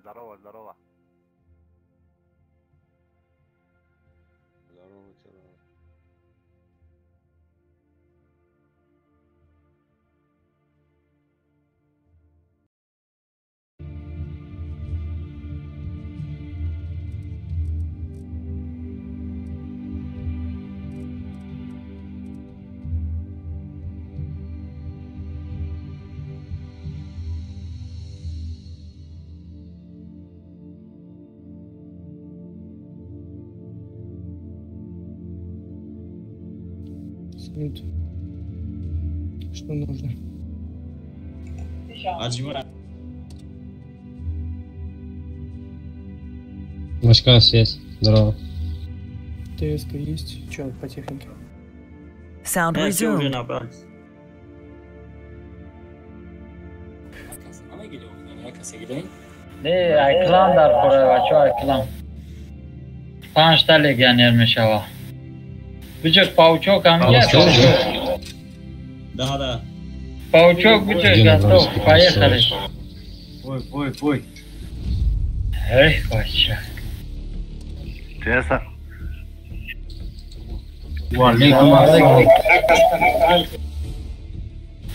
Здорово, здорово. Здорово, здорово. Салют. Что нужно? Машка, связь. Здорово. ТСК есть? Че по технике? Sound resumed. Не, айклан дар хӯрай, бачо, айклан. 5 та легионер мешава. Бычок, паучок, а мне? Да, да. Паучок, бычок, готов. Поехали. Ой, ой, ой. Эх, бача. Честно.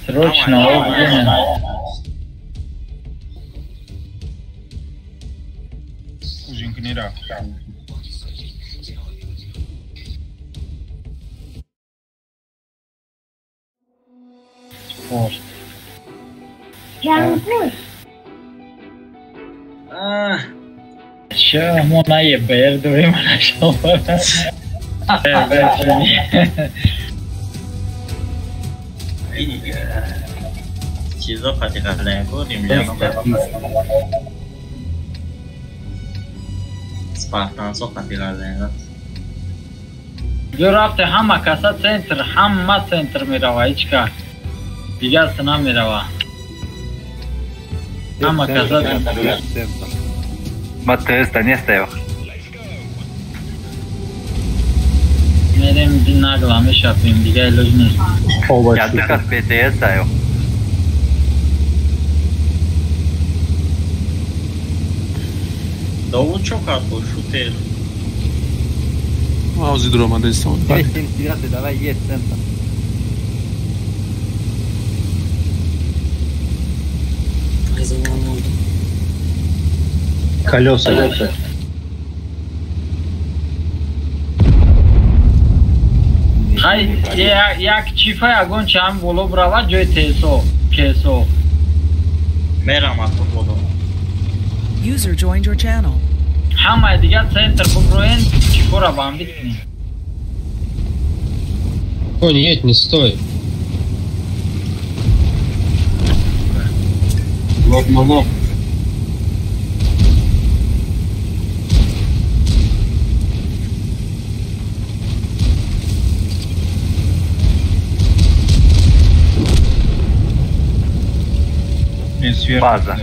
Срочно, блин. Спорт. Чё, мо на ЕБР дорим нашел. Чизо қати Спартансо қати қалдем. Ду рафте ҳама каса центр, ҳама центр мерава, ҳеч ка. Дигар намерава. Ҳама каса центр. Ма теста нест. Мерем нагла мешапем, дигар илоҷ нест. Я дыхас ПТС аю. Дову чокато шутер. Маузи дуромадаистон. Давай, есть центр. Колеса. Хай, як чифа ягон чам боло брава ҷои тесо, кесо. Мерам аз боло. User joined your channel. Ҳамаи дигар центр буброен, чифора бамбит кунем. Конь, едь, не стой. Лоб на лоб. База.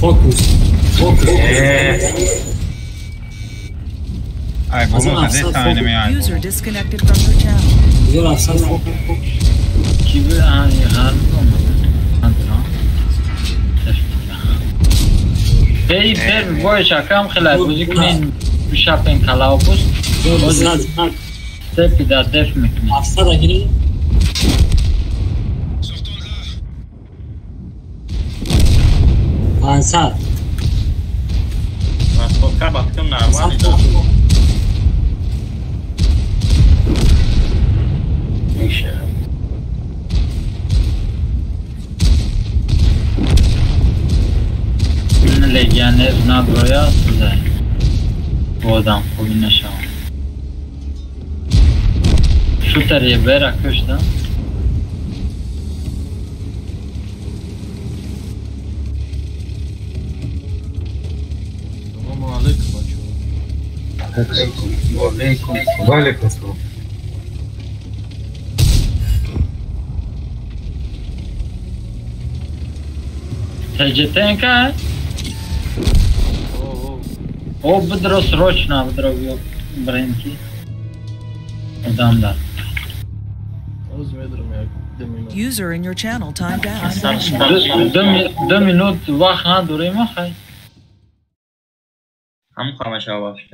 Фокус. Фокус. User disconnected from your channel. Ки Бей первый бой шакам хелай бозӣ кунин бишапен калаопус. Степи да деф мекунем. 700 гирӣ. 500. Расходка бахтим нормально. Легионер наброя сюда. Бодам хуби нашавам. Шутер ебера кушта. Салому алейкум, бачо. Алейкум. Валейкум салом. ТЖТНК? О, бдро срочно, бдро бренки. Одам да. User in your channel timed out. 2 минут вақт надорем ахай. Ҳам хамаша вақт.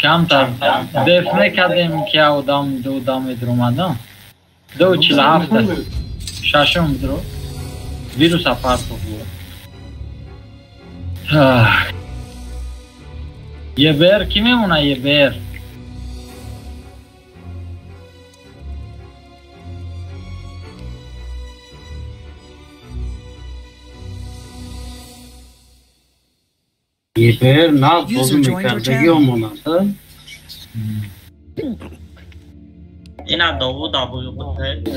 Камтар деф мекардем ки одам ду дам медромадам. 2:47 шашум дро. Вирус апартов буд. ЕБР ки мемона ЕБР? ЕБР на бозӣ мекардагӣ омонад, а? Ина Довуд Абу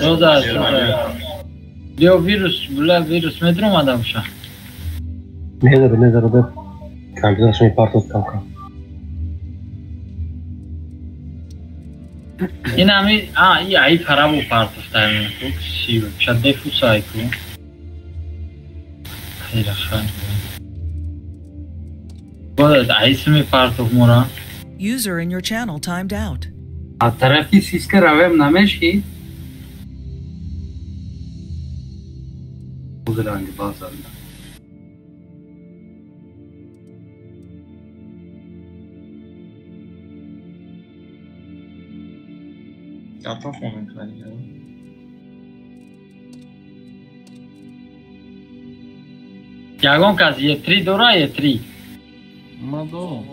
Соза, соза. Биё вирус, була вирус медромада боша. Медара, медара, да. Компьютераш мепартод камкам. Ин ами, а, и ай фарабу партофта ку, си, чадефу сайку. Хайра хай. Бояд айс мепартоф мора. User in your channel timed out. А тарафи сиска равем намеши? Ранги базанда. Готов он играть, да? Ягон кас Е3 дора Е3. Мадо.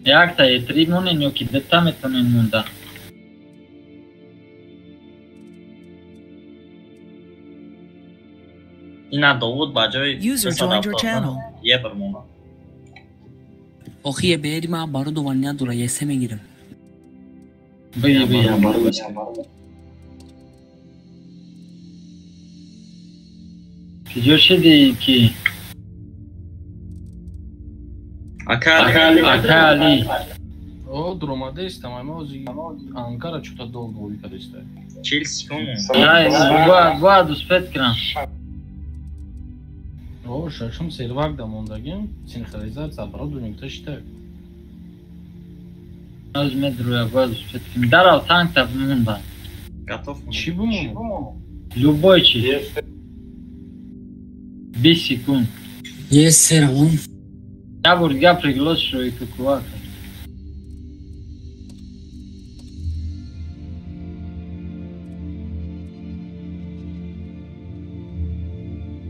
Якта Е3 монен ёки дета метонен монда. Ина Довуд ба ҷои User joined your channel. Ебр мона. Охи ЕБР ма оборудование надора, ЕС мегирам. Бия, бия. Киҷо шиди ки? Ака Али. О, дромадеста, ма ози Анкара чута долго викадеста. 40 секунд. Ай, бояд успеть кунам. О, шашум сервак да мондагим, синхронизация оборудование ташта. Аз медруя бояд успеть кунам. Дарав танк та монда. Готов. Чӣ бимонам? Любой чиз. 20 секунд. Есть сервон. Я буду я приглашу и кукувака.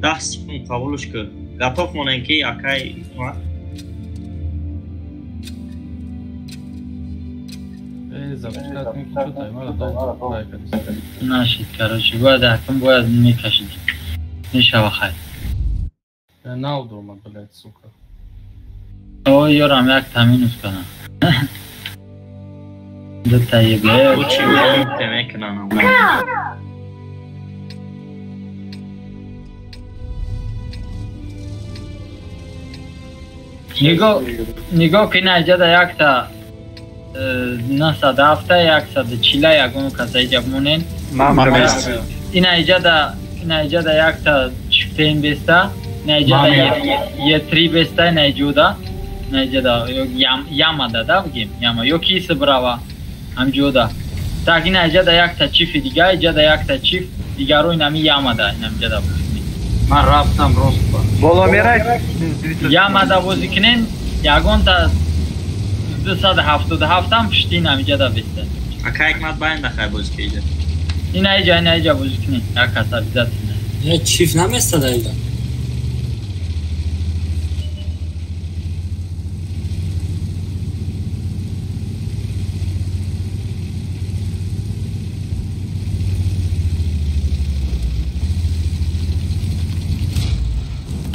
Даҳ секунд қабулш кун. Готов монем ки акай запускать ки чё таймера долго. Нашид, короче, бояд ҳакм бояд мекашид. Мешава хай. Нав дома, блядь, сука. О, ёрам як таминус кунам. Дута ЕБР. Учи мекунам. Нигоҳ кун иҷада якта 907 140 ягон каса иҷа монен. Ина иҷада якта чифтен беста, ина иҷада Е3 беста, ина иҷуда, ина иҷада ямада да бигем, яма ё ки сибрава ҳамҷуда. Так ина иҷада якта чифи дига, иҷада якта чиф дигаро инами ямада, ина иҷада бозӣ. Ман рафтам рост ба. Боло мерай. Ямада бозӣ кунен, ягонта 277 ҳам пушти ин ҳамиҷада беста. Ака Ҳикмат баин дахай бозӣ кида. Ина иҷа, ина иҷа бозӣ кунен, як кас обязательно. Я чиф наместа да иҷа.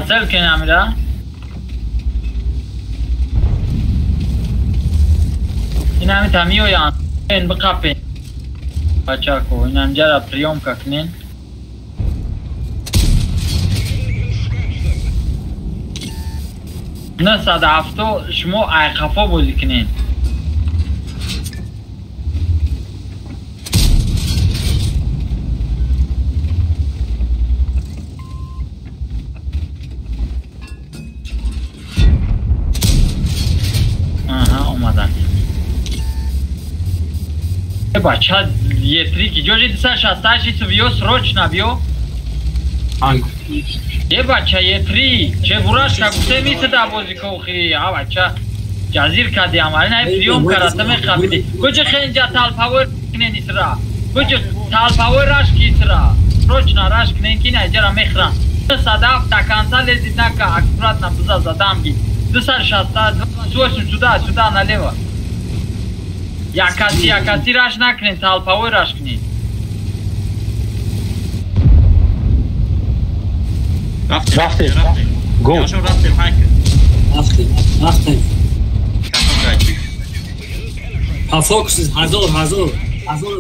Сел кун амира. Ин ҳами тамиёянд биқапен бачако, ин ҳамҷара приёмка кунен. 970 шумо айқафо бозӣ кунен. Аҳа, омадан. Бача Е3 ки ҷожи 268 биё срочно биё. Е бача Е3 чебурашка гуфте мисида бозико охири. А бача ҷазир кади амали най приём карата мехабиди. Куҷи хенҷа талпавой кнен исра. Куҷи талпавой раш ки исра. Срочно раш кнен ки найҷара мехран. Садав до конца лезет нака, аккуратно буза задам ги. 268 сюда, сюда налево. Якаси, якаси раш накнен, толповой раш кнен. Рафтем, рафтем. Го. Рафтем, хайк. Рафтем, рафтем. По фокус, ҳазор, ҳазор, ҳазор.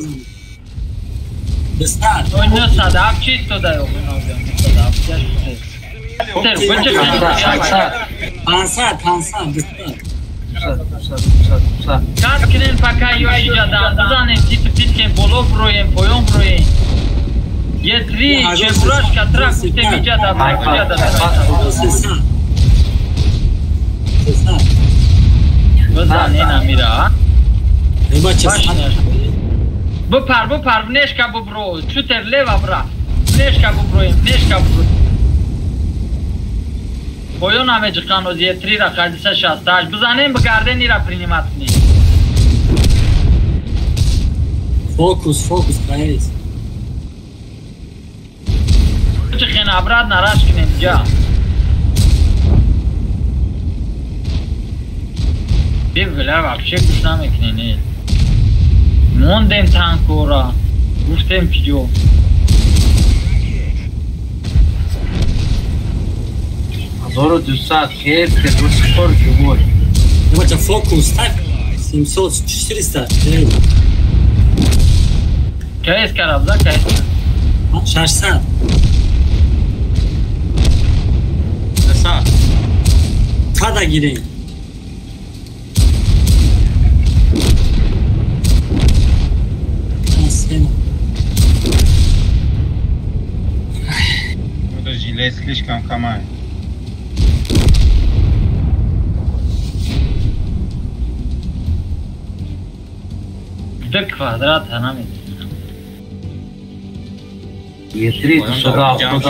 Бистар. Ой, садав чисто дай, охи садав. Пансад, пансад, бистар. Кат кунен пока ёшиҷа дан бизанем, титу питкен боло броем, поён броем. Е3 чебурашка трак гуфтем иҷа да иҷа да. Бизан ина мира, а? Бипар, бипар, внешка бубро, чутер лево бра. Внешка буброем, внешка бубро. Поён ҳамеҷиқан оз Е3 ра 268 бизанем, бигарден ира принимат кунем. Фокус, фокус, каес. Чихен обратно раш кунем ҷа. Бля, вообще гӯш намекунем. Мондем танкора, гуфтем киҷо. 1200, хер, до сих пор живой. Давайте фокус, так? 700, 400. КС караб, да, КС? 600. 600. Када гирем. Подожди, лезь слишком камай. Ду квадрат намедонам. Е3 277.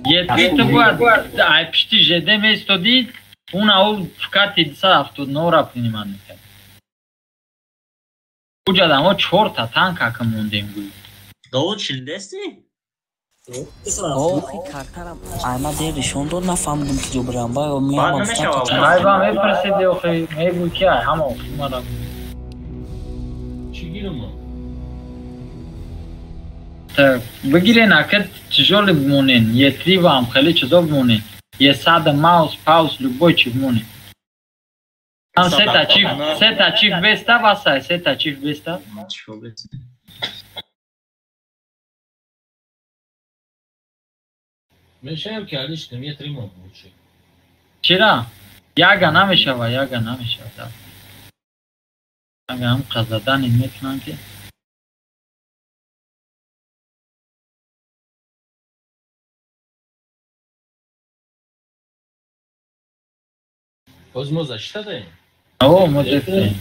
Е3 ту бояд ай пишти ЖД меистоди, уна ӯ кати 279 ра принимат мекард. Уҷада мо чорта танка ка мондем гӯй. Довуд шилдести? Охи картарам айма дер нишон дод, нафаҳмидам ки ҷо бирам. Баё меомад. Ай ба мепурсиди охи, мегӯй ки ай ҳама охи мара. Чӣ гирам? Так, бигирен ака тяжёлый бимонен, Е3 вам хеле чизо бимонен. Е100 маус, паус, любой чи бимонен. Там сета чиф беста васай, сета чиф беста. Мешаем ки алиш кунем, Е3 мон лучше. Чира? Яга намешава, яга намешава. Ага ҳам қазадани метунам ки. Боз мо защита даем? О, мо дефтем.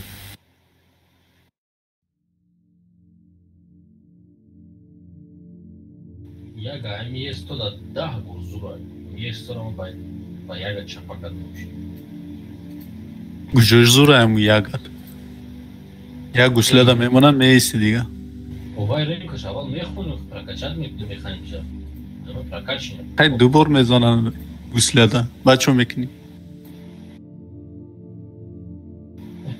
Яга ами Е100 да даҳ бор зура. Е100 ро ба яга чапа кардем. Куҷош зураем ягат? Як гуслада мемонам, меисти дига. Овай ренкаш аввал мехонем, прокачат мекунем механикша. Ама прокачем. Хай ду бор мезананд гуслада. Баъд чо мекунӣ?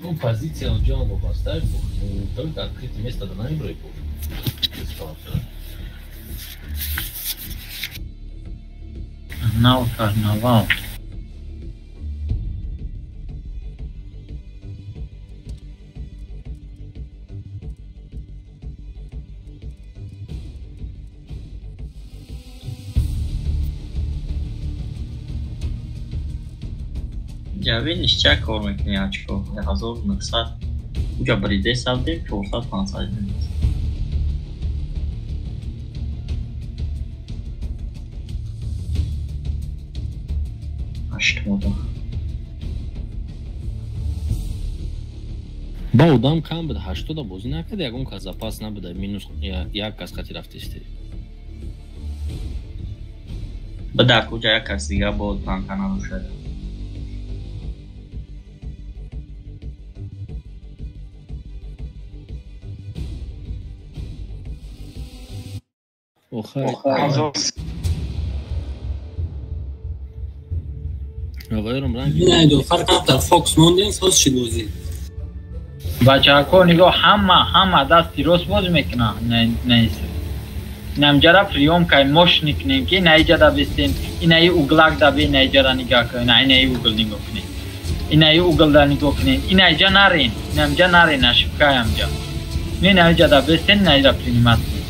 Ну, позиция ҷон вобаста, только открытое место да намеброи. Нав карнавал. Ҷавӣ ништяк кор мекунӣ очко 1900. Уҷа бриде савдем 400 500. Ҳашт мода. Ба одам кам буд, 80 бозӣ накард, ягон кас запас набуда, минус як кас хати рафтисте. Ба дар куҷа як кас дига бо танка надошад. Авайрам ранг. Не, ду фарқ камтар фокус мондем, соз шид бозӣ. Бачаҳо нигоҳ ҳама дасти рост боз мекунанд, нест. Инамҷара приём кай мошни кунем ки наиҷада бистем, инаи углак да бе наиҷара нигоҳ кунем, инаи угл нигоҳ кунем. Инаи углда нигоҳ кунем, инаиҷа нарен, инамҷа нарен, ошибка амҷа. Не наиҷада бистем, наиҷа принимат кунем.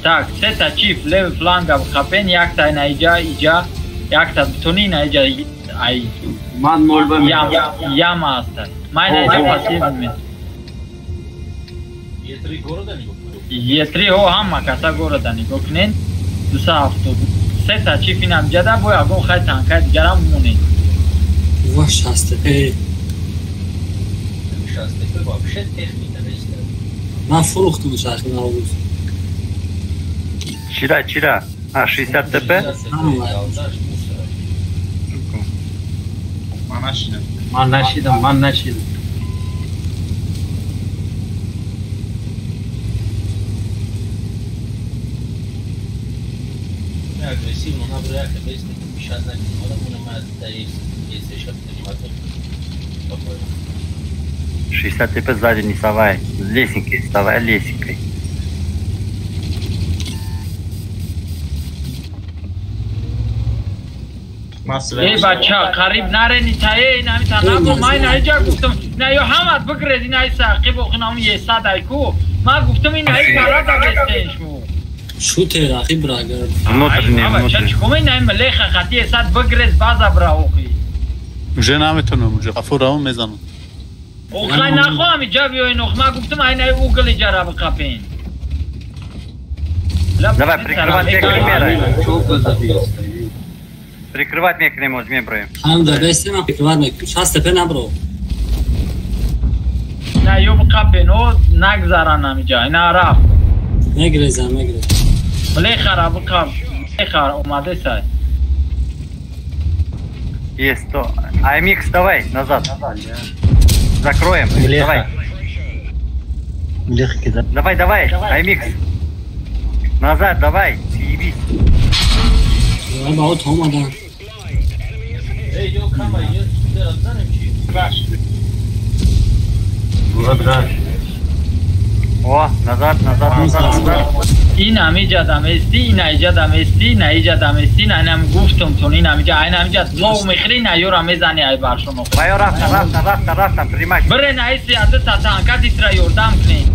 Так, сета чип левый фланга бихапен, якта наиҷа, иҷа, якта битони наиҷа ай. Ман ноль ба яма аста. Ман наиҷа пассив ме. Е3 города нигоҳ кунед. Е3 ҳо ҳама каса города нигоҳ кунед. 270. Сета чип инамҷада бо ягон хай танкаи дигарам монед. Ва 60 п. 60 п вообще техника нест. Ман фурӯхтам шахи наврӯз. Чира? А, 60 ТП? Ман нашидам. Агрессивно набро як бесте пишат на модам на да есть еще принимать. 60 ТП сзади не вставай. Лесенкой вставай, лесенкой. Эй бача, қариб нарени тае, инами танабо, ман инаиҷа гуфтам, ина ё ҳамат бигрез, инаи сақиб охинам есад айку. Ман гуфтам инаи барада бестен шумо. Шуте рақиб рагар. Внутренний, бача, чиком инаи млеха хати есад бигрез база бра охи. Уже наметонам, уже қафо равон мезанам. Охай нахоҳам иҷа биёин ох, ман гуфтам инаи угл иҷара биқапен. Давай, прикрывать мекунем. Прикрывать мекунем, оз меброем. Ҳам да бестем, прикрывать мекунем. 60 ТП набро. На ё биқапен, о нагзаран ҳамиҷа, ина рафт. Мегрезам. Млехара биқап, млехара омаде сай. Есть то. Аймикс, давай, назад. Закроем. Давай. Давай, Аймикс. Назад, давай, съебись. Давай, ба от омадан. Эй, ё кама, ё дера занем чи? О, назад. Ин ҳамиҷа дамести, ин аиҷа дамести, ин аиҷа дамести, ин айнам гуфтум тун, ин ҳамиҷа, айн ҳамиҷа лов мехӯри, ин аёра мезани ай баршон охир. Ба ё рафтан, принимай. Бирен аиси адда танка дитра ёрдам кунед.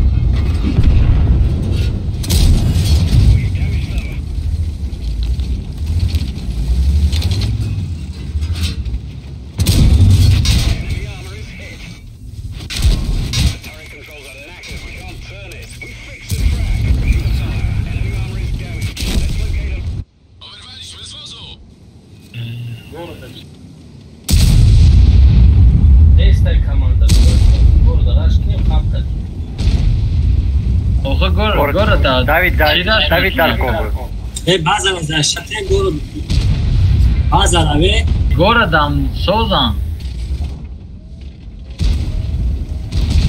Давид Далков. Э, база защита город. База раве. Городом созан.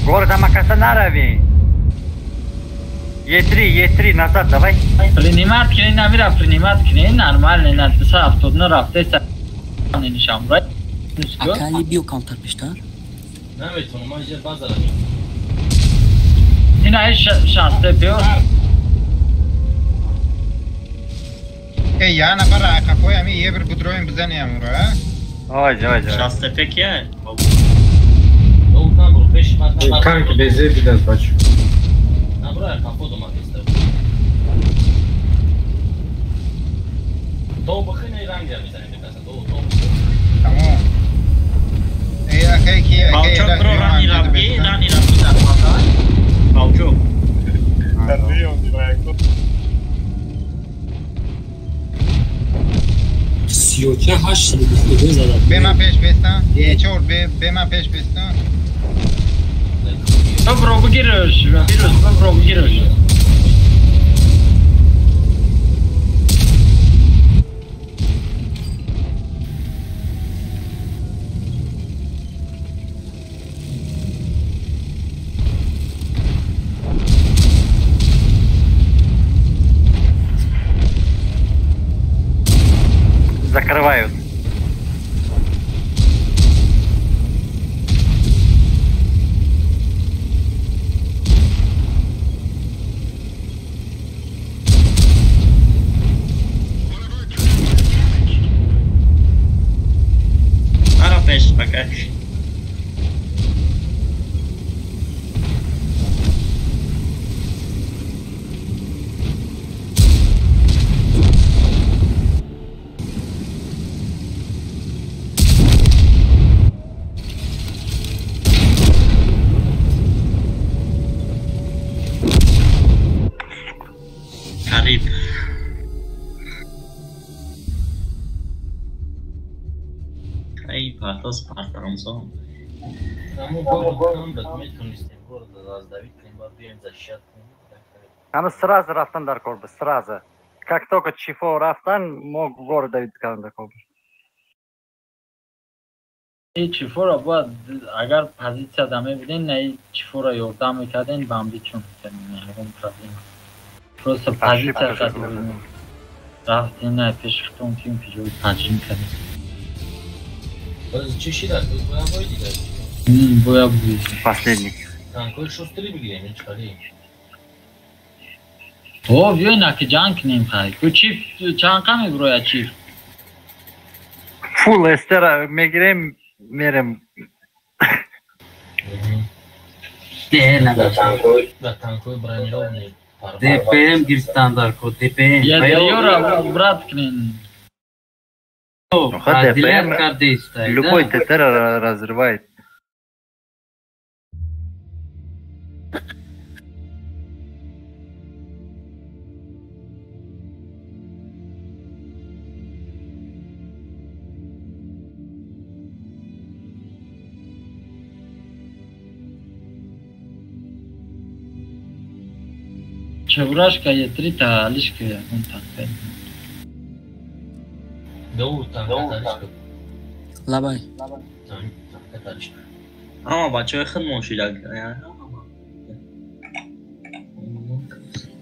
Городом акаса нарави. Е3, назад, давай. Принимать кунед, намира принимать кунед, нормально, на 279 рафте, нишам, right? Акали биё камтар пештар. Наметонам, ман иҷа база равем. Ина 60 биё. Эй, я нафар қафои ҳами ебр будроем бизанем ура. Ой. 60 ТП кия? Танк безе бидаз бачо. Набра қафо дома беста. То бихне ранг мизанем бикаса, то. Тамом. Эй, акай ки, акай. Балчок бро рани рафти дар фаза. Балчок. Дар дуюм директор. 34 822 задад. Бе ман пеш бестам. Е4 бе ман пеш бестам. Бро бигирш, вирус бро бигирш. Закрывают. Пока. Кариб. Ай, патос партанзон. Ама сразу рафтан дар кор буд, сразу. Как только чифо рафтан, мо город давид кардан дар кор буд. Ин чифоро бояд агар позитсия да мебуден, на ин чифоро ёрдам мекарден, бамбичон мекарден, ягон проблема. Просто позитсия кардем. Рафтем на пеши худтон ким ки ҷои таҷрим кардем. Боз чӣ шидат? Боз боя бой дигар. Боя бой. Последний. Танкои шустри бигирем, ин чӣ О, биёй наки ҷанг кунем хай. Ку чиф чанд қа мебурояд чиф? Фул эстера мегирем, мерем. Да танкои бронированный. ДПМ гирифтан дар ко ДПМ. Я ёра брат кунем. ДПМ любой ТТ разрывает. Чебурашка е трита алишка ягон танка. Ду танка алишка. Лабай. Танка алишка. Ама бачаҳои худ шида.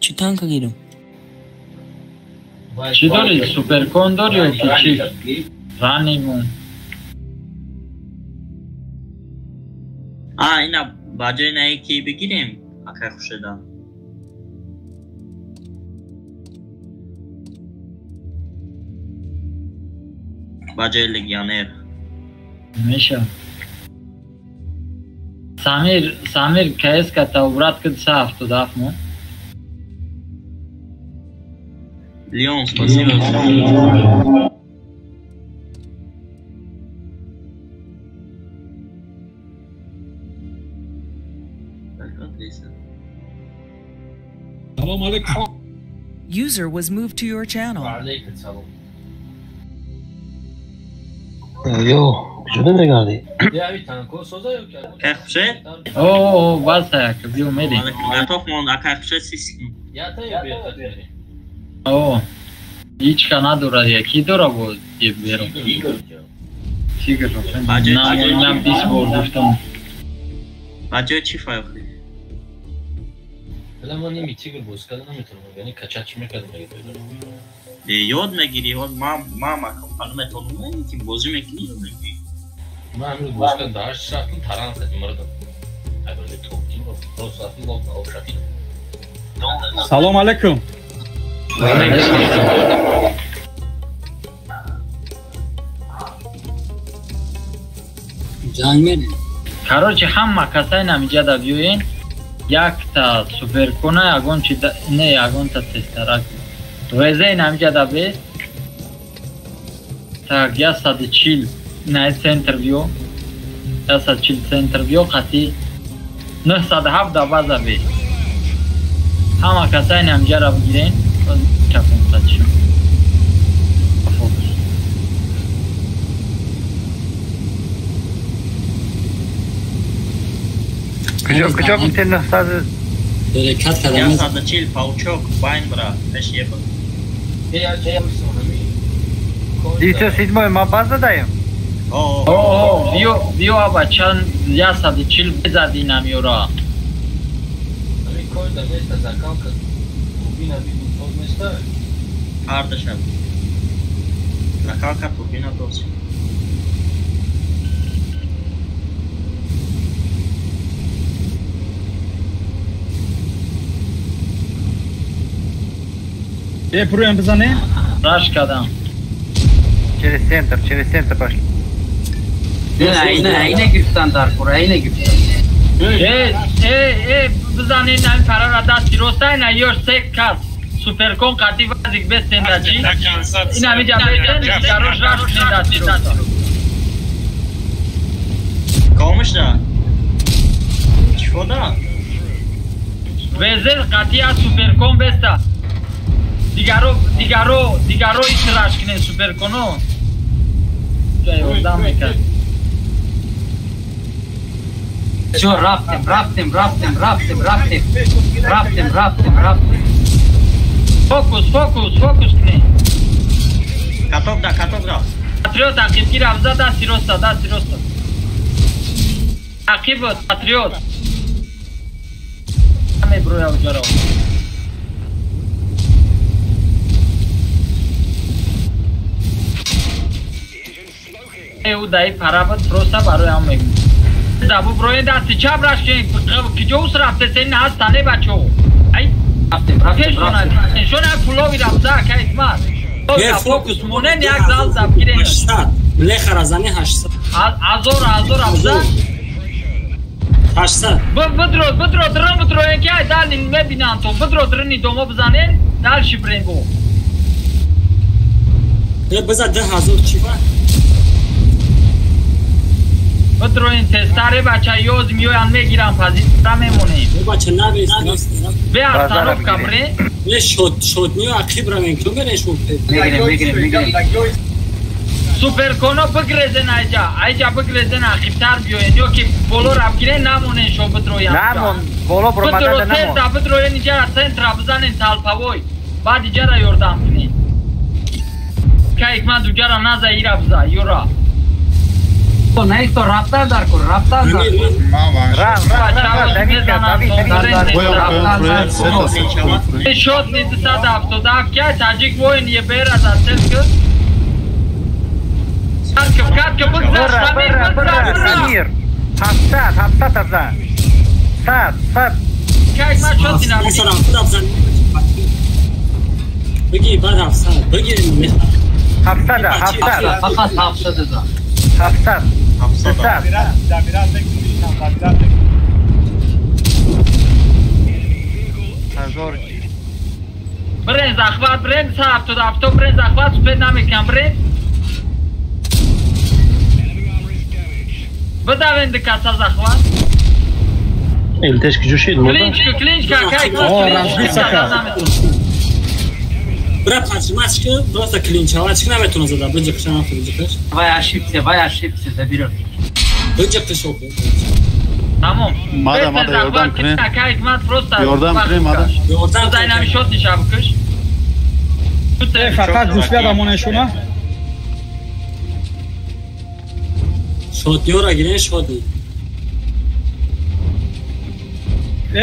Чӣ танка гирам? Чӣ дорӣ? Суперкон дорӣ ё ки чӣ? Раннимун. А, ина ба ҷои на ки бигирем, акай хушеда. Ба ҷои легионер. Меша. Самир, Самир КС ката убрат кад 77 мо. Леон, спасибо. Салом алейкум. User was moved to your channel. Алейкум салом. Ё, куҷо мегардӣ? Яви танко соза ё ки? Акай Хуршед? О, бас як биё мерем. Готов монд, акай Хуршед сиски. Я та ё бета мерем. О, ҳеч ка надорад, яки дора боз беру. Тигр. На, 20 бор гуфтам. Ба ҷои чӣ файхи? Била ман ними тигр боз карда наметавонам, яъне качач мекардам. Ёд мегирӣ, ёд ман наметавонам, ки бозӣ мекунӣ, ёд мегирӣ. Ман ҳамин боз кардам, дар ҳашт рафтам, таран кардем, мардам. Айбале топтим, рост рафтам, лоб на об шакидам. Салом алейкум. Ҷанг мерем. Короче, ҳама касай намиҷада биёен, якта суперкона, ягон чи не, ягонта тестарак. Везей намиҷада бест. Так, 140 на центр биё. 140 центр биё, қати 907 да база бест. Ҳама касай намиҷара бигирен, чапон қати. Куҷо гуфтед 900? Ҳаракат кардам. 140 паучок байн бра пеш еб. 907 ма баз задаем? О, биё аба чанд 140 безади намёра. Ами коин да места закалка. Турбина бигу тоз места. Ҳардашам. Закалка турбина тоз. Бруем бизанем? Раш кардам. Через центр пошли. Не, гирифтан дар кура, айна гирифтан. Бизанем ин парара дасти роста, ина ёш се кас. Суперкон қати вазик бестен дачи. Ина миҷа бестен, гарош раш кунен дасти роста. Комишда? Чӣ да? Везел қати аз суперкон беста. Дигаро исраш кунен суперконо. Ҷай ёрдам мекард. Чо рафтем. Фокус кунен. Каток да. Патриот ақибгир абза дасти роста. Ақиб патриот. Ҳаме броя уҷаро. Ӯ даи парабат просто барои ҳам мегӯ. Дабу брои дасти чап раш ки ҷо ус рафте сен ҳастане бачо. Ай рафтем. Шона пулови рафта акай исмат. Фокус монен як зал забгирен. 800. Лехара зани 800. Азор абза. 800. Бидро дрын бидро ки ай дал мебинан то. Бидро дрыни домо бизанен, дальше брен бо. Биза 10000 чӣ ба? Битроин тестаре бача ёз миёян мегиран позитсия мемонем. Бача навес. Бе остановка бре. Не шотниё ақиб ра мегирем, мереш мегирем. Суперконо бигрезен айҷа бигрезен ақибтар биёен ё ки боло ра бигирен намонен шо битроян. Намон боло бромада намон. Битро битроен иҷара центра бизанен талпавой. Баъд иҷара ёрдам кунед. Кайк ман дуҷара наза ира биза юра. Не, то рафтан дар кун, рафтан дар кун. Шот ни 277 ки таҷик воин ебер аз ателк. Катка бигзар Самир. 700 абза. 100. Кайк ман шот ина. Бигир баъд 700, бигир 700. Фақат 700 да. 700. Брен захват, брен 77 брен захват, супер намекам брен. Бидавен дикаса захват. Элтеш ки ҷӯшид Клинчка, кай Бра пачмачка, просто клинчавачка наметона зада, биҷиқша нафт биҷиқаш. Вай ошибся, заберёт. Биҷиқш охи. Тамом. Мада ёрдам кунед. Ёрдам кунед, мада. Ёрдам зайнами шот ниша бикш. Фақат гӯшля дамонешуна. Шотниёра гирен шотни.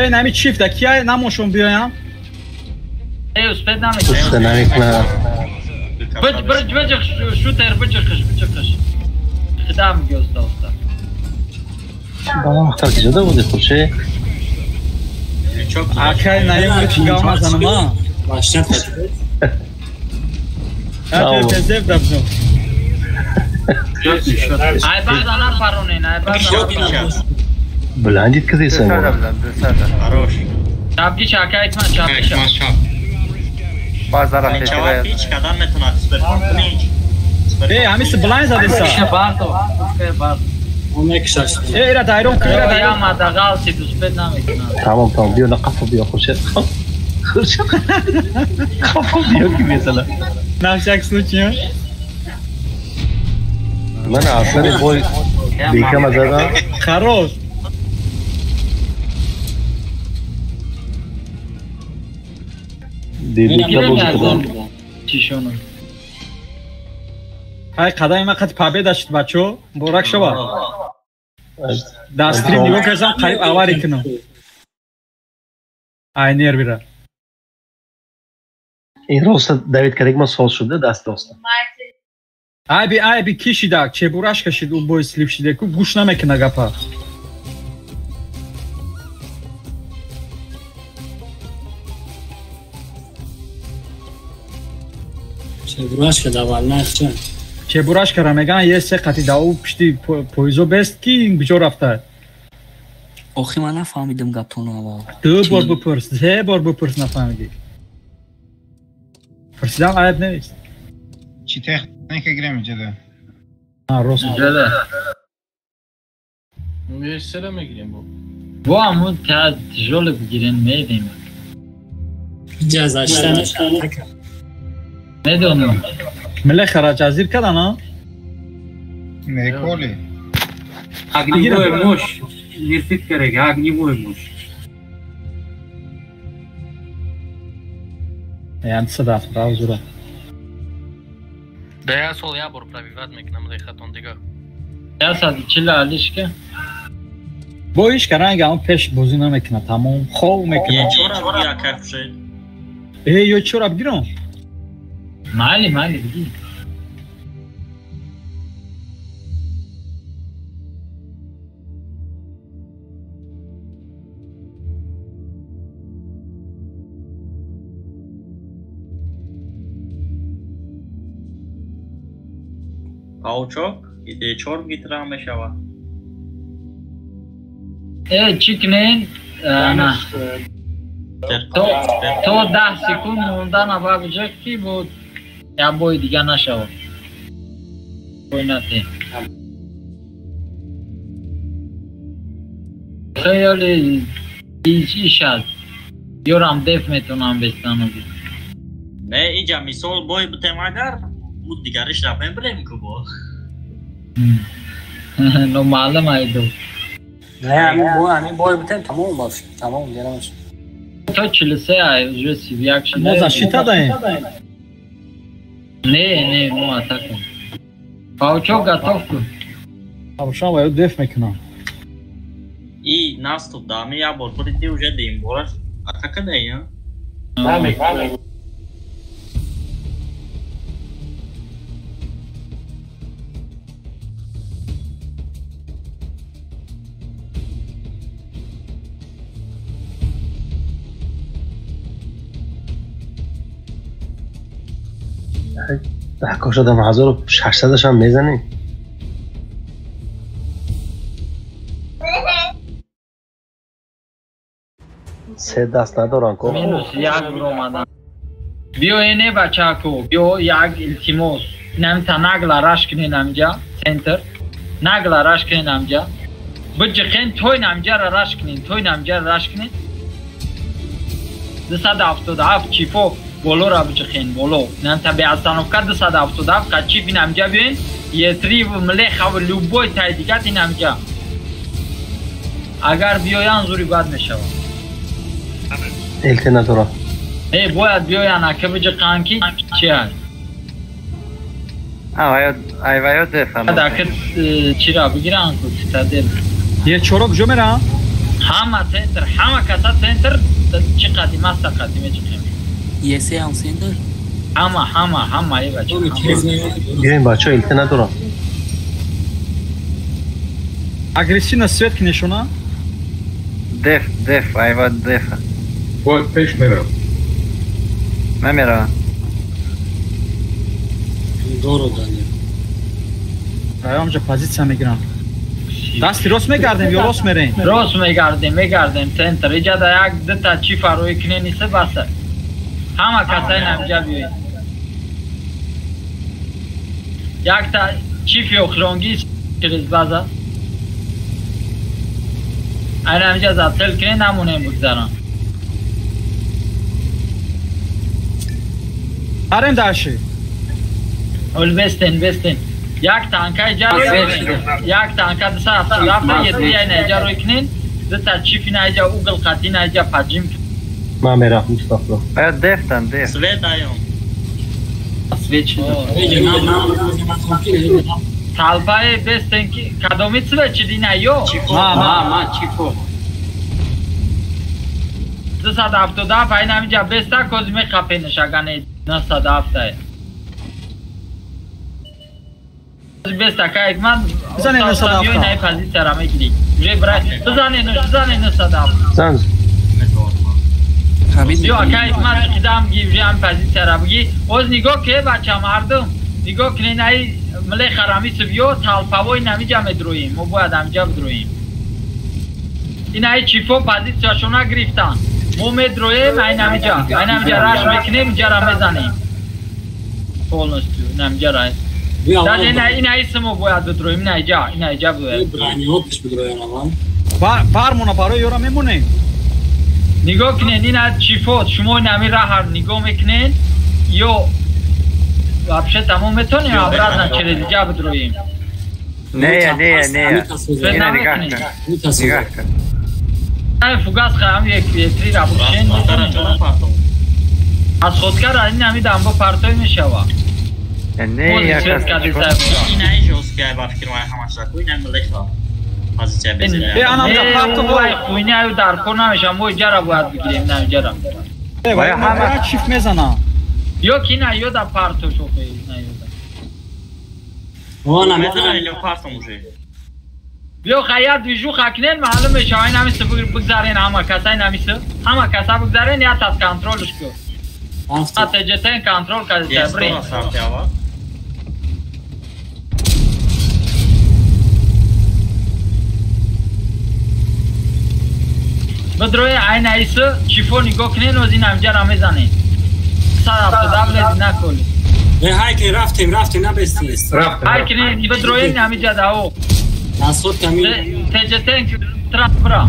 Нами чифта кия намошон биёям. Успеть намекунад. Быҷиқ шутер быҷиқш. Хидам меги оста оста. Балам ахтар ки ҷода буди хурше? Акай наем чи гав мазанам а? Вашнат хатиб. Ҳа тезев дабзо. Ай базана паронен, ай базана. Бландит кадисан. Хорош. Чапки акай итман чапки. Базара фетиве. Ҳеч кадам метавонад суперкон клинч. Ҳамиси блайн задеса. Ира дайрон кун, ира дайрон. Ама дағалси дуспет намекунад. Тамом, тамом, биё на қафо биё хуршед. Хуршед. Қафо биё ки мезана. На всякий случай. Ман аслан бой бекама задам. Хорош. Чишону. Ай қадами ман қати победа шуд бачо. Муборак шава. Дар стрим нигоҳ кардам қариб аварӣ кунам. Ай нервира. Ин роста Давид Карик ма сол шуда даст роста. Айби айби кишида чебураш кашид ӯ бой слип шиде ку гӯш намекуна гапа. Чебурашка давал нахча. Чебурашкара меган е се қати да ӯ пишти поизо бест ки ин куҷо рафта. Охи ман нафаҳмидам гаптону аввал. Ду бор бипурс, се бор бипурс нафаҳмидӣ. Пурсидан айб нест. Чӣ техника гирем иҷода? Рост. Иҷода. Сера мегирем бо. Бо ҳамун та тяжёлый бигирен медем. Ҷазашта. Медонам. Миле хараҷазир кадан, а? Меколи. Огневой мощь. Нерфит керега, огневой мощь. Ян садаф, равзура. Да я сол я бор пробивать мекунам лехатон дига. Я сад чила алишка. Бо ишка ранг ам пеш бозӣ намекуна, тамом хов мекуна. Чора бия кайф шед. Э, ё чора бигирам? Майли, майли, бигир. Паучок, иде чор гитра мешава. Э, чӣ кунен? На. То 10 секунд монда наба биҷа ки бо як бои дига нашава. Бой нате. Хеле иш аст. Ёрам деф метонам бестану. Не, иҷа мисол бой бутем агар ӯ дигариш рафем бирем ку бо. Но маълум айду. Не, ҳамин бой, ҳамин бой бутем тамом баш, тамом гирамаш. То 43 ай уже 31 шуда. Мо защита даем. Не, не, мо атака. Паучок готов кун. Паучок ва деф мекунам. И наступ да, ми я бор бурди уже дим бораш атака даем. Намекунам. Кошадам 1600 шам мезанӣ. Се даст надорам ко. Минус як омадан. Биё эне бачако, биё як илтимос. Намта нагла раш кунен амҷа, центр. Нагла раш кунен амҷа. Биҷиқен той намҷара раш кунен, той намҷара раш кунен. 277 чифо боло ра биҷиқен, боло. Намта беостановка 277 қачиф инамҷа биёен, Е3 млеха любой тай дигат инамҷа. Агар биёян зури бад мешавад. Элте надорам. Э, бояд биёян, ака биҷиқан ки чи аст? Айваё деф. Ака чира бигиран ку цитадел. Е чоро куҷо мерам? Ҳама центр, ҳама каса центр чи қадим аста қадиме чиқем. Есе ҳам центр? Ҳама, ҳама, ҳама е бача. Гирем бача, элте надорам. Агрессивно свет ки нешона? Деф, деф, айва дефа. Бой пеш мерам. Намерам. Доро дани. Раёмҷа позиция мегирам. Дасти рост мегардем ё рост мерем? Рост мегардем, мегардем центр. Иҷа да як дута чифа рӯи кунениса баса. Ҳама касай намҷа биёед. Якта чифи охиронги через база. Айнамҷа зацел кунед намонем бигзарам. Арем даши. Ол бестен, бестен. Як танка иҷа як танка 277 ети айна иҷа рӯй кунед. Дута чифи на иҷа угл қатӣ на иҷа поджим. Ман мерафтам Мустафо. Бояд дефтан, дефт. Свет аём. Свет шуд. Талпаи бестен ки кадоми свет шуд ина ё? Ма, чифо. 277 айн ҳаминҷа беста кози мехапенаш агане 907. Беста кайк ман бизанем 907. Ина позитсияра мегири. Уже брат, бизанем, бизанем 907. Зан. Ё акай ман қидам ги уже ҳам позитсияра биги. Оз нигоҳ ке бача мардум. Нигоҳ кунед ай мле харами субё талпавои намиҷа медроим. Мо бояд ҳамиҷа бидроим. Ин ай чифо позитсияшона гирифтан. Мо медроем ай намиҷа. Ай намиҷа раш мекунем, иҷара мезанем. Полностью намиҷа рай. Даже ин ай симо бояд бидроим, ин айҷа, ин айҷа бояд. Браниҳо пеш бидроем аввал. Бармона барои ёра мемонем. Нигоҳ кунед ин аз чифо, шумо ин ҳамин раҳар нигоҳ мекунед, ё вообще тамом метонем обратно через иҷа бидроим. Не, не, не. Ина нигоҳ кун. Нигоҳ кун. Ай фугас хаам як три ра букшен. Аз ходкар ин ҳамин дамбо партой мешава. Не, як ин ай жёсткий ба фикр ман ҳамаш раку ин ҳам лехла. Позитсия безира. Э анам да парто вай хуйня аю дар кор намеша, мо иҷара бояд бигирем, на иҷара. Э вай ҳама чиф мезана. Ё ки на ё да парто шохе, на ё да. О, на мезана или партом уже. Биё хая движуха кунен, маълум мешава, ин ҳамиса бигзарен ҳама каса, ин ҳамиса. Ҳама каса бигзарен, я тас контролш ку. А ТЖТ контрол карда, брин. Бидрои айн айса чифо нигоҳ кунен, оз ин ҳамҷара мезанем. 177 лези наколи. Э ҳай ки рафтем, рафтем, набестем. Ҳай кунен, бидрои ин ҳамиҷа дао. Асод камин. ТЖТ трап бра.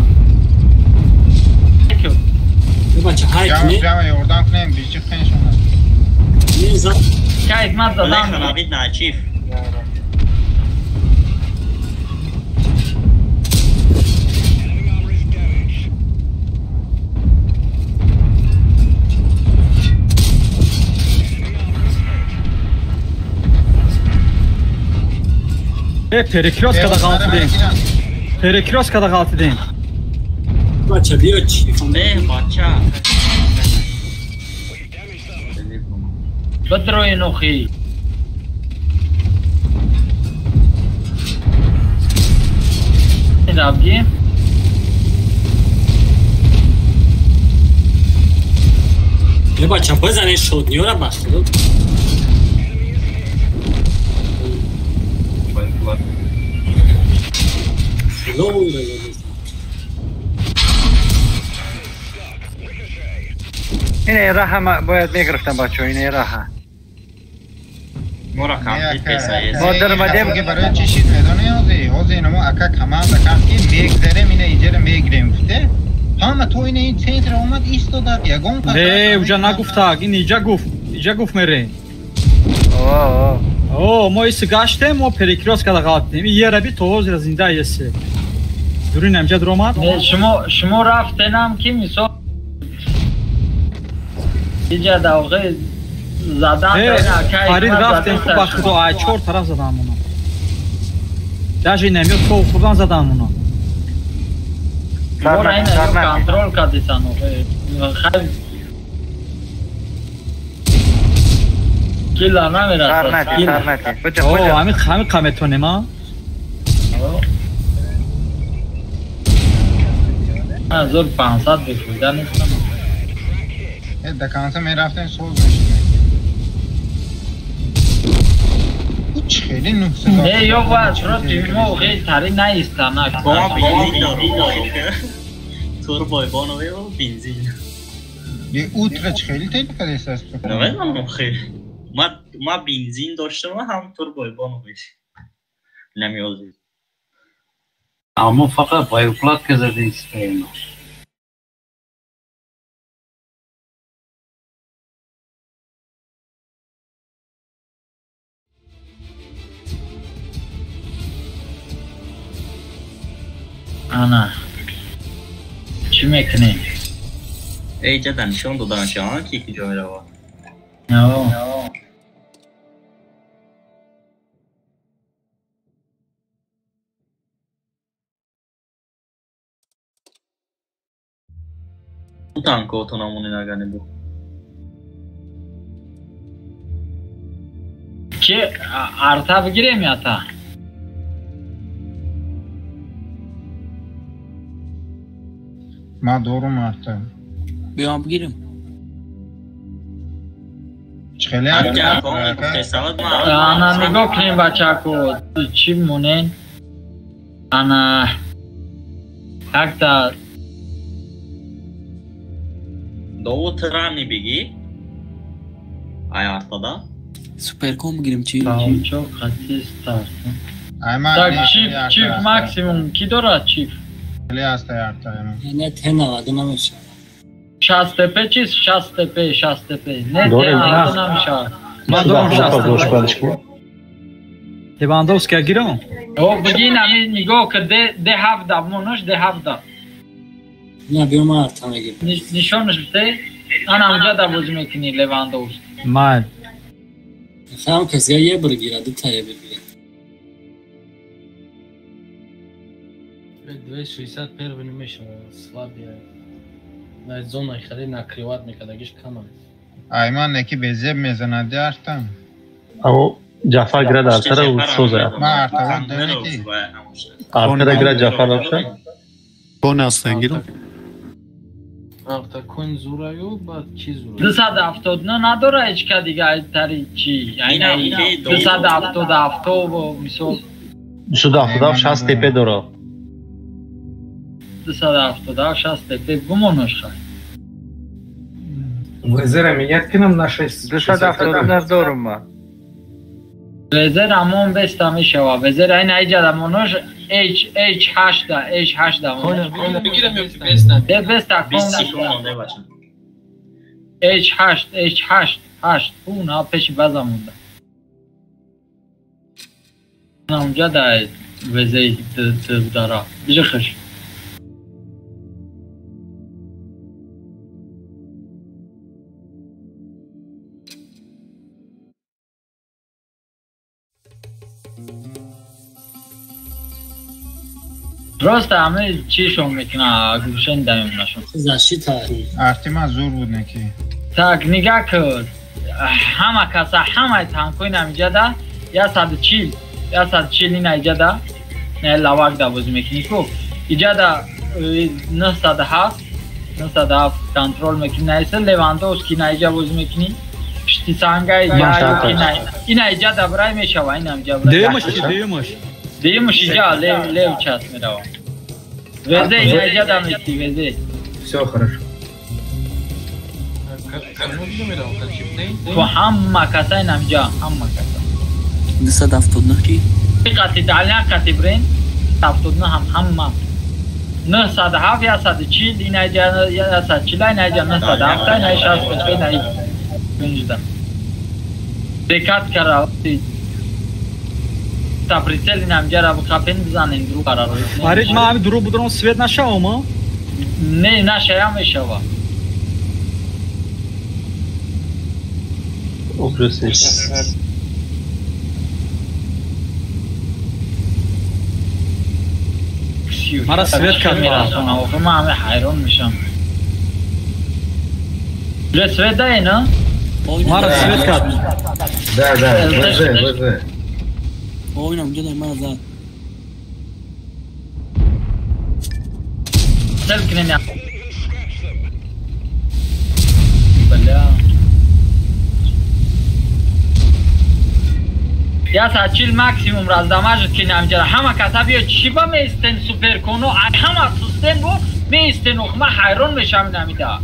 Бача ҳай кунен. Ҷамъ ёрдам кунем, биҷи хеншона. Кайк ман задам. Лехра видно, чиф. Э перекрёсткада ғалтидем. Перекрёсткада ғалтидем. Бача биё чиф. Э бача. Бидрои нохи. Рабги. Э бача бизанед шодниёра ба худо. Ин раҳа бояд мегирифтам бачаҳо, ин раҳа. Мора комплит песа есть. Мо даромадем. Барои чӣ шид медонӣ ҳозир? Ҳозир инамо ака команда кард ки мегзарем, ина иҷара мегирем гуфте. Ҳама то ина ин центр омад истодад, ягон кас. Не, уҷа нагуфтаг, ин иҷа гуфт, иҷа гуфт мерем. О, мо иси гаштем, мо перекрёсткада ғалтидем. Ин ераби то ҳозира зинда есе. Дурин ҳамҷа дуромад? Шумо рафтенам ки мисол иҷа давғи задан Фарид рафтем ку ба худо ай чор тараф задан мона. Даже намёд то хурдан задан мона. Контрол кардисан. Кила намерасад. О, ҳамин ҳамин қа метонем, а? 1500 бефоида нестам. До конца мерафтем соз мешидем. Хеле 900. Не, ё бояд против мо хеле тари наиста, на. Бо бензин дорум. Турбой бонове бензин. Не утро хеле техника дестаст. Намедонам хеле. Ма бензин доштам ҳам турбой бонове. Намеозид. Аммо фақат боеукладка задем. Ана. Чӣ мекунем? Эй, ҷада нишон додан шава, ки куҷо мерава. Танкото намони нагане бу. Ки арта бигирем ята? Ма дорум арта. Биём бигирем. Хеле арта. Ана нигоҳ кунем бачако, чӣ монен? Ана якта Дову трани бигӣ? Ай артада? Суперком бигирем чӣ? Чо қати старт. Так чип, чип максимум ки дорад чип? Хеле аст арта. Не, Т90 намешавад. 60 ТП чист? 60 ТП, 60 ТП. Не, Т90 намешавад. Ман дорам 60 ТП. Левандовский гирам? О, бигин ами нигоҳ ки Д7 монаш Д7. Не, биё ман арта мегирам. Нишонаш бите? Ана онҷа да бозӣ мекунӣ Левандовский. Ман. Хам кас я ебр гира, дута ебр гира. 261 намешавад, слабия. На зона хеле накриват мекардагиш камам. Айман неки безеб мезанад арта. Аво Ҷафар гирад артара ӯ соза. Ман арта неки. Артара гирад Ҷафар баша. Кон ҳастан гирам. Арта кон зураю баъд чи зура? 279 надора ҳеч ка дига тари чи? Айна 277 мисол. 277 60 ТП дора. 277 60 ТП бумонаш хай. Везера менять к нам на 6. 279 дорум ма. Везер амон беста мешава. Везер айн айҷа монаш H H8 H8 монаш. Бигирам ё ки беста? Де беста кон. H8 H8 8 уна пеши база монда. На унҷа да везей дара. Бижихш. Просто ҳама чишон мекунад, гӯшен дамемонашон. Защита. Артима зур буд неки. Так, нигаҳ кун. Ҳама каса, ҳамаи танкои намиҷада 140, 140 ина иҷада, не лавак да бозӣ мекунӣ ку. Иҷада 907, 907 контрол мекунӣ, наиса Левандовский на иҷа бозӣ мекунӣ. Пишти санга иҷа, ина иҷада брай мешава, ина иҷа брай. Дуюмаш чи, дуюмаш? Дуюмаш иҷа, лев час мерава. Везе ина иҷа да мети, везе. Всё хорошо. Ту ҳама каса ина иҷа, ҳама каса. 279 чи? Қати даля қати брен 79 ҳам ҳама. 907 140 ина иҷа 140 ина иҷа 907 ина 65 ина 50. Декат кара та прицел ина иҷа бихапен бизанен дру қарор. Фарид, ман ҳами дурӯғ будам, свет нашавам, а? Не, нашая мешава. О, Мара свет кард. Охир ман ҳами ҳайрон мешам. Уже свет дай, на? Мара свет кард. Да, да, ВЗ, ВЗ. Ой, нам где-то мара зад. Цель меня. Бля. Я сачил максимум раздамажит ки намҷара. Ҳама каса биё чӣ ба меистен суперконо, ҳама сустен бу меистен ох ман ҳайрон мешам намида.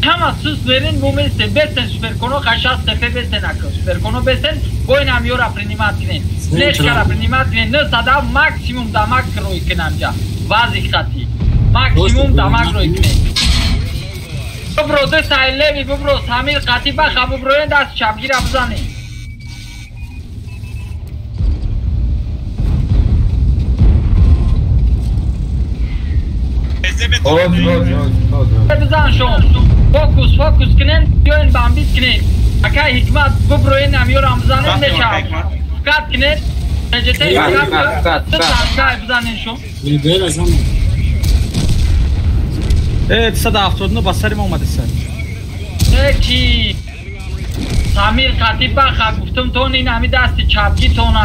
Ҳама суст берин бу меистен, бестен суперконо 60 ТП бестен ака. Суперконо бестен, бо инам ёра принимат кунен. Флешкара принимат кунен, 900 максимум дамаг рӯй кунамҷа. Вази хати. Максимум дамаг рӯй кунен. Бубро десай леви бубро Самир қати баха буброен даст чапгира бизанен. بزن شما فوکوس فوکوس کنن بیاین بامبیت کنین اکای حکمت ببروین امیور هم بزنین میشه کات کنین نجته کات بزنین شما 179 ба сари ма омадиса. Ки Самир қати баха гуфтам тон ин ҳами дасти чапки тон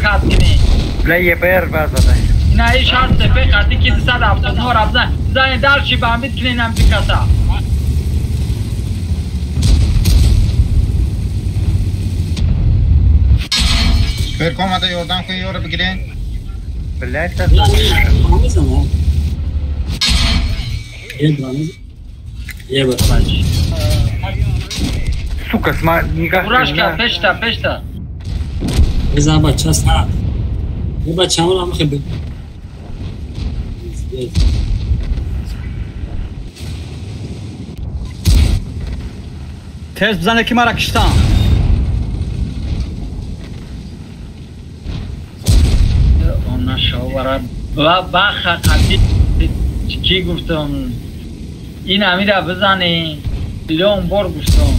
кат кунӣ. Бля ЕБР базада. Ина иш ҳаст ТП қати ки 279 ра бизан. Бизанед дарчи бамбит кунин ҳами каса. Суперка омада ёрдам кун ёра бигирен. Блядь, Сука, сма никак. Урашка, пешта, пешта. Бизан бача сад. Бачамон ҳам хеб. Тез бизане ки мара киштан. Она шовара баха қати чӣ гуфтам? Ин ҳамира бизанӣ миллион бор гуфтам.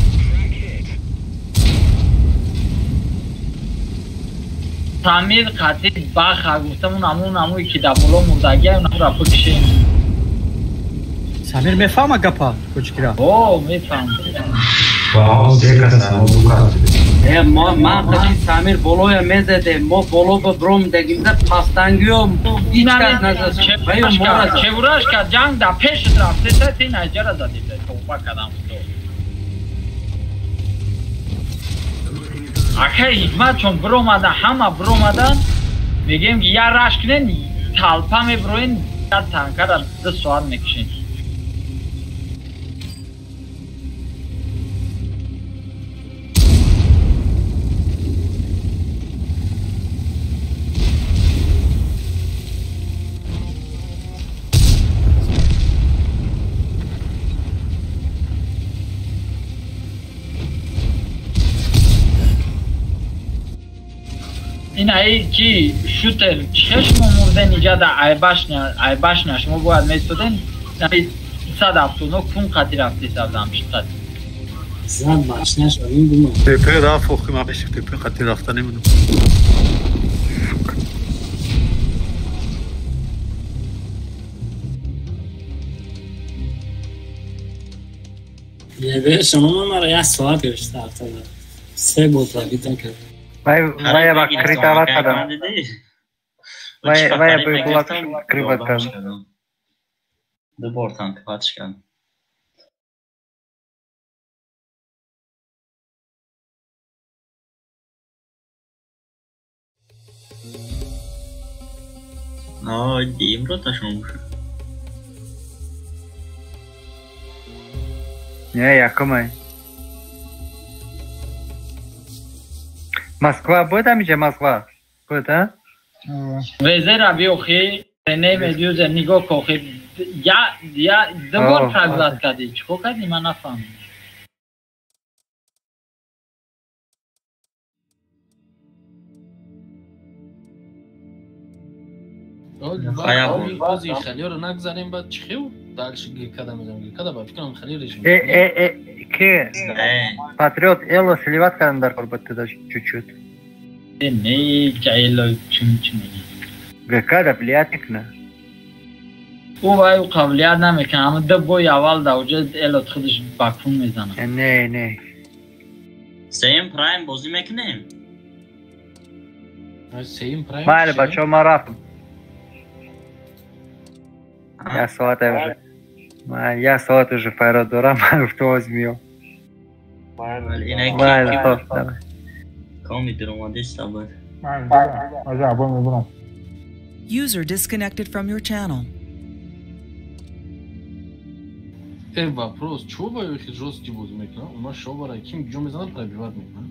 Самир қати баха гуфтам он ҳамун ҳамуе ки дар боло мурдагия онро бикшем. Самир мефаҳма гапа кочкира? О, мефаҳм. Ман қати Самир болоя мезадем, мо боло ба бром дагимда пастангиё ҳеҷ кас назад. Чевурашка ҷанг дар пешат рафтеса ти наҷара задида тавба кардам. Акай ҳикмат чун биромада ҳама биромадан мегӯем ки я раш кунен талпа мебироен я танкара 2 соат мекушен. Ин ай ки шутер чашмо мурден иҷа да айбашня шумо бояд местоден 179 кун қати рафти савдам шуд. Зад башняш ин гума. ТП рафт охи ма бешик ТП қати рафта немудам. Ебе шумо мара як соат гирифта рафта. Се бор пробита кард. Вая ба критоват кардам. Вая ба кулак криват кардам. Ду бор танкиватш кардам. Дим роташон бошад. Не, якумай. Москва будет амиҷа Москва? Будет, а? Везера биохи, не медюзе нигоҳ кохи. Я ду бор пробиват кардӣ. Чӣ кор кардӣ ман нафаҳмидам. Бози халиёро нагзарем баъд чӣ хел дальше гиркада мезанем? Гиркада ба фикрам хали режим. Ки? Патриот Эло сливат кардам дар кор бад даже чуть-чуть. Не, Эло чун-чун мегӣ. Гиркада влиять мекунад. Ӯ вай ӯ қабилият намекунад, аммо ду бои аввал дар оҷа Эло худаш ба кун мезанад. Не, не. Сеюм прайм бозӣ мекунем? Сеюм прайм. Майли бачаҳо ман рафтам. Я соат уже. Я соат уже файрод дорам, ман гуфтам оз миём. Майли, хоб, давай. Коми дуромадист абад. User disconnected from your channel. Вопрос, чё вы их жёсткий бозӣ мекунад? У нас шо барай ким ҷо мезанад пробиват мекунад?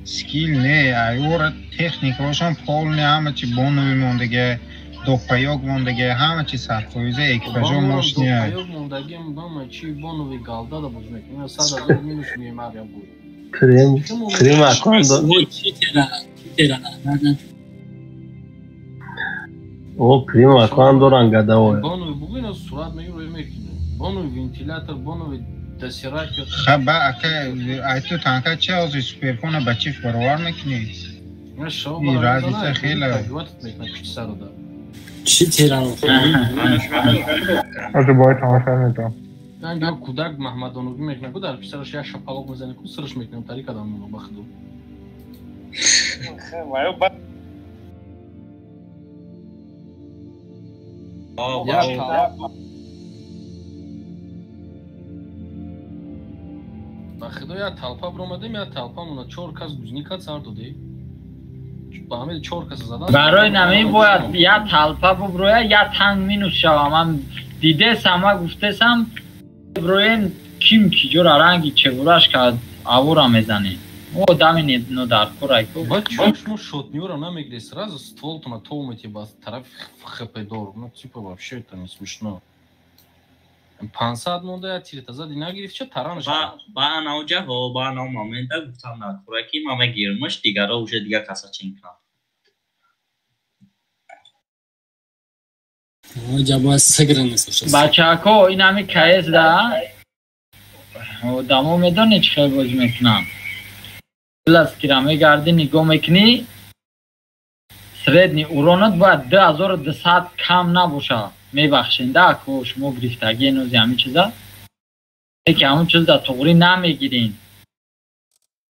Скилл не, айора техникаошон полный ҳама чи бонови мондага, доппаёк мондага, ҳама чи садфоиза экипажо мощния. Доппаёк мондаги ҳама чи бонови галда да бозӣ мекунад. 100,000 минус меемар я бой. Крем, крем акон до. Чи тера, чи тера, на. О, прима, кван доран гадао. Бону бугина сурат мегиру мекунем. Бону вентилятор, бону дасираки. Хаба ака, ай ту танка чи ози суперкона ба чиф баровар мекунӣ? Ин разница хеле. Чӣ теран? Ҳозир бояд тамоша метавон. Ганга кӯдак Маҳмадонугӣ мекунад, ку дар писараш як шапалоқ мезанад, ку сирш мекунад, тари кадам ба худу. Ба худо як талпа биромадем, як талпа мона 4 кас гузинӣ кард, сар додем. Ба ҳамин 4 кас задан. Барои намин бояд як талпа буброя, як танк минус шава. Ман дидесам, ман гуфтесам, броен ким ки ҷора ранги чебураш кард, авора мезанем. О, дами но дар курай ку. Ба чё шумо шотниёро намегиред, сразу стволтона тов мети ба тарафи ХП-дор. Ну, типа, вообще это не смешно. 500 монда я тирта зади нагирифт, ча таранаш. Ба анау ҷаҳо, ба анау момента гуфтам дар курай ки ман мегирмаш, дигаро уже дигар каса чин кунам. Бачако, ин ҳами КС да одамо медонед чӣ хел бозӣ мекунам. Ласкира мегардӣ, нигоҳ мекунӣ, средний уронат бояд 2200 кам набошад. Мебахшед, да, ко шумо гирифтагӣ нози ҳамин чиза. Лекин ҳамон чиз да туғрӣ намегирин.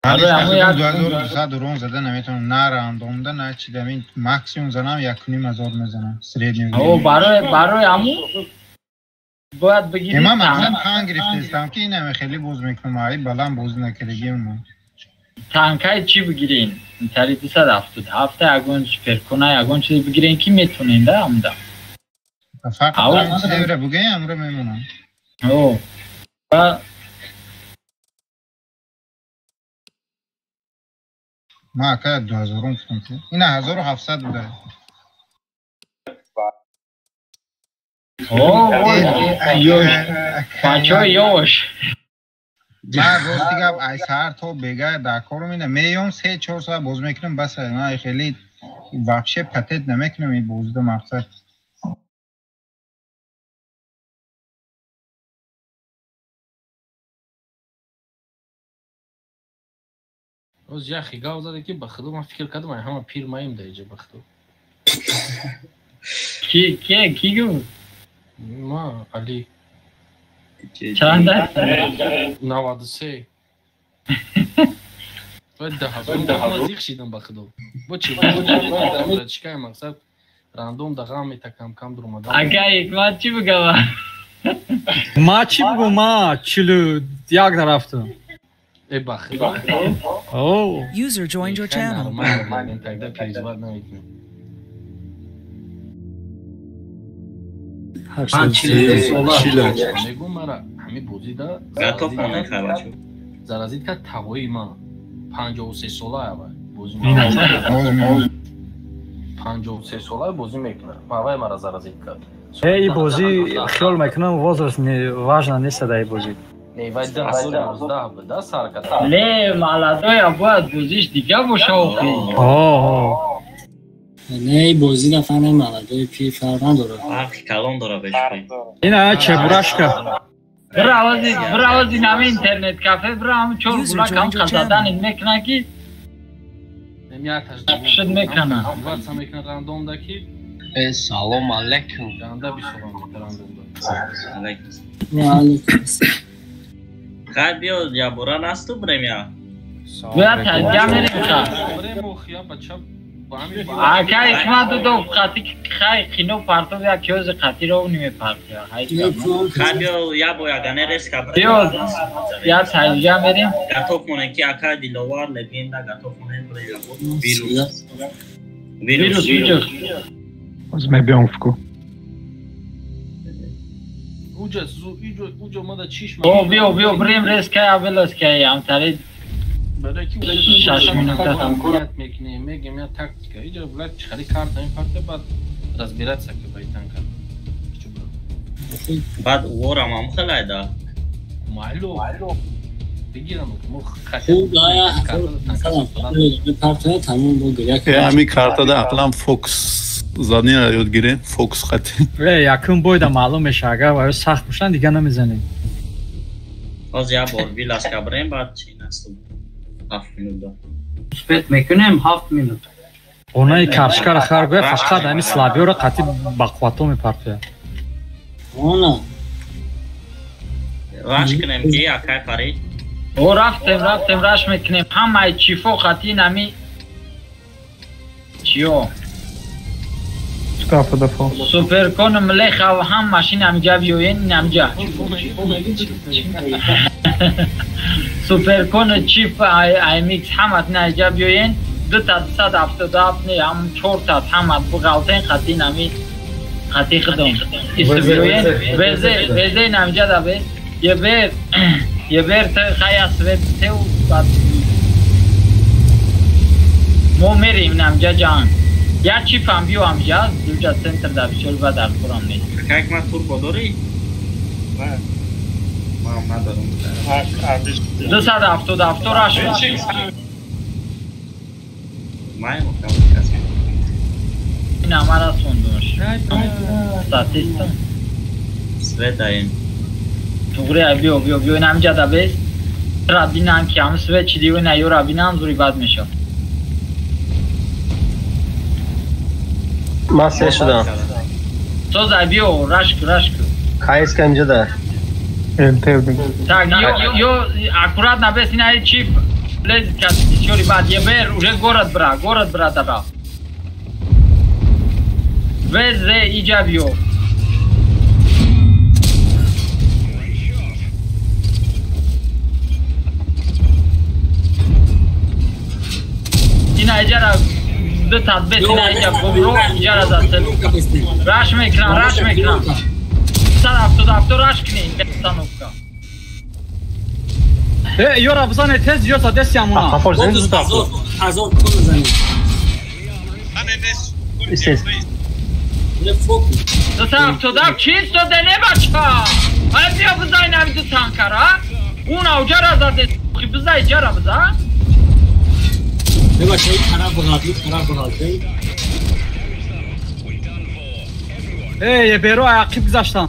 Барои ҳамон як 2200 урон зада наметавонам, на рандомда, на чи да, мин максимум занам 1500 мезанам, средний. О, барои ҳамон бояд бигирӣ. Ман мақсад танк гирифтаистам ки инаме хеле боз мекунам, ай баланд бозӣ накардагиам ман. Танкаи чӣ бигирин? Тари 277 ягон суперкона, ягон чиз бигирин ки метонен да ҳамда. Фарқ чизеро бугӯем, амро мемонам. О, ман ака 2000 гуфтам ки ина 1700 буда. О, ёш. Бачаҳо ёш. Ман рости гап ай саҳар то бега дар корум ина меём 3-4 соат боз мекунам, бас ман хеле вообще патент намекунам ин бозида мақсад. Оз як хигав заде ки ба худо ман фикр кардам ай ҳама пир маим дар иҷа ба худо. Ки ки ки гуфт? Ма Али. Чанд аст? 93. Бояд 10000 зиқ шидам ба худо. Бо чи чикай мақсад рандом да ғам метакам кам дуромадам. Ака Ҳикмат чӣ бигӯям? Ма чӣ бигӯм? Ма 41 дарафтам. Э ба худо. О. User joined your channel. Нормально, тогда перезвать намекунем. Мегӯм мара ҳамин бозида заразид кард тағои ман 53 сола авай бозӣ 53 сола бозӣ мекунад. Авай мара заразид кард. Эй бозӣ хиёл мекунам возраст не важно нест дар бозӣ. Не, вай 2019 буда сар кард. Не, молодоя бояд бозиш дига боша охи. О. Не, бозӣ да фани молодой пир фарқ надорад. Фарқи калон дора бешпи. Ина чебурашка. Бира ози нами интернет кафе, бира ҳам чор гулак ҳам қазадан мекунад ки шуд мекунад. Ватса мекунад рандомда ки. Э, салом алейкум. Ганда бисолам рандомда. Алейкум. Ва алейкум. Хай биё ябора насту брем я. Бояд таҷа мерем ка. Брем охия бача. Ака Ҳикмат дудо қати хай кино партов як киёзи қатиро намепартоя. Хай биё я бо ягане резка. Биё я таҷа мерем. Готов монем ки ака Диловар легенда готов монем брем ябо. Вирус. Вирус вирус. Оз мебиём фку. Уҷа зу иҷо уҷо мада чиш О биё биё брем резка авелоска ям тари шаш минута мекунем, мегем я тактика. Иҷо блядь чихали карта ин парта баъд разбираться ки ба танка. Баъд уворам ҳам хелайда. Майло. Бигирам мо хуб партоя тамом бо гиря. Ҳамин картада ақлан Фокс Заднира ёд гирем, фокус хати. Якум бойда маълум меша, агар ваё сахт бошанд, дига намезанем. Ҳозир як бор виласка бирем, баъд чи наст 7 минут. Успеть мекунем 7 минут. Онаи каршкара хар гӯя, фақат ҳами слабиёра қатъи бақуввато мепартояд. Она. Раш кунем ки акай Фарид. О рафтем, раш мекунем. Ҳамаи чифо қатъи нами чиё. Суперкон млеха ҳам машина ҳамҷа биёен, ҳамҷа. Суперкон чиф АМХ ҳамат наҷа биёен, 277 не, ҳам 4 та ҳамат буғалтен қатъи нами қатъи худом. Истибиёен, везе намҷа да бе. Ебер те хая свет теу бад. Мо мерим намҷа ҷан. Я чифам биё ҳамҷа, дуҷа центр да бисёр ба дар хӯрам нест. Как ма турбо дорӣ? Ман надорам. 277 раш. Маємо кас. Ина мара сондуш. Статиста. Свет даем. Туғри биё биё биё ин ҳамҷа да бес. Ра бинам ки ҳам свет чи диво ина ёра бинам зури бад мешав. Ман се шудам. Соза биё рашк рашк. Кайска инҷа да. Так, ё аккуратно бес ина чип лезет как бисёри бад. Ебер уже город бра дара. Везе иҷа биё. Ина иҷара ду тадбес ина иҷа бобро иҷара зад. Раш мекунам. 177 раш кунем установка. Ёра бизане тез ё садес ямуна. Азор кун зани. Ду 177 чисто дене бача. Ай биё бизай нави ду танкара. Уна уҷара заде. Бизай иҷара биза. Бача ин тараф бағалти, тараф бағалти. Еберо ақиб гузаштан.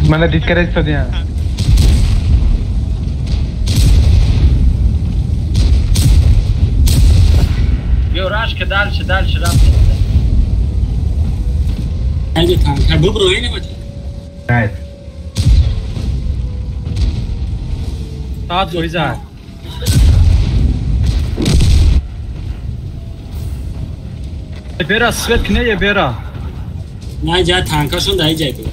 Мана дид карда истодиям. Биё рашка дальше рафтем. Айде танка бубро ине бача. Найт. Саат фоиза. Ебера свет кне ебера. На ҷа танкашон дар ҷай буд.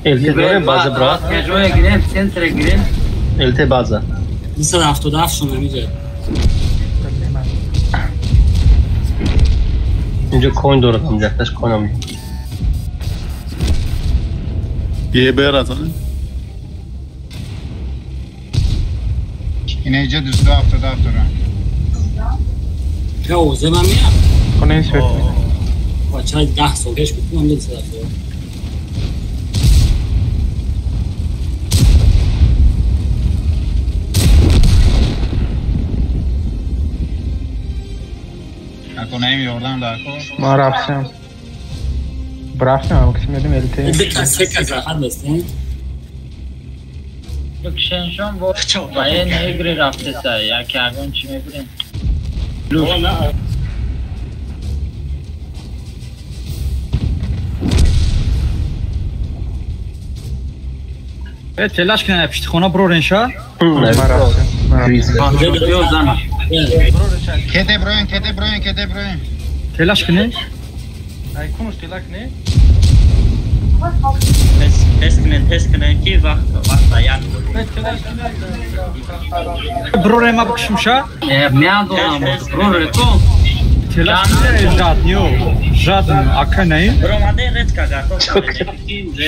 ЛТ дорем база брат. Ҷое гирем, центре гирем. ЛТ база. 277 шон ҳамиҷа. Инҷо коин дорад ҳамҷа, таш коин ҳамҷа. Ебера зане. Ина иҷа 277 дорам. Ка озе ман меям. Конаи свет. Бача 10 сол пеш буд, ман 277. Конаим ёрдам дар кор. Ман рафтам. Брафтам, максим едем ЛТ. Ду се кас раҳат бастем. Бикшеншон бо военные игры рафтеса, яке ягон чӣ мебурем. Телаш кина пишти хона брорен ша? Кете броен. Телаш кне? Ай кунуш телак не? Тез кне ки вақт як. Броре ма бикшим ша? Меандонам броре то. Телаш кне жадниё. Жадни ака наи? Бромаде редка готов.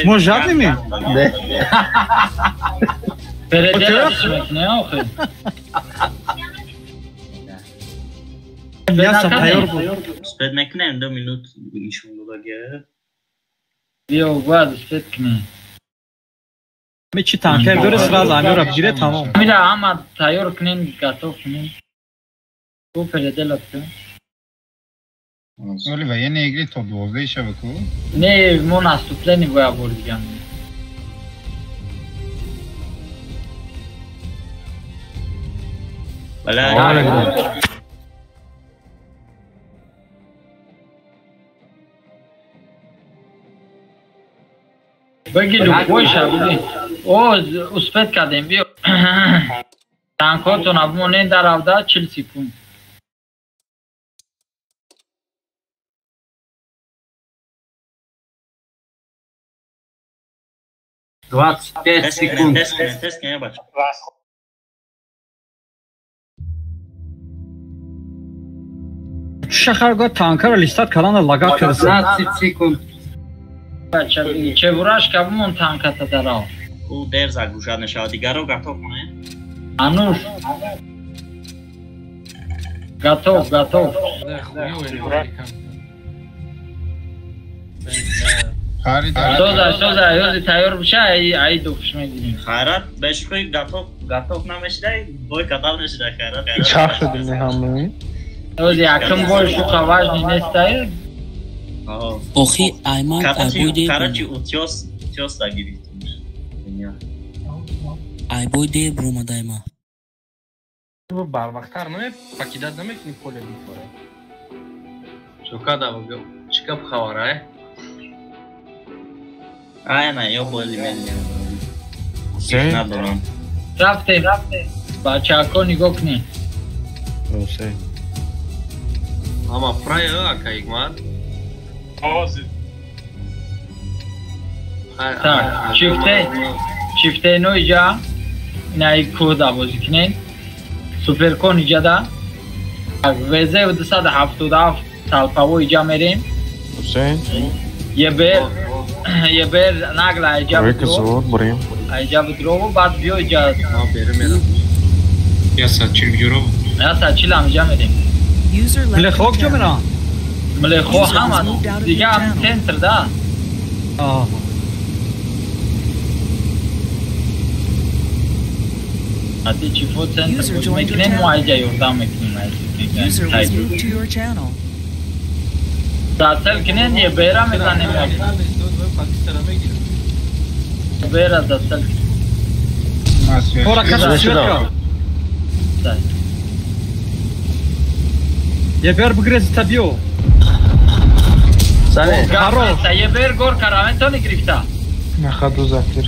Шумо жадни ми? Не. Переделаш мекне охи. Мясо тайёр буд. Успеть мекунем, 2 минут нишон додагия. Биё, бояд успеть кунем. Ами чи танкер дори сразу амира бигире тамом. Амира ҳама тайёр кунем, готов кунем. Бу переделать кунем. Оли военные игры то 12 шава ку? Не, мо наступление бояд бурдигам. Бля. Беги любой шабуди. О, успеть кардем, биё. Танкотон абмонен дар авда 40 секунд. 25 секунд. Тест не бач. Шахар го танкара листат калана лагат кардаса. 15 секунд. Бача, чебурашка бумон танката дарав. У дер загружад нашава, дигаро готов моне? Ануш. Готов, готов. Соза, соза, ёзи тайёр биша, ай дуфш мегирем. Хайрат, бешхуй готов, готов намешидай, бой катав нашидай, хайрат. Чах шудем ҳамаи. Ёзи якм бой шуха важный нестай. Охи айман айбой дер. Короче, утёс, утёс дагирифтем. Айбой дер бромадайма. Барвақттар наме покидать намекунӣ поле битвора. Чокада чӣ гап хабар, ай? Ай, на, ё боли мен. Надорам. Рафтем, рафтем. Бачако нигоҳ кунед. Ҳусейн. Ама прай ака Игман. Так, чифте, чифте но иҷа инаи кӯҳда бозӣ кунед. Суперкон иҷада. ВЗ 277 талпаво иҷа мерем. Ҳусейн. Ебер, ебер нагла иҷа бидро. Иҷа бидро, баъд биё иҷа. Яса чил биёро. Яса чил ҳам иҷа мерем. Млехо куҷо мерам? Млехо ҳама дига центр да. Ати чифо центр бозӣ мекунем, мо айҷа ёрдам мекунем. Засел кунем, ебера мезанем. Ебера засел. Ора каса свет кар. Ебер бигрез та биё. Хорош. Ебер гор караметони гирифта. На ходу закир.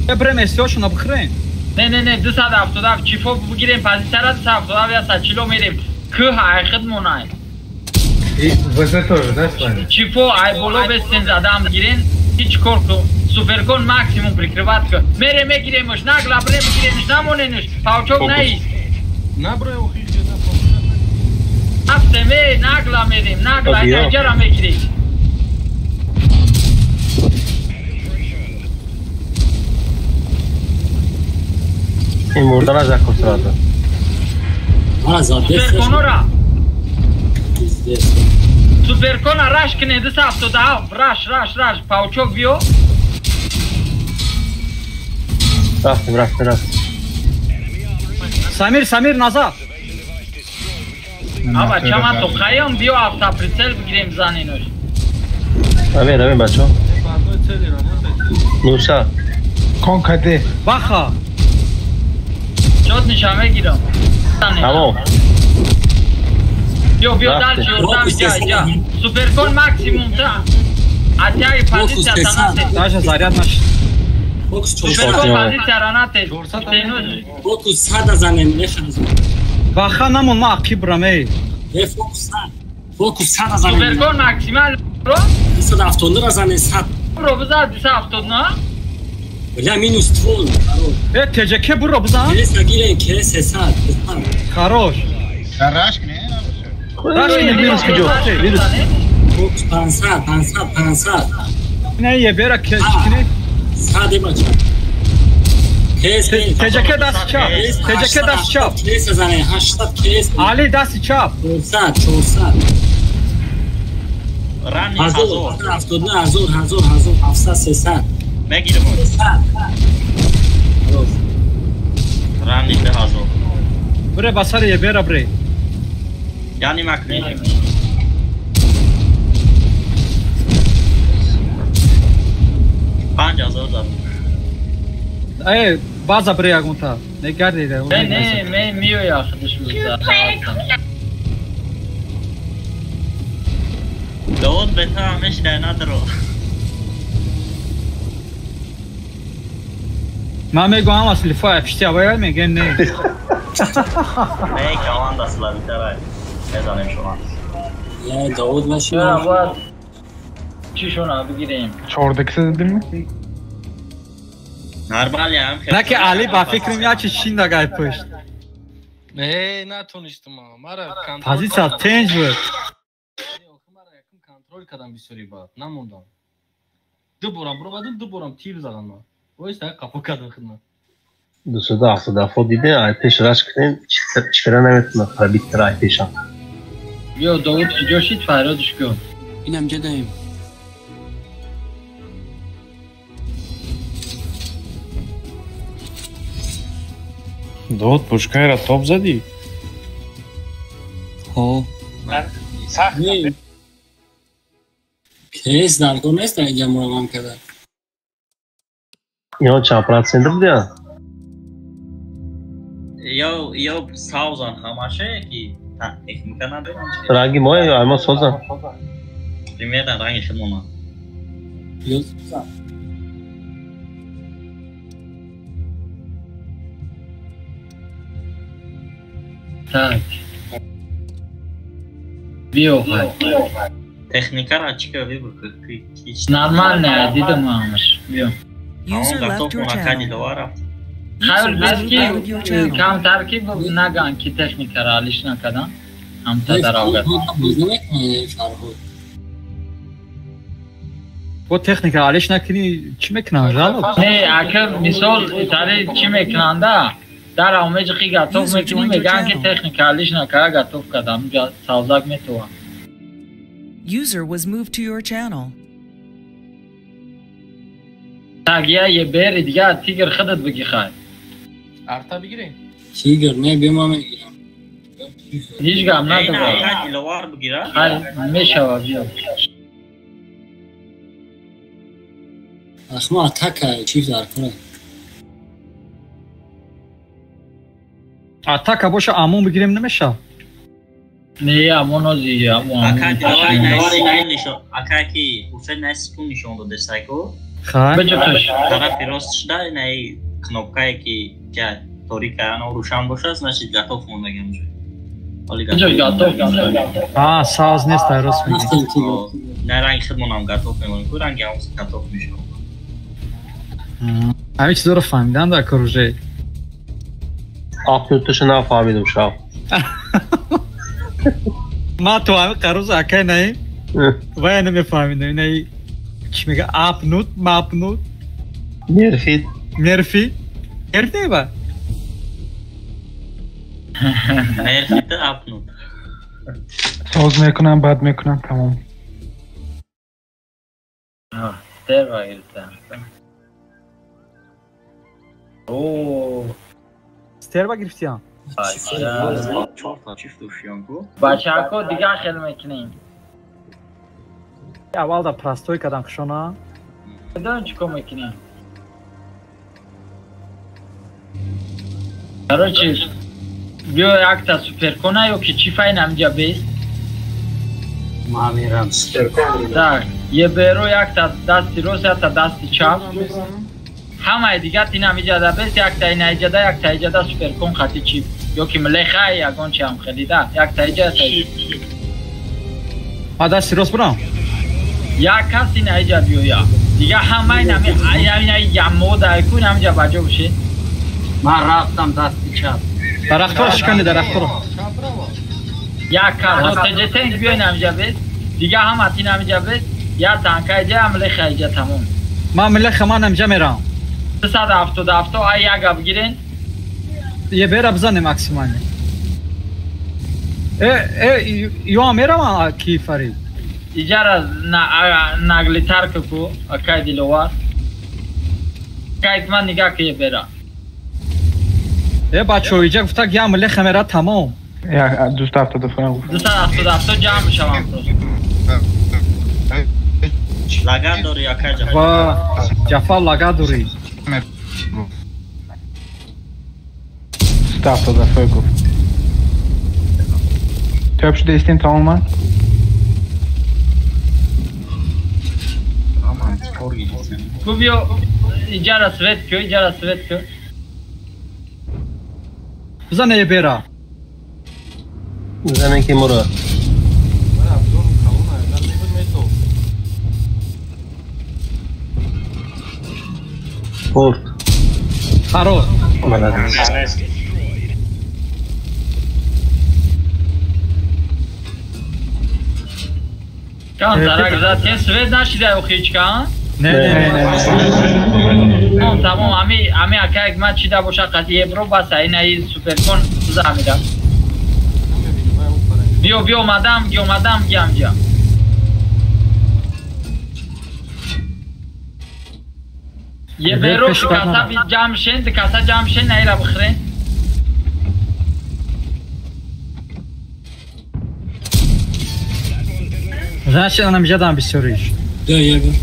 Ебрем эсиошона бихӯрем. Не, не, не, 277 чифо бигирем, позитсияра 277 яса чило мерем. Кӯҳ ай хидмонай. И ВЗ тоже, да, с вами? Чифо ай боло бестен задам гирен, ҳеч кор ку. Суперкон максимум прикрывать ку. Мерем мегиремш, нагла брем мегиремш, намоненш, паучок наист. Наброй охи Рафтем, нагла мерем, нагла инҷара мегирем. Ин мурдана закур сразу. Суперконора. Суперкона раш кне 277, раш, раш, раш, паучок биё. Рафтем, рафтем, рафтем. Самир, Самир, назад. Аба чама то хаём биё автоприцел бигирем заненош. Амин, амин, бачо. Нуса. Кон каде. Баха. Чот ниша мегирам. Тамом. Биё, биё дальше, ёрдам иҷа, иҷа. Суперкон максимум та. Атяги позиция танате. Даже заряд наш. Суперкон позиция ранате. Фокус сада занем, неханзу. Баха намон ма ақибрам, эй. Фокус сад. Фокус сада занем. Суперкон максимал ро? 279 занем сад. Бро бизад 279. Бля, минус ствол. Э, ТЖК бро бизан? КС нагирем, КС 300. Хорош. Раш кне, раш кне, вирус куҷо? Вирус. Фокус 500, 500, 500. Не, ебера кне. Саде бача. ТЖК дасти чап. ТЖК дасти чап. КС зане 800 КС. Али дасти чап. 400 400. Рани 1000. 79 1000 1000 1700 300. Мегирем. Рани 2000. Бре басари ебера бре. Яни макни. 5000 задам. Э, база бре ягонта. Негарди да. Не, не, ме миоя худаш буза. Довод бета ҳамеш надро. Ман мегӯям ҳама слифа пишти авая мегӯям не. Не, команда слабитара. Мезанем шумо. Не, Довод машина. Бояд чишона бигирем. 14 киса дадим? Нормально, ам. На ки Али ба фикрам як чи шинда гай пушт. Не, натонистам. Мара позиция тенж буд. Мара якум контрол кардам бисёри баъд намондам. Ду борам буромадам, ду борам тир задам ман. Ойста қапо кардам хидмат. 277 диде, ай пеш раш кунем, чикара наметунад пробить кара ай пешам. Биё Довуд киҷо шид фарёдш кун. Инам ҷадаем. Довуд пушкайра топ задӣ? Ҳо. Сахт. КС дар кор нест инҷа муравам карда. Ё чанд процент будия? Ё савзан ҳамаше ки техника надорам. Ранги мо ё мо созан? Примерно ранги худмона. Ё Так. Биё хай. Техникара чӣ кар выбор ки? Нормально, дидам ҳамаш. Биё. User left your channel. Хайр бес ки камтар ки наган ки техникара алиш накардан. Ҳамта дарогад. Бо техника алиш накунӣ чӣ мекунанд? Жалоб? Не, ака мисол тари чӣ мекунанда? Дар омеҷи готов мекунӣ меган ки техника алиш накара готов кардам. Савзак метавон. User was moved to your channel. Так, я ебери дига тигр худат бигӣ хай. Арта бигирем? Тигр не бема мегирам. Ҳеҷ гап надорад. Диловар бигира. Хай мешава биё. Ахма атака чиз дар кора. Атака боша амон бигирем намеша? Не, амон ози амон. Ака диловар най нишон. Ака ки Хуршед най секунд нишон дода сайко. Тарафи рост шуда най кнопкае ки торик ано рӯшан бошад, значит готов мондагиам уже. Готов. А, савз нест, ай рост мегӣ. На ранги худмонам готов мемонем, ку ранги ҳам готов мешавад. Ҳамин чизоро фаҳмидан дар кор уже. Апнуташа нафаҳмидам шав. Ман то ҳамин қароз акай наим, вая намефаҳмидам. Инаи чӣ мега апнут, мапнут. Нерфи. Нерфи. Нерфи неба? Нерфи апнут. Соз мекунам, бад мекунам, тамом. Стерва гирифтам. О, стерва гирифтиам. Чорта чифт ушиён ку. Бачако дигар хел мекунем. Аввал да простой кадан хушона. Медонам чӣ кор мекунем. Короче, биё якта суперкона ё ки чӣ файн ҳамҷа бест? Ман мерам суперкон. Так, еберо якта дасти рост, якта дасти чап. Ҳамаи дигар ин ҳамиҷада бест, якта ин ҳиҷада, якта ҳиҷада суперкон хати чип. Ё ки млеха ягон чи ҳам хелида, якта ҳиҷа, якта ҳиҷа. Ма дасти рост бурам? Як кас ин ҳиҷа биёя. Дигар ҳамаи ин ямода ку ин ҳамиҷа баҷо бошед. Ман рафтам дасти чап. Дарахтро шикани, дарахтро. Як кас, ТЖТ биё ин ҳамиҷа бест, дигар ҳама ин ҳамиҷа бест, як танка ҳиҷа, млеха ҳиҷа тамом. Ман млеха, ман ҳамиҷа мерам. 277 ай яга бигирен. Ебера бизане максимально. Ё меравам ки Фарид. Иҷара наглитар ку акай Диловар. Кайт ман нигаҳ ки ебера. Бачо иҷа гуфта гям леха мера тамом. Я 277 гуфт. 277 ҷамъ мешавам просто. Лаган дори акай Ҷафар. Ва Ҷафар лаган дори. 277 гуфт. Töp шуда истем тамоман? Ку биё иҷара свет ку, иҷара свет ку. Бизан ебера. Бизанем ки муро. Порт. Хорош. Молодец. Кан зарак зад, ке свет нашида охичка? Не, не, не. Тамом, ами акай ман чида боша қати ебро баса, ина и суперкон замида. Биё, биё, мадам, гиё, мадам, гиам, гиам. Еберо каса ҷамъ шен, каса ҷамъ шен, наира бихӯрен. Значит, анам ҷадан бисёриш. Да, ебер.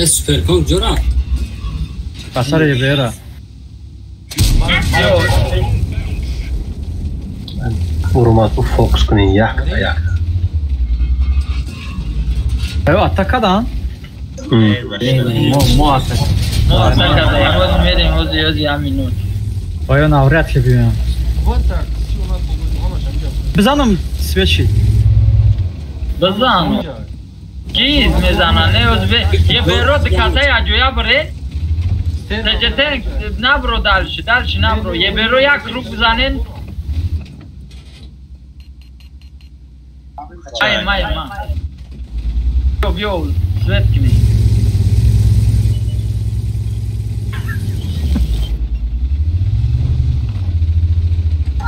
Суперкон ҷора. Пасар ебера. Урмату фокус кунин якта якта. Атакадан? Мо атака. Мо атака даем, оз мерем, оз оз я минут. Оё навряд ли биём. Бизанам свечи. Бизан. Ки мезана, не оз бе. Еберо касай аҷоя бре. Теҷетен набро дальше, дальше набро. Еберо як круг бизанен. Ай май ма. Биё, биё, свет кунӣ.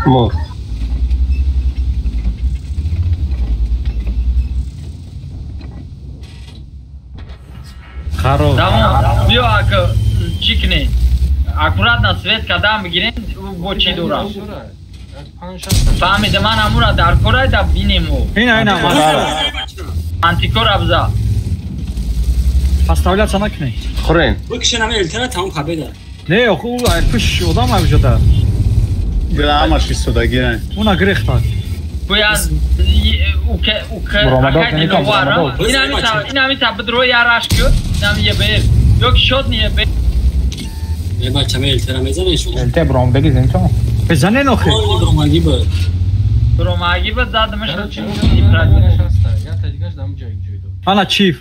Мурд. Хорош. Тамом, биё ака чӣ кунем? Аккуратно свет кадам бигирем, бо чӣ дорам? Фаҳмида, ман амура дар кора да бинем о. Ина, ина, антикора бза. Поставляться накунем. Хӯрен. Бикшен ами элтера тамом победа. Не, оху, пуш одам авҷода. Ҳамаш истодагӣ. Уна гирехтад. Бояд уке уке акай Диловара. Ина ми та бидро яраш ку, ина ми ебер. Ёки шод не ебер. Е бача ме элтера мезанеш. Элте бромдаги зинто. Бизанен охи. Бромаги ба. Бромаги ба задамаш. Ана чиф.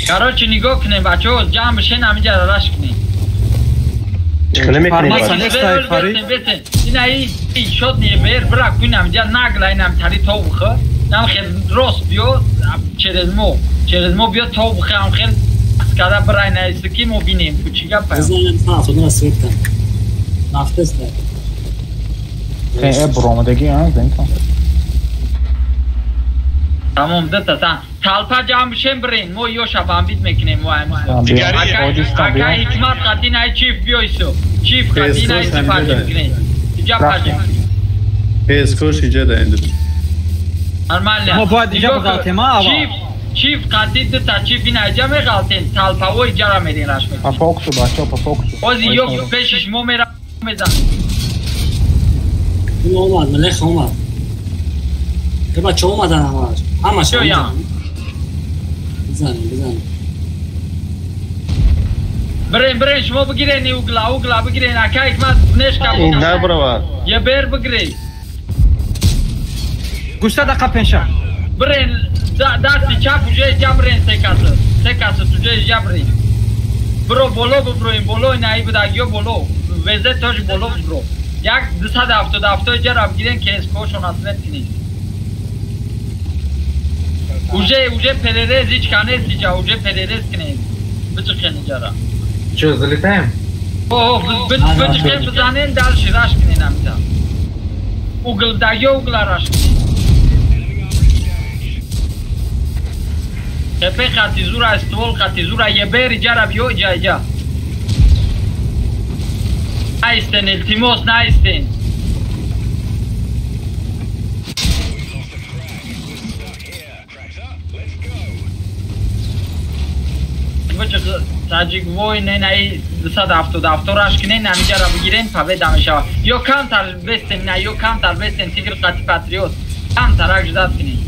Короче, нигоҳ кунем бачаҳо, ҷамъ бишен ҳаминҷа раш кунем. Чӣ намекунем? Ина и шод не бер, бира кун ҳаминҷа нагла инам тари тов бихӯр. Нам хел рост биё через мо биё тов бихӯр, ҳам хел скада бира ина ки мо бинем ку чӣ гап аст. Бромадаги зинто. Тамом, дата та талпа ҷамъ бишем бирен, мо ёша бамбит мекунем мо аймон. Акай ҳикмат қатин ай чиф биёйсу. Чиф қатин ай сифат мекунем. Иҷа пажем. Пескош иҷа да инду. Нормально. Мо бояд иҷа бғалтем, а? Чиф, чиф қатин дата чиф ина иҷа меғалтем, талпаво иҷара мерин раш мекунем. Па фокусу бачо, па фокусу. Ози ё пешиш мо мера мезанем. Омад, мелех омад. Бача омадан ҳамаш. Ҳамаш. Бизанем, бизанем. Бирен, бирен, шумо бигирен угла, угла бигирен, акай ҳикмат нешка. Ин набрава. Е бер бигирен. Гушта дақа пенша. Бирен, дасти чап уже ҷа бирен се каса. Се каса туҷа ҷа бирен. Бро боло биброем, боло инаи будагиё боло. Везе тож боло бибро. Як 277 ҷа ра бигирен КСК-шон асвет кунед. Уже перерез ҳеч канест иҷа, уже перерез кунем. Биҷиқен иҷара. Чё, залетаем? О, биҷиқен бизанен, дальше раш кунен амита. Углдаги угла раш кунен. Тепе хати зура, ствол хати зура, ебер иҷара биё иҷа иҷа. Наистен, илтимос, наистен. Таҷик вой не наи 277 раш кунен, ҳамиҷара бигирен, победа мешавад. Ё камтар бестен, на ё камтар бестен, тигр қати патриот. Камтарак ждат кунен.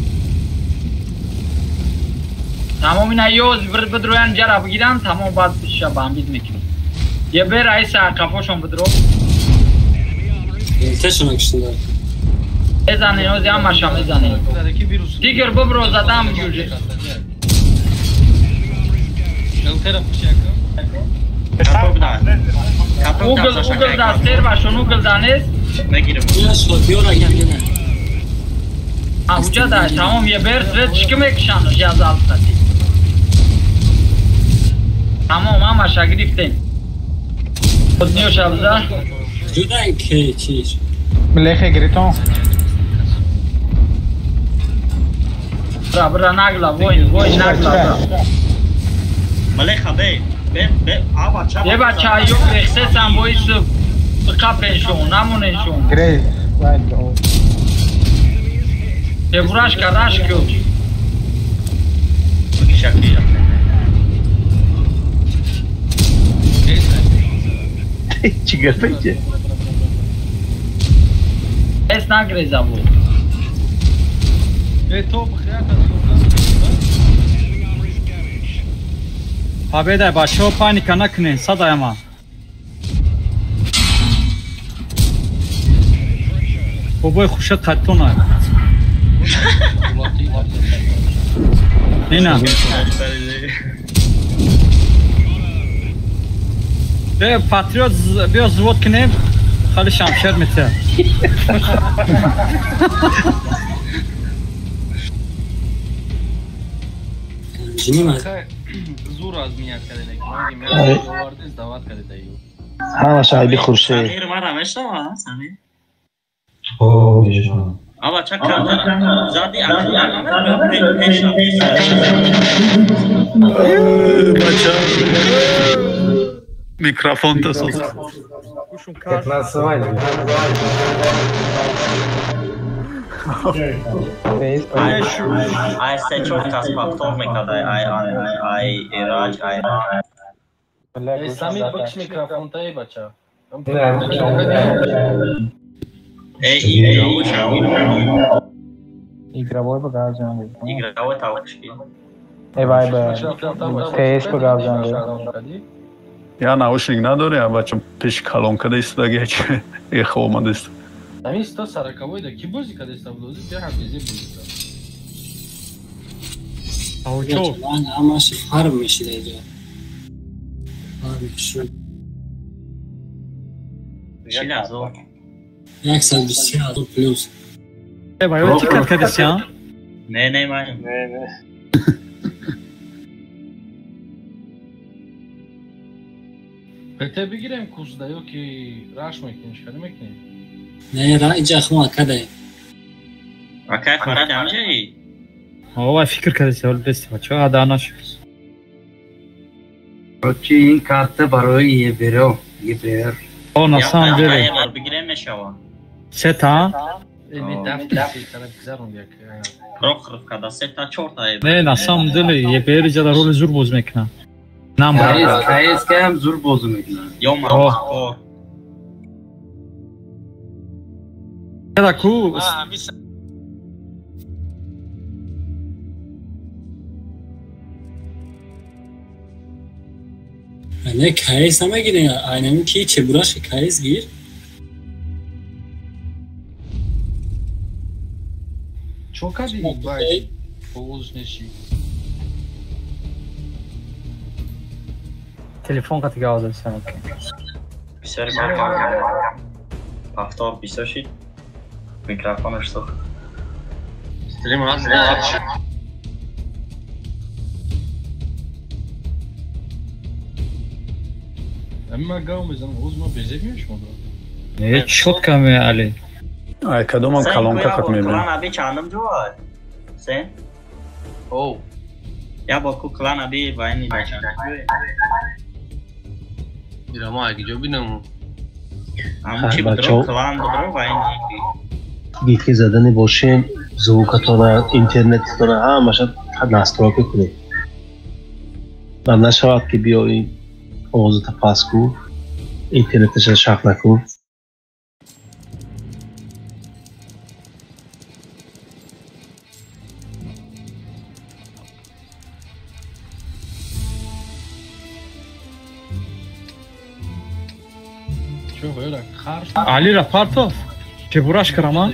Тамом ина ё бидроян ҷара бигиран, тамом баъд ша бамбид мекунем. Е бе раиса қафошон бидро. Тешона киштида. Мезанен, ози ҳамаша мезанен. Тигр бибро задам ҷуҷи. Угл да сервашон, угл да нест. Уҷа да тамом ебер свет чӣ мекушанд я залфати. Тамом ҳамаша гирифтем. Одниёша биза. Ҷудан ки чиш. Млехе гиритон. Бра бра нагла войн войн нагла бра. Млеха бе бе бе ава ча. Е бача ё грехсесан боис қапеншон намоненшон. Грей вайн. Чебурашка рашку. Чӣ гапе? Эс нагреза буд. Э то бихрята. Победа, бачаҳо паника накунед, садаяма. Бобои хушад қаттона. Ина. Бе патриот биё звод кунем, хали шамшер метия. Зур аз меня кардем, оварди сдават карда ю. Ҳама шаҳиди Хуршед. Самир мара мешнава, Самир? О, мешнавам. Ава ча карда? Зади пеш. Бача. Микрофон то соз. Как назвали? Ай се чор кас повтор мекарда, ай ай Эраҷ, ай. Эй Самир бикш микрофон таи бача. Эй игровой шав. Игровой ба гап занед. Игровой тавшки. Эй вай ба. ТС ба гап занед. Я наушник надори, а бача пеши колонка истодаги ҳеч эхо омадааст. Ҳамин 140-ой да ки бозӣ кардааст бозӣ беҳад безе бозӣ кард. Аучо. Ҳамаш фарм мешида иҷа. Фарм шуд. 40,000. 123,000 плюс. Э, вай чӣ кард кардеси, а? Не, не, ман. Не, не. ПТ бигирем курсда ё ки раш мекунем, чӣ кор мекунем? Не, ра иҷа хма кадай. Акай Фарад ҳамҷаи? О, вай фикр кардеси, ҳол бести бача, ада нашуд. Короче, ин карта барои ЕБР, ЕБР. О, на самом деле. Бигирем мешава. Сета? Не, дафта се тараф гузарон як. Прохоров када сета чорта ЕБР. Не, на самом деле ЕБР иҷа дар роли зур боз мекунад. Нам КС ҳам зур боз мекунад. Ё ма. Када ку Не, КС намегирем, айнами ки чебурашка КС гир. Чо кади бай? Овоз неши. Телефон қати гап задисам. Бисёри повтор бисёр шид. Микрофонаш сӯхт. Стрим ҳаст. Ҳамин ман гав мезанам, оз ман безеб мешумам. Не, чётко ме Али. Ай кадомам колонка хат мебинам. Клан аби чандум ҷой? Се? О. Я бо ку клан аби вайни бача. Дирама аги ҷо бинам. Ам чи бдро клан бдро вайни. Гитки задани бошем, звукатона, интернетатона ҳамаша настройка кунед. Ва нашавад ки биёи овозата паст кун, интернеташа шах накун. Али ра партов. Чебураш карама?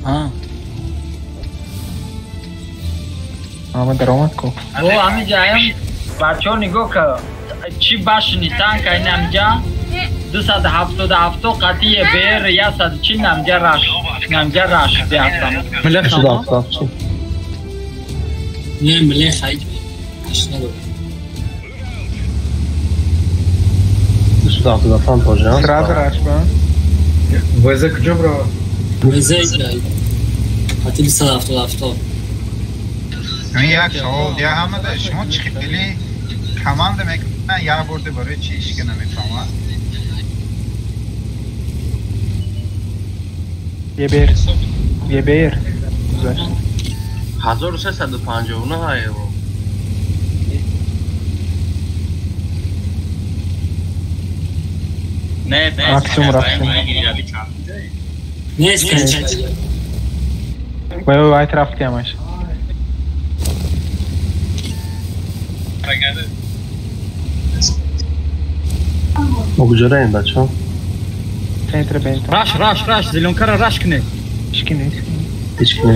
А. Ама даромад ку. О, ҳамиҷа аям бачаҳо нигоҳ кар. Чӣ башни танк ай намҷа 277 қатъи БР 140 намҷа раш. Намҷа раш биастам. Млех ама. Не, млех ай. Ашнадо. 277 тоже. Сразу раш, ба? ВЗ куҷо бро? ВЗ ай. Қатъи 277. Як савол дия ҳамада шумо чӣ хеле команда мекунанд, як борде барои чӣ ишка намефаҳмад? ЕБР. ЕБР. Гузашт. 1359 ҳаево. Не, максимум рафтем. Не, вай вай рафти ҳамаш. Мо куҷораем бачаҳо? Центр бентон. Раш, раш, раш, зелёнкара раш кунед. Ҳеч ки нест.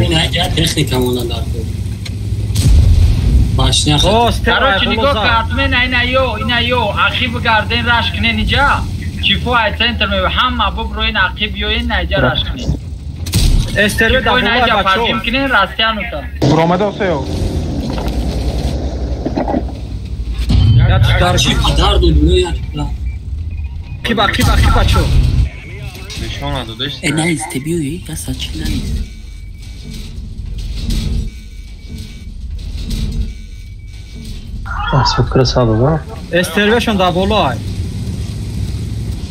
Ин ҳаҷа техника монда дар кор. Башня О, стерва Короче, нигоҳ кар, ҳатман ина ё, ина ё, ақиб гарден раш кунед иҷа. Чифо ай центр мева, ҳама бубро ин ақиб ё ин иҷа раш кунед. Стерва Чифо ина дар иҷа болои бачаҳо. пажим кунед, растянута. Буромада осоё. Я дар Дар ду як. Қиба, қиба, қиба чо. Нишона додаш. Э, наист, биёи, яса чи наист. Сфоткара садо, да? Стервешон дар боло ай.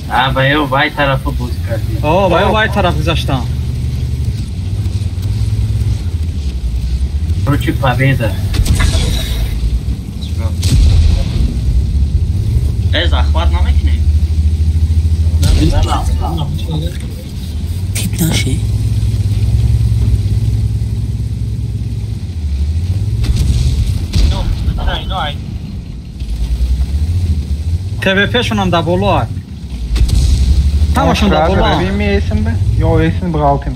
А, ба ё вай тарафа боз кардем. О, ба ё вай тараф гузаштам. Короче, победа. Э, захват намекунем. Тип наше. ТВП-шонам дар боло ай. Ҳамашон дар боло. Равим есим бе? Ё есим бғалтим.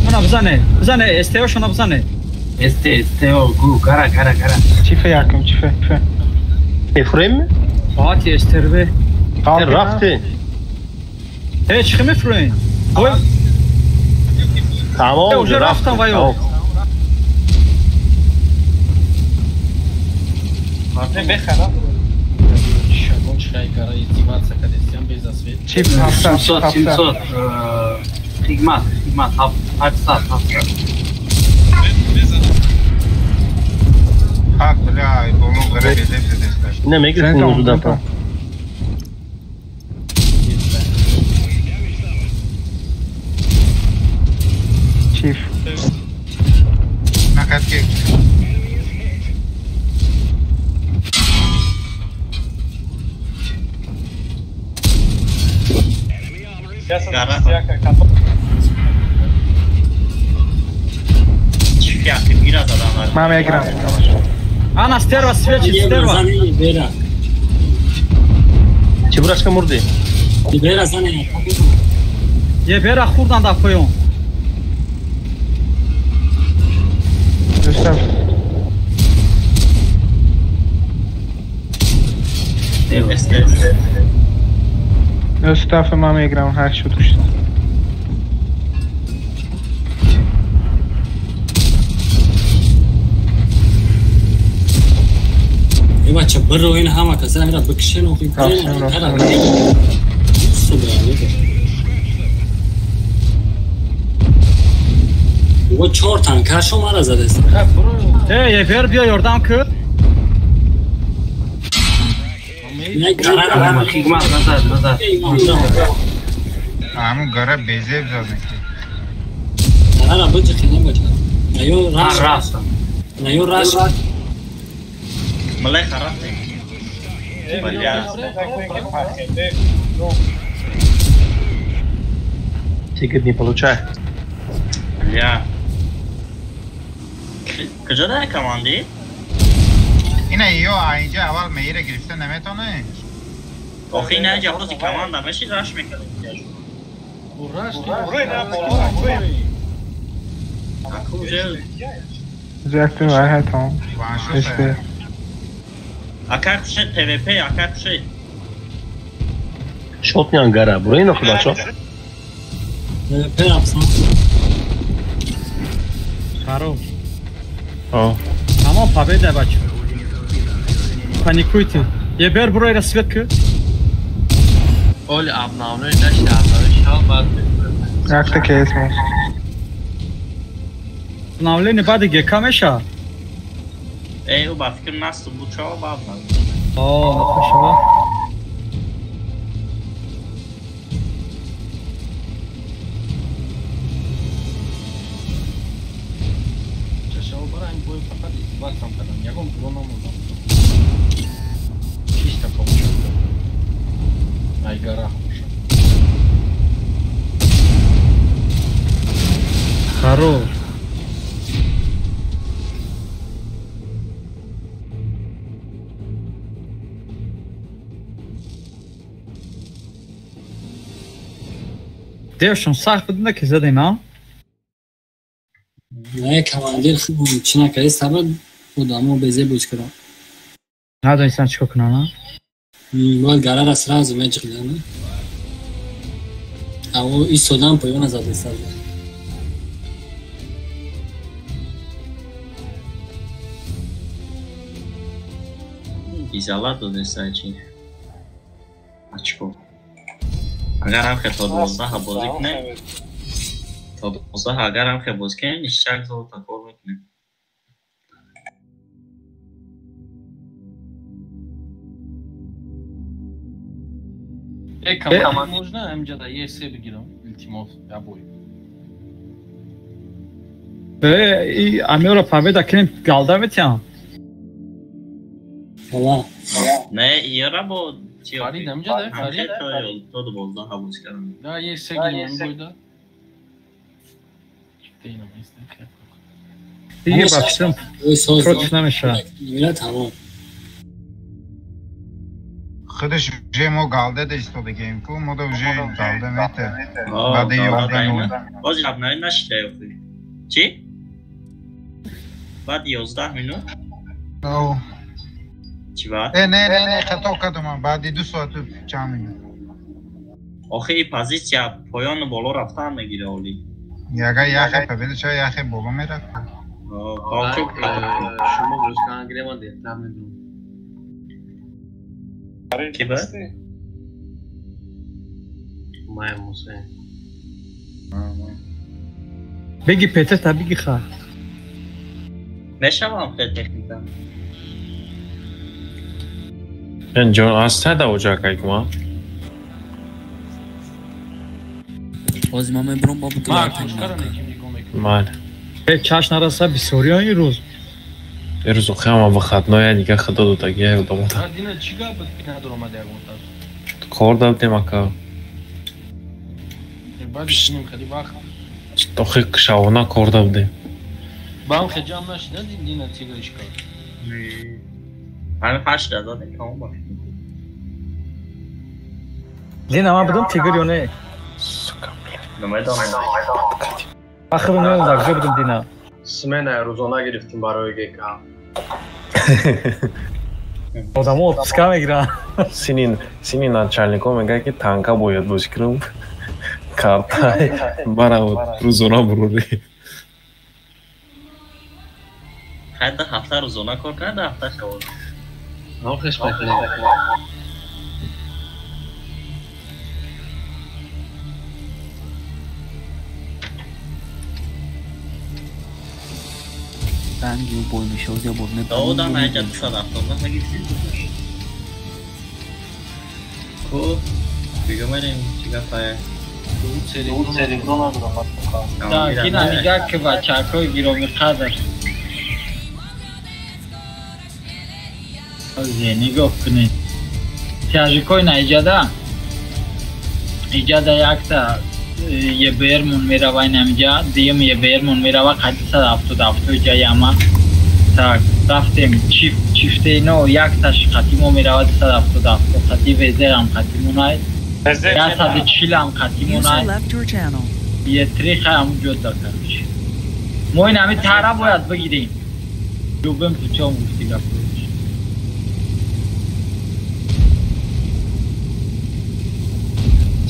Мана бизане, бизане, СТО-шона бизане. СТ, СТО, гу, гара, гара, гара. Чифе якум, чифе, чифе. Мефурем? Соати СТРВ. Рафти. Э, чӣ мефурем? Ой. Тамом, уже рафтам вайо. Не бехара. Шагон чай гара издеваться кадестиам без засвет. Чип 700, 700, хигмат, хигмат, 800, 800. Ҳа, бля, боло гара безеб задеста. Не мегирифтем узу дафа. Чиф. Накатки. Ман мегирам. Ана стерва свечи, стерва. Чебурашка мурди? Ебера зане. Ебера хурдан дар поён. Дӯстам. Дӯстаф ман мегирам, ҳар шуд кушт. Еба Бача бирро ин ҳама каса мера бикшен охи. Бо чор танкашо мара задест. Эй, ебер биё ёрдам ку. Ҳамун гара безеб задем. Гара биҷиқи набача. Наё раш. Наё раш. Малай харафте. Тикет не получай. Бля. Куҷо дар команди? Ина ё инҷа аввал меира гирифта наметавонӣ? Охи ина инҷа ҳози команда меши раш мекард. Жакты вай там. Este. Ака хушед ПВП, ака хушед. Шотнян гара, бурино худачо. ПВП рафсан. Хорош. Тамом победа, бачо. Паникуйте. Ебер буро рассвет ку. Оли обновление нашли, обновление шал бад. Як та кейс мо. Обновление баъди ГК меша? Эй, у ба фикр наст бу чао бад. О, хушва. Фақат издиваться кардам, ягон пуло намондам. Чисто получил. Ай гора хуша. Хорош. Девшон сахт буд ки задем, а? Не, командир чӣ накарди, сабаб одамо безеб буд кардам. Надонистам чӣ кор кунам, а? Бояд гарара сразу меҷиқидам. Аво истодам поёна задистад. Изала додеста чи? Очко. Агар ҳам хе то 12 бозӣ кунем, то 12 агар ҳам хе бозӣ кунем, ништак золото кор мекунем. Э, команда можно ҳамҷада Е3 бигирам, илтимос, я бой. Э, и амиро победа кунем, галда метиҳам. Ҳала. Не, ира бо Фарид ҳамҷада, Фарид. То 12 бозӣ кардам. Да, Е3 гирам, бойда. Диге бахшидам, против намешавад. Мира тамом. Худаш уже мо галда да истодагем ку, мо да уже галда мета. Баъди 11 минут. Боз обновление нашида охи. Чӣ? Баъди 11 минут? О. Чӣ баъд? Э, не, не, не, хато кардам, баъди 2 соату чанд минут. Охи позитсия поёну боло рафтан мегира оли. Яга яхе победа ча яхе боло мерафт. Шумо рӯзкан гирема дертар медонам. Ки ба? Мая Муса. Беги Петр та беги ха. Мешавам хе техника. Ҷон аст да оҷа кайкма? Ҳозир ман мебурам бо Ман. Чаш нараса бисёриён ин рӯз. Ирӯз охиама выходной дига худо додагия одамода. Дина чӣ гап буд ки надоромад ягонта? Кор дадем ака. Баъди шинем хеле вақт. Охи шавона кор дадем. Бам хе ҷамъ нашида дина тигришка. Ҳамин 8 дадем тамом бошад. Дина ман будам тигр ё не? Сука, блядь. Намедонам. Ман худам намедонам куҷо будам дина. Смена рӯзона гирифтем барои ГК. Одамо отпуска мегиранд. Сини начальнико мегӯяд ки танка бояд бозӣ кунам. Картай бара рӯзона бурурӣ. Хайда ҳафта рӯзона кор карда, ҳафта шавона. Нохеш мекунем. Ранги бой мешавад я бор не. Додан айҷа 270 нагирифтӣ. Хуб, дига мерем чӣ гапае? Так, ина нигаҳ ки бачакҳои гиромӣ қадр. Нигоҳ кунед. Тяжикои на иҷада. Иҷада якта ЕБР-мон мерава инамиҷа, дуюм ЕБР-мон мерава қади 177 иҷа яма. Так, рафтем чиф чифтеино якташ қати мо мерава 277 қати ВЗ-ам қати монай. 140-ам қати монай. Е3 хаям ҷода короче. Мо инами тара бояд бигирем. Любым путём гуфти гап.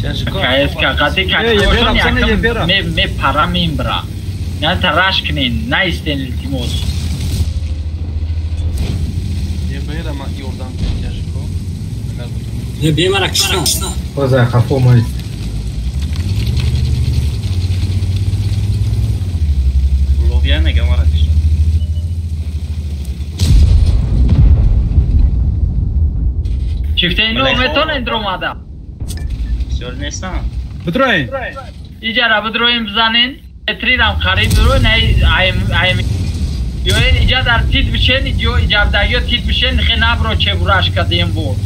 КСК қати кашон якам ме пара мембра. На тараш кунен, наистен илтимос. ЕБР ма ёрдам тяжико. Не бемара кишна. Боза хафо май. Ловия мега мара кишна. Чифтеино метонен дромада. Бисёр нестам. Бидроем. Иҷара бидроем бизанен. Трирам харид дро най айм ёен иҷа дар тит бишен ё иҷабдагиё тит бишен хе набро чебураш кадем буд.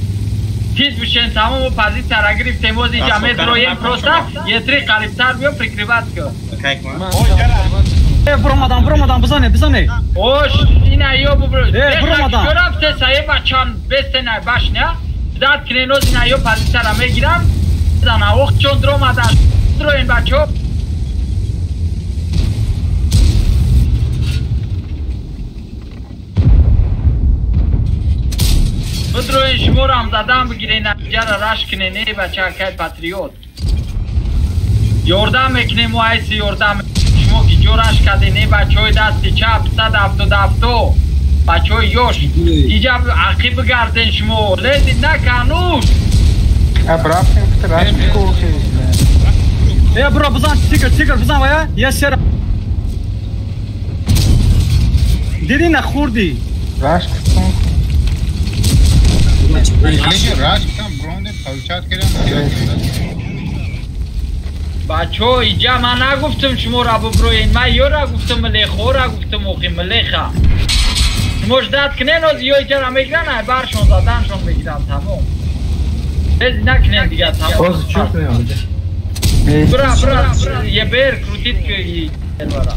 Тит бишен тамому позитсияра гирифтем боз иҷа медроем просто етри қарибтар биё прикрывать кун. Э буромадам, буромадам, бизане, бизане. Ош ина ё бубро. Э буромадам. Рафте сае бачан бестена башня. Дад кненоз ина ё позитсияра мегирам. Зана ох чон дромадан. Дроен бачо. Бидроен шуморам задан бигирен ҷара раш кунен э бачакай патриот. Ёрдам мекунем мо айси ёрдам шумо ки ҷо раш карден э бачаҳои дасти чап 177 бачаҳои ёш иҷа ақиб бигарден шумо лези накануш. Э бро бизан тигр тигр бизан вая я сера. Диди нахӯрдӣ. Раш кун. Бачо иҷа ман нагуфтам шуморо буброен, ман ёра гуфтам милехора гуфтам охи милеха. Шумо ждат кунен оз ё иҷара мегиран ай баршон заданшон мегиран тамом. Без накунен дига тамом. Боз чӣ кунем? Бра бра ЕБР крутит ки бара.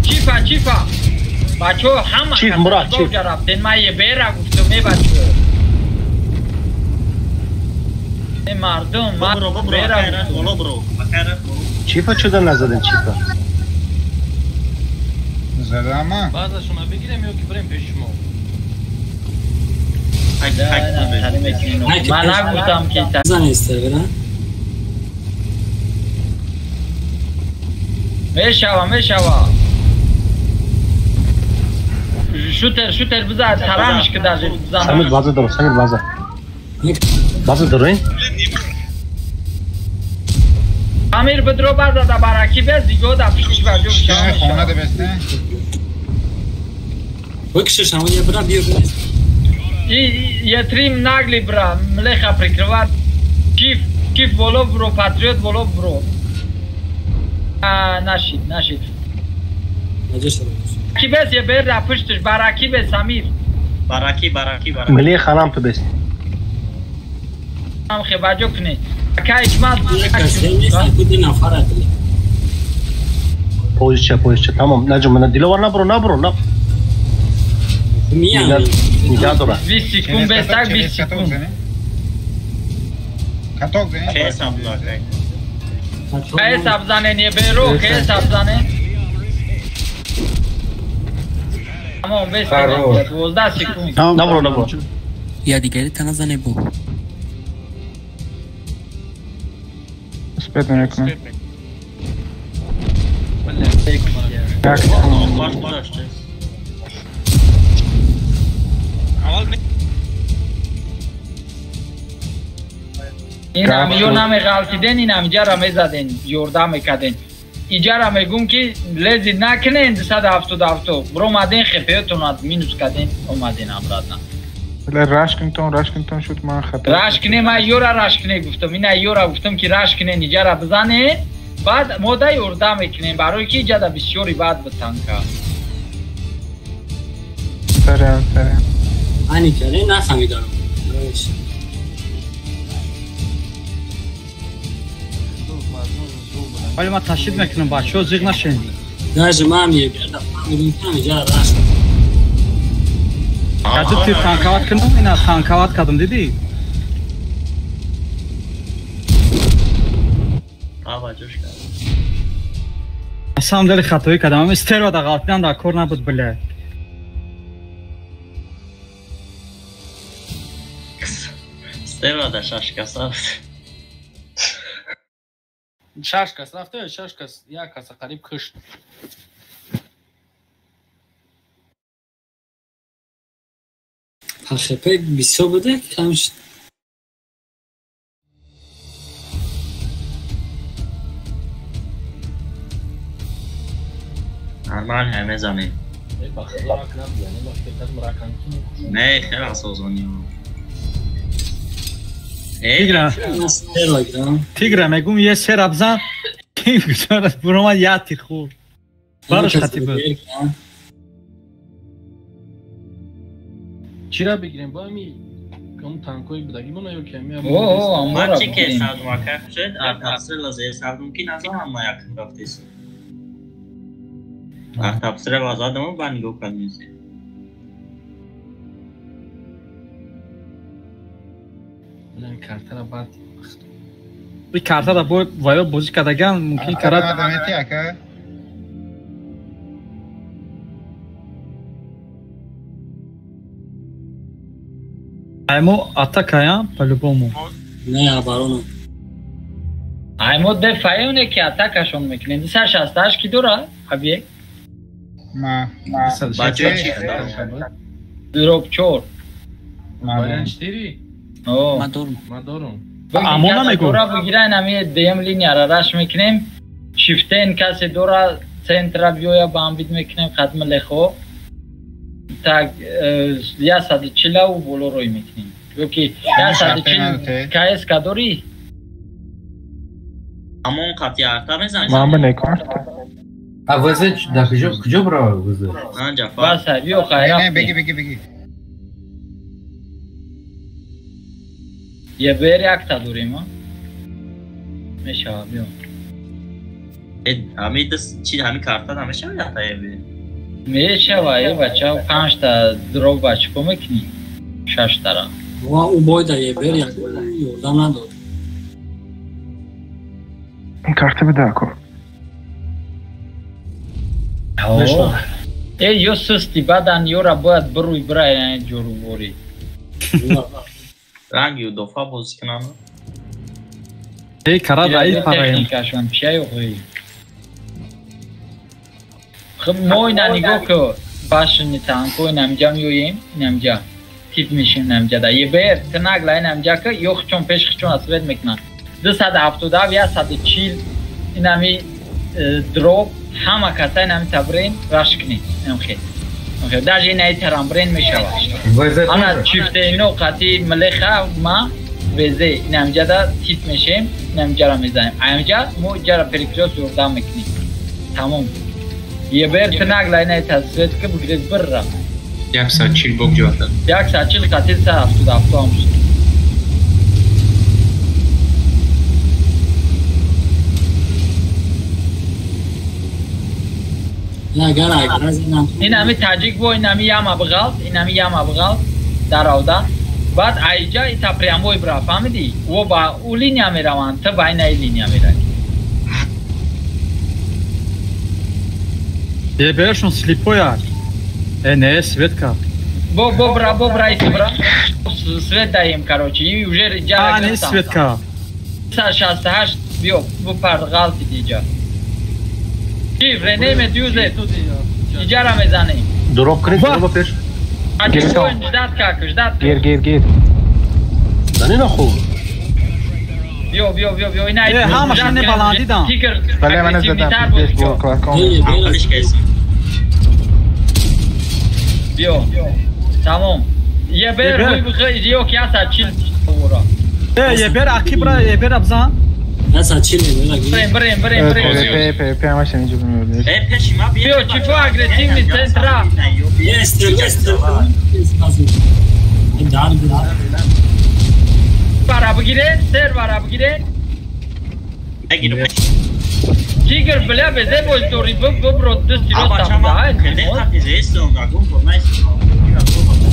Чифа чифа бачо ҳама чиф мурад чиф рафтен ман ЕБР-а гуфтам э бачо э мардум ман чифа чуда назадем чифа задама баъзашона бигирем ё ки бирем пеши шумо. Ман нагуфтам ки мешава мешава. Шутер шутер биза тарамиш ки даже биза. Самир база дор, Самир база. База дорин? Амир бидро база да бараки без диго да пишти баҷо шава. Хона да бесте. Выкшиш, а он бра бьет. И етрим нагли бра, млеха прикрывать. Чиф, чиф боло бро, патриот боло бро. Нашид, нашид. Ки бес ЕБР да пуштиш, бараки бес Самир. Бараки, бараки, бараки. Миле ханам ту бес. Ам хе баҷо куне. Ака ҳикмат. Позиция, позиция, тамом. Наҷум, мана Диловар набро, набро, на. Нигаҳ дора. 20 секунд бес так 20 секунд. Каток зане. Кесам блок. Кесам зане не беру, кесам зане. Тамом, бес 12 секунд. Набро, набро. Я дигари та назане бу. Успеть намекунам. Ин ҳамиё намеғалтиден, ин ҳамиҷара мезаден, ёрдам мекарден. Иҷара мегум ки лези накунен 277 бромаден хепеётон аз минус карден, омаден обратно. Раш кунтон, раш кунтон шуд ман хато. Раш куне, ман ёра раш куне гуфтам. Ина ёра гуфтам ки раш кунен, иҷара бизане, баъд мо да ёрдам мекунем, барои ки иҷада бисёри баъд буд танка. Сарам, сарам. Ани каре нафаҳмидам. Вале ман ташриф мекунам, бачаҳо зиқ нашен. Даже ман мебердам, фаҳмидам ки иҷара раш. Кадом тир танкават кунам, ина танкават кардам, дидӣ? Ава ҷош кард. Асам дели хатоӣ кардам, ами стерва да ғалтидан дар кор набуд, бля. Стерва да шаш кас рафт. Шаш кас рафта, шаш кас, як каса қариб кушт. ХП бисёр буде, кам шуд. Нормально мезанем. Не, хеле асозонӣ. Тигра. Тигра мегум е сер абзан. Буромад як тир хӯрд. Барош хати буд. Чира бигирем? Бо ами он танкои будагӣ мона ё ки ами Ман чи ке сардум ака шуд, артабстрела зер сардум ки назанам ма якум рафтесу. Артабстрела задаму ба нигоҳ кардем. Блин, картара бад. Би картара бо ваё бозӣ кардаган мумкин карат. Ака. Аймо атакаям по-любому. Не, оборона. Аймо дефаёне ки атакашон мекунем. 268 ки дора, объект? Ма. Бача чи? Дроп 4. Вариант 4? О. Ма дорум. Ма дорум. Амо намегӯ. Дора бигирайн ами ДМ линияра раш мекунем. Шифтен касе дора центра биёя бамбид мекунем хатм лехо. Так 140 у боло рой мекунем. Ёки 140 КС кадори? Амон қати арта мезанем. Ман ба некарт. А ВЗ да куҷо куҷо бирава ВЗ? Ҷафар. Баса, биё хайра. Не, беги, беги, беги. Е бер якта дорем, а? Мешава, биё. Ами дас чи ҳами карта намешава якта ебер. Мешава, е бача, 5 та дроб бачко мекунӣ. 6 тара. Ва у бой да ебер як ёрдам надод. Карта бида ако. Э, ё сусти бадан ёра бояд бируй бирай ҷоруборӣ. Ранги удофа бозӣ кунам. Эй, кара раис параем. Техникашон чия ёғӣ. Хуб, мо ина нигоҳ ку, башни танко инамҷа меоем, инамҷа. Тип мешим инамҷа да. Ебер, тинагла инамҷа ки ё хичон пеш хичон асвет мекунанд. 277, 140 инами дроп ҳама каса инами табрен раш кунед. Инамхел. Даже инаи тарамбрен мешавад. Ана чифтеино қати млеха ма ВЗ инамҷада тип мешем, инамҷара мезанем. Аямҷа мо ҷара перекрёст ёрдам мекунем. Тамом. Ебер тинагла инаи тасвет ки бигиред бирра. 140 бок ҷоата. 140 қати 177 ҳам шуд. Ин ҳами таҷик бо ин ҳами яма биғалт, ин ҳами яма биғалт даравда. Баъд айҷа ита прямой бира, фаҳмидӣ? О ба ӯ линия мераванд, ту ба инаи линия меравӣ. Ебершон слепоя. Не, светка. Бо бра, бо бра, и бра. Свет даем, короче, и уже А, не светка. 68 биё, бупар ғалти диҷа. Чи, врене дюзе. Иҷара мезанем. Дроп кунед, дроп пеш. Гиртон, ждат как, ждат. Гир, гир, гир. Зани наху. Биё, биё, биё, биё, ина. Ҳамаша не баланди дам. Бале, ман задам. Пеш бо клакон. Биё. Тамом. Ебер рӯй бихӯ, ё ки аса 40 ура. Ебер акибра, ебер абзан. Аса 40 Брем, брем, брем, брем. П, п, ҳамаша инҷо меояд. Пеши ма биё. Биё, чифо агрессивный центра. Есть, есть. Бара бигиред, сер бара бигиред. Тигр, бля, безе боз дори, бибро дасти рост там, да?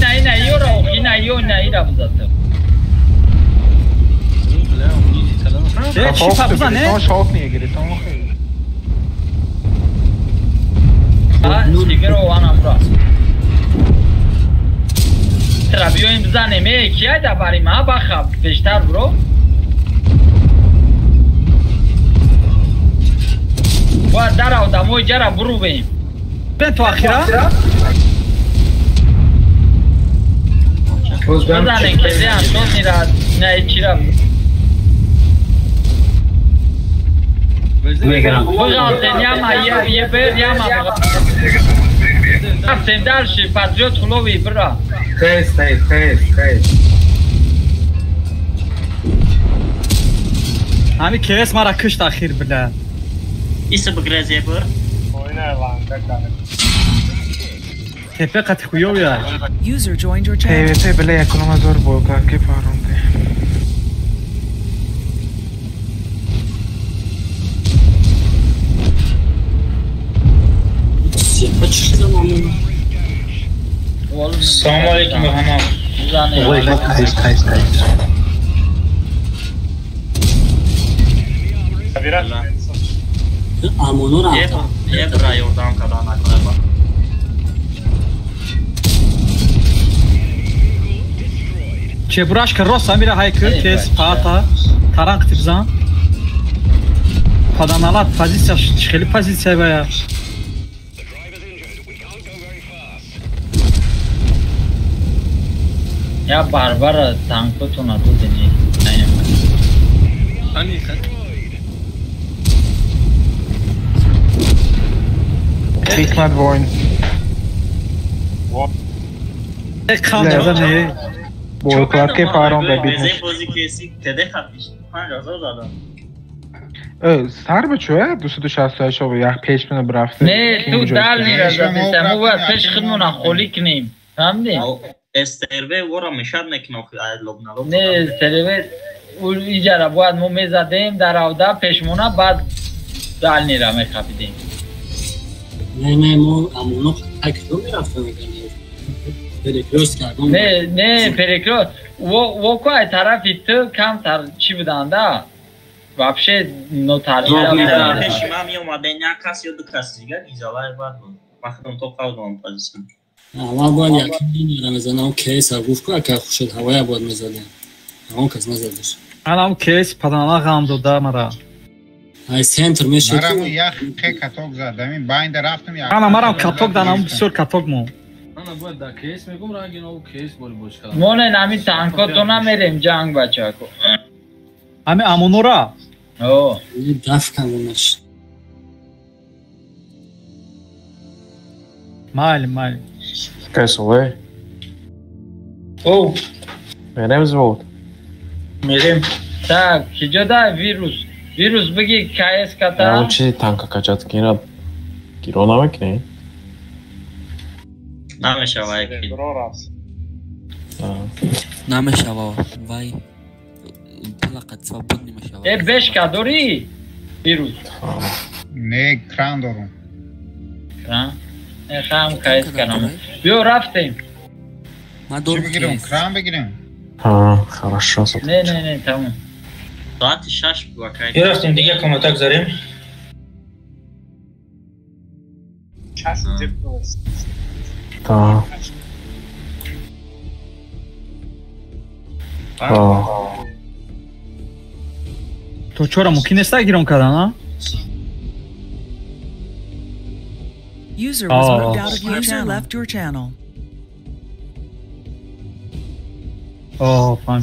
На, ина, ёра, ина, ё, ина, ира бизата. Чӣ пабзан, э? Шок мегиред, он хеле. А, тигр, ованам бра. Тра биёем бизанем, э, кия да барим, а, баха, бештар бро. Бояд дар одамои ҷара бурубем. Бен то ахира? Бизанем, кезе антон мирад, на чира. Бығалтен, яма, ебер, яма. Рафтем дальше, патриот хулови, бра. Хейс, хейс, хейс, хейс. Ҳами кес мара кушт ахир, бля. Иса бигрез ебер. Тепе қати хуёв я. User joined your channel. ПВП, бля, якунум ҳазор бо ки паронде. Салом алейкум ба ҳама. Хайс, хайс, хайс. Амонора. Ебра ёрдам кардан накунад. Чебурашка рост амира ҳайкӯ кес паата таранг тибзан. Паданалат позиция хеле позиция бая. Я барбара танкотона додени. Хикмат воин. Кам зане. Бо кладке парон да бит. Бози кеси теде хатиш 5000 задам. Сар ба чӯя 268 об як пеш мена брафта. Не, ту дальний раза мо бояд пеш худмона холӣ кунем. Фаҳмидӣ? СТРВ вора мешад мекунад лоб на лоб. Не, СТРВ иҷара бояд мо мезадем дар авда пешмона, баъд дальнийра мехапидем. Не, не, мо амоно так мерафтем. Перекрёст кардам. Не, не, перекрёст. Во ко ай тарафи ту камтар чӣ буданда? Вообще нотарбия. Пеши ман меомаден як кас ё ду кас дигар изалай бад буд. Ман худам то қалдам позиция. Аввал бояд якум линияро мезанам, кейс гуфт ку ака хушед ҳавоя бояд мезадем. Он кас назадаш. Анам кейс падана ғам дода мара. Ай центр мешед. Марам як хе каток зад. Ҳамин байнда рафтам як. Ана марам каток данам бисёр каток мо. Ана бояд да кейс мегум ранги нов кейс бори бош кардам. Мо не ҳамин танкотона мерем ҷанг бачако. Ҳами амонора? О. Даф кардамаш. Майли, майли. Кайсоле. О. Мерем звод. Мерем. Так, киҷода вирус? Вирус биги КС ката. Ам чизи танка качат кина гиро намекунӣ? Намешава яки. Намешава. Вай. Палақат свободный мешава. Э, бешка дорӣ? Вирус. Не, кран дорум. Кран? Хам КС кардам. Биё рафтем. Чӣ бигирем? Кран бигирем? Ҳа, хорошо. Не, не, не, тамом. Соати 6 бакай. Биё рафтем дига комната гузарем. Та. То чора мумкин нест гирон кардан, а? User was moved out of your User left your channel. О, фан.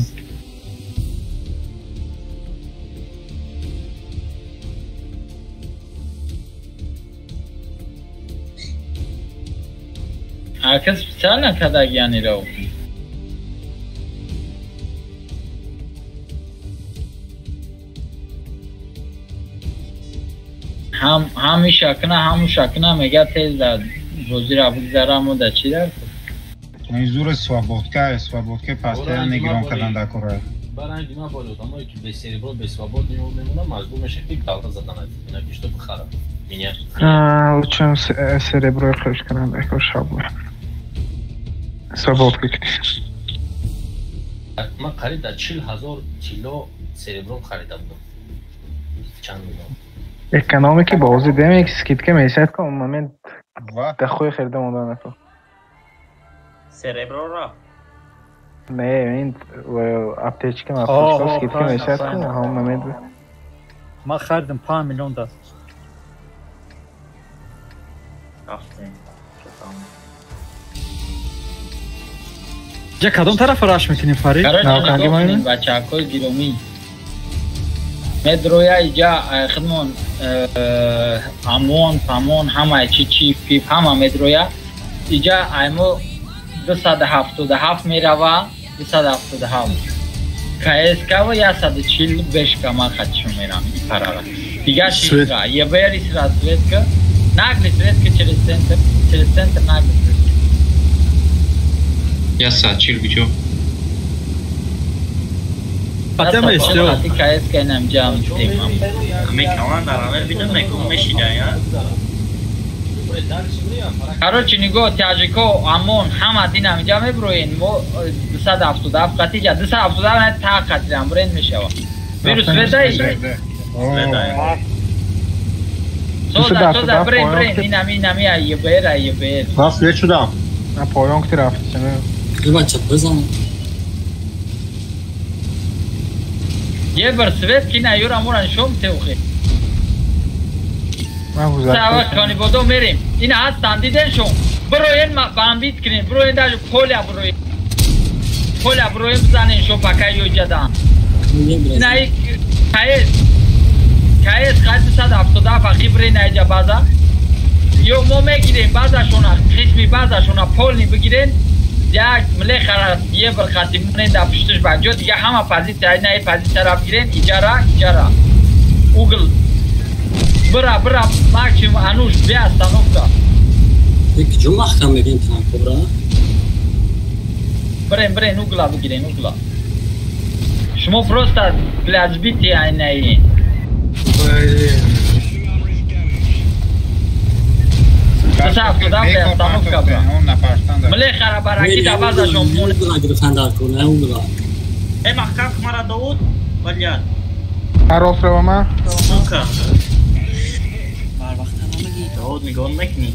Ака специально кадагияни ро. Ҳам ҳами шакна, ҳаму шакна мега тез дар бозиро бигзарам ва дар чӣ дар? Ин зур свободка, свободка постоянно гирон кардан дар кора. Барои дима бори одамое ки без серебро, без свобод мемонанд, маҷбур мешаванд ки галта задан аз ина ки что бихарам. Меня. Лучше серебро хош кардан, эко шаб. Свободка ки. Ман қариб дар 40 000 тилло серебро харида будам. Чанд миллион. Экономики бозӣ демек скидка месяд ка он момент дахуй харида монда нако. Серебро ра. Не, ин аптечка ма скидка месяд ка он момент. Ман харидам 5 миллион да. Рафтем. Ҷа кадом тарафа раш мекунем, Фарид? Бачаҳои гиромӣ. Медроя иҷа хидмон амон, памон, ҳама чи чи пип ҳама медроя. Иҷа аймо 277 мерава, 277. КСК ва 140 бешка ман хатшо мерам и парара. Дига шира, ебери сира светка, нагли светка через центр, через центр нагли светка. 140 куҷо? Патема исто. Хати КСК инам ҷам темам. Мекаван дар амел бидам мекум мешида, я? Короче, нигоҳ таҷико амон ҳама динам иҷа меброен, мо 277 қати ҷа 277 та қатирам брен мешава. Вирус ведаи? Соза, соза, брен, брен, инами, инами, АЕБР, АЕБР. Ман свет шудам. На поён ки рафт, чаме. Бача бизан. Ебр свет ки на юра муран шом теухе. Сава кани бодо мерим. Ина ҳастан диден шом. Броен бамбит кунем, броен даже поля броен. Поля броен бизанен шом пака ёҷадан. Ина и КС. КС қати 177 ақи брен айҷа база. Ё мо мегирем базашона, қисми базашона полни бигирен. Як млехара ебр қати монен дар пушташ ба ҷо дига ҳама позитсия ина и позитсияра бигирен, иҷара, иҷара. Угл бира, бира, максимум ануш бе остановка. Куҷо маҳкам мегирем танкобра? Брен, брен, угла бигирен, угла. Шумо просто для сбития айнаи. Сафтуда остановка бра. Млехара бараки да базашон мон. Гирифтан дар кор, не угла. Э маҳкам мара Давуд, валият. Рост равама? Сука. Давуд нигоҳ мекунӣ.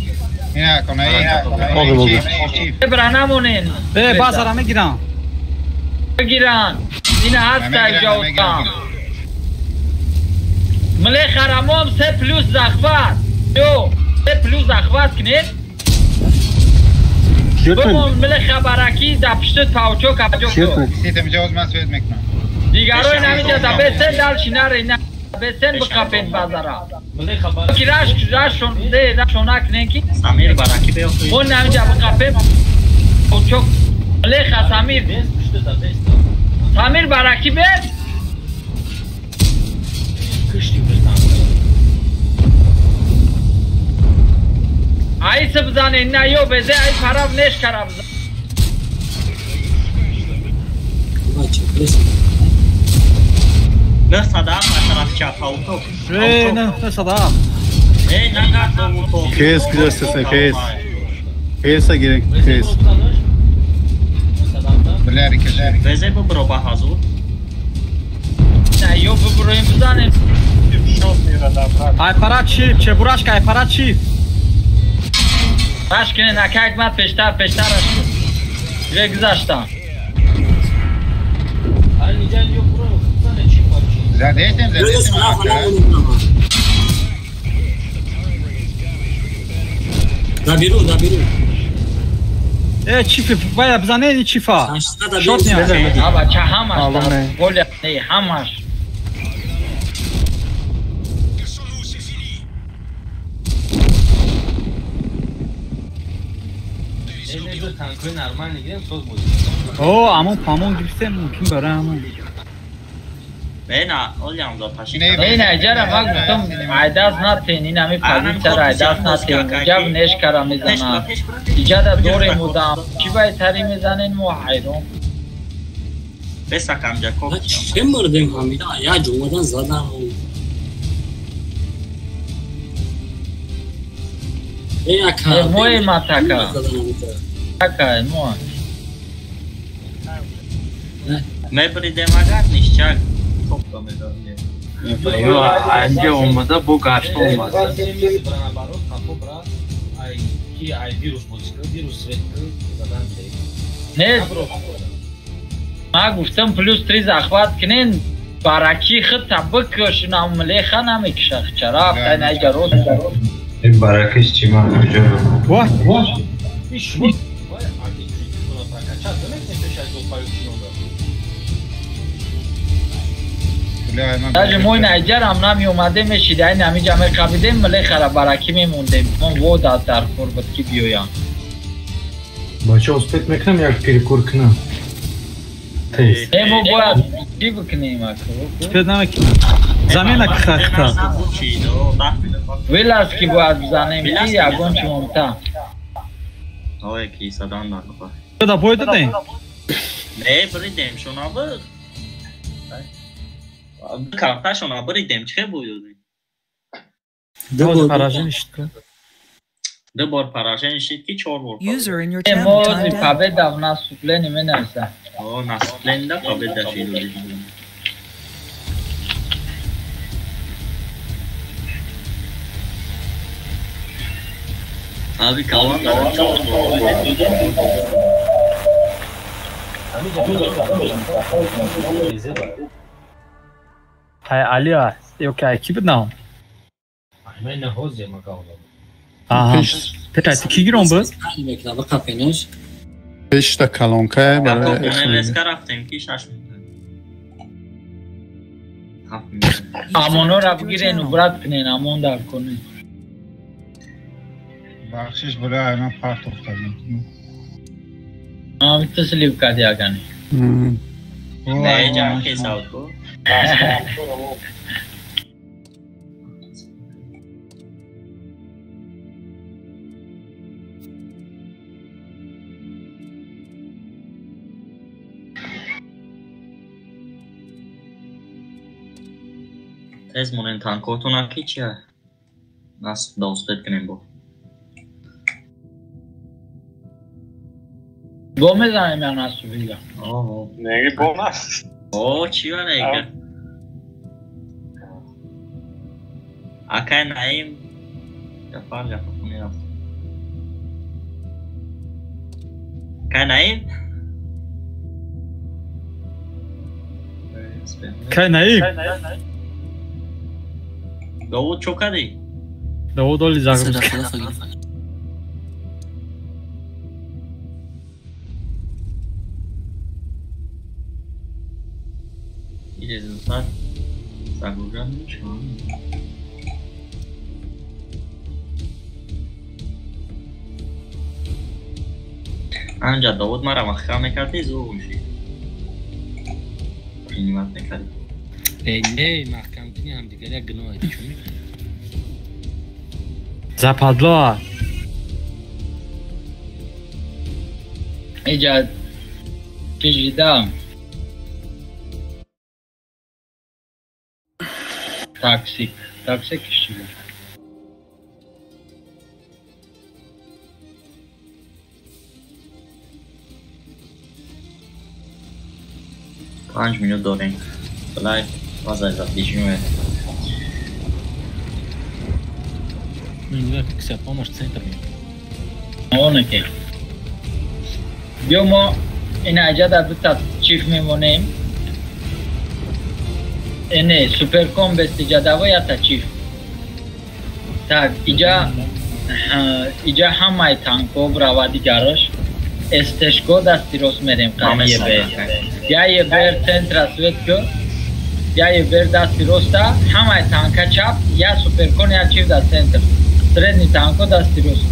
Ина кона, ина. Бра намонен. Э базара мегирам. Бигиран. Ина ҳаста иҷоотам. Млехара мом се плюс захват. Ё, се плюс захват кунед. Бимон млеха бараки да пуштут паучок аҷо кун. Ситам ҷавоз ман свет мекунам. Дигарои намиҷа да бесен дальше наре, на бесен бикапен базара. Ки раш рашон де рашон накунен ки Самир бараки беё. Мо намиҷа бикапен паучок. Млеха Самир. Самир бараки бе. Айса бизане, на ё безе, ай парав неш кара бизане. Бача, бес. Не садам, тараф чап, ауто. Э, не, не садам. Э, на на ауто. Кес гирастесне, кес. Кеса гирен, кес. Бляри, кежари. Безе бубро ба ҳазур. На ё буброем бизанем. Ай пара чип, чебурашка, ай пара чип. Раш кунен, ака Ҳикмат пештар, пештар раш кун. Дига гузаштам. Задесем, задесем, ака. Да беру, да беру. Э, чифи, вая бизанени чифа. Шот не. Аба ча ҳамаш. Воля, не, ҳамаш. О, амон памон гирифтем, мумкин барои ҳамон. Бена, олям за паши. Бена, иҷара ман гуфтам, айдас натен, ин ҳами позитсияро айдас натен. Иҷа нешкара мезанад. Иҷада дорем удам. Чӣ байтари мезанен мо ҳайрон. Бесакам ҷа коб. Чӣ мурдем ҳамида? Я ҷумадан задам. Э, ака. Мои матака. Ака, мо. Мебридем агар ништяк. Топта медодем. Анҷа омада бо гашта омада. Не, ман гуфтам плюс 3 захват кунен, бараки худта бикш, намлеха намекиша чара рафта наҷа рост. Ин баракиш чӣ ман куҷо? Вах, вах. Даже мо Найҷарам намеомадем, мешида ин ҳамиҷа меқабидем, млехара баракӣ мемондем. Мон вода дар кор буд ки биёям. Бача успеть мекунам як перекур кунам. Не, мо бояд чӣ бикунем ака? Успеть намекунам. Замена хахта. Вилас ки бояд бизанем, ки ягон чи момта. Ое ки садан накопа. Да бой дадем? Не, бридем шона буд. Карташона бридем, чӣ бой додем? Ду бор поражение шид ку. Ду бор поражение шид ки чор бор. User in your Э, channel мо timed out. победа в наступлении менависа. О, наступление да победа шид. Аби калон чор бор. Ҳай Алия, ё ки ай ки буд нам? Аҳа. Петай, ту ки гирон буд? Пешта калонкае барои Резка рафтем ки 6 минут. Амонора бигирен убрат кунен, амон дар кунен. Бахшиш буда, ай ман партофтадим. Ам ту слив кади агани. Не, ҷам кесавд ку. Тез монен танкотона ки чия? Нас да успеть кунем бо. Бо мезанем я наступига. Оҳо. Неги бо нас. О, чия нега? Акай Наим Ҷафар Ҷафар хуни рафт. Акай Наим? Кай Наим? Довуд чо кардӣ? Довуд оли загрузка. И результат загружать ничего. Анҷа Довуд мара махкам мекардӣ, зур мешид. Принимать мекардӣ. Не, не, маҳкам кунӣ ҳамдигар як гуноҳ аст. Чӣ мекунӣ? Западло. Иҷа чижидам. Таксик, таксик чӣ? Панҷ минут дорем. Лайк, базай заближиме. Ну, не знаю, как себя помощь центр. Оне ки. Биё мо ина аҷа дар дута чиф мемонем. Не, суперком бест иҷа даво ята чиф. Так, иҷа ҳамаи танко брава дигарош. Эстешко дасти рост мерем қадие. Я ебер центра свет ку. Я ебер дасти роста, ҳамаи танка чап, я суперкон, я чиф дар центр. Средний танко дасти рост.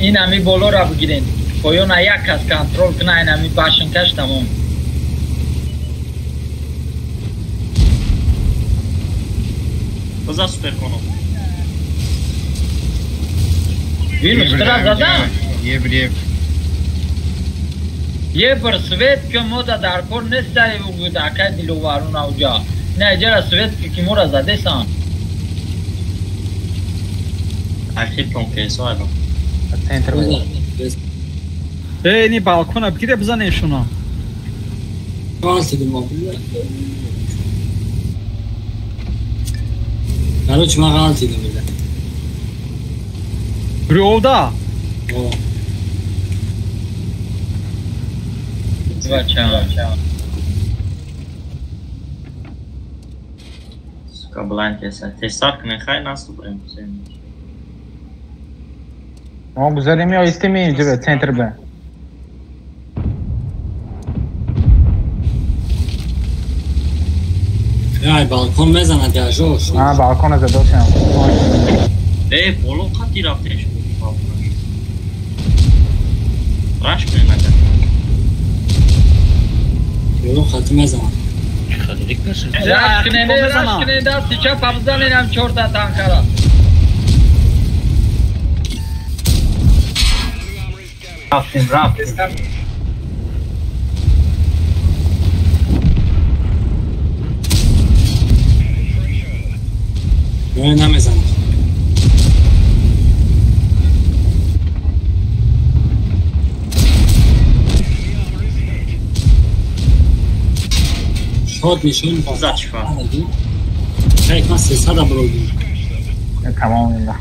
Ин ҳами болоро бигирен. Поёна як кас контрол куна, ин ҳами башенкаш тамом. Биза суперконо. Вирус тра задан? Ебр ебр. Ебр свет ки мода дар кор нестай угуд акай диловарун ауҷа. Не иҷара свет ки мора задесан. Архив компресо ало. Центр. Эй, ни балкона бигире бизанем шуно. Короче, ман ғалтидам била. Рӯда? О. Бача. Сука, блайн теса. Тестар кунем, хай наступрем. Мо гузарем ё истем инҷа центр бе. Ай, балкон мезанад гажош. А, балкона задошам. Э, боло қати рафтеш балкона. Раш кунем агар. Боло қати мезанад. Раш кунем, раш кунем, дасти чап абзанем чорта танкара. Рафтем, рафтем. Не намезанад. Шот нишон зад шифа. Шайх ман 300 бурдим. Тамом инда.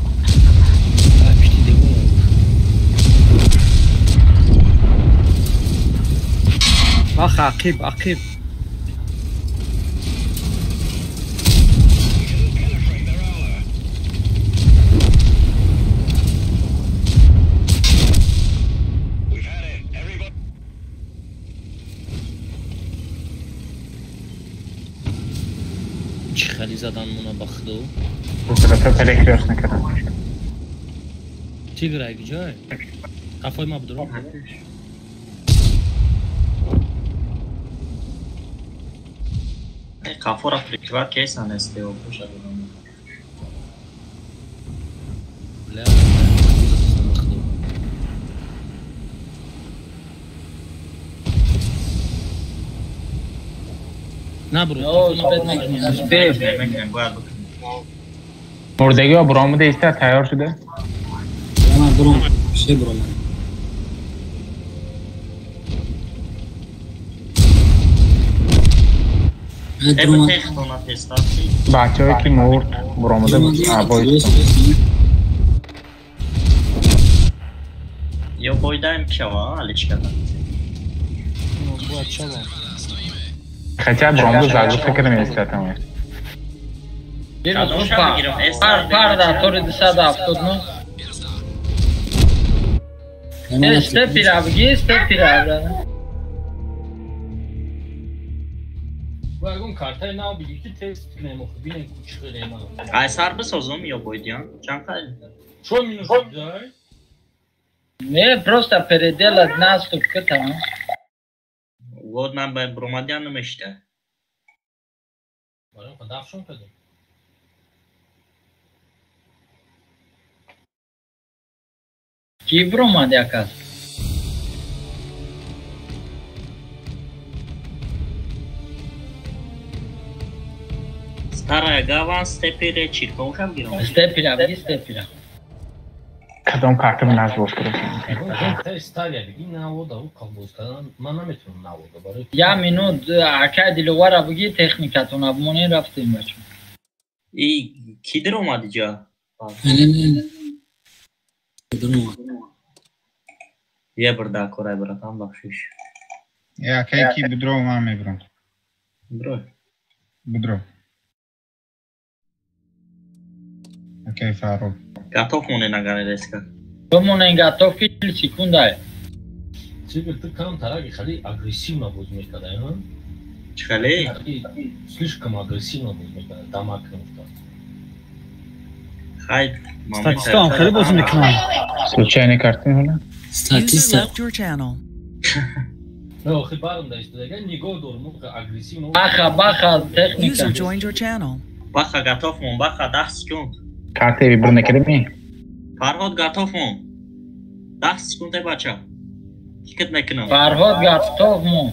Бах ақиб, ақиб. Чӣ хали задан муна ба худо? Бутарафа перекрёст накардам. Тиграй куҷое? Қафои ма будро. Қафора прикрывать кейса нестео боша. Бля, на бро. Мурдагиҳо буромуда иста тайёр шуда? Ман буром, ше буром. Бачаҳое ки мурд буромуда буд. Ё бойдаем шава, аличкада. Бояд шава. Хотя буромуда загрузка карда меистад тамом. Пар да, тори 279. Степира, бги, степира. Ягон картаи нав бигир ки тест кунем, охи бинем ку чӣ хеле ма. Ай сар бисозум ё бойдиан? Чанд қадр? Чо минус дай? Не, просто переделать наступ ката. Вот нам ба бромадиан намешта. Барам қадафшон кардем. Ки бромад якас? Старая гавань, степи речи. Кому бигирам? Степира, бги степира. Кадом карта наз боз кардам. Ставия бигӣ навода ӯ қабул кардан ман наметавонам навода барои. Я минут акай Диловара бигӣ техникатон абмонен рафтем бача. И ки даромад иҷа? Не не. Даромад. Я бурда корай братан бахшиш. Я акай ки будро ман мебарам. Будро. Будро. Акай Фаррух. Готов монен агар резко. Бимонен готов ки 40 секунда. Тигр ты кам тараги хали агрессивно боз мекардай, ҳа? Чӣ хали? Слишком агрессивно боз мекардай, дамаг мефтад. Хай, статистам хеле боз мекунам. Случайный карта ҳола? Статиста. Не, охи барам да истодага нигоҳ дор, мо агрессивно. Баха, баха, техника. User joined your channel. Баха готов мон, баха 10 секунд. Карта вибр накардем? Фарҳод готов мон. 10 секунд бача. Кикет мекунам. Фарҳод готов мон.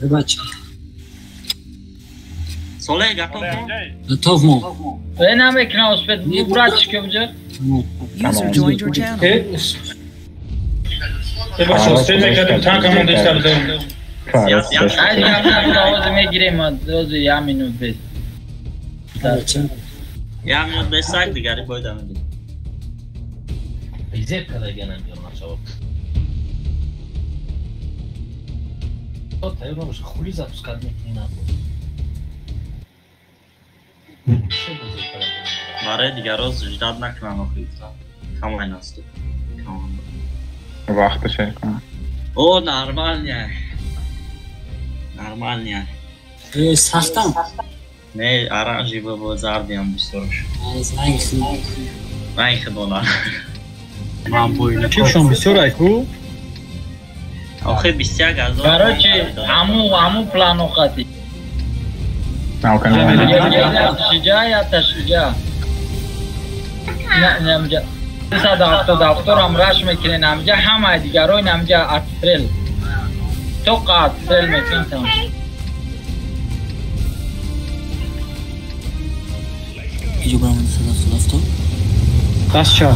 Бача. Соле готов мон. Готов мон. Э намекунам успет братчики буҷа. User joined your channel. Э бача, успет мекардем танка монда истода. Ай гап овоз мегирем, ози я минут без. Я минут без сак дигари бояд амиди. Изеп кардаганам ёрмачаво. То тайёр набоша, хули запускать мекунӣ набуд. Барои дигарро ждать накунам охи. Камай наступ. Вақташе кунам. О, нормально. Нормально. Э, сахтам. Не, оранжевый бо зардиам бисёр шуд. Ранги худона. Чипшон бисёр айку? Охи 21 ҳазор. Короче, аму плану хати. Шиҷа я ташиҷа. Намҷа. 277 рам раш мекунен амҷа ҳамаи дигарои намҷа отстрел. Тоқа отстрел мекунен там. Иҷо барам 277. Дастча.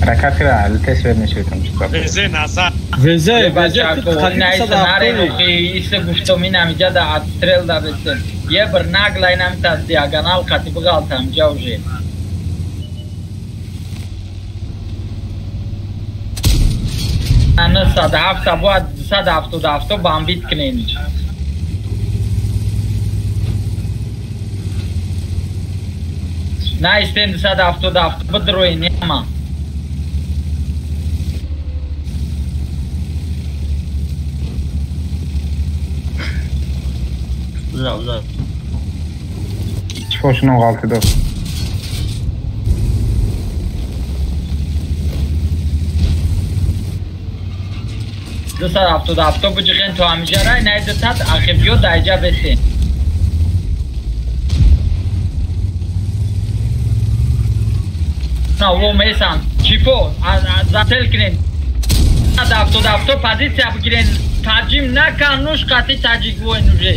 Ҳаракат кара, тез веб мешавитам. Везе назар. Везе, везе хати исе гуфтом ин амиҷа да отстрел да бесем. Е бир нагла ин амита диагонал қати биғалтам ҷа уже. Ана 107 бояд 277 бомбит кунем. На истем 277 бидроин яма. Уза, уза. Чифошунон ғалтидо. Ду сад ҳафтоду ҳафто биҷиқен то ҳамиҷа рай найдатад ахибиё даиҷа бесен. На во месан. Чифо, зател кунен. 277 позитсия бигирен. Таҷим накан нуш қати таҷик воин уже.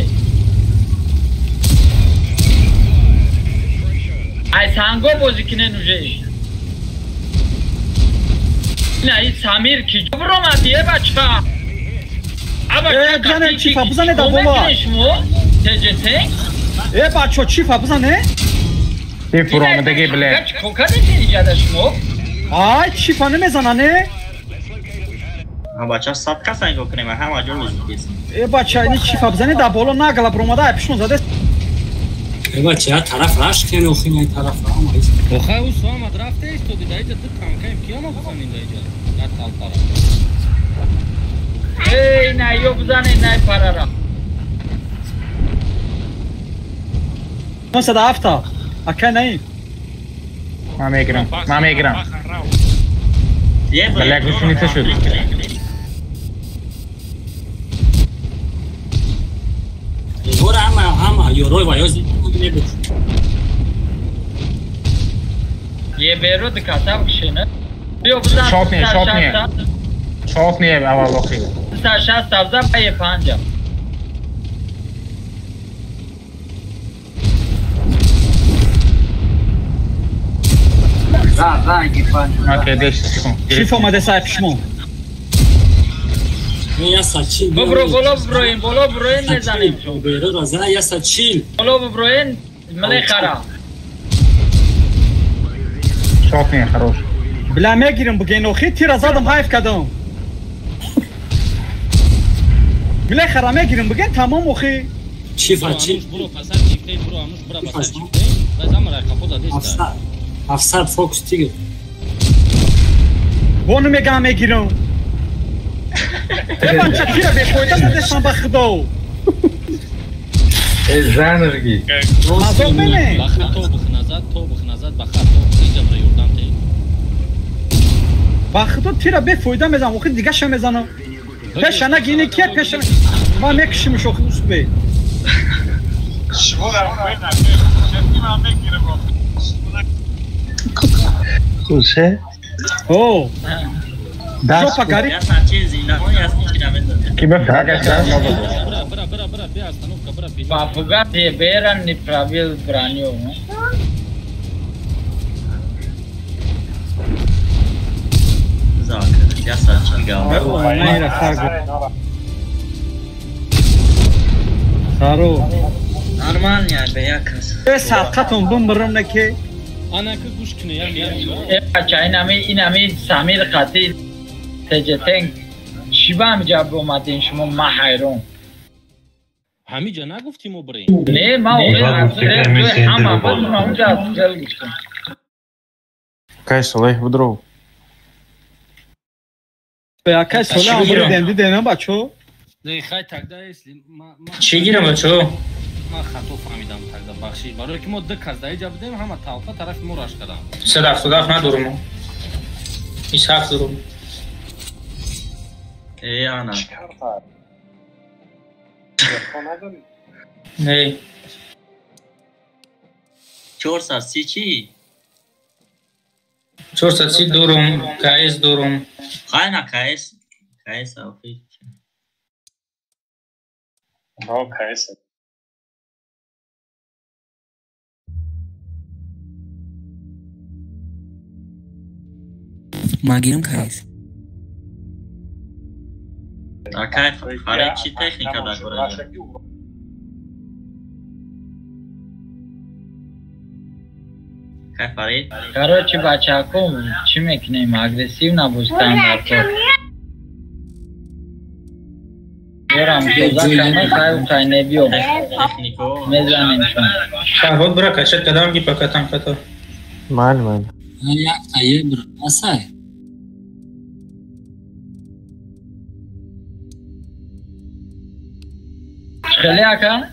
Ай санго бозӣ кунен уже. На и Самир ки ҷо баромадӣ э бача? Э, бизане чифа бизане да бола. ТЖТ? Э бачо чифа бизане? Э буромадаги биле. Чӣ кардед иҷада шумо? Ай чифа намезанане? Ҳа бача сад каса нигоҳ кунем, ҳама ҷо лозим. Э бача ини чифа бизане да боло нагала буромада ай пишон заде. Э бача я тараф раш кунен охи ин тараф ама. Охай ус омад рафта истоди да иҷа ту танкаем ки омад бизанин да иҷа? На талпара. Эй, на ё бизанен най парара. 107 акай наим. Ман мегирам, ман мегирам. Бля, гусеница шуд. Егор ҳама ҳама ёрой ва ёзи мебуд. Е беру диката бикшена. Биё бизан. Шот не, шот не. Шот не аввал охир. 160 абза ба е 5. За, гипан. Окей, 10 секунд. Шиф омаде сай пишмо. Бубро, боло буброин, боло буброин мезанем. Бера, за 140. Боло буброин, мле хара. Шокни, хорош. Бля, мегирам буген, охи тира задам хайф кадам. Бля, хара мегирам буген, тамом охи. Чифа, чиф. Бро, пасар чифтей, бро, ануш, бра, пасар чифтей. Замара, капода деста. 700 фокус тигр. Бону мегам мегирам. Бача тира бефоида задешам ба худо. Э занрги. Мазо мене. Ба хато бихназад, то бихназад, ба хато иҷа бра ёрдам те. Ба худо тира бефоида мезанам, охи дигаша мезанам. Пеша нагини ки пеша. Ма мекшимш охи успе. Шумо дар ман мегирам. Хуршед? О! Жопа горит. Папуга Бера не пробил броню. Нормально, беякас. Садқатон бимбирам неки. Анаки гӯш кунӣ, бача, инами Самир қатӣ теҷетенг чӣ ба ҳамиҷа омадем шумо, ма ҳайрон. Ҳамиҷа нагуфтӣ мо бирем? Не, ма ҳама онҷа гел гуфтам. Кай Солеҳ будров. Кай Солеҳ буридем, дидем бачо? Не, хай тогда если чӣ гирам бачо? Ман хато фаҳмидам тогда, бахшиш. Барои ки мо ду кас дар иҷа будем, ҳама талфа тарафи мо раш кардам. 177 надорум. 27 дорум. Э, ана. Не. 430 чӣ? 430 дорум, КС дорум. Хай на КС. КС охи. Ҳо, КС. Магирам КС. Акай Фарид чӣ техника дорад? Акай Фарид? Короче, бачако, чӣ мекунем? Агрессив набошем дар кор. Ёрам тоза кана хай хай небиё. Мезанем шон. Шаҳбод бира кашад кадам ки пока танкато. Ман ман. Як тае бир асай. Хеле ака?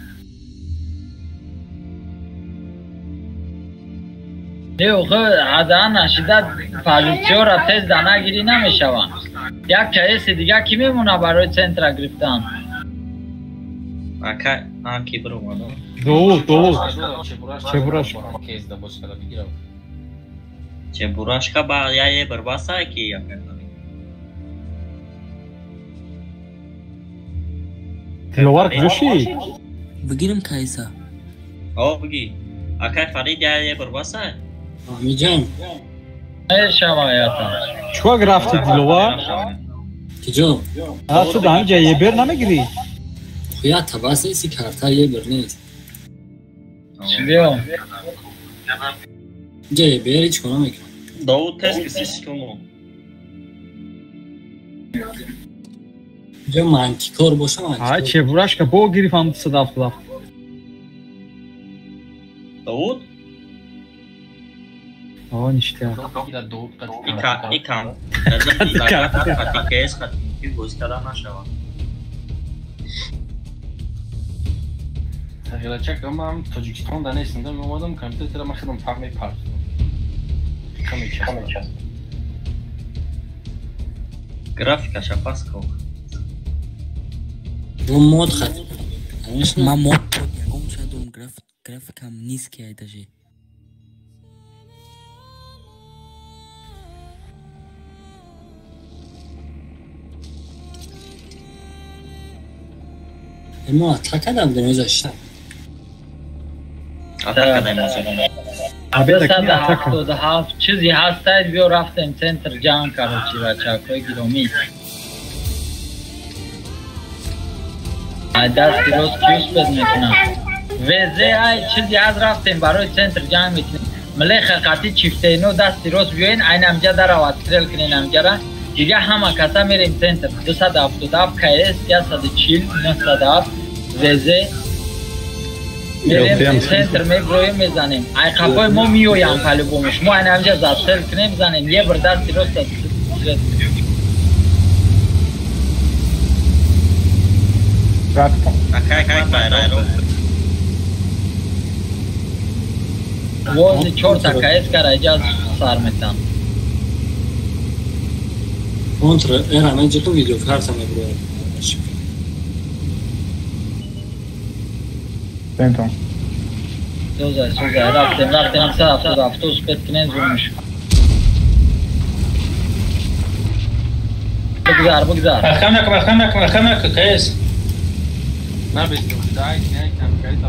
Не, охе азан нашида позитсияро тез данагирӣ намешаванд. Як КС дига ки мемона барои центра гирифтан? Ака, а ки биромадо? Ду. Чебураш. Чебурашка ба я е барбаса ки ака. Диловар куҷо шид? Бигирам КСа. О, биги. Акай Фарид я е барбаса? Миҷам. Мешаваята. Чикор рафти Диловар? Киҷо? А ту дар ҳамиҷа ебер намегирӣ? Я табас нест, карта ебер нест. Биё. Ҷа ебер ҳеҷ кор намекунам. Довуд тест ки систему. Ҷа мантикор бошам. Ай чебурашка бо гирифам 277. Довуд? О, ништяк. Икам. КС хати боз карда нашавад. Тағирачак, ман Тоҷикистон да нестам, да меомадам компютера ман худам пах мепартидам. Каме часп. Графикаша пас кун. Бо мод хат. Ман мод ягон шадум графикам низкий айдажи. Мо атака кардам будем изашта. Атака дай мозӣ. 277 чизи ҳастад, биё рафтем центр ҷанг короче бачакҳои гиромӣ. Ай дасти рост кюс бед мекунам. ВЗ ай чизи ҳаст рафтем барои центр ҷанг мекунем. Млеха қати чифтейно дасти рост биёен, айн амҷа даравад стрел кунен амҷара. Дига ҳама каса мерем центр. 277 КС 140 907 ВЗ мерем центр меброем мезанем. Ай қафои мо миёям по-любому. Шумо айн амҷа застрел кунем занем. Е бир дасти рост вози чорта КС кара иҷа сар метам. Контра эра мен ҷиқи видеокарта меброяд. Тентон. Созай, созай, рафтем, рафтем, 170 спет кунем зур мешавад. Бигзар, бигзар. Маҳкам накун, маҳкам накун, маҳкам накун, КС. Набестем, дай, дай, там, кайта.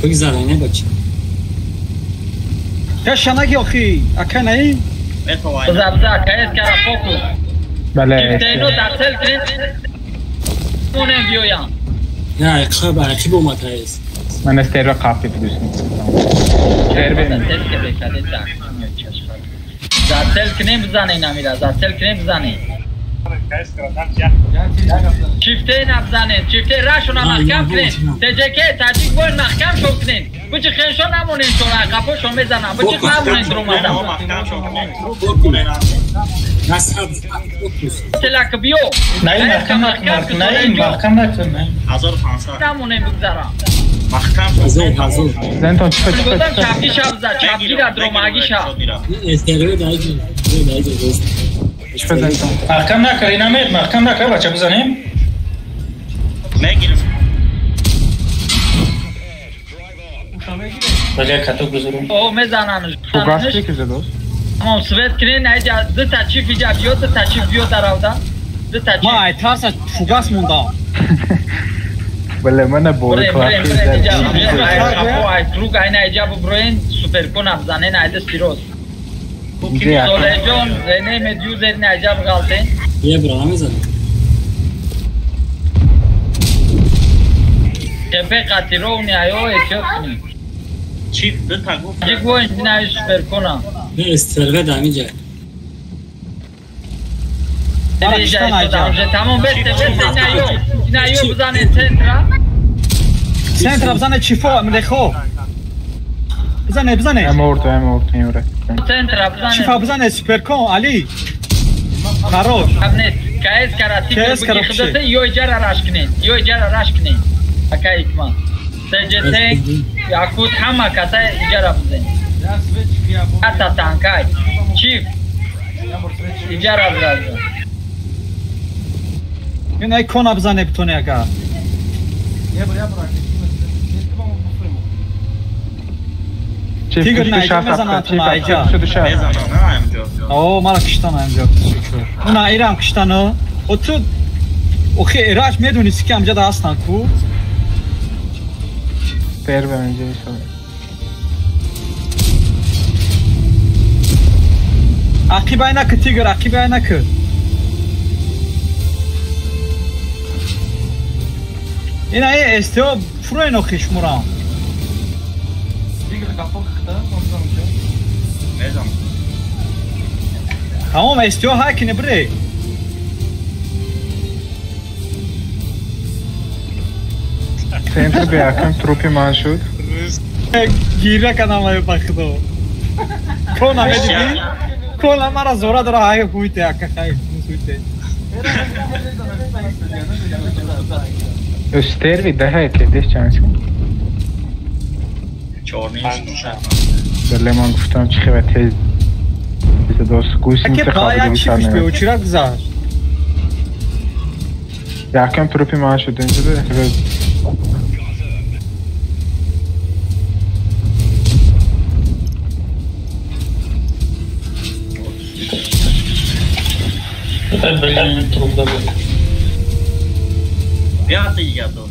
Бигзар, не бача. Кашанаги охи, ака наи? Биза, биза, КС кара фокус. Бале. Чифтейно дастел кунем. Монем биёям. Не, ақиб, ақиб омад КС. Ман стерва қафти дӯстм. Стерве. Застел кунем бизанем амира, застел кунем бизанем. Чифтей набзанем, чифтей рашона маҳкам кунем. ТЖК таҷик бояд маҳкам шон кунем. Бучи хешон намонем шон, қафошон мезанам. Бучи намонем дуромадам. Телак биё. Наи маҳкам накун, наи маҳкам накун. 1500. Намонем бигзарам. Маҳкам шон. 1000. Зентон чифа чифа. Чапки шаб за, чапки ра дуромаги шаб. Стерве даҷи, даҷи дӯст. Маҳкам накар, инамед, маҳкам накар, бача бизанем. Мегирем. Бале, каток бизурум. О, мезананш. Фугас ки кизе дӯст? Тамом, свет кунен, айҷа ду та чиф иҷа биё, ду та чиф биё даравда. Ду та чиф. Ма ай тарса фугас монда. Бале, мана бори класс. Ай круг айна иҷа буброен, суперкон абзанен, айда сироз. Солеҷон, Рене юзер не аҷаб ғалтен. Е бра намезанем. ТП қатировни айо эҳтиёт кунед. Чип ду та гуфт. Ҷик воин динаи суперкона. Не, стерве дамиҷа. Тамом бесте, бесте инаё. Инаё бизанен центра. Центра бизане чифо, млехо. Бизане, бизане. Аморто, аморто, имре. Центра бизане. Чифа бизане суперкон, Али. Хорош. Абнес, КС кара тигр буги худате, ё иҷара раш кунед, ё иҷара раш кунед. Ака икман. СЖТ, Якут ҳама каса иҷара бизен. Ата танкай. Чиф. Иҷара бизан. Ин ай кона бизане битоне ака. Тигр на мезанад айҷа. О, мара киштан амҷа. Уна ирам киштану. О ту охи Ираҷ медониси ки амҷа да ҳастанд ку? Стерве инҷа исо. Ақибай наки тигр, ақибай наки. Ина э СТО фуроен охи шумурам. Тамом СТО ҳай кине бре. Центр беакам трупи ман шуд. Гиря кардам ай ба худо. Кона медидӣ? Кона мара зора дора ҳай хуйте ака хай хуйте. Стерви даҳай ки деш чанд шуд? Бале, ман гуфтам чӣ хела тез дӯст гусеница қабили сар намеояд. Чира гузашт? Якам трупи ман шуд инҷа. Блин, трудно было. Пятый готов.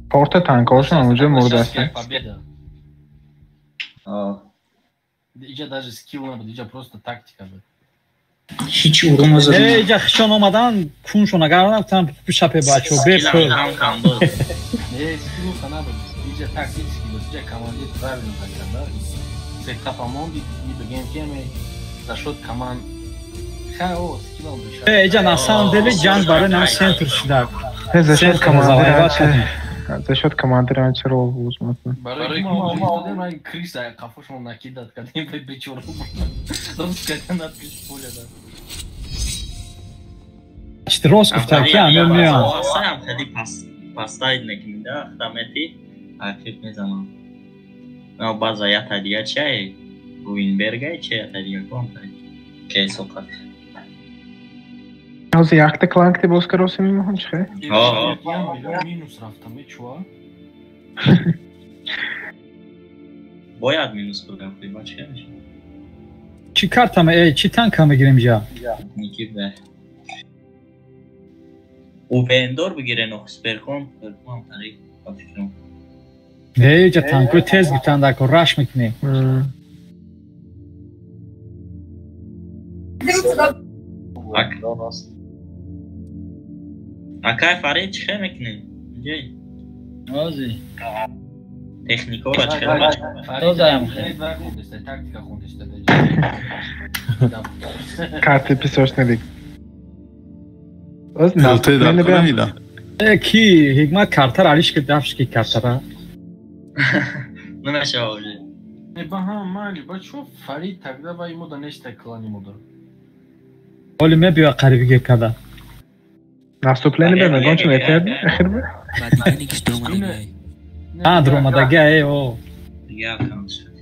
Порта танкошон онҷо мурдаст. Победа. Иҷа даже скилл набуд, иҷа просто тактика буд. Ҳеч урон назадем. Э, иҷа хишон омадан, куншона гардан, гуфтан шапе бачо, бепӯ. Не, скилл набуд. Иҷа тактически буд, иҷа командир правильно закарда. Сетапа монди, бигем ки ами за счет команд. Ха, о, скиллам беша. Э, иҷа на самом деле ҷанг барои нам центр шуда. За счет командира, за счет командира чаро возможно. Барои мо додем, ай Крис ай қафошон накидат кардем бечора. Рост кардем надкиш поля да. Чит рост гуфтам ки амир меям. Сам хеле пас пастайд мекунӣ да, хдамети ахир мезанам. На база ята дига чай, Уинбергай чай ята дига ком тай. Кей соқат. Ҳозир якта кланкти боз кароси мемоҳам чи хе? Минус рафтам, чуа? Бояд минус будам, бача мешавад. Чӣ карта ме, чӣ танка мегирем ҷа? Никибе. Увендор бигирен ох сперкон, сперкон тари фикрам. Не, ҷа танко тез гирифтан дако раш мекунем. Акай Фарид чӣ хел мекунем? Ҷей. Ози. Техникора чӣ хел? Тозаям хел. Тактика хондиста. Карти писош надик. Оз на. Э ки ҳикмат картара алиш ки дафш ки картара. Намешава уже. Не баҳа мали, ба чо Фарид тогда ба имода нешта клани мода. Оли мебиё қариби гир када. Наступление бе мегон чун этер ахир бе? А, дромадаги э о. Дига кам шуд.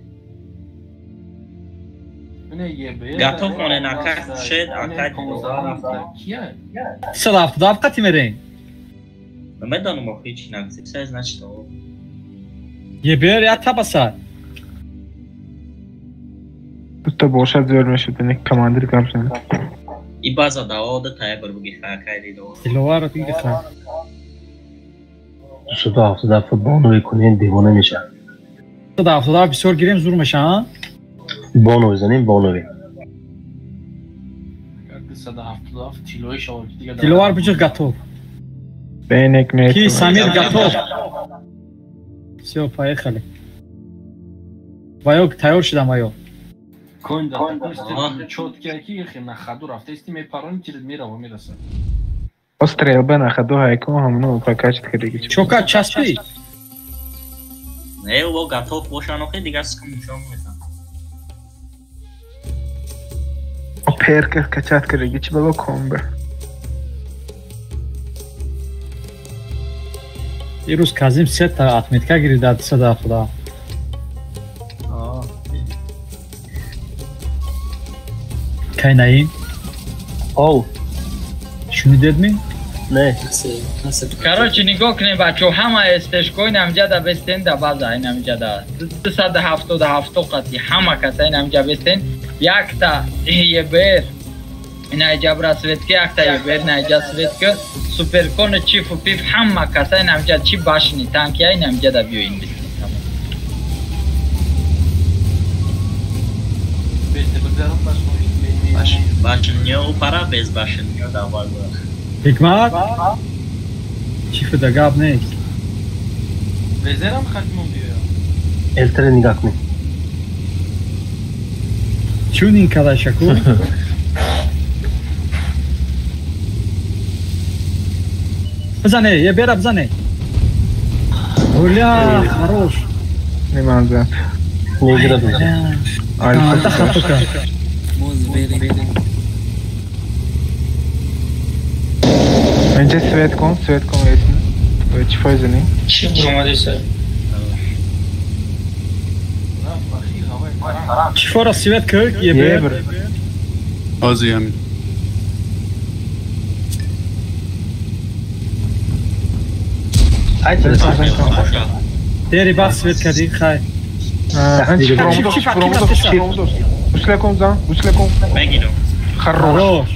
Готов монен акай шед акай кия? 377 қати мерем. Намедонам охи чи нагзиб, сай значит о. Ебер я табаса. Дута бошад зӯр мешуд, ин командир гап зан. И база давода тая бар буги хакай дидо. Диловар биги ха. 277 бонои кунен девона меша. 277 бисёр гирем зур меша, а? Бонои занем бонои. 277 тилои шавад дига. Диловар биҷи готов. Бенек ме. Ки Самир готов. Всё, поехали. Ваёк тайёр шудам ваё. Конь да такой стиль чёткий, ки на ходу рафтаисти мепарони тирит мерава мераса. О стрельба на ходу ҳайку ҳамну прокачат кардиги. Чока часпи? Не, о готов бошан охи дигар скум нишон метам. О перка качат кардиги чи бало комбе. Ирӯз Казим сета отметка гирифт дар 277. Кай Наим? Оу. Шунидед ми? Не. Короче, нигоҳ кунед бачо, ҳама эстешко инамҷада бестен да база инамҷада. 277 қати ҳама каса инамҷа бестен. Якта ЕБР инаҷа браслетки, якта ЕБР инаҷа светки, суперкон чифу пиф ҳама каса инамҷа чи башни танкия инамҷада биёин бестен. Башнё пара без башнё давай. Ҳикмат? Чӣ фуда гап нест. Безерам хатмон биёям. Элтре нигоҳ кунед. Чунин када шаку? Бизане, е бера бизане. Оля, хорош. Неман зад. Мегирад. Альфа хатока. Инҷа свет кун, свет кун есин. Чӣ фоиза ни? Чӣ буромадиса? Чӣ фора свет кӯ? Ебер. Ҳозир ҳамин. Дери баъд свет кардӣ, хай. Гуслеком зан, гуслеком. Мегирам. Хорош.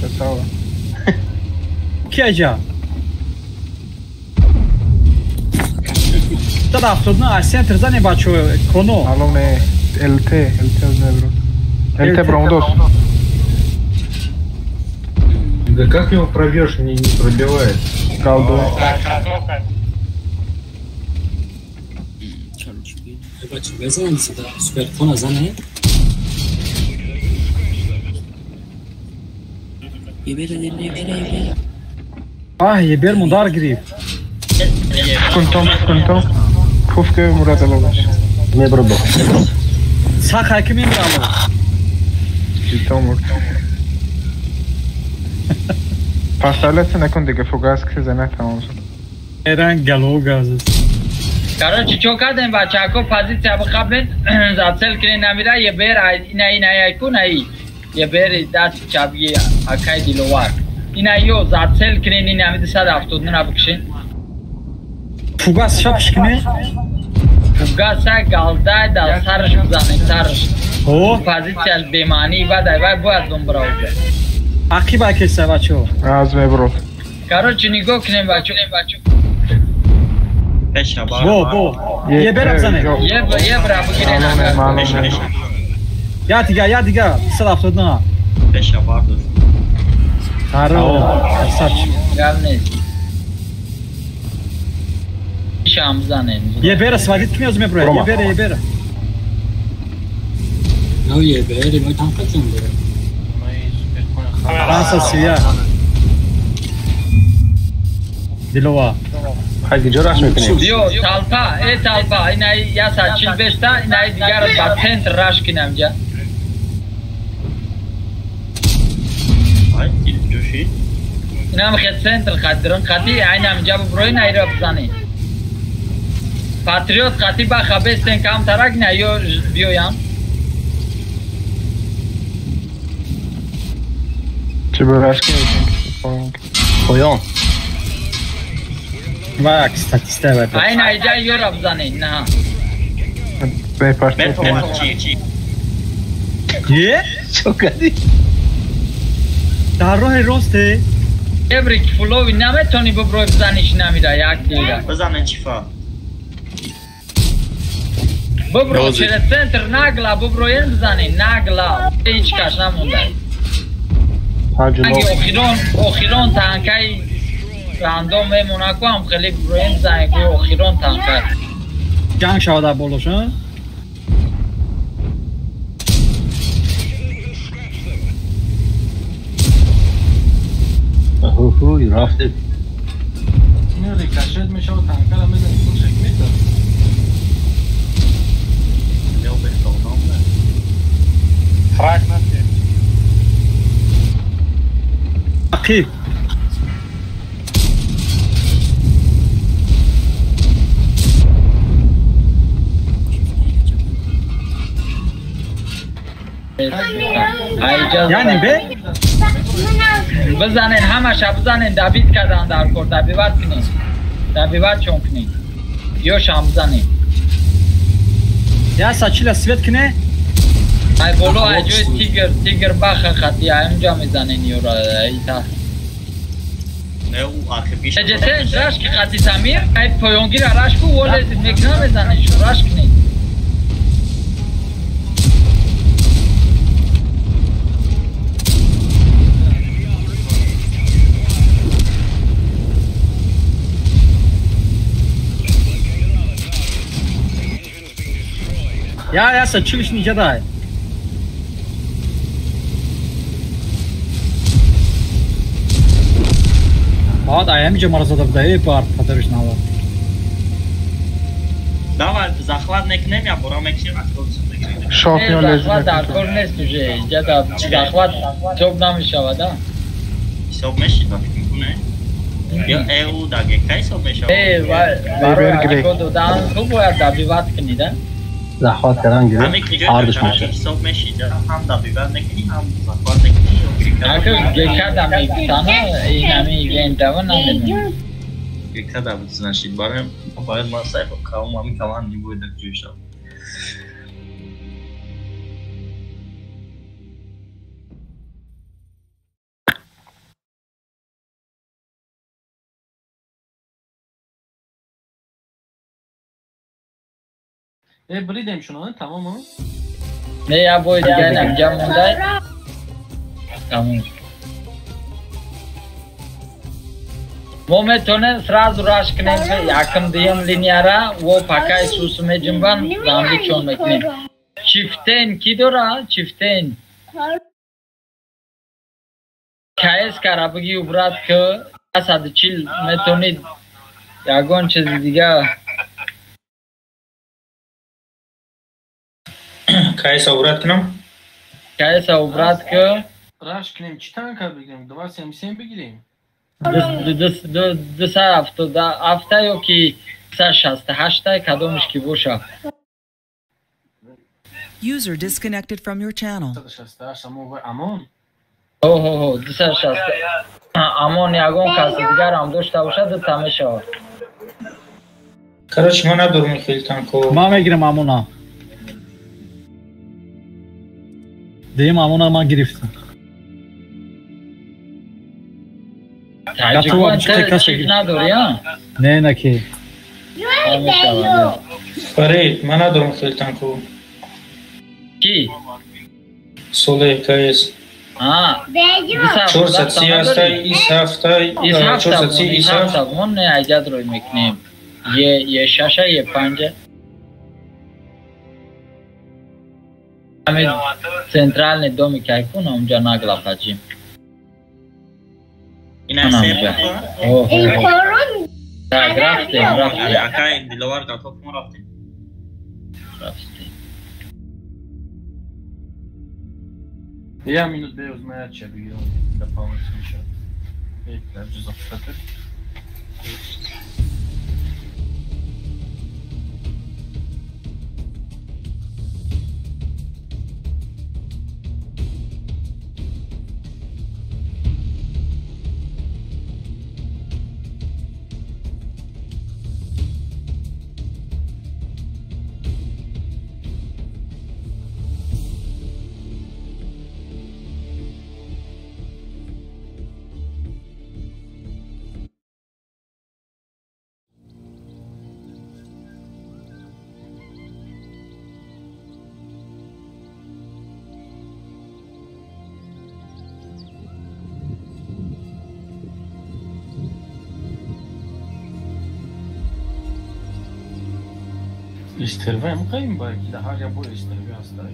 Красава. Кеҷа. 179 центр зане бачо коно. Алло не, ЛТ, ЛТ не бро. ЛТ бромдос. Да как его пробьешь, не пробивает. Колдун. Бачо безан сюда суперкона зане. Ебера, ебера, ебера. Ах, ебер мудар гриб. Кунтом, кунтом. Пуфке Мурадалович. Не пробил. Саха ки мебрало. Читом. Поставляться на кон диге фугас ки зана тамом шуд. Эран гало газ. Короче, чо кардем бачако позиция бихабен зацел кунен намира ебер ина ина ай ку най ебер даст чабги акай диловар. Ина ё зацел кунен ина ами 279 бикшин. Фугас шапш кунен? Фугаса галдай да сарш бизанем сарш. О, позиция бемаъни бадай вай бояд бумбра уже. Ақиба кеса бачо. Аз меброд. Короче, нигоҳ кунем бачо. Бо, бо. Ебера бизанем. Ебра бигирен. Я дига, я дига. 179. Пеша бардор. Хорош, красавчик. Гап нест. Шам бизанем. Ебера сводит ки меоз меброяд. Ебера, ебера. Ну ебера, мой там качон дора. Франса сия. Дилова. Хай куҷо раш мекунем? Биё, талпа, э талпа, ина 145 та, ина дигар ба центр раш кинам ҷа. Ай, ҷӯши. Инам хе центр қадирон қати, айнам ҷа буброи найро бизанӣ. Патриот қати ба хабестен кам тарак на ё биёям. Чӣ ба раш кунем? Поён. Вак статиста бад. Айна иҷа ёра бизанед, на. Чи? Е? Чо кардӣ? Дар роҳи росте? Эврик фулови наметони буброй бизаниш намира як дига. Бизанен чифа. Бубро через центр нагла буброен бизанен нагла. Ҳеҷ каш намонда. Охирон, охирон танкаи рандом мемона ку ҳам хеле буброен бизанен ку охирон танкай. Ҷанг шавад дар болош, а? Ҳу рафтед. Ин рикошет мешавад танкара мезанӣ худшак метад. Лео бехтодам. Фраг натед. Ақиб. Яъне бе? Бизанен ҳамаша бизанен дабит кардан дар кор дабиват кунед. Дабиват чон кунед. Ёшам бизанен. Я сачила свет куне? Ай боло ай ҷои тигр, тигр баха хати ай онҷа мезанен ёра ита. Не у архивиш. Эҷетен раш ки хати Самир, ай поёнгира раш ку воле мекна мезанен шу раш кунед. Я, я сачилиш ниҷадай. Баъд аями ҷа мара зада буда, э бар падариш нава. Давай, захват мекунем, я бора мекушем, автобусо мегирем. Шок Не, захват дар кор нест уже. Иҷа да захват ҳисоб намешавад, а? Ҳисоб мешид, ба фикр мекунӣ? Ё эу да гека ҳисоб мешавад? Э, барои очко додан ту бояд добиват кунӣ, да? Захват кардан гирифт. Ҳамин куҷо Ҳардуш мешавад. ҳисоб мешид, ҳам добиват мекунӣ, ҳам захват мекунӣ ё гека. Ака гека да мегуфтана, инами лентава намедонам. Када буд, значит, барои бояд ман сайф кавм ҳамин команди бояд ҷой шавад. Бридем шуно, тамом? Не, я бой дига инам ҷам мондай. Тамом. Мо метонем сразу раш кунем, якм дуюм линияра, во пакай сус меҷунбан, замби чон мекунем. Чифтен ки дора? Чифтен. КС кара бигӣ убрат ки 140 метонид ягон чизи дига. КС убрат кунам? КС убрат ки. Раш кунем, чӣ танка бигирем? 277 бигирем? 277 ё ки 168 кадомаш ки боша. User disconnected from your channel. 168 амо амон? Ҳо ҳо ҳо 260. Амон ягон каси дигар ҳам дошта бошад, дута мешавад. Короче, ман надорам хеле танко. Ман мегирам амона. Дим амона ман гирифтам. Таҷикон надори, а? Не, на ки. Фарид, ман надорам хеле танко. Ки? Соле КС. А, 430 ис7 430 ис7. Мон не айҷад рой мекунем. Е 6 е 5. Ами центральный домик айкун, онҷа нагла хаҷим. Ина се Так, рафтем, рафтем. Акай Диловар готов, мо рафтем. Рафтем. Я минут беуз моя че бигирам да пауза мешавад. Эй, ҷузо фатр. Истерва ем қаим бай, ки дар ҳар як бор истерва ҳастай.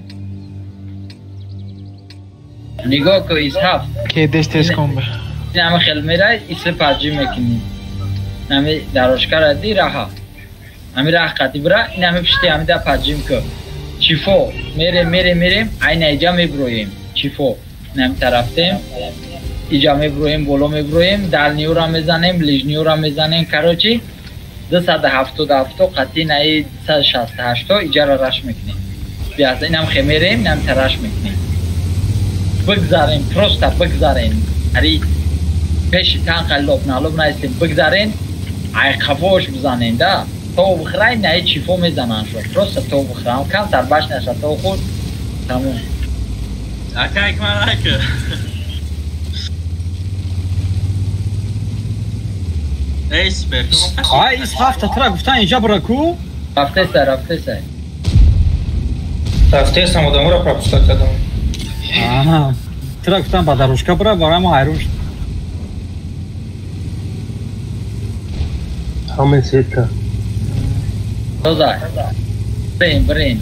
Нигоҳ ку ис7. Ки деш тез кун бе. Ин ҳама хел мерай, исе паджи мекунӣ. Ҳами дарошкара ди раҳа. Ҳами раҳ қати бира, ин ҳами пишти ҳами да паджим ку. Чифо, мерем, мерем, мерем, айна иҷа меброем. Чифо, ин ҳами тарафтем. Иҷа меброем, боло меброем, дальниюра мезанем, ближниюра мезанем, короче 277 қатъи наи 268 иҷара раш мекунем. Биаз инам хемерем, инам тараш мекунем. Бигзарем, просто бигзарем. Ари пеши танка лоб налоб наистем, бигзарем, айқафош бизанем да. То бихрай наи чифо мезананд шо. Просто то бихрам, камтар баш наша то худ. Тамом. Акай кмарака. Ай, ис7 тра гуфтан инҷа бира ку? Рафтеса, рафтеса. Рафтесам, одаморо пропускать кардам. Аҳа. Тра гуфтан ба дарушка бира, барои мо ҳайрон шуд. Ҳамин сетка. Доза. Брин, брин.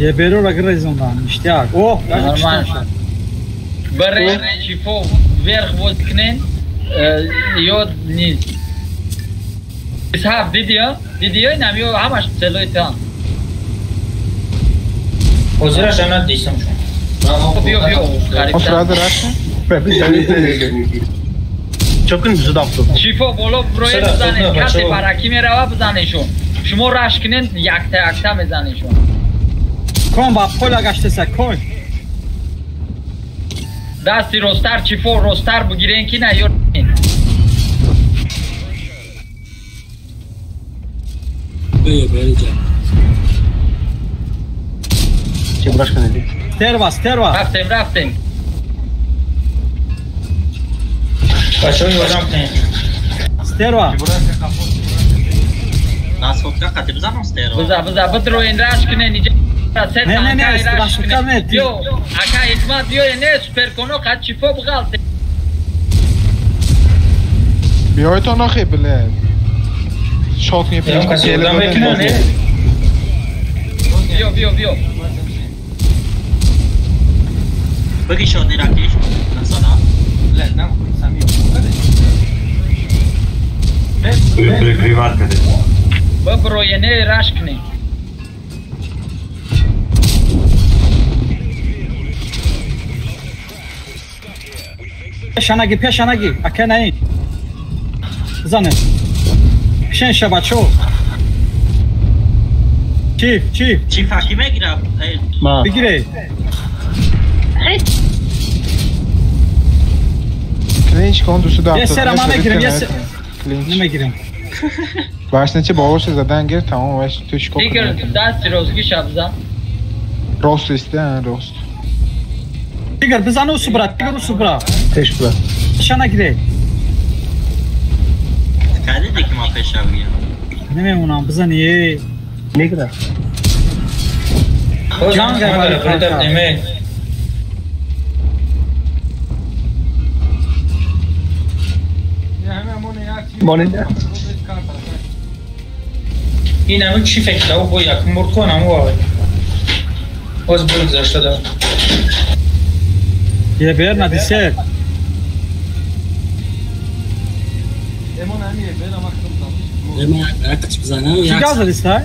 Е берура грезондан, ништяк. О, нормально. Брин, чифо вверх воткнен. Ё низ. Ис7 дидиё? Дидиё инам ё ҳамаш целои тан. Ҳозираш ана дисам шун. Биё, биё, Мо сразу раша? Чокун зудавту. Чифо боло броe бизанед, касе баракӣ мерава бизанешон. Шумо раш кунед, якта якта мезанешон. Кон ба пола гаштеса, кон. Дасти ростар чифо ростар бигирен ки на ё. Бе, Чебурашка неди. Стерва, стерва. Рафтем, рафтем. Бачаҳо ёрдам кунед. Стерва. Насотка қати бизанам стерва. Биза, биза, бидроин раш кунен иҷа. Не, не, не, расходка не. Биё, ака ҳикмат биё, не суперконо қад чифо биғалте. Биёйтон охи, блядь. Шот не пришли. Биё, биё, биё. Быги шот иракиш. Насада. Блядь, нам сами. Прикриват каде. Биброене раш кунем. Пешанаги, пешанаги, ака наин. Бизанед. Пешен бачо. Чиф, чиф. Чиф ҳаки мегирам. Бигире. Клинч кон дусу Е сера ма мегирем, е сера. Намегирем. Башнечи болоша задан гир, тамом, ваш ту чико Дигар дасти розги шабза. Рост исте, рост. Дигар бизан усу брат, дигар усу брат. Пеш брат. Пешана гире. Каде ки ма пеша бигирам? Намемонам, бизани е. Мегира. Ҷанг ай. Монеда. Ин ҳамин чӣ фекр ав бо як мурд кон ҳаму авай. Боз бо гузашта да. Е бер надисе. Эмон ҳами е бер ама кидам зам. Ема як чип занам Чӣ як. гап задиста?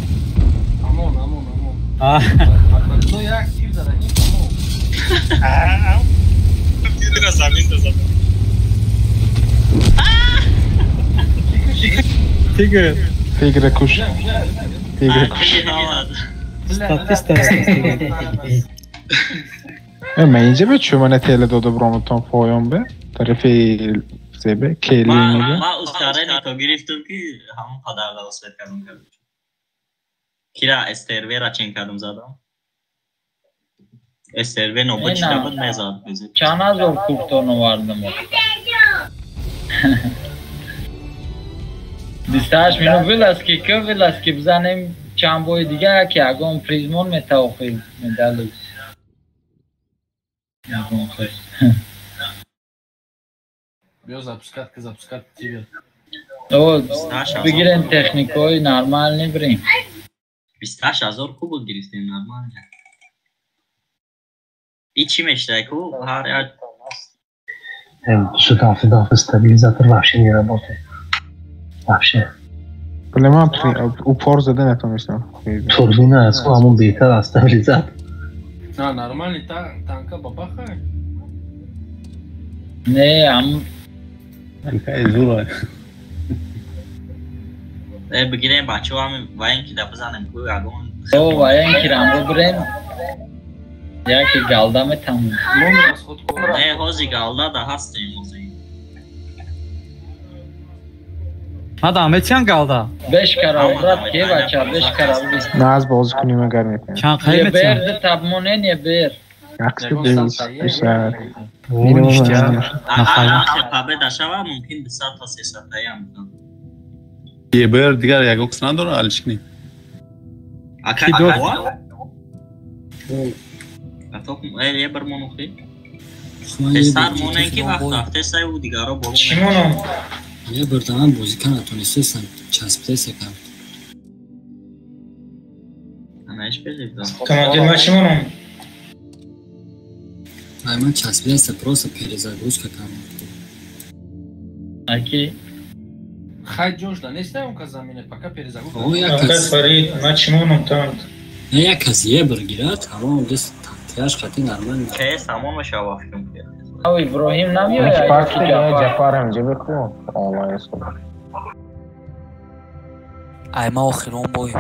Амон, амон, амон. А. То як тир задагим тамом. Тирра замин да задам. Тигр. Тигра куш. Тигра куш. Статиста. Э, ма инҷа бе чӯ мана теле дода броматон поён бе. Тарафи зебе, кели мега. Ма ускорение то гирифтум ки ҳамон қадар да успет кардум кардум. Кира СТРВ-ра чен кардум задам. СТРВ нобуд шуда буд мезад. Чанд ҳазор кубтон овардам. 28 минут виласки, ки виласки бизанем чанд бои дига яке ягон призмон метавохӣ медали. Ягон хел. Биё запускать ки запускать тигр. О, бигирем техникаҳои нормални бирем. 28 ҳазор кубок гирифтем нормально. И чӣ мештай ку ҳар як Сюда, сюда, стабилизатор вообще не работает. Вообще. Бля, ман упор зада натонистам. Турбина аз ҳамон беҳтар аз стабилизатор. На, нормальный танка бабаха. Не, ам Танка зура. Э, бигирем бачаҳо ҳами военки да бизанем ку ягон. О, военки рам бибирем. Яке галда метамон. Не, ҳози галда да ҳастем ҳози. Мадам, метиан галда. Беш кара брат, ке бача, беш кара. Наз бозӣ кунем агар метавонем. Чанд қай Е метиан? бер табмонен е бер. Яксу дус, дусад. Агар победа шава мумкин 200 то 300 таям. ЕБР дигар ягон кас надора алишкни. Ака Ки дод? Аток э ебр монухи. Песар монен ки вақт рафте сай у дигаро боло. Чӣ монам? Е бирдаман бозӣ кана тонистесам, часпидеса кам. Анаиш бежибда. Командир ман чӣ монам? Ай ман часпидеса просто перезагрузка кам. Аки Хай ҷош да нестай он кас замине, пока перезагрузка. О, як Ака кас. Фарид, ман чӣ монам танк? Не як кас ебр гирад, тамом дес тактияш қати нормально. Ке самон мешава фикр кунам. Ав Иброҳим намеояд. Парк Ҷафар ҳамҷа биху онлайн суҳбат. Ай ма охирон бой.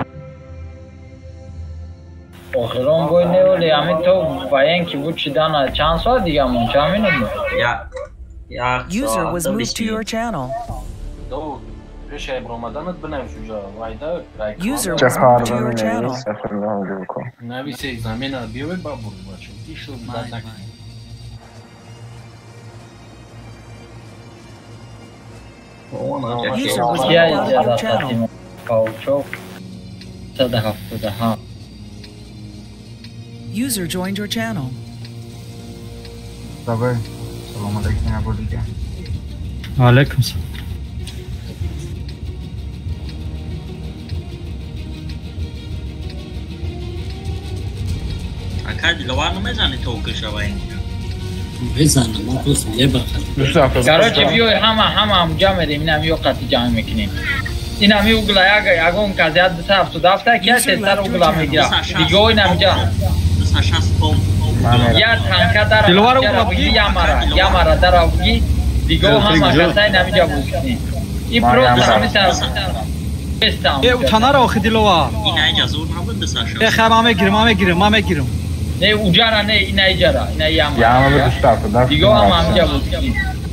Охирон бой не оли, ҳамин то военки буд чидана чанд соат дига мон, чанд минут мон? Я User was moved to your channel. До Пешай бромаданат бинавис уҷа вайда. User was moved to your channel. Навис экзамена биёвед ба бурд бачо. Ишо дад накунед. User was moved out of your channel. Паучок 177. User joined your channel. Давай. Салом алейкум, абудига. Алейкум салом. Ака Диловар намезани то кишава ин? Мезанам, ман просто мебахам. Короче, биёй ҳама ҳама ҳамҷа мерем, инам ё қати ҷанг мекунем. Инам угла ягон казият 277 ки тезтар угла мегира. Диго инамҷа. 260 том. Я танка дара. Диловар угла буги ямара, ямара дара буги. Диго ҳама касай намиҷа бузкни. И просто ҳамиса бестам. Э утанара охи Диловар. Ин айҷа зур набуд 260. Э хай ман мегирам, ман мегирам, ман мегирам. Не уҷара не ина иҷара, ина яма. Яма бу 277. Диго ҳама ҳамиҷа бузкни.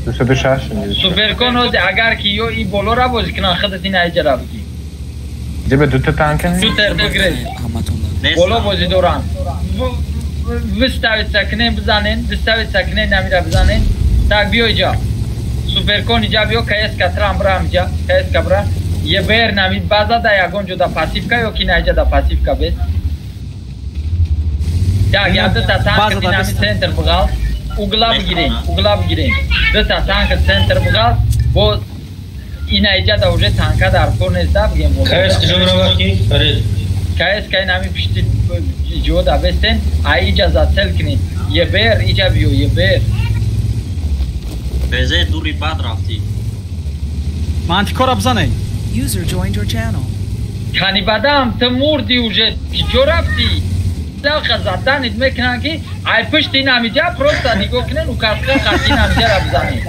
206. Суперкон ози агар ки ё и болора бозӣ кунан худат ина иҷара буги. Ҷибе дута танка? Супер бигред. Боло бозӣ доранд. Выставиться кунем бизанен, выставиться кунем намира бизанен. Так биё иҷа. Суперкон иҷа биё КСК трам брам иҷа, КСК бра. ЕБР намид база да ягон ҷо да пассивка ё ки на иҷа да пассивка бес. Так, я дута танк динами центр буғал. Угла бигирем, угла бигирем. Дута танк центр буғал. Бо ина иҷа да уже танка дар кор нест да бигем боло. КС куҷо меравад ки? Фарид. КС инами пишти ҷо да бестен, а иҷа зацел кунем. ЕБР иҷа биё, ЕБР. Безе дури бад рафтӣ. Мантикора бизанед. User joined your channel. Кани бадам, ту мурди уже, куҷо рафтӣ? Лаха заданит мекунанд ки ай пушти ин ҳамиҷа просто нигоҳ кунен указка қати ин ҳамиҷара бизанед.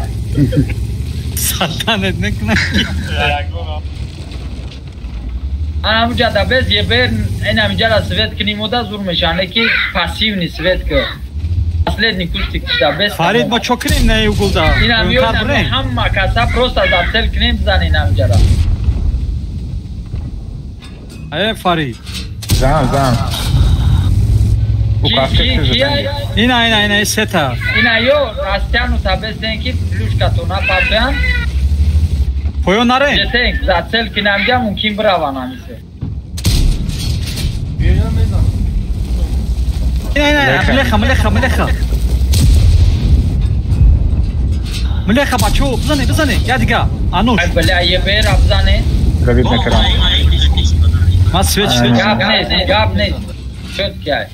Заданит мекунанд ки ан ҳамуҷа да без ебер ин ҳамиҷара свет куним ода зур мешаванд ки пассивный свет ки последний кустик да без. Фарид мо чо кунем на угулда? Ин ҳама каса просто зацел кунем бизанед ҳамиҷара. Э Фарид. Зан зан. Ина ина ина сета. Ина ё растяну табестен ки плюшкатона папян. Поё нарен. Жетен зацел кинамҷа мумкин браван ҳамисе. Ина ина млеха млеха млеха. Млеха бачо бизане бизане я дига ануш. Ай бля ебера бизане. Давид накарам. Ма свет свет. Гап нест гап нест. Чётки ай.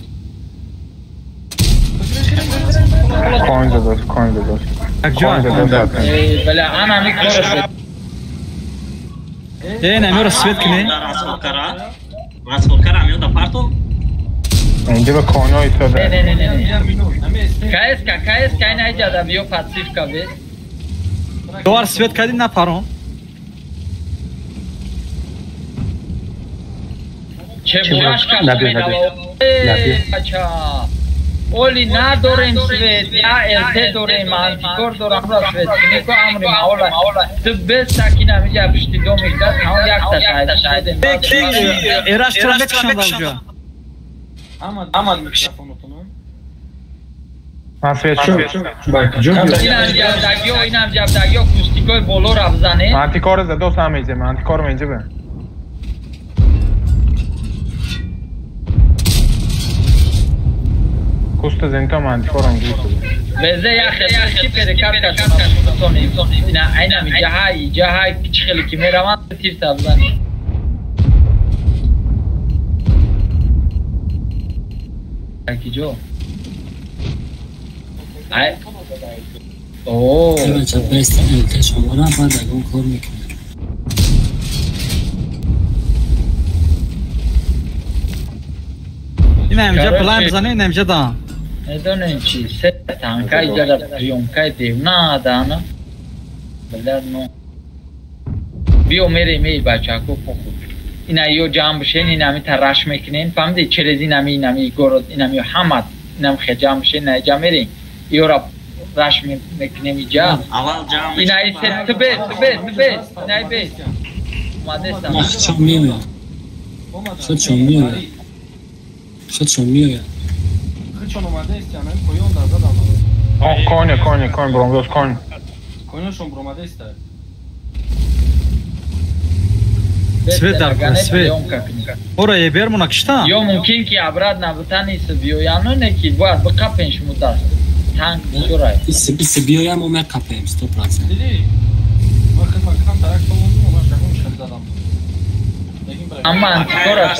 Коин задост, коин задост. Коин задост. Бля, ана ми корос. Э, намера свет кне. Расходкара меода парто? Инҷа ба коино истода. Не, не, не, не. КСК, КСК ина иҷа да биё пассивка бе. Довар свет кади на парон. Че бурашка набиё, набиё. Бача. Оли надорем свет, я ЛТ дорем, антикор дорам ра свет. Нико амри маола. Ту без сакина миҷа пишти домик да, таон якта шайд. Ки эраш тура мекушанд авҷа. Амад микрофонотон. Ман свет шуд. Инам ҷабдагиё, инам ҷабдагиё кустикои боло ра бизане. Антикор задос намеҷа, антикор меҷа бе. Куста зинто мантикорам гуфт. Безе я хеле ки перекатка шуна ина айна ми ҷаҳай ҷаҳай чи хеле ки мераванд тир табзани. Аки ҷо. Ай. О. Бача бест ЛТ шумора баъд ягон кор мекунад. Ина ҳамҷа план бизане, ина ҳамҷа да. Медонем чи се танка иҷара приёмкаи девна дана. Бля, но. Биё мерем эй бачако похуй. Ина ё ҷамъ бишен, ина ми тараш мекунем, фаҳмиди? Через инами инами город, инами ҳама, инам хе ҷамъ бишен, ина ҷа мерем. Ёра раш мекунем иҷа. Аввал ҷамъ Ина и се ту бес, ту бес, ту бес, ина и бес. Омадестам. Худшон меояд. Худшон меояд. Худшон меояд. Худшон омадестиан, ҳамин поён дар задам. Коня, коня, конь, бромдос, конь. Конёшон бромадеста. Свет дар кун, свет. Ора ебермона киштан. Ё мумкин ки обратно битани биёяну не ки бояд биқапен шумо даст. Танк бисёрай. Иси биёям, мо меқапем 100%. Диди? Ман хидмат кардам, тарак томондум, ман шагом шал задам. Амма антикора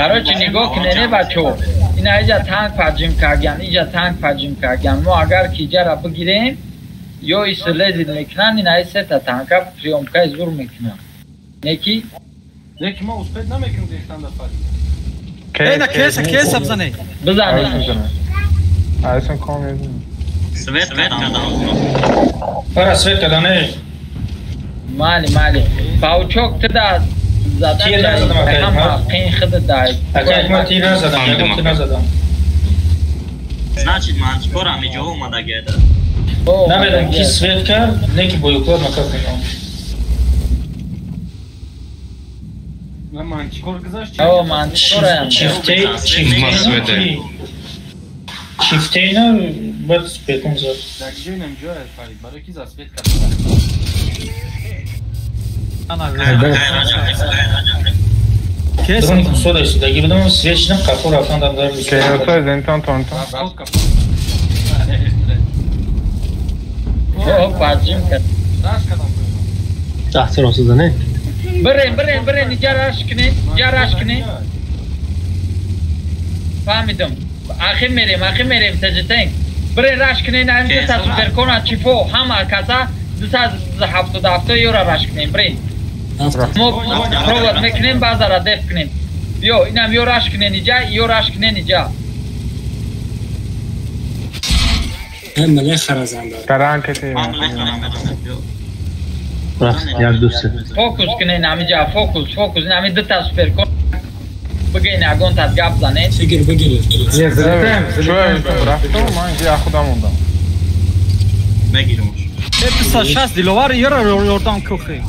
Короче, нигоҳ кунед бачо. Ина иҷа танк паҷим кардян, иҷа танк паҷим кардян. Мо агар ки иҷара бигирем, ё ислезид мекунанд, ина сета танка приёмкаи зур мекунанд. Неки? Неки мо успед намекунем гирифтан дар фарид. Эй, кеса, кеса бизанед. Бизанед. Айсон ком мезанад. Свет кардам. Пара свет кардан, эй. Мали, мали. Паучок ты да Тир назадам, акай. Қин хида дай. Акай, ман тир назадам, ягон тир назадам. Значит, ман чикор ҳами ҷо омада геда. Намедонам ки свет кард, не ки боюклад макар кунам. Ман чикор гузашт? О, ман чикорам. Чифтей, чифтей. Чифтейна баъд спекум зад. Дар ҷои нам ҷоя Фарид, барои ки за свет кард. Дрон кусода истодаги будам, свет шидам, қафо рафтан дар дар. Кейоса зентон тонтон. О, паҷим кард. Таҳсир осуда не? Бирен, бирен, бирен, иҷа раш кунед, иҷа раш кунед. Фаҳмидам. Ахи мерем, ахи мерем, таҷитенг. Бирен раш кунед, ҳамин та суперкона чифо, ҳама каса 277 ёра раш кунем, бирен. Мо провод мекунем, баъзара деф кунем. Биё, инам ё раш кунен иҷа, ё раш кунен иҷа. Фокус кунен ҳамиҷа, фокус, фокус. Ин ҳами дута суперкон бигӯен ягон тат гап занед. Бигир, бигир. Рафтам, ман инҷа худам мондам. Мегирам. 260 диловар ёра ёрдам кухи.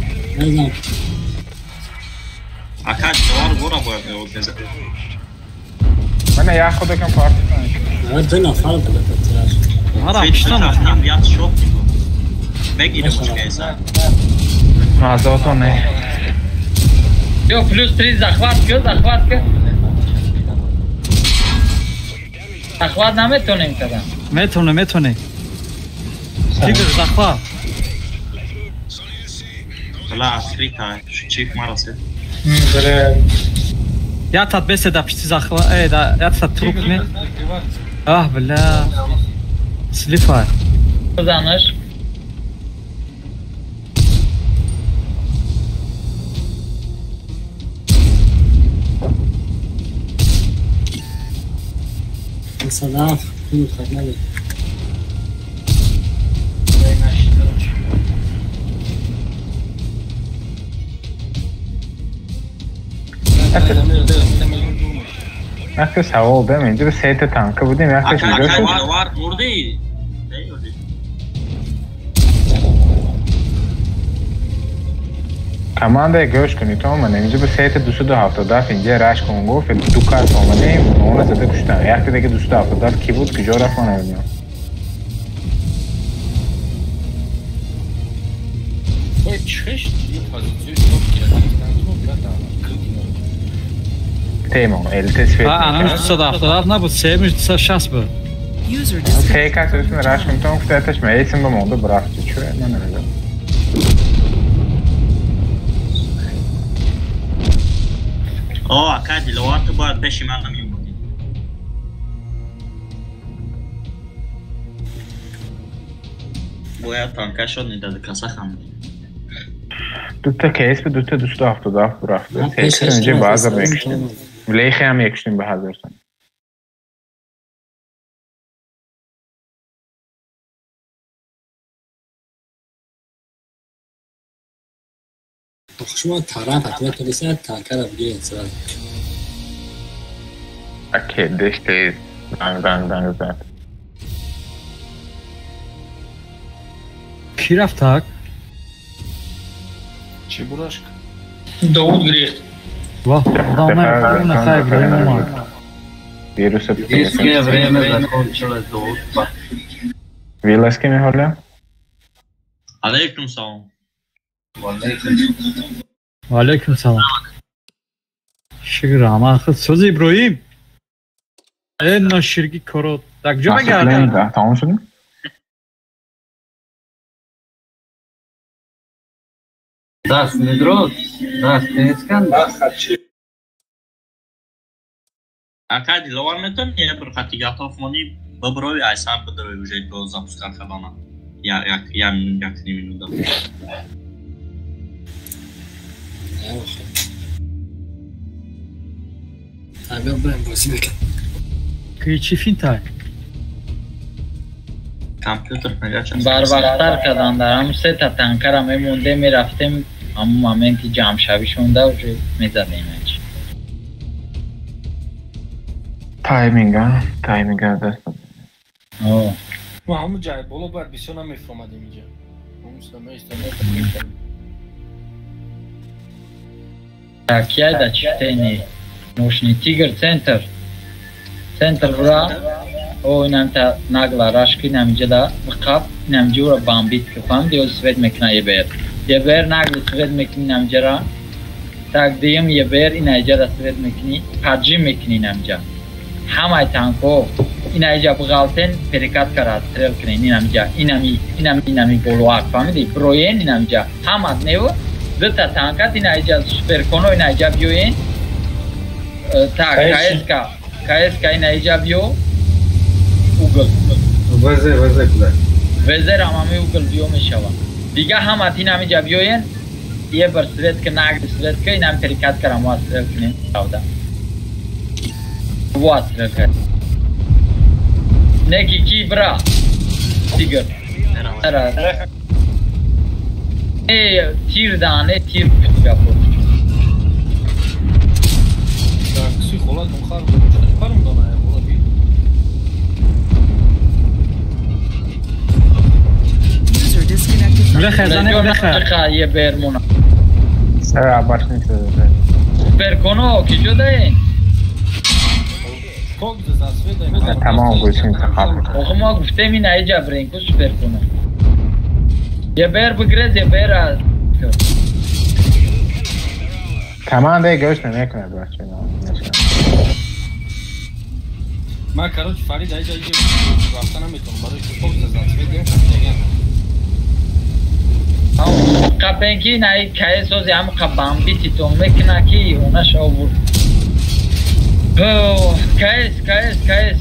Ака диловар бора бояд меод мезад. Мана як худакам партитан. Ду нафар буда татираш. Мара киштан. Як шок мегирам чикайса. Мазотон не. Ё плюс 3 захват ки, захват ки. Захват наметонем кадан. Метоне, метоне. Тигр захват. Бла, открыто. Чик марасе. Я тат бесе да пишти захват. Эй, да, я тат труп не. Ах, бля. Слифай. Бизанаш. Салам, кун хадмали. Якта савол дам, инҷо сета танка будем, якта чиҷо шуд? Диловар мурди? Команда гӯш кунед, то ман инҷо ба сета 277 инҷа раш кун гуфт, ду кас омадем, она зада куштан. Якта дига 277 ки буд, куҷо рафт, ман намедонам. Ой, чиш, ин позитсияи топ гирифтан, Тема, ЛТ свет. А, 277 набуд, 760 буд. Се кас өсүн раш кун, то гуфтааташ мейсим ба монда брафт, чӯ, ман намедонам. О, ака Диловар, ту бояд пеши ман намебудӣ. Бояд танка шод недада каса хам. Дута кейс буд, дута 277 рафт. Инҷа баъза мекуштем. Лехе ҳам мекуштем ба ҳазортон. Шумо тараф ҳатман тависад танкара бигиред сразу. Окей, деште данг данг данг зад. Ки рафт так? Чебурашка. Довуд гирифт. Вах, худо на время омад. Детское время закончилось, Довуд. Виласки мехоля? Алейкум салом. Ва алейкум салом. Шукр ама худ соз Иброҳим. Э ноширги коро так ҷо мегардад. Тамом шуд? Даст медрод, даст тенискан. Ака Диловар метавонӣ я бір хати готов монӣ биброи айсар бидрои уже то запускать кардана. Я як я як ним минута. Агар бирем бозӣ мекунем. Ки чӣ финтай? Компютер мегача. Барвақттар кардан дар ҳамун се та танкара мемондем мерафтем ҳамун моменти ҷамъшавишонда уже мезадем. Тайминга, тайминга даст. О. Мо ҳамун ҷай боло бояд бисёр намефаҳмадем инҷа. Ҳамун меистем. Так, я да чтени. Мощный тигр центр. Центр бура. О, инам та нагла рашки инам ҷада бқаб, инам ҷура бомбит ки фаҳмиди ё свет мекна ебер. Ебер нагли свет мекни инам ҷара. Так дим ебер ина ҷада свет мекни, поджим мекни инам ҷа. Ҳамаи танкҳо ина иҷа бғалтен перекат кара стрел кунен инам ҷа. Инами инами инами болоак фаҳмиди? Броен инам ҷа. Ҳамат нево дута танкат ина иҷа суперконо ина иҷа биёен. Так, КСК, КСК ина иҷа биё. Угл. ВЗ, ВЗ куда? ВЗ рамами угл биё мешава. Дига ҳамат инам иҷа биёен. Е бар свет ки нагди свет ки инам перекат кара мо стрел кунем. Правда. Вот стрел кар. Неки ки бра. Тигр. Э тир дане тир гапо. Так, си холат мухар парум дана бола би. User disconnected. Бля, бля, е бермона. Сара башни се. Перконо ки ҷодаe? Тамом гӯшин тахаб. Охо мо гуфтем ин аиҷа брен ку суперконо. Е бер бигрез е бер аз. Команда гӯш намекунад бача. Ма короче Фарид аиҷа иҷа рафта наметавонам барои ки хоб засвет деган. Қапенки наи кае сози ҳам қабамбити то мекуна ки онаша овурд. КС, КС, КС,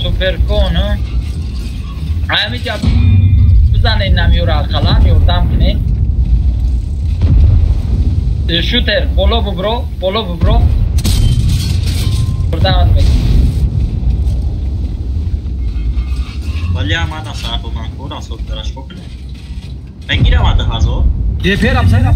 суперкон, ҳамиҷа бизанед намёра ақаллан ёрдам кунед. Шутер, боло бубро, боло бубро. Ёрдамат мекунад. Вале амада саату ман кора сотараш кунед. Бегирам ада ҳазор. Еперам сайра.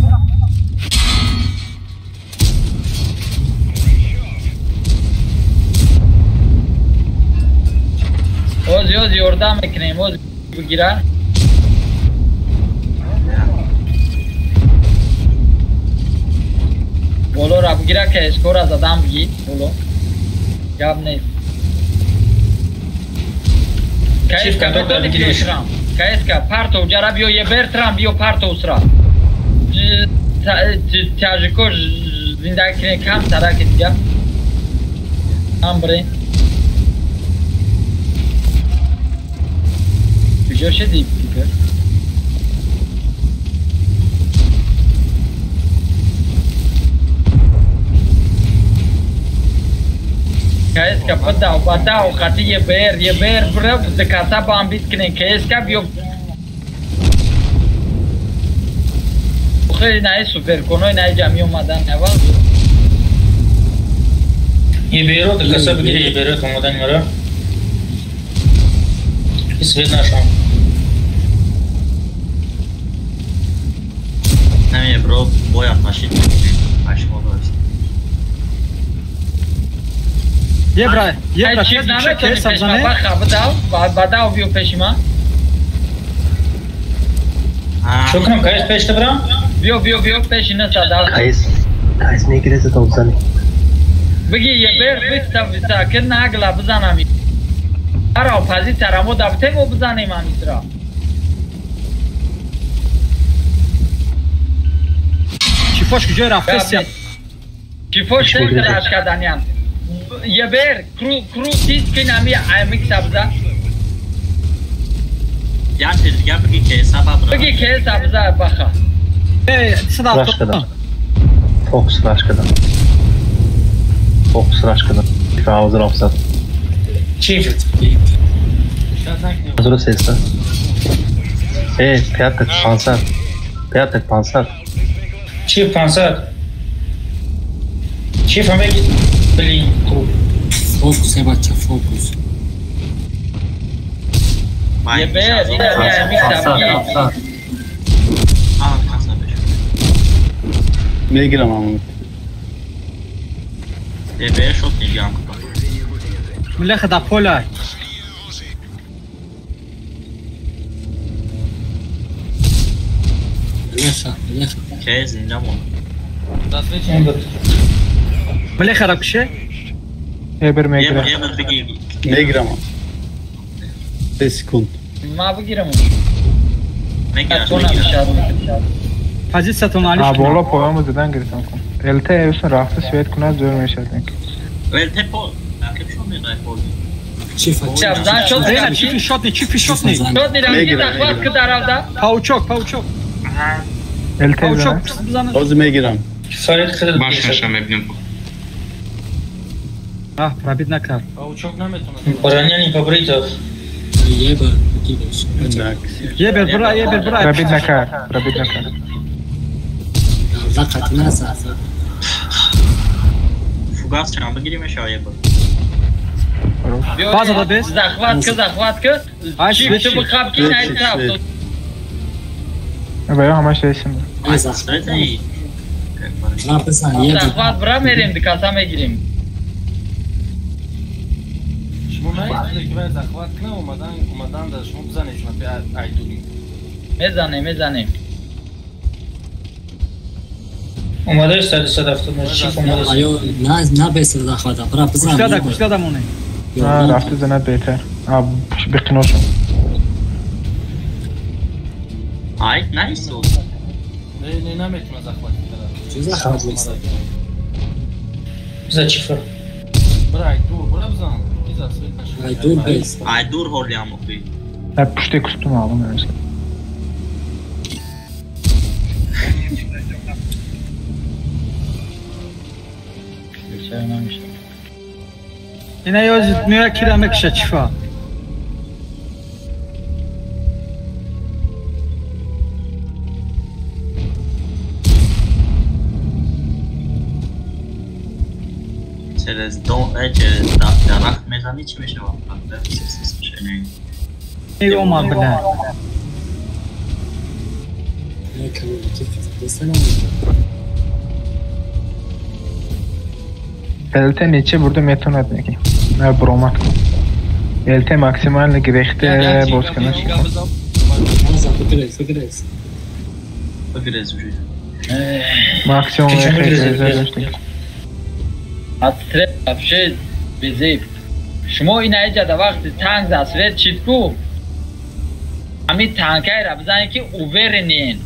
Оз оз ёрдам мекунем, оз бигира. Боло ра бигира ки эскора задам биги, боло. Гап нест. КСК метони биёшрам. КСК партов ҷара биё ебертрам биё партов сра. Тяжико зиндаги кунем кам тараки дига. Ам бре. Куҷо шуди пикер? КСК бадав, бадав, хати ебер, ебер, бра, декаса бамбит кунем, КСК биё. Хеле наи суперконой наи ҷамъи омадан аввал. Еберо декаса бигири, еберо омадан мара. Свет нашам. Не, бро, боя пашит. Пашмо дошт. Ебра, ебра, чиз наметони пешма, баха, бадав, бадав биё пеши ма. Чо кунам, каеш пеш табрам? Биё, биё, биё, пеши насада. Кайс, кайс мегиреза то бизани. Биги ебер биста биста ки нагла бизанам. Ара позиция мо дафтем о бизанем амисра. Чифош куҷо рафтест? Чифош раш карданиям. Ебер кру тиз ки нами аймик сабза. Як дигар биги ки сабаб. Биги ки сабза баха. Э, садо. Фокус раш кардам. Фокус раш кардам. Ҳозир офсад. Чиф. Ҳозир сеста. Э, 5 500. 5 500. Чиф 500. Чиф ҳамеги блин круг. Фокус, бача, фокус. Ебер, ина аймик сабза. Мегирам амон. Ебер шот нигам. Млеха да поля. Млеха, млеха. Ке зинда мон. Млеха ра куше? Ебер мегирам. Ебер биги. Мегирам. 5 секунд. Ма бигирам. Мегирам. Позициятон алиш. А боло поём задан гирифтам кун. ЛТ эвсун рафта свет кунад зӯр мешавад. ЛТ пол. Акибшон мегай пол. Чиф чифи шотни, чифи шотни. Шотни ранги захват ки даравда. Паучок, паучок. ЛТ паучок бизанад. Ҳозир мегирам. Башнаша мебинем. Аҳ, пробит накард. Паучок наметавонад. Броня не побритов. Ебер, бигиреш. Ебер, бра, ебер, бра. Пробит накард, пробит накард. Вақт назад. Фугас чанд бигирем мешава ебер. База да без. Захват ки, захват ки. Чиф ту бихаб ки найт. Ба ё ҳамаш ресим. Захват бра мерем, дикаса мегирем. Шумо наистида ки вай захват кунам, омадан, омадан да шумо бизанед шумо айдури. Мезанем, мезанем. Омада 179 чиф омада. Аё, на на бес захвата, бра бизан. Куштада, куштада моне. А, рафта занад беҳтар. А, биқиношам. Ай, наистод. Не, не наметавонад захват кунад. Чӣ захват нест? За чифа. Бра айдур, бра бизан. Айдур бес. Айдур ҳолиам охи. На пушти кусту маълум нест. Ина ёзит меоя кира мекуша чифа. Через дом, через дарахт мезанӣ чӣ мешавад? Эй, омад бля. ЛТ нече бурда метавонад неки. На бромад кун. ЛТ максимально гирехте боз кунад. Максимум От вообще безеб. Шумо ина иҷа да вақти танк засвет чид ку? Ҳамин танкайра бизанед ки уверенен.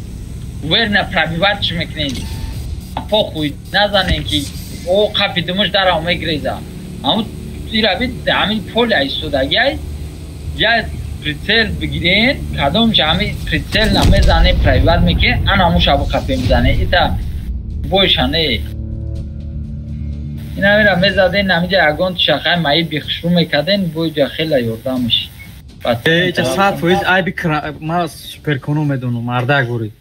Уверенно пробивать чӣ мекунед. Похуй назанен ки о қапи думуш дарав мегиреза. Ҳамун ира бид ҳамин поля истодагиай я прицел бигирен, кадомш ҳамин прицел намезане пробивать мекунед, ана ҳамун шабу қапи мизане. Ита бойшане. Ина мера мезаден ҳамиҷа ягон шахай маи бихушрӯ мекарден, боиҷа хела ёрдам мешид. Эҷа 100% айби ма суперконо медонам, мардак бурид.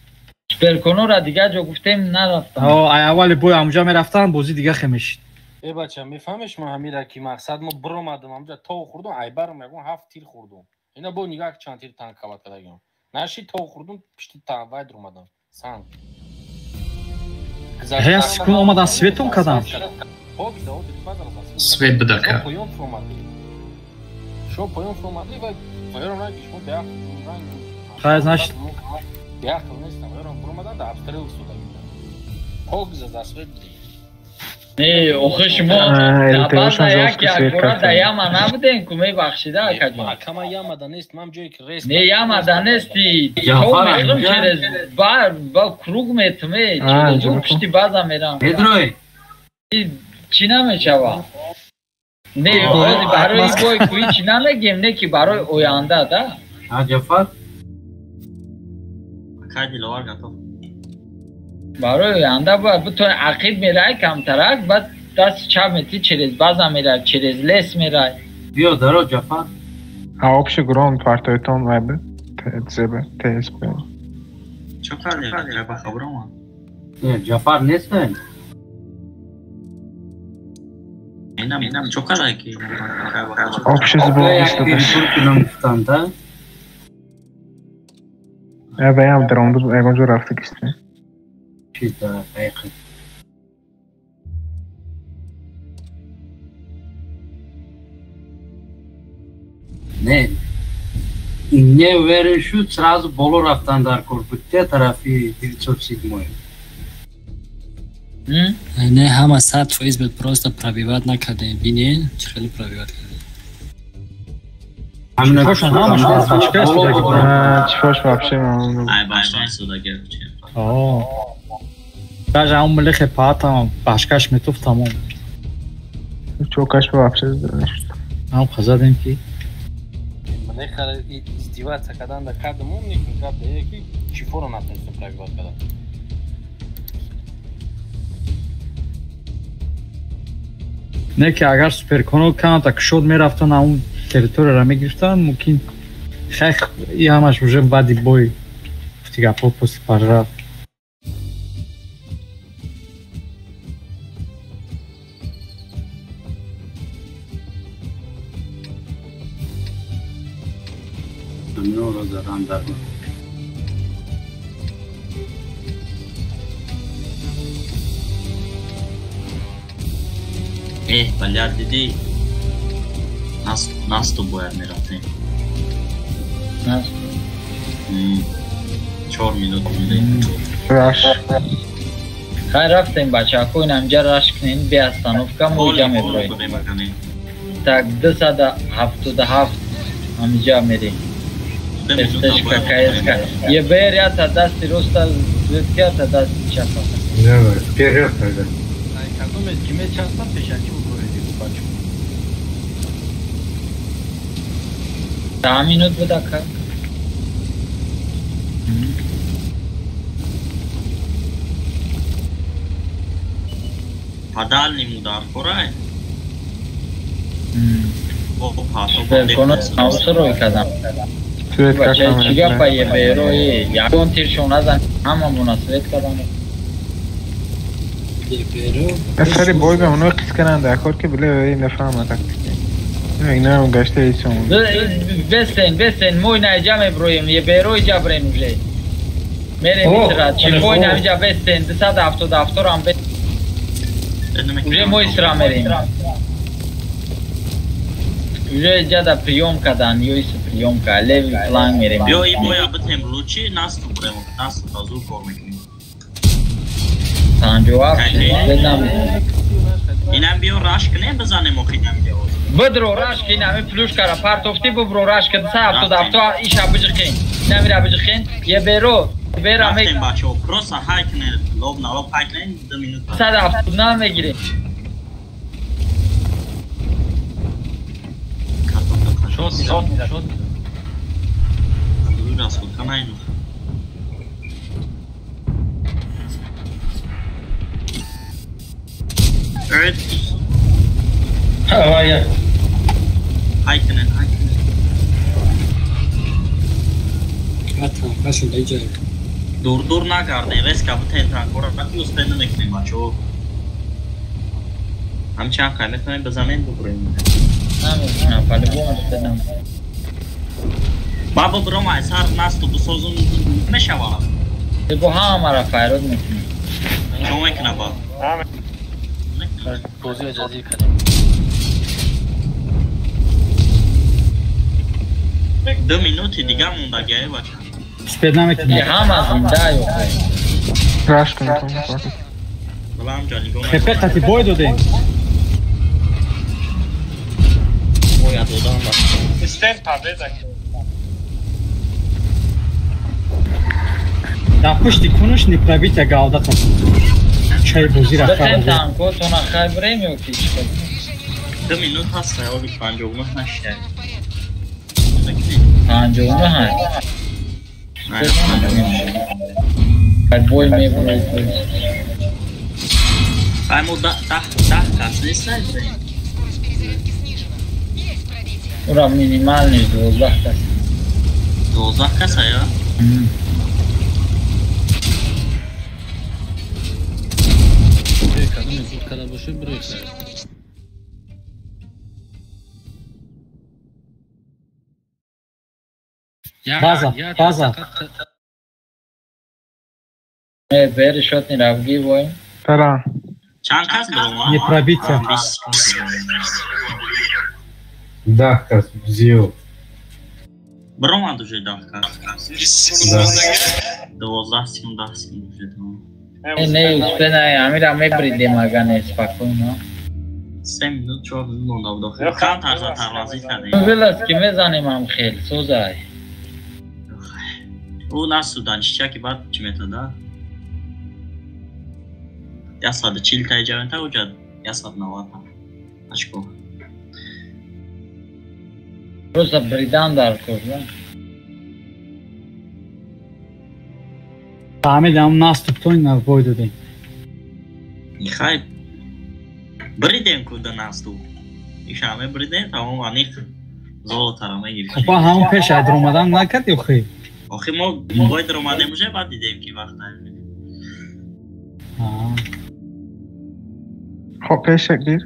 Суперконора дигар ҷо гуфтем нарафтам. О, ай аввали бой ҳамуҷа мерафтам, бозӣ дига хе мешид. Э бача, мефаҳмеш ма ҳамира ки мақсад мо биромадам ҳамуҷа то хӯрдум, айбарам ягон 7 тир хӯрдум. Ина бо нигаҳ чанд тир танк кават кардагиам. Наши то хӯрдум, пишти танк вай дуромадам. Санг. Ҳея секунд омадан светон кардам. Свет бадака. Шо поён фуромадли ва поён ранги шумо беақ ранг. Хай, значит, Беақл нестам, ёрам буромадан да обстрел истода будам. Пок за засвет будем. Не, охи шумо баъза як якбора да яма набудем, ку мебахшида акаҷон. Акама ямада нест, ман ҷое ки рест. Не, ямада нести. То мехӯрам через ба круг метуме, через ӯ пишти база мерам. Медрой. Чӣ намешава? Не, барои бой куи чӣ намегем, не ки барои оянда, да? А, Ҷафар? Ака Диловар готов. Барои оянда бояд бутони ақиб мерай камтарак, баъд дасти чап мети через база мерай, через лес мерай. Биё, даро, Ҷафар. А общий гром партойтон вайб ТЦБ, ТСП. Чо кардем? Ба хабар омад. Не, Ҷафар нестен? Инам чо карда ки? Общий сбор гуфтанд, да? Я баям даромад ягон ҷо рафта кистем. Чӣ да ҳақиқат. Не, не уверен шуд, сразу боло рафтан дар кор буд. Те тарафи 907. Не, ҳама 100% буд, просто пробивать накардем. Бинен, чӣ хеле пробивать кардем. Чифош вообще маълум. Ай баштан истода гап. Даже ҳамон милихе паатам башкаш метуфт тамом. Чокаш вообще нашуд. Ҳам хазадем ки Милиха издеваться кардан да кардам, умник гап да ки чифоро натонистем пробивать кардан. Не ки агар суперконо каната кушод мерафтан, ҳамон территорияро мегирифтан, мумкин хех и ҳамаш уже баъди бой гуфти гапҳо после пожар. Ҳаминро задан дар Эҳ, баляд дидӣ? Насту бояд мерафтем. 4 минут монда. Раш. Хай рафтем бачаҳо, инамҷа раш кунем, бе остановка мо иҷа меброем. Так 277 ҳамиҷа мерем. СТшка, КСК. ЕБР ята дасти роста, ЗК ята дасти чапа. Давай, вперед тогда. Кадоме ки мечаспам пешакӣ буброед бачо. 10 минут буд ака. По дальнему дар корай? Суперконо кардам. Бача чӣ гапа ЕБРои? Ягон тиршон назан, ҳамамона свет кардам. Сари бой ба оно қис карданд акор ки биле нафаҳма тактики. Инам гашта исом. Бесен, бесен, мо ина иҷа меброем, ЕБРо иҷа брем уже. Мерем исра, чифо ина иҷа бесен, 277 рам бесен. Уже мо исра мерем. Уже иҷа да приём кардан, ё ис приём кард, леви фланг мерем. Биё и боя битем лучи, насту брем, насту тазур кор мекунем. 57 бедам. Инам биё раш кунем, бизанем охи. Бидро раш ки инами плюшкара партофти бубро раш ки 277 иша биҷиқин. Инамира биҷиқин. Еберо, бера ме. Рафтем бачаҳо, просто ҳай кунед, лоб на лоб ҳай кунед, 2 минут. 179 мегирем. Шот, шот, шот. Расход канайну. Evet. Havaya. Haykının, haykının. Дур дур накардем, резко бутен танкора ки успел намекунем бачаҳо. Ҳамчанд хай метавонем бизанем бубурем. Намекунам, по-любому успел намекунам. Ба бубуром ай сар насту бисозум мешавад. Бо ҳамаро файрод мекунем. Чо мекуна ба? Бозиро ҷазир кардем. 2 минути дига мондагиае бача. Успеть намекунад. Ҳама зинда ё. Раш кун. ХП қати бой додем. Бояд додам. Истем победа. Дар пушти кунуш неправита галдата. Чай бозӣ рафта. Битем танко тона хай брем ё ки чӣ? 2 минут ҳаст, оли 59 нашта. 59 ҳаст. Бой мебурад. Ай мо 10 кас нест. Ура минимальный 12 кас. 12 кас ая? Кадом зуд када бошед биред. База, база. Не, бери шотни равги бой. Тара. Чанд кас баромад? Не пробитие. 10 кас зиёд. Баромад уже 10 кас. 12 секунд, 10 секунд уже тамом. Не, успена, амира мебридем ага не спокойно. 3 минут 4 минут монда буд охир. Кам тарза тарвазӣ кардем. Велас ки мезанем ам хел, созай. Ӯ насудан чичаки баъд чӣ метада? 140 та иҷа мета, уҷа 190 та. Очко. Просто бридан дар кор, да? Фаҳмидам, наступ то ин бой додем. Хай бридем ку да наступ. Иша мебридем, тамом аниқ золотара мегирифтем. Хуб, ҳамон пеш аз омадан накарди охи? Охи мо бой даромадем уже, баъд дидем ки вақт наёфт. Хоб пешак гир.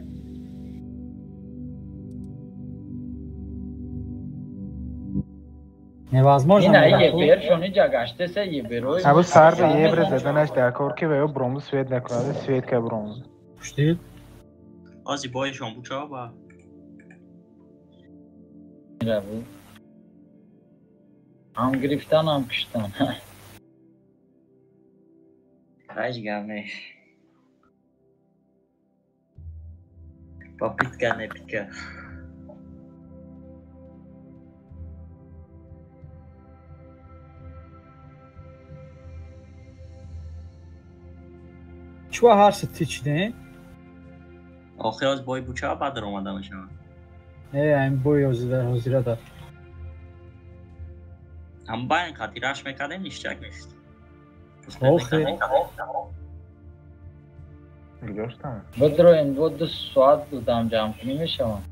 Невозможно. Ина ебер, шони ҷагаштеса еберой. Абу сар ба ебре заданаш дар кор ки ва ё бромзу свет накунад, свет ка бромзу. Пуштид? Ози боишон буча ба. Мирабу. Ҳам гирифтан, ҳам киштан. Ҳеҷ гап не. Попытка не питка. Чува ҳар се тичде? Охи аз бой буча баъд омада мешавад. Не, ин бой ҳозира да. Ҳам байн қатираш мекардем, ништяк мешуд. Охи. Гузоштам. Бидроем, бо 2 соат дам ҷамъ кунӣ мешавам.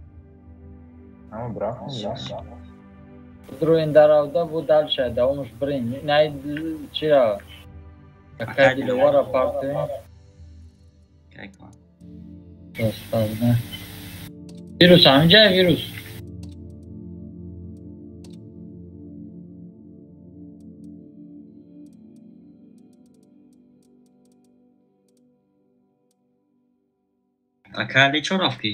Ама брафтем. Бидроем даравда, бо дальше давомаш бирем. Най чира? Акай диловара партем. Вирус ҳаминҷа вирус. Акали чо рафт ки?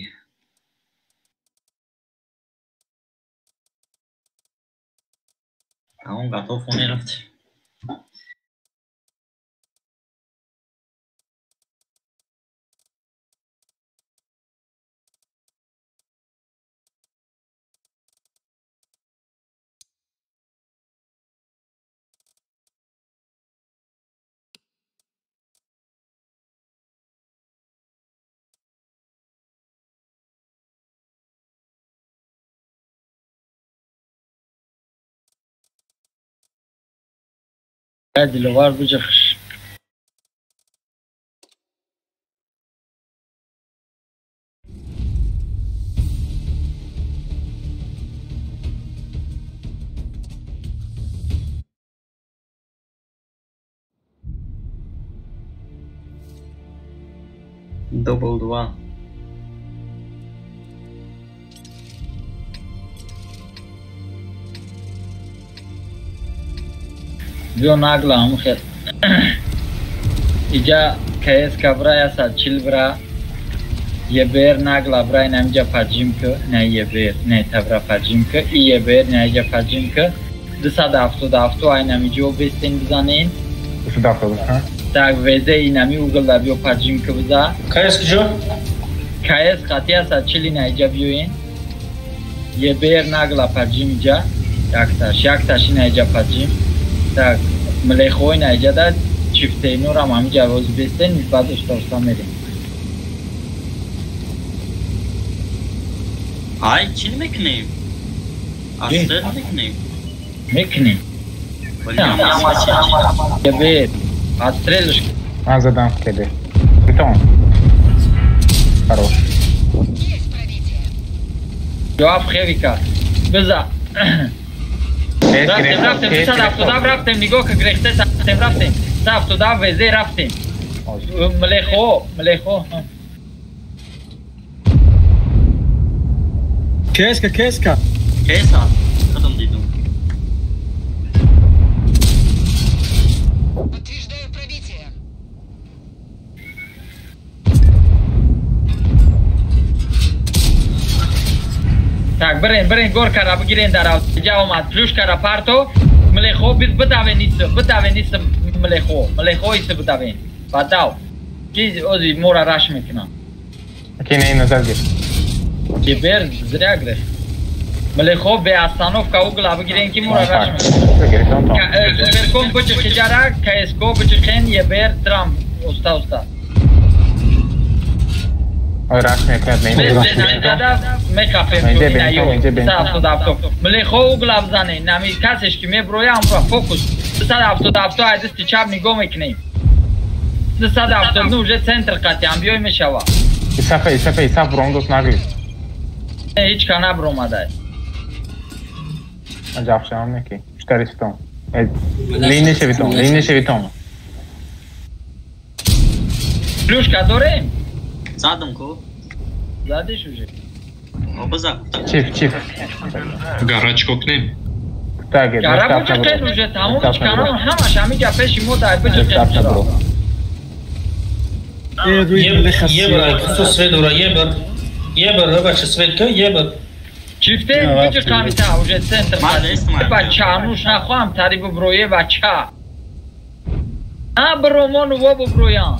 Тамом готов хоне рафт. Диловар биҷахш. Дубл 2. Биё нагла ҳамун хел. Иҷа КС кабра 140 бра. ЕБР нагла бра ина инҷа поджим ки, на ЕБР, не табра поджим ки, и ЕБР на иҷа поджим ки. 277 айнами ҷо бестен бизанен. 277, Так, ВЗ инами угл биё поджим ки биза. КС куҷо? КС қатъи аст, чили наиҷа биёен. ЕБР нагла поджим иҷа. Якташ, якташ инаиҷа поджим. Так, млехои наиҷа да чифтейнурам ҳамиҷа роз бестен, баъд уста-уста мерем. Ай, чӣ мекунем? Астрел мекунем? Мекунем. ЕБР, астрелш. Ман задам КД. Битон. Хорош. Ҷавоб хевика. Биза. Рафтем, рафтем, 277 рафтем, нигоҳ ки грехте рафтем, рафтем. 277 ВЗ рафтем. Млехо, млехо. Кеска, кеска. Кеса, худам дидум. Подтверждаю пробитие. Так, бирен, бирен, горкара бигирен дар ҷа омад, плюшкара парто, млехо бидавен иса, бидавен иса млехо, млехо иса бидавен. Бадав. Ки ози мора раш мекунам. Ки не назад гир. Кибер зря грех. Млехо бе остановка угла бигирен ки мора раш мекунам. Суперком биҷиқи ҷара, КСКО биҷиқен, ЕБР трам уста уста. Ой, раш мекунад, не. Мекафем млехо угла бизанен, нами касеш ки меброя амро фокус. 277 ай дасти чап нигоҳ мекунем. 279 уже центр қатъиан биёй мешава. Исафа, Исафа, Исаф брондос нагли. Ҳеҷ ка набромадай. Ҷафшам неки. Штаристон. Линияше битон, линияше битон. Плюшка дорем? Задам ку. Задиш уже. Обаза. Чиф, чиф. Гарачко кунем. Гара биҷиқен уже тамом чиканон ҳамаш ҳамиҷа пеши мо дай биҷиқен. Ебр, кусо свет дора, ебр. Ебр, бача свет ка, ебр. Чифте биҷиқамита уже центр. Бача нуш нахоҳам тари биброе бача. На бромону во биброян.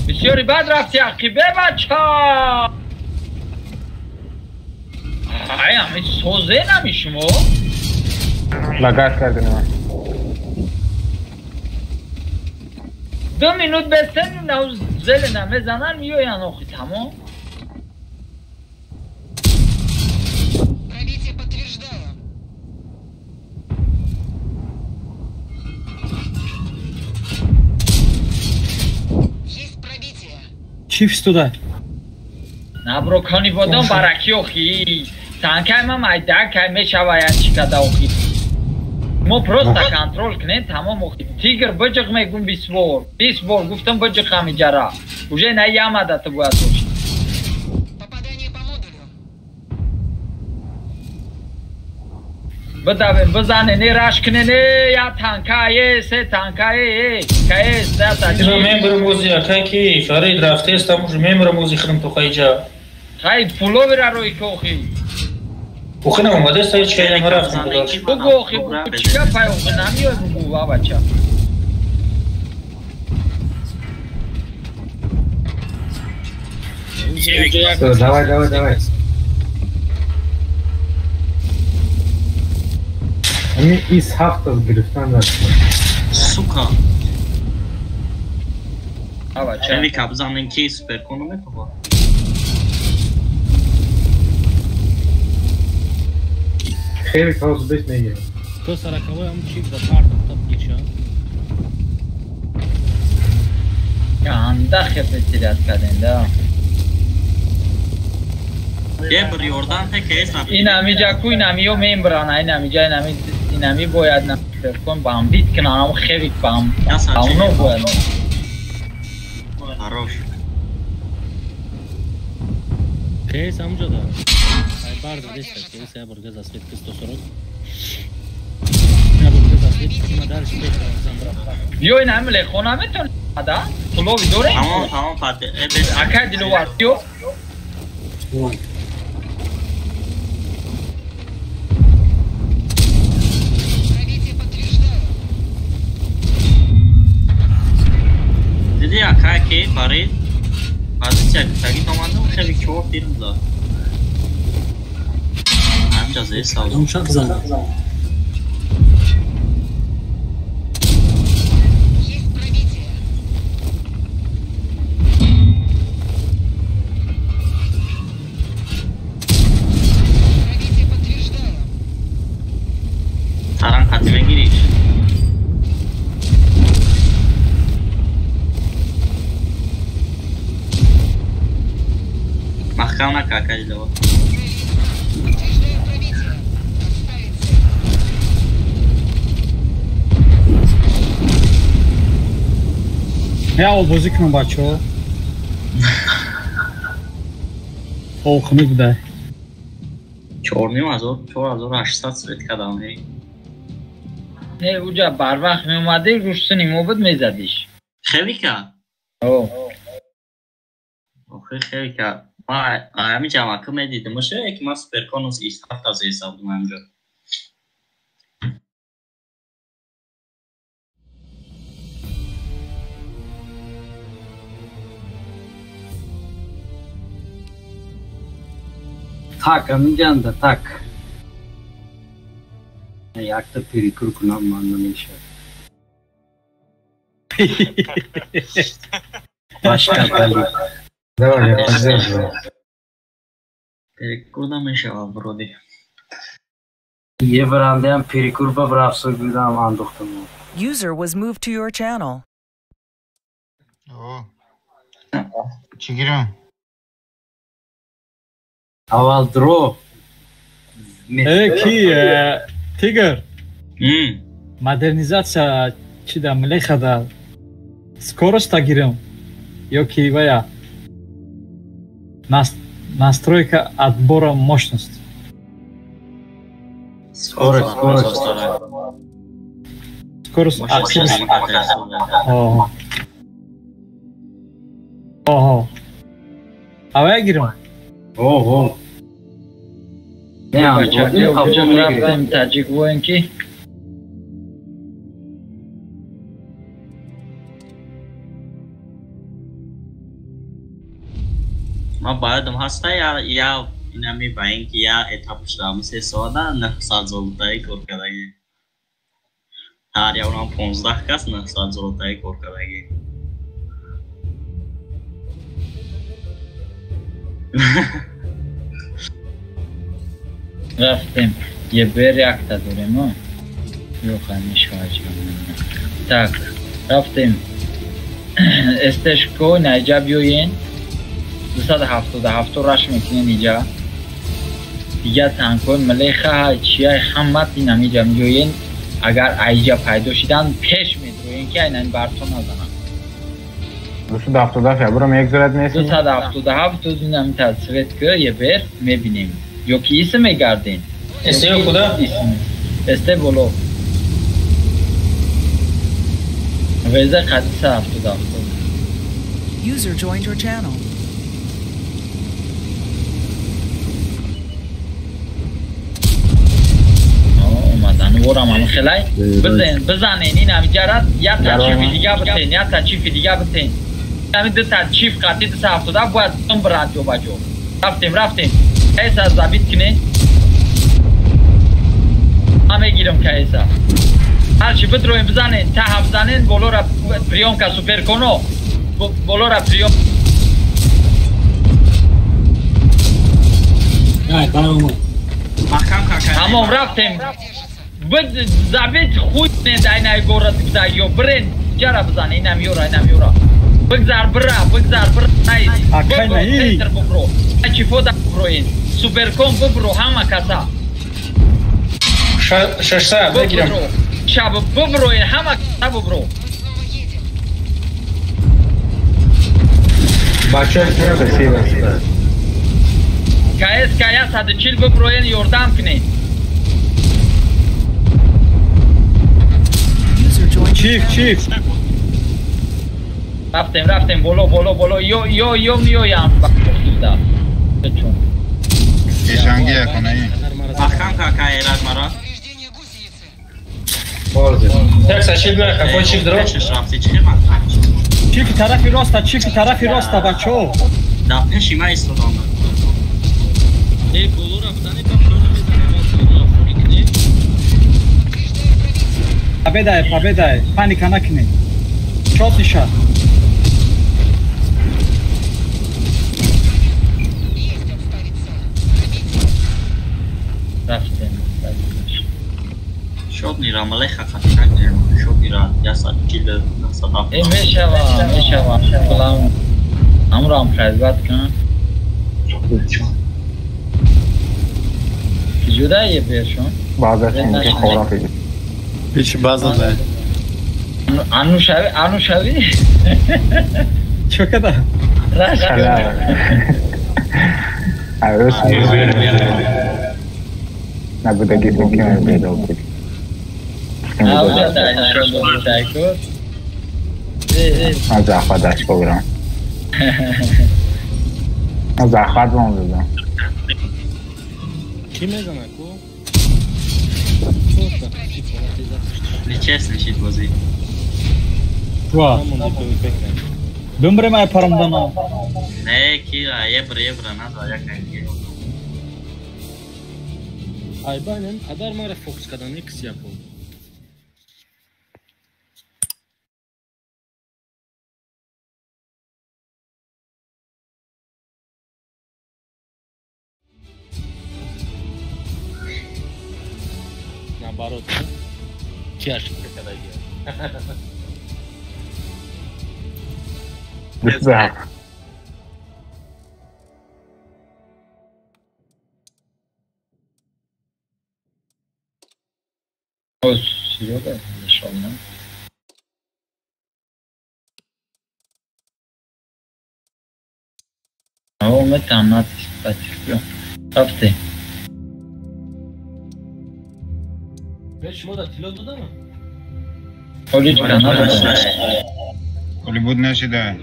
Бисёри бад рафти ақибе бача. Ай, ами созе нами шумо? Лагат кардем ман. 2 минут бестен нав зелена мезанан миёян охи тамом. Пробитие подтверждаю. Есть пробитие. Чиф туда. Набро кони бодом бараки охи. Танкай ма майда кай мешавая чикада охи. Мо просто контрол кунем тамом охи. Тигр биҷиқ мегум 20 бор. 20 бор гуфтам биҷиқ ҳамиҷара. Уже на ямада ту бояд бошӣ. Попадание по модулю. Бидавем бизане не раш куне не я танка е се танка е кае сата. Ина мембрам ози акай ки Фарид рафтест там уже мембрам ози храм то хайҷа. Хай пуловера рӯи кохи. Охи наомадест ҳеҷ кай нарафтам додаш. Бугу охи бугу чӣ гапай охи намеёй бугу ва бача. Давай, давай, давай. Ами из ҳафта гирифтан даст. Сука. А бача. Хевика бизанен ки суперкону мекува. Хевик ҳозир беш мегирад. 140 ам чип за парта топ гича. Ганда хепе терят кардем да. Ебр ёрдан те кес на. Инами ҷа ку инами ё мембрана инами ҷа инами инами бояд на кон бамбит кунам хевик бам. Ауно бояд. Хорош. Кес амҷо да. Ай бар деста кес я бурга за свет 140. Я бурга за свет ма дарш пеш замбра. Биё инами лехона метон да? Пулови дорем? Тамом, тамом фате. Акай диловар биё. Диди ака ки бари позиция таги томандам хеле чор тирм зад. Ҳамҷа зер савд. Умшақ зад. Таран қати мегириш. Маҳкам нака акаҷ даво. Я обозӣ кунам бачаҳо. Охунук буда. 4,5 4800 свет кардам. Не, уҷа барвақт меомадӣ, рӯшсини мо буд мезадиш. Хеле ка? О. Охи хеле ка. Ма ҳамин ҷамъака медидим, оша ки ман суперконус 27 аз ҳисоб будам ҳамҷо. Так, аминҷанда так. Якта перекур кунам ман намешавад. Башка бале. Давай, я поддерживаю. Перекур намешавад, броди. Е барандаям перекур ба рафсо гудам андохтам. User was moved to your channel. О. Чӣ гирам? Аввал дро. Э, ки Тигр. Модернизация чи да млехада скорость гирам ё ки вая настройка отбора мощности. Скорость, скорость. Скорость активности. Ого. Ого. А вая гирам? Ого. Рафтем таҷик воин ки Ман боядам ҳаста я инами ба ин ки я этап шудам се соата 900 золотаи кор кардагӣ. Ҳар яврам 15 кас 900 золотаи кор кардагӣ. Рафтем. Ебер якта дорем, о? Ёха, мешавад. Так, рафтем. Эстешко, наиҷа биёен. 277 раш мекунен иҷа. Дига танкҳои млеха, чияй ҳамат инамиҷа миёен. Агар айҷа пайдо шидан, пеш медроен ки айнан бартон назанам. 277 ябуро мегзарад нест? 277 инамита свет ки ебер мебинем. Ё ки исм мегардем? Эсте ё куда? Эсте боло. Веза қадиса 77. User joined your channel. Омадан ворам ам хелай. Бизанен ин ами ҷарат я та чифи дига битен, я та чифи дига битен. Ами ду та чиф қати 277 бояд бирад ҷо ба ҷо. Рафтем, рафтем. Кайса забит кне. Ман мегирам кайса. Ҳарчи бидроем бизанен, та ҳафзанен болора приёмка суперконо. Болора приём. Ай, баромад. Маҳкам кака. Тамом рафтем. Бид забит хуй не дай най город биза ё брен ҷара бизан инам ёра инам ёра. Бигзар бира, бигзар бира. Най. Акай най. Центр бубро. Чифода буброин. Суперкон бубро ҳама каса. 600 бигирам. Шаб буброин ҳама каса бубро. Бачаҳо спасибо. КС 140 буброин ёрдам кунед. Чиф, чиф. Рафтем, рафтем, боло, боло, боло. Ё, ё, ё меоям. Бахтуда. Чун. Пешанги яконаи. Маҳкам кака эрад мара. Так, сашил бля, какой чип дро? Рафти чи маҳкам? Чифи тарафи роста, чифи тарафи роста, бачаҳо. Дар пеши ман истодам. Э, боло рафтани ба пӯли мезанам, боло холи кунем. Победа, победа, паника накунед. Чот ниша. Рафтем. Шот нира малеха хатшак, шот нира 140 170. Э, мешава, мешава. План. Амро прайват кун. Ҷудае бершон. Баъзан ки хора фиги. Ҳеч баъзан да. Анушави, анушави. Чё када? Арус набудаги мумкин бедор буд. Ман захват дашко бурам. Ман захват бом додам. Ки мезанад ку? Нечестно шид бозӣ. Ва. Бимбре май парамдана. Не, ки ебр ебр наза як ки. Айбанем, падар мара фокус кардан икс яко. Наоборот, ки ошибка кардаги. Да. О, Серега зашел, да? О, мы там надпись потерплю. Рафты. Шумо дар тилло додам? Оличка надо. Голливуд нашида.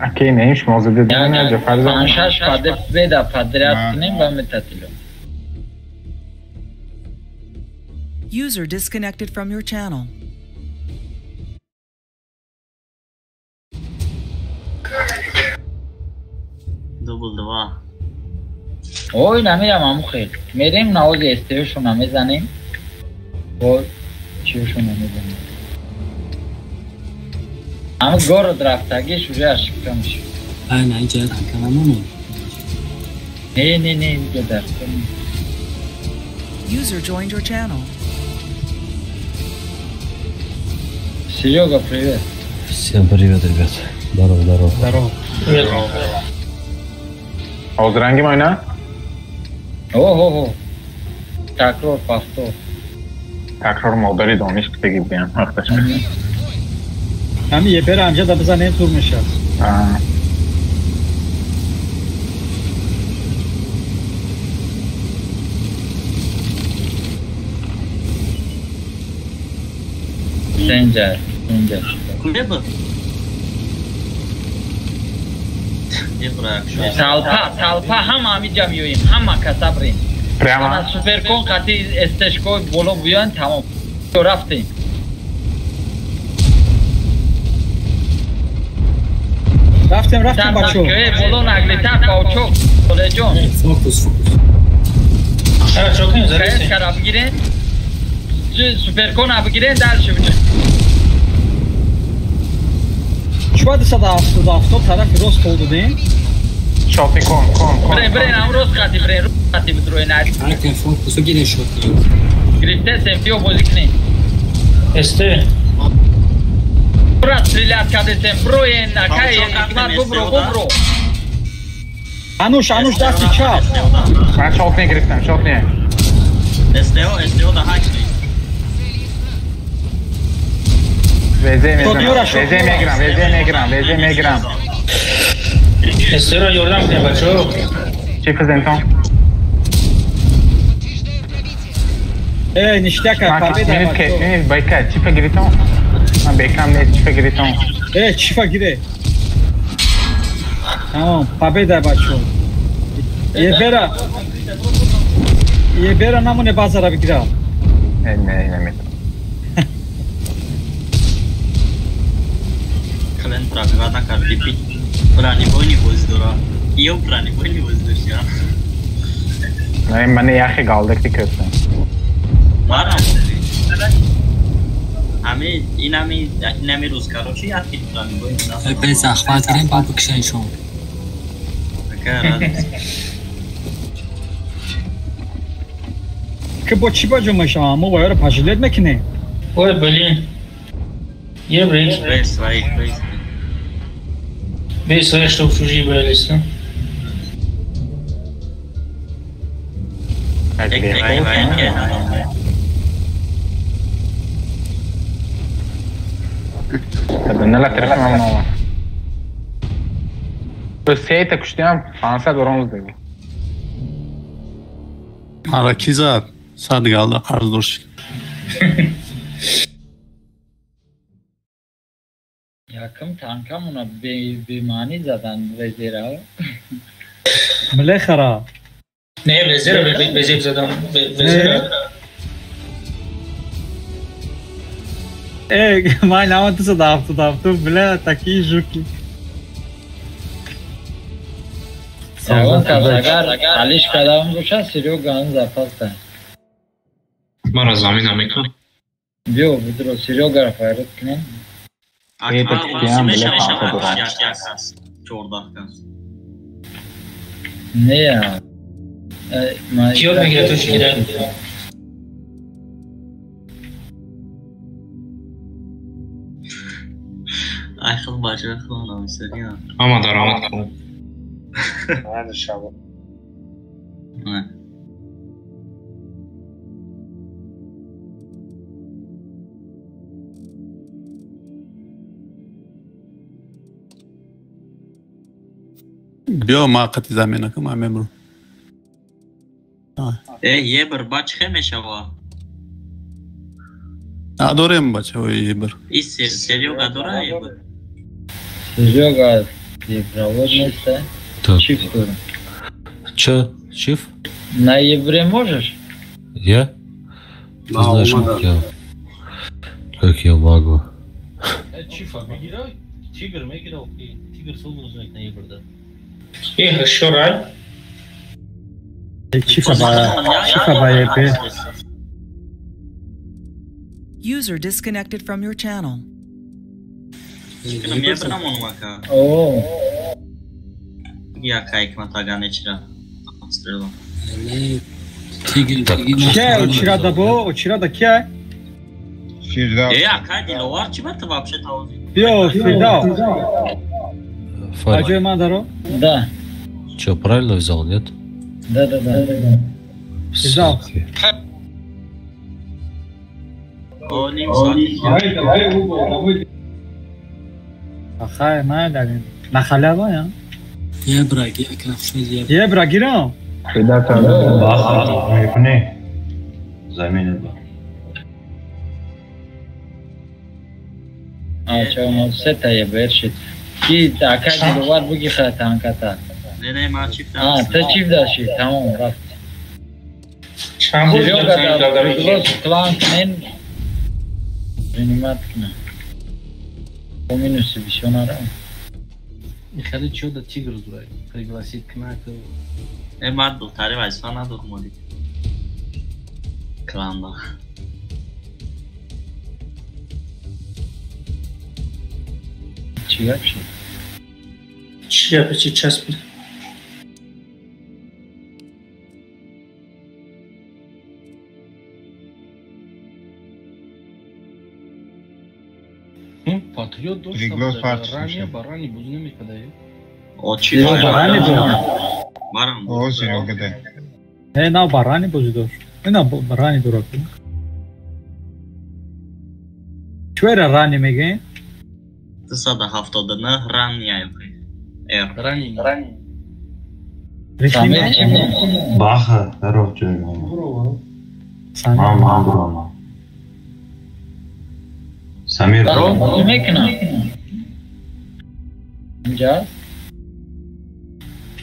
Окей, не, шумо зада додам, Ҷафар зада. Панҷ-шаш паде беда подряд кунем ва метатило. User disconnected from your channel. Дубл 2. Ой, намерам аму хел. Мерем навози СТО-шо намезанем. Бо чиёшо намезанем. Ами город рафтагиш уже ошибка мешавад. Ай, на инҷа ранка намонем. Не, не, не, инҷа дар. User joined your channel. Серега, привет. Всем привет, ребят. Здорово, здорово. Здорово. Привет. Ҳозиранги майна? Ого-го. Такрор, повтор. Такрор модари дониш теги биям вақташ. Ҳами ебера амҷа да бизанем тур мешавад. Сенҷар, сенҷар. Куе буд? Толпа, толпа ҳама ҳамиҷа меоем, ҳама каса бирем. Прямо? Ана суперкон қати эстешко боло буян тамом. Рафтем. Рафтем, рафтем бачаҳо. Боло наглита паучок, Олеҷон. Фокус, фокус. Чо кунем, зарисем? Кара бигирем. Суперкона бигирем, дальше бигирем. Чува 277 тарафи рост қол додем? Шоти кон, кон, кон. Бирем, бирем, ам рост қати бирем, рост қати бидроен. Ҳаркан фокусо гирем шоти. Гирифтесем, биё бозӣ кунем. СТ. Ура, стрелять кардесем, броен, акай, Ҳикмат, бубро, бубро. Ануш, Ануш, дасти чап. Ман шот не гирифтам, шот не. СТО, СТО да ҳак не. Везе мезанам, везе мегирам, везе мегирам, везе мегирам. СТ-ро ёрдам кунем, бачаҳо. Чӣ презентон? Э, ништяка, победа. Минут, байка, чипа гиритон? Ман бекам нест, чипа гиритон. Э, чипа гире. Тамом, победа, бачаҳо. Ебера. Ебера намоне базара бигира. Не, не, наметавонам. плен пробивать накарди. Бронебойни бозӣ дора. Ё бронебойни бозӣ дошт я. Не, мани яхи галдакти кӯфтам. Марам. Ами инами инами рӯз короче яхи бронебойни. Бе захват гирем ба бикшаншон. Ака радость. Ки бо чӣ ба ҷо мешавам? Мо бояро пажилет мекунем. Ой, блин. Ебрик. Бей своих, бей. Бей своих, чтоб чужие боялись, да? Сейта куштиам 500 бронз деги. Ара ки зад? 100 галда қарз дошт. Яким танкамуна бемаънӣ задан везера. Млехара. Не, везера везеб задан. Везера. Эй, май нам 277, бля, такие жуки. Агар алиш кадам боша, Серега ан запаста. Мара замин намекунам. Биё, бидро Серегаро файрод кунем. Не. Киё мегирад то чӣ гирад? Ай хел бача хел намисариям. Ама даромад кунам. Биё ма қати замина кам ма мемру. Э, ебр ба чӣ мешава? Надорем бачаҳои ебр. И Серёга дора ебр? Серёга ебровод нест, Чиф дорем. Чё, чиф? На ебре можешь? Я? Ты знаешь, как я могу. Чифа мегирай, тигр мегирал, тигр сулбуз на ебр да. Эх, ещё рай. Чифа ба ебре. User disconnected from your channel. О. Я кайкматага нечира. Обстрела. Кия очирада бо, очирада кия? Фирдав. Э, акай Диловар чи ба ту вообще тавзи? Биё, Фирдав. Аҷои ман даро? Да. Чё, правильно взял, нет? Да. Фирдав. Ахай, ман нахалява я? Ебра, ака хушед ебра. Ебра гирам? Мекунӣ? Замина ба. Ача, мо сета ебер шид. Ки ака Диловар буги ха танката. Не, ман чиф дам. А, ту чиф даши, тамом, рафт. Чанд бор клан кунен принимать кунен. По минуси бисёр нара. Хеле чё да тигр зурай. Пригласить кна-ка. Э, ман духтари вазифа надорам оли. Кланда. Чӣ гап шид? Чӣ гапе, чӣ часпид? Патриот дошт, ранее барани буз намекарда. Барани буд. Баран. О, Серёга да. Не, на барани бозӣ дошт. Не, барани дорад. Чуера рани мегӯем? 279 рани Р. Рани. Баха, даров ҷой. Ман бурам. Самир бозӣ мекунам. Инҷа?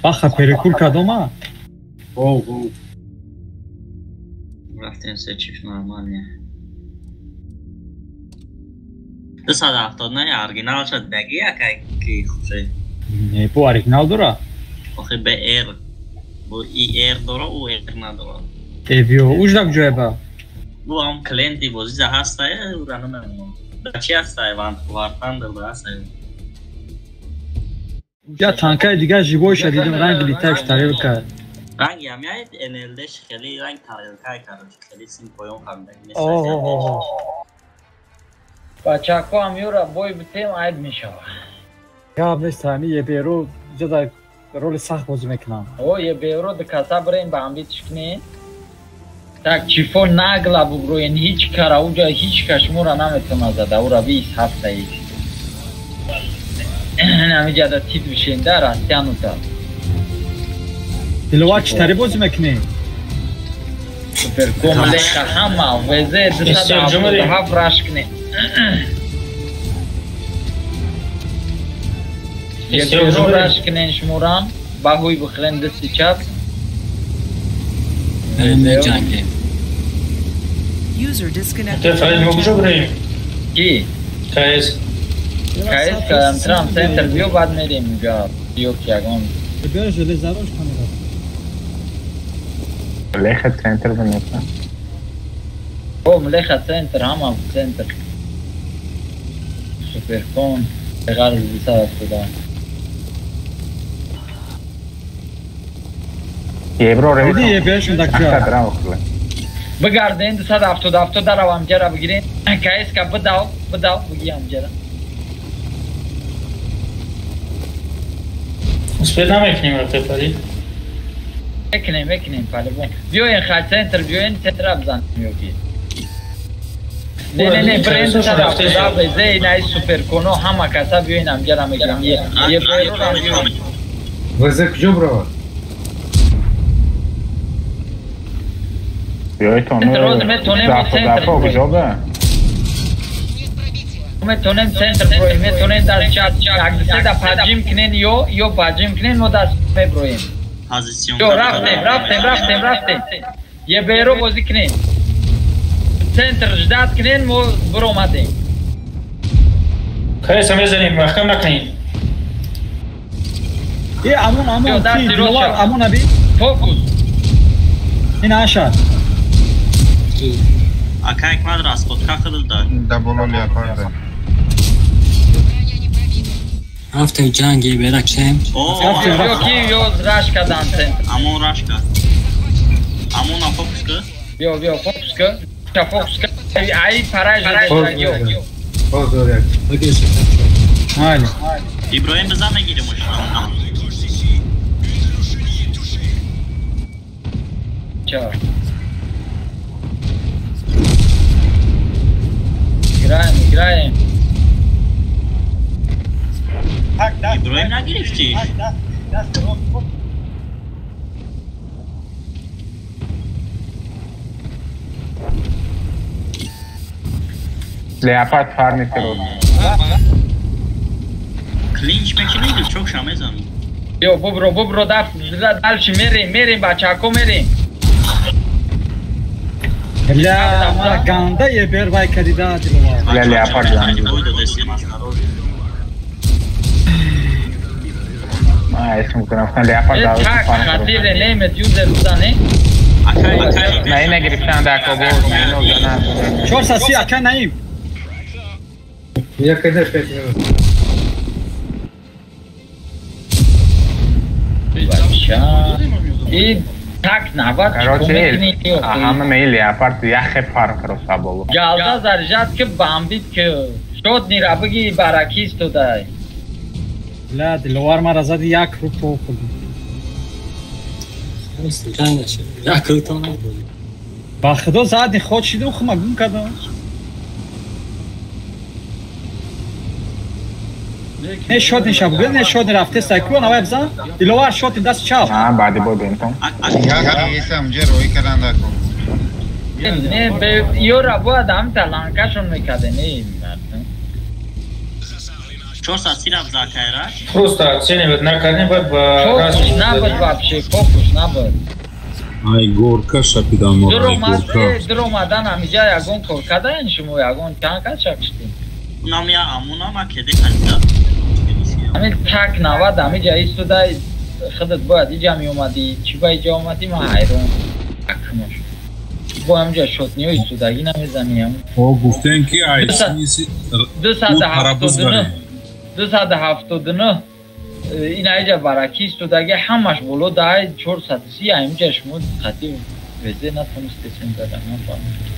Баха перекур кадома? О. Рафтем се чиф нормально. 279 оригинал шад даги акай ки хушед. Не, бу оригинал дора. Охи БР. Бу ИР дора, у Р надора. Э биё, уж дак ҷоеба. Бу ҳам клиенти бозиза ҳастай, ура намедонам. Да чи ҳастай, Вартандер да ҳастай. Я танкаи дигар живойша дидам, ранги литаеш тарелка. Ранги ҳам яд НЛД-ш хеле ранг тарелкай короче, хеле син поён хамдаг нест. О. Бачако ҳам юра бой битем айб мешава. Гап нест, ҳами ЕБРО ҷода роли сахт бозӣ мекунам. О, ЕБРО дукаса бирем ба ҳамбитиш кунем. Так, чифо нагла буброен, ҳеҷ кара уҷа ҳеҷ ка шуморо наметавонад зада, ура 27 икс. Ҳамиҷада тит бишенда растянута. Диловар чӣ тари бозӣ мекунӣ? Суперком леха ҳама ВЗ 277 раш кунем. ЕБРО раш кунен шуморам, баҳуй бихӯрен дасти чап. User disconnected. Ки? КС. КС кадам трам центр биё баъд мерем ҷа биё ки ягон. Биё железарош камера. Леха центр бинеса. О, леха центр, ҳама центр. Суперкон, ғарз 277. Евро Диди ЕБР-шон дак ҷо. Бигарден 277 даравам ҷара бигирен. КС-ка бидав, бидав, бигиям ҷара. Успел намекунем рафта Фарид? Мекунем, мекунем по-любому. Биёен хай центр, биёен центра бизанем ёки. Не, не, не, бренд 277 зе инай суперконо ҳама каса биёен амҷара мегирам. ЕБР-ро биёен. ВЗ куҷо бравад? Метонем центр броем, метонем дар чат якдиседа паджим кунен ё паджим кунен, мо даст меброем. Ё рафтем, рафтем, рафтем, рафтем. ЕБРО бозӣ кунем. Центр ждат кунен, мо биромадем. Кайса мезанем, маҳкам накунем. Э амон, амон, ки Диловар, амон аби. Фокус. Ин аша. Акай квадр расходка худда. Да боло леопарда. Рафтем ҷанг ЕБР кшем. Ё ки ё раш кадан центр. Амон раш ка. Амон фокус ка. Биё, биё фокус ка. Ка фокус ка. Ай параж ё. Майли. Иброҳим бизан мегирем уш. Ча. Играем, играем. Иброҳим нагирифтӣ? Леопард фарми фирод. Клинч мекунӣ чокша мезанӣ. Ё бубро, бубро, дальше мерем, мерем, бачако мерем. Ля, мара ганда ЕБР вай кадида Диловар. Ля леопард ҷанг. Ма эсм кунам, леопард давид фарм. Хатире немет юзер бузане. На ина гирифтан да кобо, ино гана. 430 акай Наим. Я когда 5 минут. Бача. И так навад Короче, ҳама меи леопард яхе фарм кроса боло. Галда заржат ки бамбит ки шод нира биги баракист додай. Ля, Диловар мара зади як рук то хурд. Як рук то набуд. Ба худо зади ход шидум хума гум кардам. Не шод неша буд, не шод рафте сайку навай бизан. Диловар шод даст чап. А баъди бодем то. Як эса унҷа рой каранда ко. Не бе ёра бояд ҳам таланкашон мекарде, не мардум. 430 рафт за кайраш. Просто оценивать накардем, баъд ба фокус набуд вообще, фокус набуд. Ай горка шапидан мо. Дуромад, дуромадан ҳамиҷа ягон кор кардаен шумо, ягон чанд кас шапиштем. Унам я амунам акеде харида. Ҳамин так 90 ҳамиҷа истода худат бояд иҷа меомадӣ, чӣ ба иҷа омадӣ ман ҳайрон. Акмош. Бо ҳамиҷа шотниҳо истодагӣ намезанӣ ҳам. О гуфтем ки айси 279 279 ин айҷа баракӣ истодаги ҳамаш боло даҳ 430 ҳамиҷа шумо қати везе натонистесем задан нафаҳмидам.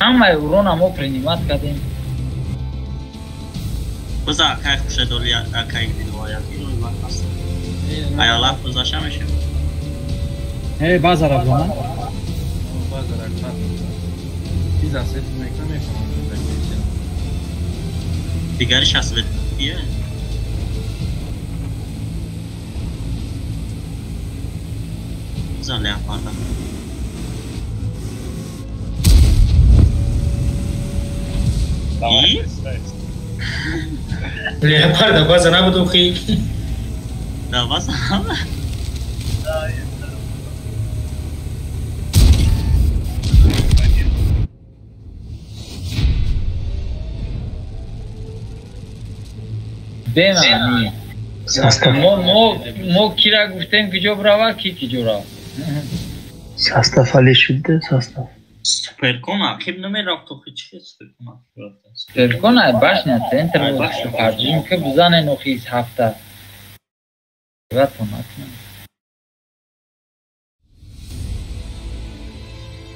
Ҳамаи урона мо принимат кардем. Биза акай хушедори акай дилоя аёлаф гузашта мешавад. Э база рафтам. База рафтам. Чиз асет мекунам мефаҳмам. Дигариш асвет ие. Биза леопарда. И? Леопарда база набуд охи. Да база набуд. Бемаъни. Мо кира гуфтем куҷо бирава, ки куҷо рав. Состав али шуд, состав. Суперкон ақиб намерафт охи чи суперкон ақиб рафта? Суперкон ай башня центр буд. Фарҷим ки бизанен охи из ҳафта. Ватон акна.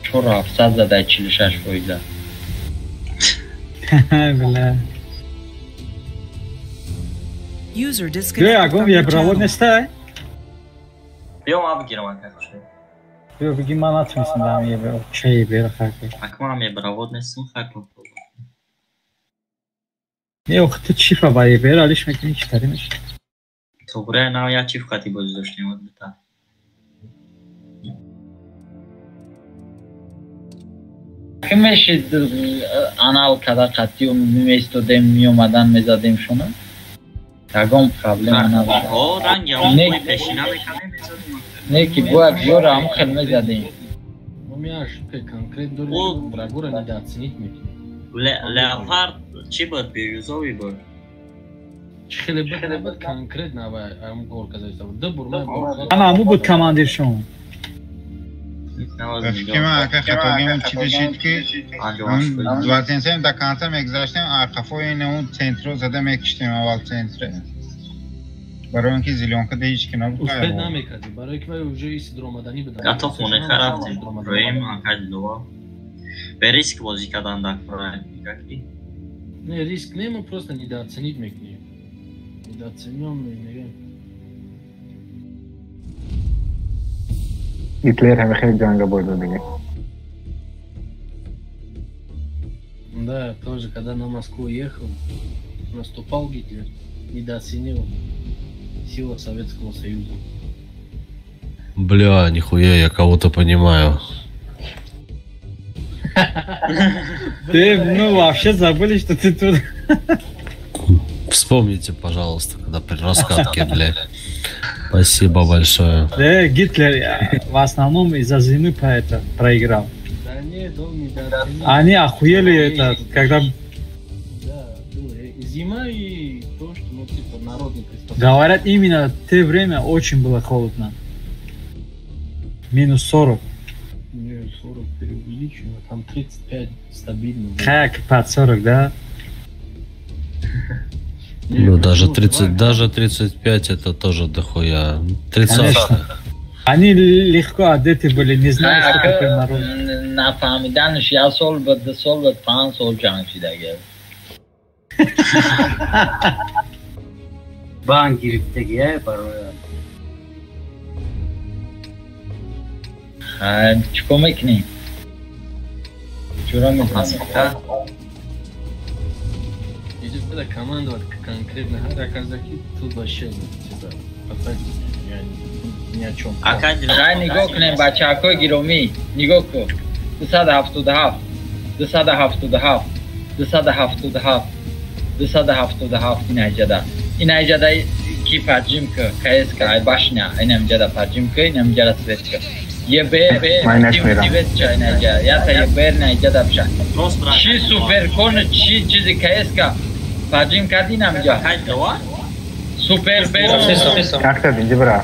4700 зада 46%. Бля. User disconnected. Ягон ебравод нестай? Биё ман бигирам акай хушед. Биё биги ман натунистам дам ебро. Че ебро хаки. Ака ман ебравод нестам хаки. Не охи ту чифа ба ебро алиш мекунӣ чӣ тари мешавад? Туғре нав як чиф қати бозӣ доштем од бита. Ки мешид анал када қатию меистодем меомадан мезадем шуна? Ягон проблема набуд. О ранги ҳамон пешина мекардем мезадем. Не ки бояд ёра ҳамон хел мезадем. Мо меаш конкрет дорем врагура недооценить мекунем. Леопард чӣ буд? Бирюзовый буд. Чӣ хеле буд конкрет набай ҳамон горка заиста буд. Ду бур ман Ана ҳамун буд командиршон. Фикри ман ака хатогим чӣ дошид ки 27 до конца мегузаштем, қафои ин центро зада мекиштем аввал центре. Барои он ки зелёнка да ҳеҷ ки набуд. Успед намекардем, барои ки вай уже иси дуромаданӣ буд. Ато хонаи рафтем, роем ака дилова. Бе риск бозӣ кардан дар кора ки. Не, риск не, мо просто недооценить мекунем. Недооценём мегӯем. Гитлер ҳаме хеле ҷанга бурда дига. Да, тоже, когда на Москву ехал, наступал Гитлер, недооценил силу Советского Союза. Бля, нихуя, я кого-то понимаю. Ты, ну, вообще забыли, что ты тут. Вспомните, пожалуйста, когда при раскатке, бля. Спасибо большое. Да, Гитлер в основном из-за зимы это проиграл. Да нет, он недооценил. Они охуели это, когда... Да, зима и то, что, ну, типа, народ не приспособился. Говорят, именно в те время очень было холодно. Минус 40. Минус 40 преувеличено, там 35 стабильно. Как под 40, да? Ну, даже 30, даже 35 это тоже дохуя. 30. Конечно. Они легко одеты были, не знали, что такое мороз. Нафаҳмиданаш як сол буд, ду сол буд, 5 сол ҷанг шидаги. Банк гирифтагия барои. Чӣ кор мекунӣ? Чура мекунӣ? Идет командовать конкретно Хараказаки, тут вообще типа я ни о чем. Хай нигоҳ кунем бачаҳакои гиромӣ, нигоҳ кун. 277, 277, 277, 277 ин айҷада. Ин айҷада ки поджим ки, КСК, ай башня, ин амҷада поджим ки, ин амҷада свет ки. Е Ман намерам. Я та ебер наиҷа дабша. Чи суперкон, чи чизи КСК паҷим кардин амҷа? Супер бер. Как-то инҷа бира.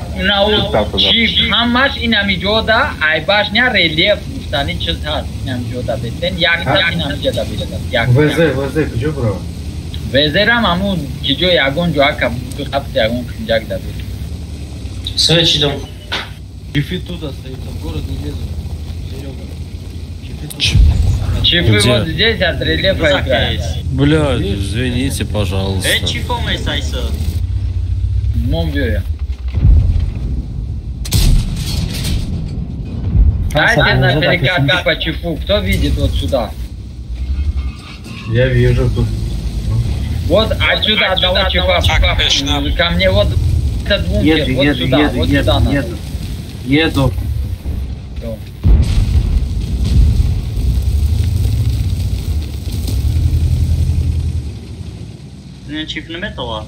Чи ҳамаш ин амиҷода айбашня рельеф гуфтани чиз ҳаст. Ин амиҷода бетен, якта ин амиҷа да бетен. ВЗ, ВЗ куҷо бира? ВЗрам ҳамун ки ҷо ягон ҷо ака қабт ягон кинҷак да бетен. Свечи дом. Чифы тут остаются, в город не лезут. Серега. Чифы вот здесь от рельефа играют. Бля, извините, пожалуйста. Чифом эсайса. Мом биёя. Дайте на перекат по чифу. Кто видит вот сюда? Я вижу тут. Вот отсюда одного чифа. Ко мне вот этот бункер. Еду, вот еду, сюда, еду, вот еду, сюда надо. Еду. Еду. Чиф наметова.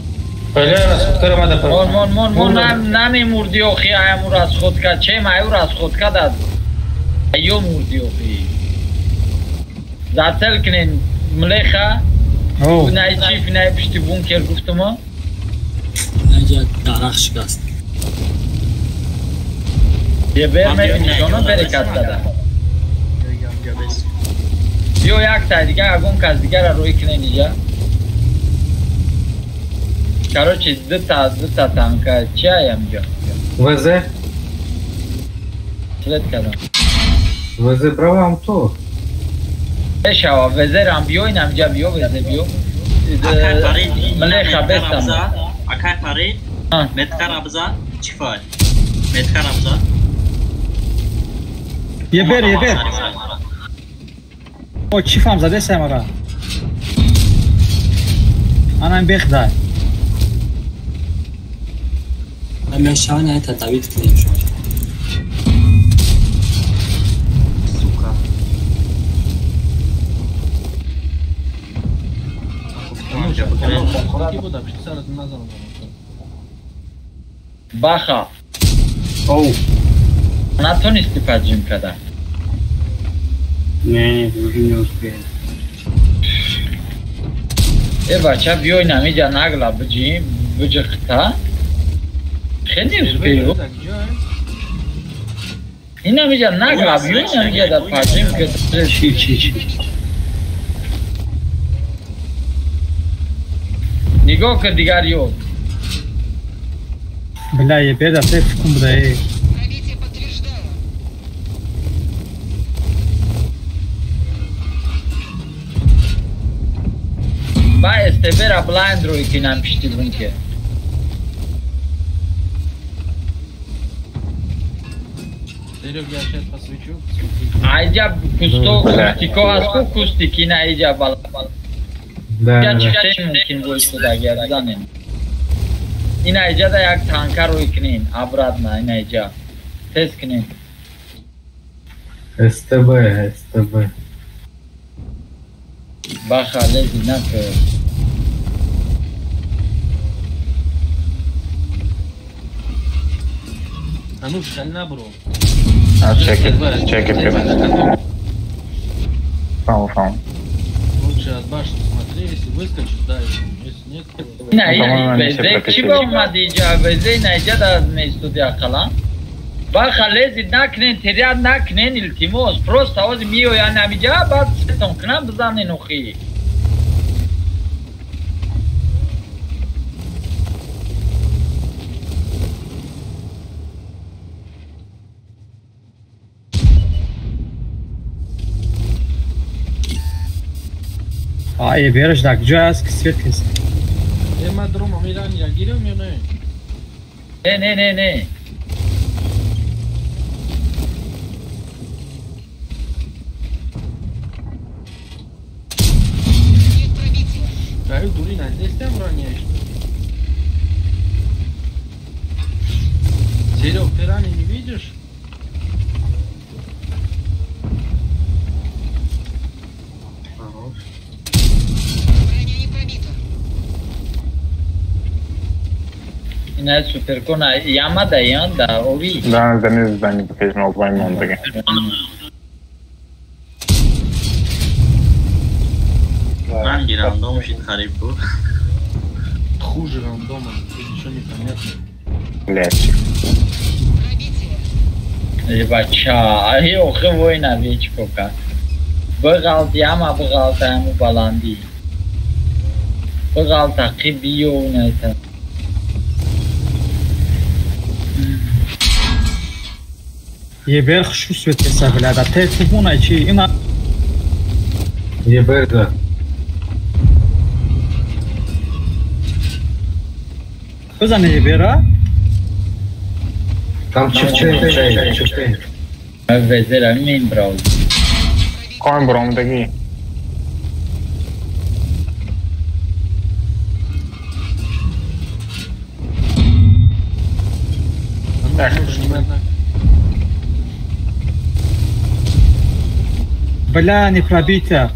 Мон мон мон мон намемурди охи аяму расходка чем аю расходка дад. Аю мурди охи. Зацел кнен млеха. Най чиф най пишти бункер гуфтума. Наиҷа дарахт шикаст. Ебер мебинишона берекат дада. Биё як тай дига ягон кас дигара рӯй кунен иҷа. Короче, дута танка чи аямҷо? ВЗ? Свет кардам. ВЗ бравам то. Шава, ВЗ-рам биё, инамҷа биё, ВЗ биё. Млеха бестам. Акай Фарид, меткара биза, чифай. Меткара биза. Ебер, ебер. О, чифам заде самара. Анам бех дай. Мешава найта Давид кунем шумо. Сука. Баха. Оу. Натонисти поджим када. Не, уже не успели. Э бача биёй намиҷа нагла биҷи, биҷихта. Хеле успею. Инамиҷа нагла биёй намиҷа да поджим ки. Чи чи чи. Нигоҳ кун дигар ёд. Бля, ебеда, се фикум буда, эй. Ба СТБ-ра блайнд рӯй кинам пишти бункер. Серег, я сейчас посвечу. Айҷа кусто кустико аст ку кустики на иҷа бала. Да, Я да. чифте мумкин бой шудагия бизанем. Ина иҷа да як танка рӯй кунем, обратно ина иҷа. Тест кунем. СТБ, СТБ. Баха лези накун. А ну, жаль набрал. А, чеки, чеки прибыл. Фау, фау. Лучше от башни смотри, если выскочишь, да, если нет... то- Ина По-моему, они ВЗ все чӣ прокатились. ба омади иҷа? ВЗ ина иҷа да меистоди ақалан. Баха лези накунен, теряд накунен, илтимос. Просто ози меоян амиҷа, баъд сетон кунам бизанен охи. А, ебераш да куҷо аст ки свет кест. Э, ма дрома миран я гирем ё не? Не, не, не, не. Даю дури на здесь ранее. Серег, ты ранее не видишь? Хорош. Ина Не суперкона яма да ян да ови. Да, да не здани пеш мобайл мондаги. Ранги рандом шид хариб ку. Хуже рандома, ничего не понятно. Блядь. Бача, ай охи война вич пока. Бғалт яма бғалт аму баланди. Бғалт ақи биё найта. Ебер хушу светеса бляда, те тубуна чи ина. Ебер да. Бизане ебера? Там чифчен, чифчен. Везера мин брал. Кон бром даги. Так. Бля, не пробитие.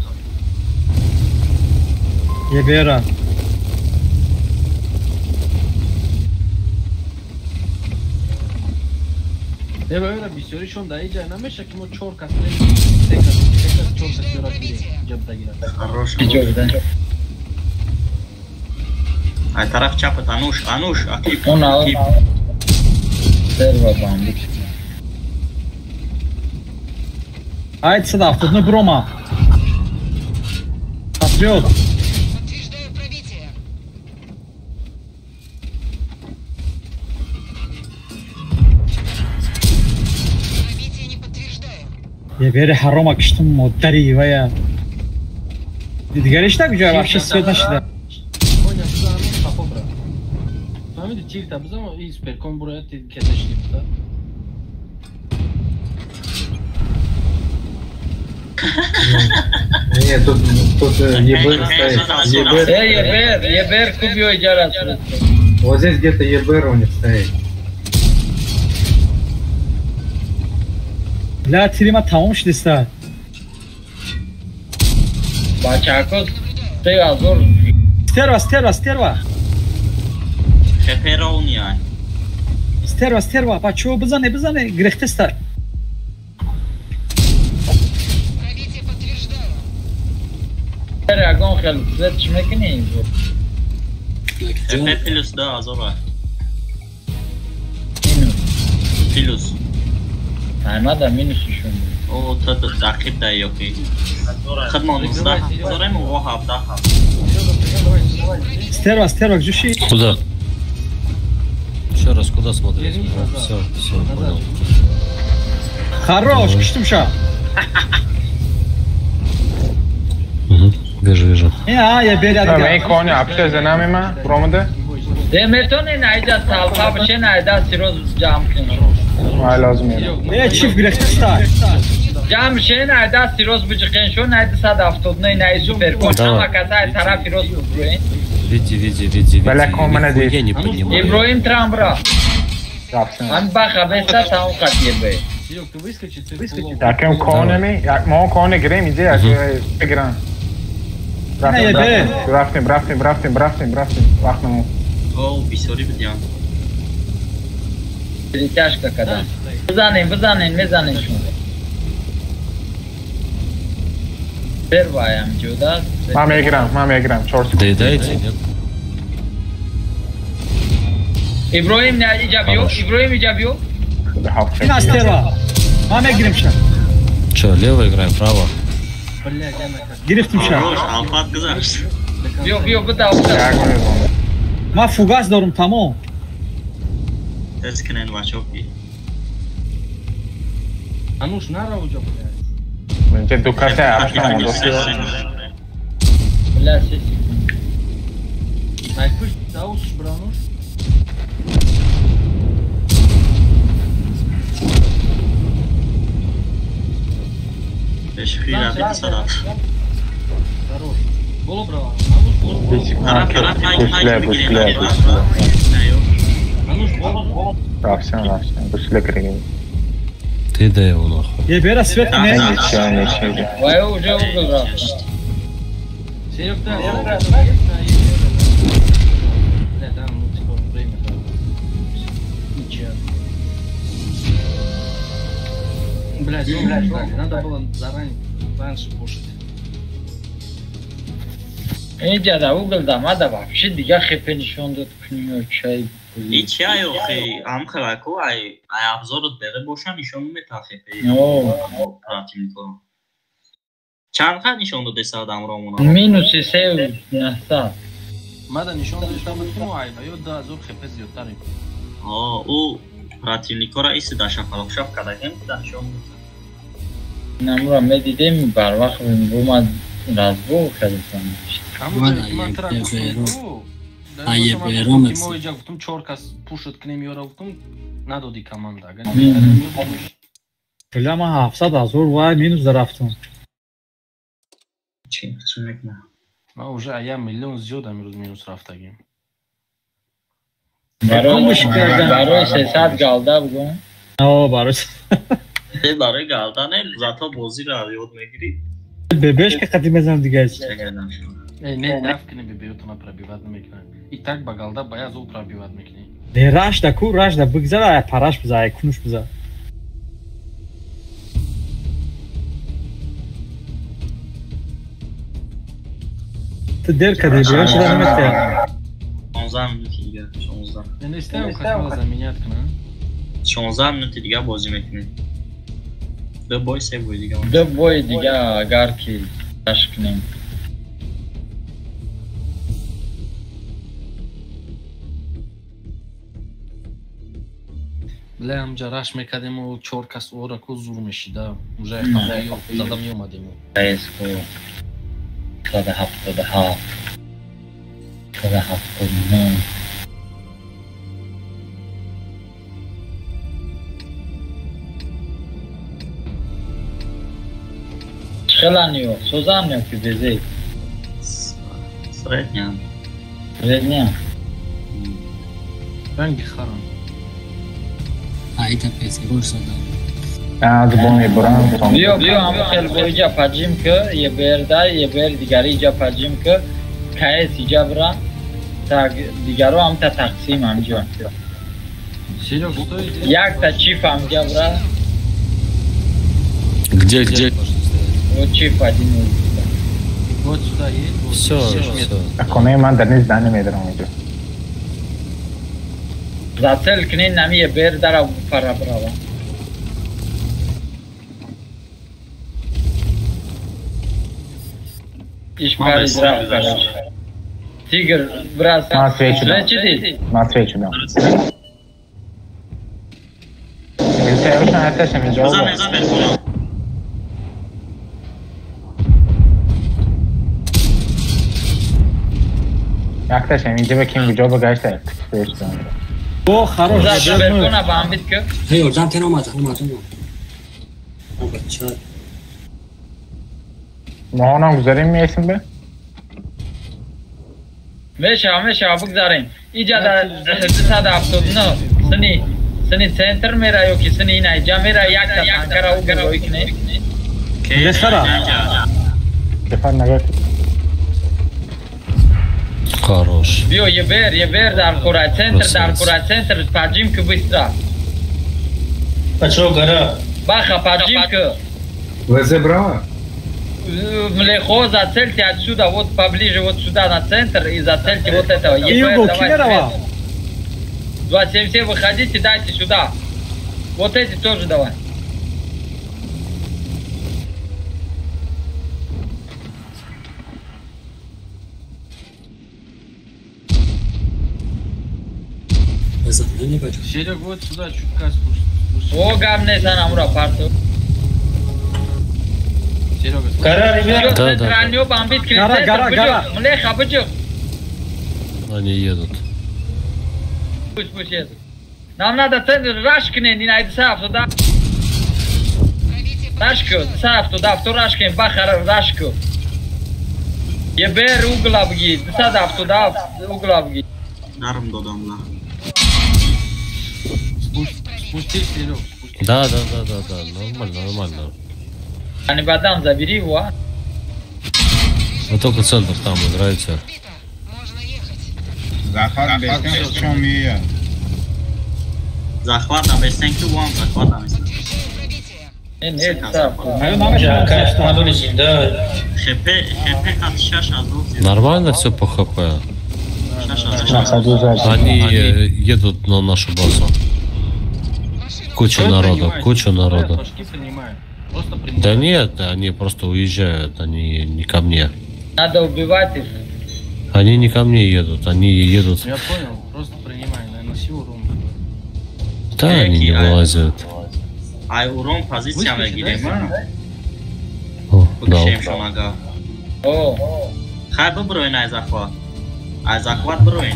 Ебера. Не, бабера, бисёришон да иҷа намеша ки мо чор кас се кас, се кас, чор кас ёра гирем, иҷа буда гирад. Хорош. Иҷа. Ай тараф чапат Ануш, Ануш, акип. Она. Серва бандит. Ай, сюда, тут на брома. Патриот. Ебери ҳарома киштум модари вая. Дигариш так ҷо вообще свет нашида. Коня бизан қафо бра. Фаҳмиди тирта бизан и суперкон бурояд кесашни буда. Не, тут ЕБР стоит. ЕБР. ЕБР, ЕБР кубио иҷара. Вот здесь где-то ЕБР у них стоит. Бля, тирима тамом шудиста. Бачако, ты азор. Стерва, стерва, стерва. Хеперония. Стерва, стерва, бачо, бизане, бизане, гирехтеста. Ягон хел свет чӣ мекунӣ? Хепе плюс да азора. Плюс. Аймада минусишон. О, та дақиб да ёки. Хидмон 19 зорем о 17. Стерва, стерва, ҷуши. Куда? Еще раз, куда смотреть? Все, все, понял. Хорош, киштумша. Вижу, вижу. Я, я беря. Да, коня, апше за нами ма, бромаде. Де метоне найда салфа бше найда сироз ҷамъ кун. Ай лозим. Э, чиф гирехтеста. Ҷамъ ше найда сироз биҷиқен шо найда 179 най супер. Ҳама каса тарафи рост бубруен. Види, види, види, види. Бля, кон Я не понимаю. Иброим Трамбра. Ан баха беста таун қатибе. Якем конеми, як мо коне гирем иде, як бигиран. Рафтем, рафтем, рафтем, рафтем, рафтем. Вақт намо. О, бисёри бидян. Тяжко када. Бизанем, бизанем, мезанем шумо. Перваям ҷуда. Ман мегирам, ман мегирам. 4 секунд. Доедайте, нет? Иброим не иҷа биё, Иброим иҷа биё. Ин астерва. Ман мегирим ша. Чё, лево играем, право? Гирифтим ша. Хорош, алфат гузашт. Биё, биё, буда, буда. Ман фугас дорум, тамом. Тез кунен бачоки. Ануш нара уҷа, блядь. Инҷа ду каса апшам дост. Бля, 6 секунд. Ай пушт даус брануш. Пешхира битсада. Хорош. Боло брава. Ануш боло. Бусля, бусля, бусля. Ануш боло. Рафтем, рафтем. Бусля кирем. Ты да его нахуй. Ебера свет не. Ничего, ничего. Вай уже угол рафт. Серёг, да, да, ну типа время, да. Блядь, ну, надо было заранее раньше кушать. Инҷа да угл да мада вообще дига хепе нишон дод кунё чай. И чай охи, ам хелаку ай ай обзорот бере боша нишон мета хепе. О, противнико. Чанд хат нишон додеса адамро мона? Минус 3 900. Мада нишон дошта буд ки мо ай ё 2000 хепе зиёдтарем. О, ӯ противникора иси да шафалоқшаф кардагем да нишон мета. Намура медидем барвақт бумад разбор кардем. Ҳамон ман тра гуфтам. Мо иҷа гуфтум чор кас пушт кунем ёра гуфтум надоди команда. Агар Бля, ман 700 000 вай минус дарафтум. Чӣ мекунам? Ман уже ая миллион зиёд амирӯз минус рафтагим. Барои 300 галда бугум. О, барои Э, барои галда не, зато бозиро ёд мегирӣ. Бебешка қати мезанам дига. Э, не, даф кунем бебеётона пробивать намекунам. И так ба галда ба язол пробивать мекунӣ. Не рашда ку, рашда бигзара, ай параш биза, ай кунуш биза. Ту дер кади, биё шуда наметия. 16 минути дига, 16. Нестам кас мала заменять кунам. 16 минути дига бозӣ мекунем. Ду бой, се бой дига. Ду бой дига агар ки раш кунем. Бля, ҳамҷа раш мекардему чор кас ора ку зур мешида. Уже зада меомадему. Эско 177, 179. Хеланиё, созаниё ки безе. Средня. Средня. Ранги харам. Айда песе борсада. Аз бо мебурам. Биё, биё, ҳам хел бо иҷа паҷим ки, еберда, ебер дигари иҷа паҷим ки, каэс иҷа бира, так дигаро ҳамта тақсим ҳамҷо. Серёг, стой. Якта чиф ҳамҷа бира. Где, где? Вот чиф один. Вот сюда едь. Всё, всё. Хонаи ман дар низ здание медарам инҷо. Зацел кунин нами ебер дара пара брава. Иш пари рафт короче. Тигр брат. Ман свечу дам. Свечи дид? Ман свечу дам. Илтеошан ҳатташам инҷо. Бизан, бизан, бизан. Якташам инҷа ба ким куҷо ба гашта свечу дам. О, хорош. Беркона бамбит ки. Ҳей, ёрдам тен омад, омад, омад. Бача. Моҳонам гузарем меесим бе? Мешава, мешава, бигзарем. Иҷа да 279 сини сини центр мера ё ки сини ина иҷа мера якта танкара угл рой кунем. Лесара. Стефан нагофт. Хорош. Биё, ебер, ебер дар кора центр, дар кора центр, поджим ки быстро. Пачо гора. Баха, поджим ки. ВЗ браво? Млехо, зацельте отсюда, вот поближе вот сюда на центр и зацельте вот этого. ЕБР, Юго, давай, Кемерово. 277, выходите, дайте сюда. Вот эти тоже давай. Серег, вот сюда чутка спусти. О, гамне за намура парту. Серега, Гора, ребят. Да, да. Центральную бомбит Гора, гора, гора. Млеха, бычок. Они едут. Пусть, пусть едут. Нам надо центр рашкне, не найди сав туда. Рашку, сав туда, в ту рашке, бахар рашку. Ебер угла бги, садав туда, угла бги. Даром додам, да. Спусти, Серег, спусти. Да, нормально, нормально. А не бадам, забери его, а. Вы только центр там играете. Захват бестен чон мея. Захват набестен ки вам захват набестен. Не, ХП хат 6000. Нормально все по ХП. Они едут на нашу базу. Куча народа, куча народа. Да нет, они просто уезжают, они не ко мне. Надо убивать их. Они не ко мне едут, они едут. Я понял, просто принимай, наверное, урон. Да, они не вылазят. Ай, урон позиция мегирем, а? Да. Хай биброин ай захват. Ай захват броин.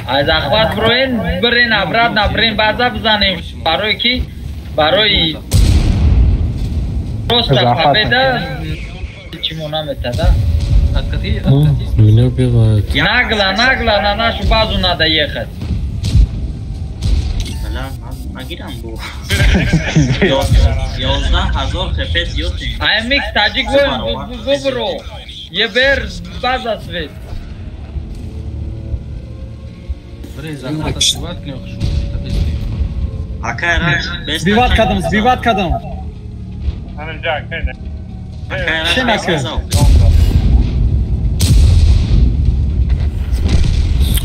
Ай захват броин, брин обратно, брин база бизанем. Барои ки? Барои просто победа чему нам это, да? Меня убивают. Нагло, нагло на нашу базу надо ехать. Нагирам бу. 11000 хп зиёд. Ай микс таджик бубро. Ебер база свет. Сбиват кадам, сбиват кадам.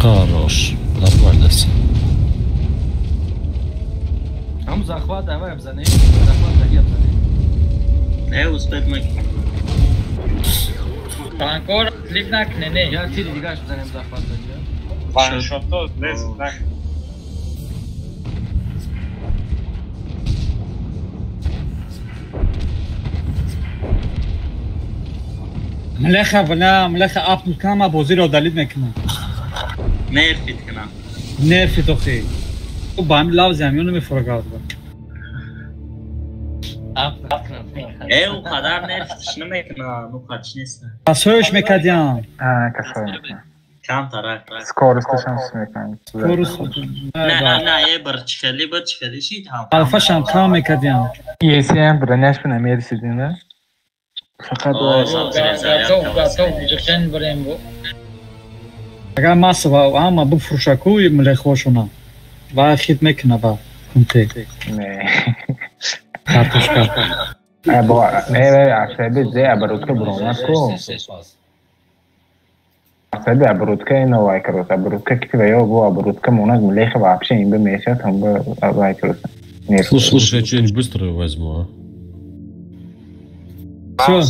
Хорош, нормально все. Там захват, давай обзанем, захват, давай обзанем. Не успеть мы. Танкор, слив накне, не. Я тири дигаш бзанем захват, да. Ваншото, лез нак. Млеха, бля, млеха ап мекунам, бозиро далид мекунам. Нерфит кунам. Нерфит охи. Ба ҳамин лавзи ҳамён мефурагад. Э, у қадар нерфитш намекунам, у қадш нест. Касоёш мекардиям. А, касоёш. Камтарак. Скоросташам мекунам. Скорост. Не, не, е бар чихели, бар чихели шид ҳам. Алфашам кам мекардиям. ЕСМ броняш намерасидин, да? Фақат готов, ҷиқен бирем бу. Агар масова ҳама бифурӯшаку млехошона ва хит мекуна ба кунте. Не. Картошка. Не, не, асаби зе оборудка бромад ку. Асаби оборудка ино вай кароса. Оборудка ки ва ё бо оборудка монад млеха вообще им бы месяц там бы вай кароса. Слушай, слушай, я что-нибудь быстро возьму, а? Всё.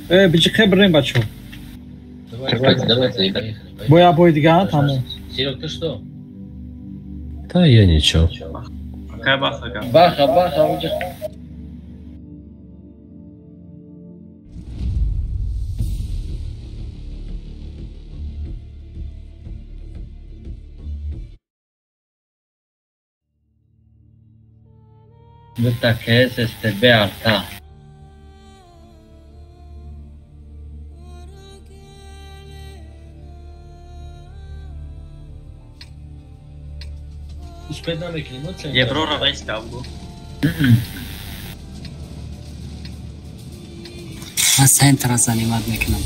Биҷиқе бирем бачо. Давайте, давайте. Боя бой дигар тамом. Серег, ты что? Да я ничего. Какая баха? Баха, баха, уджи. Дута КС СТБ арта. Еврора весь кавгу. Ман центра занимат мекунам.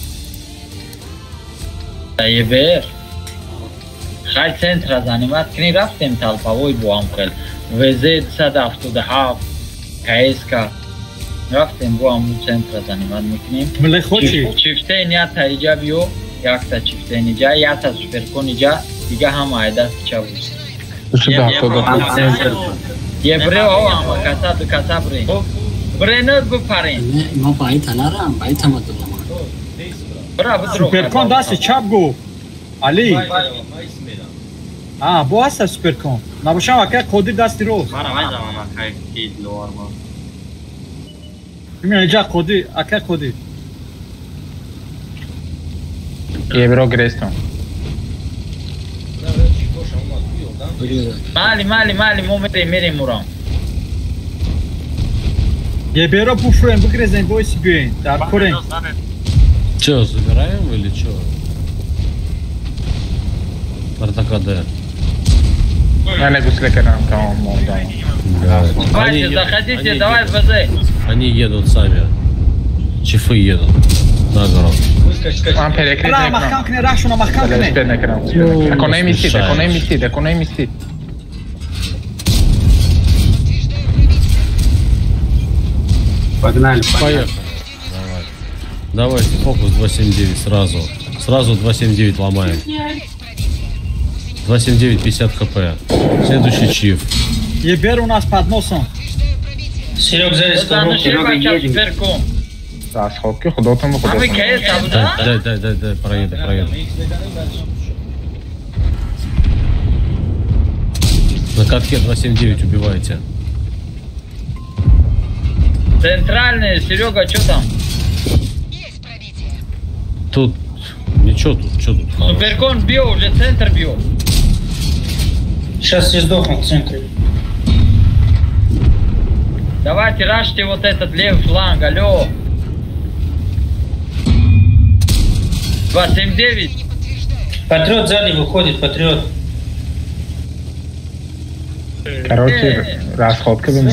Ебер. Хай центра занимат кни рафтем толповой бо ҳам хел. ВЗ 277 КСК рафтем бо ҳам центра занимат мекунем. Млехочи. Чифтен ята иҷа биё, якта чифтен иҷа, ята суперкон иҷа, дига ҳама айдаст чабуд. Еврео ама каса ду каса брен. Брено бупарен. Ма байта нарам, байта ма дорам. Бра бидро. Суперкон дасти чап гу. Али. А, бо аста суперкон. Набошам ака Қодир дасти рост. Мара вай заман ака ки ловар ма. Именно иҷа Қодир, ака Қодир. Евро грестон. Мали, мали, мали, мо мерем, мерем урам. Еберо буфрем, бигрезем, бойси биёен, дар корем. Чё, забираем или чё? Бардакаде. Я не гусле кардам, тамом мондам. Вася, заходите, давай в ВЗ. Они едут сами. Чифы едут на гору. Ман перекрит мекунам. Маҳкам кунед, рахшона маҳкам кунед. Мекунам. Аконаи мистид, аконаи мистид, аконаи мистид. Погнали, поехали. Давай. Давайте, фокус 279 сразу. Сразу 279 ломаем. 279, 50 хп. Следующий чиф. Ебер у нас под носом. Серег, Серега, едем. Расходки, худотом, худотом. Дай, дай, дай, дай, проеду, проеду. На катке 279 убивайте. Центральный, Серега, что там? Тут ничего, тут, что тут? Суперкон бил, уже центр бил. Сейчас все сдохнут в центре. Давайте рашьте вот этот левый фланг, алло. 279. Патриот сзади выходит, патриот. Короче, расходка бы мы.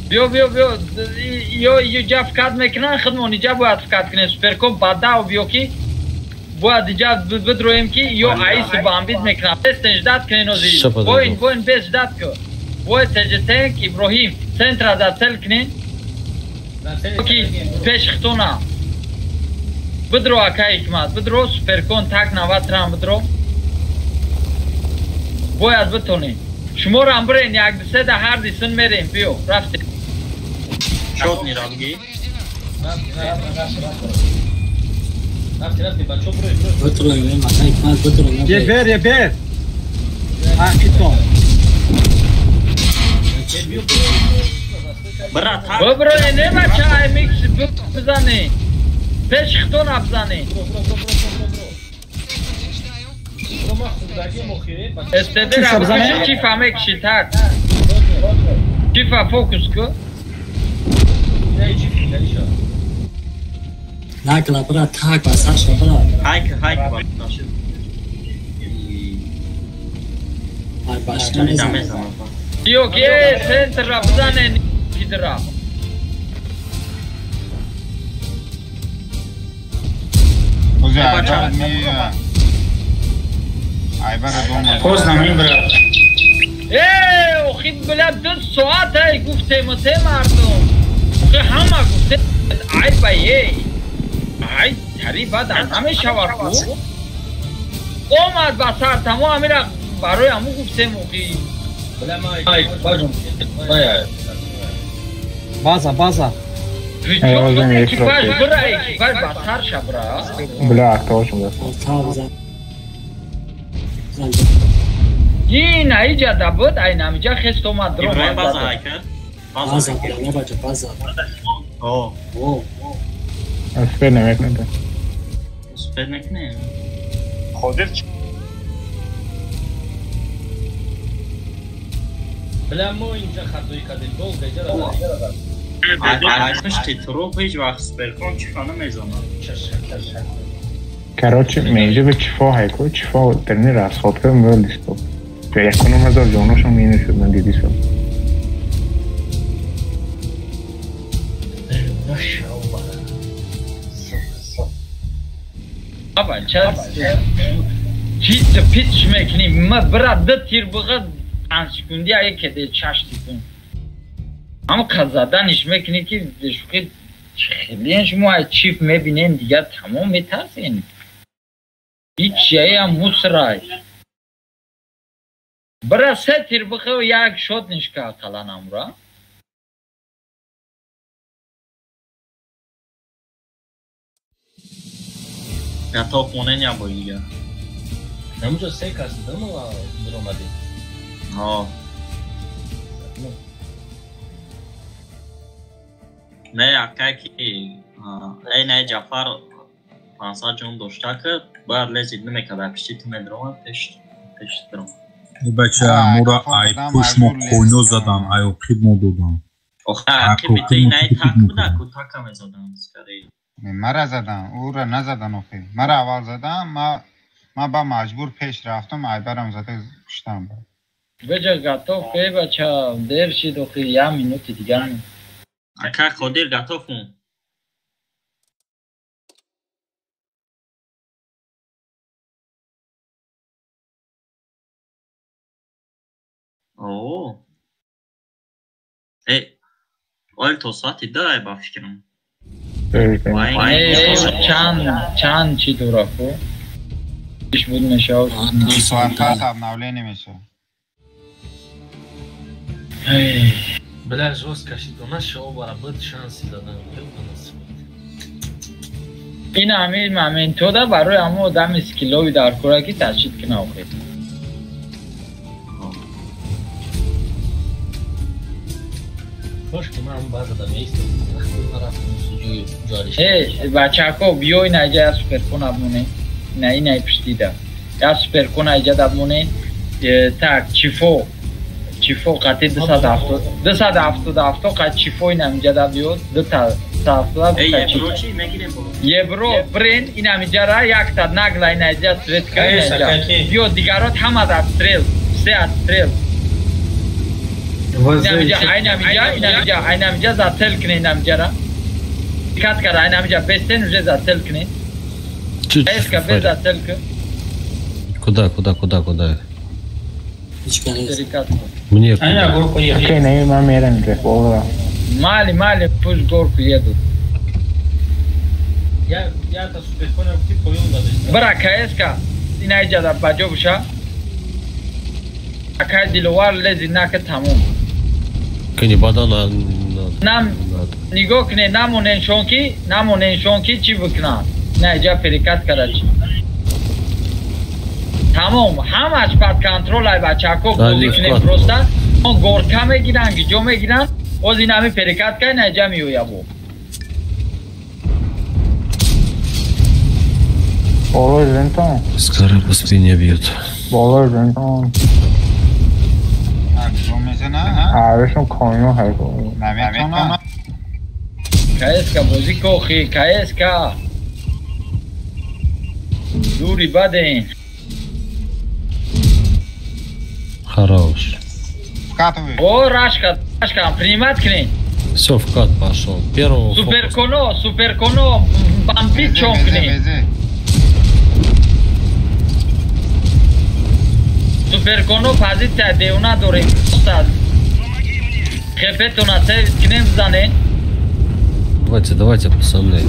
Био, био, био, ё, ё, вкат мекунан худмон, иҷа бояд вкат кунем, суперком бадав биё ки, бояд иҷа бидроем ки, ё аис бамбид мекунам. Бестен ждат кунен ози. Воин, воин, без ждат ку. Воин, теҷетенк, Иброҳим, центра да цел кунен. Ки пеш хитона. Бидро акай ҳикмат, бидро суперкон так 90 рам бидро. Бояд битонем. Шуморо ҳам бирен, як ду се да ҳар ди син мерем, биё, рафтем. Шот не равги. Ебер, ебер. Ахитон. Брат, биброи нема чай микс бизани. Пеш хитон абзани. СТД ра чифа мекши так. Чифа фокус ку. Накла, брат, так, Саша, брат. Хайк, хайк, баш. Ай, баш, не знаю. Йок, е, центр ра бизане кидра. Поздно, ми, брат. Э, охи, бля, ду соат ай гуфтем, те мардум. Охи, ҳама гуфтем, ай ба ей. Ай, тари бад намешавад ку. Омад ба сар, тамо ҳамира барои ҳаму гуфтем, охи. База, база. Экипаж бира, экипаж ба сар ша, бра. Бля, тоже, бля. Ин аиҷа да буд, ай намиҷа хест омад дром. Иброҳим база ҳайка? База, не бача, база. О. Супер намекунад. Супер накунем. Қодир чӣ? Бля, мо инҷа хатоӣ кардем, долго иҷа ра. Ай пушти туруп ҳеҷ вақт суперкон чифа намезанад. Короче, меҷа ба чифо ҳайко, чифо дарни расходка мӯлисто. Якунум ҳазор ҷоношон минус шуд, ман диди шуд. Аба, час чиз пич мекунӣ, ма бира ду тир биға панҷ секунди ае кеде чаш секунд. Ҳам қазаданиш мекунӣ ки шӯхи хеле шумо ай чиф мебинен, дигар тамом метарсен. Ҳеҷ ҷаям мусрай. Бира се тир бихӯ як шот нишка ақаллан амра. Готов монен я бой дигар. Ҳамунҷо се кас будам ва биромадем. Ҳо. Не, акай ки эй не Ҷафар 500 ҷон дошта ки бояд лезид намекард, пишти ту медромад, пеш пеш дром. Бача, мура ай пуш мо койно задан, ай оқиб мо додан. Охе, ақиби ту ин так буда, ку така мезадан, скорее. Мара задан, ӯра назадан охе. Мара аввал задан, ма ба маҷбур пеш рафтам, айбарам зада куштам. Беҷа готов, эй бача, дер шид охи, як минути дигар. Ака Қодир готов ун. О. Э. Оли то соати 2 ба фикрам. Чанд чи дора ку? Иш буд мешавад. Соат пас обновление мешавад. Бля, жестко шид. У нас шоу барабыт шанси задан. Ин ҳамин моментода барои ҳамон одами скиллови дар кора ки ташид кина охир. Кош ки ман базада меистам. Эй, бачако, биёй наҷа я суперкон абмоне. На ин ай пуштида. Я суперкон айҷа дабмоне. Так, чифо. Чифо қати 270. 277 қат чифо ин амиҷа да биёд. 277. Эй, евро чи мегирем бо? Евро, брен ин амиҷа ра якта нагла ин айҷа светка ин айҷа. Биё дигарот ҳама да стрел. Се аз стрел. Ин амиҷа, айн амиҷа, ин амиҷа, айн амиҷа зацел кне ин амиҷа ра. Кат кара, айн амиҷа бестен уже зацел кне. Эска без зацел ке. Куда, куда, куда, куда? Мне куда? Окей, не, ман мерам ҷа, боло. Мали, мали, пусть горку едут. Я та суперконя гуфти поён дадеш. Бра, КСК, ин айҷа да баҷо буша. Акай Диловар лези нака тамом. Кани бадан нам нигоҳ кне, намонен шон ки, намонен шон ки чӣ бикунанд. Ин айҷа перекат кара чӣ. Тамом, ҳамаш под контрол ай бачако бозӣ кунем просто. Он горка мегиранд, гиҷо мегиранд. Оз ин ҳами перекат кай, ин айҷа меояд бо. Болои зентон. Скоро по спине бьют. Болои зентон. Арашон коинو ҳайго. Наметонам. КСК бозӣ кохи, КСК. Дури баден. Хорош. Вкатывай. О, Рашка, Рашка, принимать к ней. Все, вкат пошел. Первого. Суперконо, суперконо, бомбит чонкни. Суперконо позиция деуна дорем. Хепетуна сейв к ним зане. Давайте, давайте, пацаны.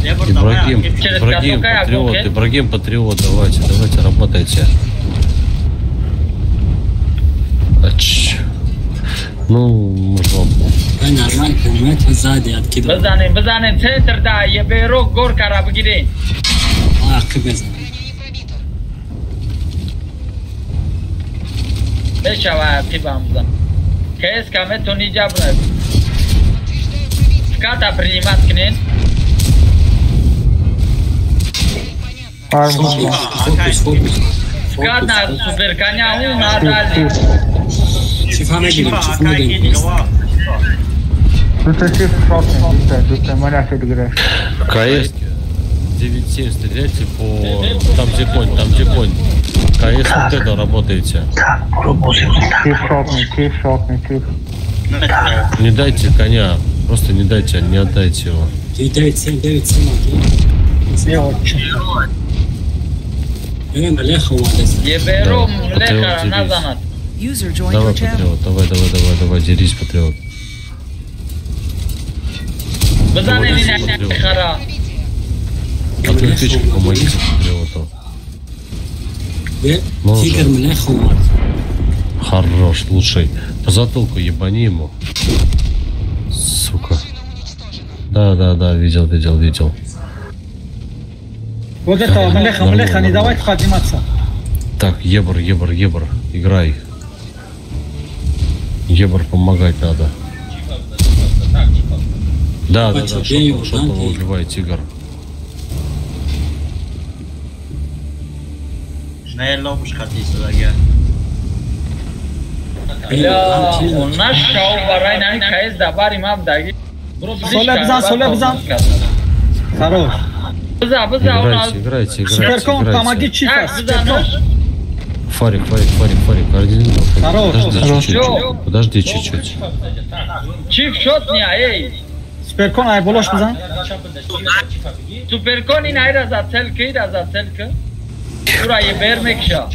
Ибрагим, Ибрагим, патриот, Ибрагим, патриот, давайте, давайте, работайте. Ач. Ну, можно. Нормально, понимаете, сзади откидывал. Базанем, базанем, центр, да, я беру горка, рабгирин. А, кыбез. Бешава, кибамза. КСК, метони джабра. Вката принимать к ним. Вкат на суперконя, у надали. Чифа мегирем, чифа. КС 9-7 стреляйте по... Там где конь, там где конь. КС вот это работаете. Не дайте коня, просто не дайте, не отдайте его. 9-7, 9-7. Давай, патриот, давай, давай, давай, давай, дерись, патриот. Отвертичку помогите патриоту. Хорош, лучший. По затылку ебани ему. Сука. Да, да, да, видел, видел, видел. Вот это, млеха, млеха, не давай подниматься. Так, ебр, ебр, ебр, играй. Ебр, помогать надо. Да, да, да, шотного убивай, тигр. Бля, у нас шоу барай нами КС дабари мап даги. Соле бзан, соле бзан. Хорош. Бза, бза, у нас. Играйте, играйте, Суперкон, помоги Чифа, Суперкон. Фарик, Фарик, Фарик, Фарик, Хорош. Подожди чуть-чуть. Подожди чуть-чуть. Чиф шот не, эй. Суперкон, ай болош бзан. Суперкон ин айра за целка, ира за целка. Ура, ебер мекша.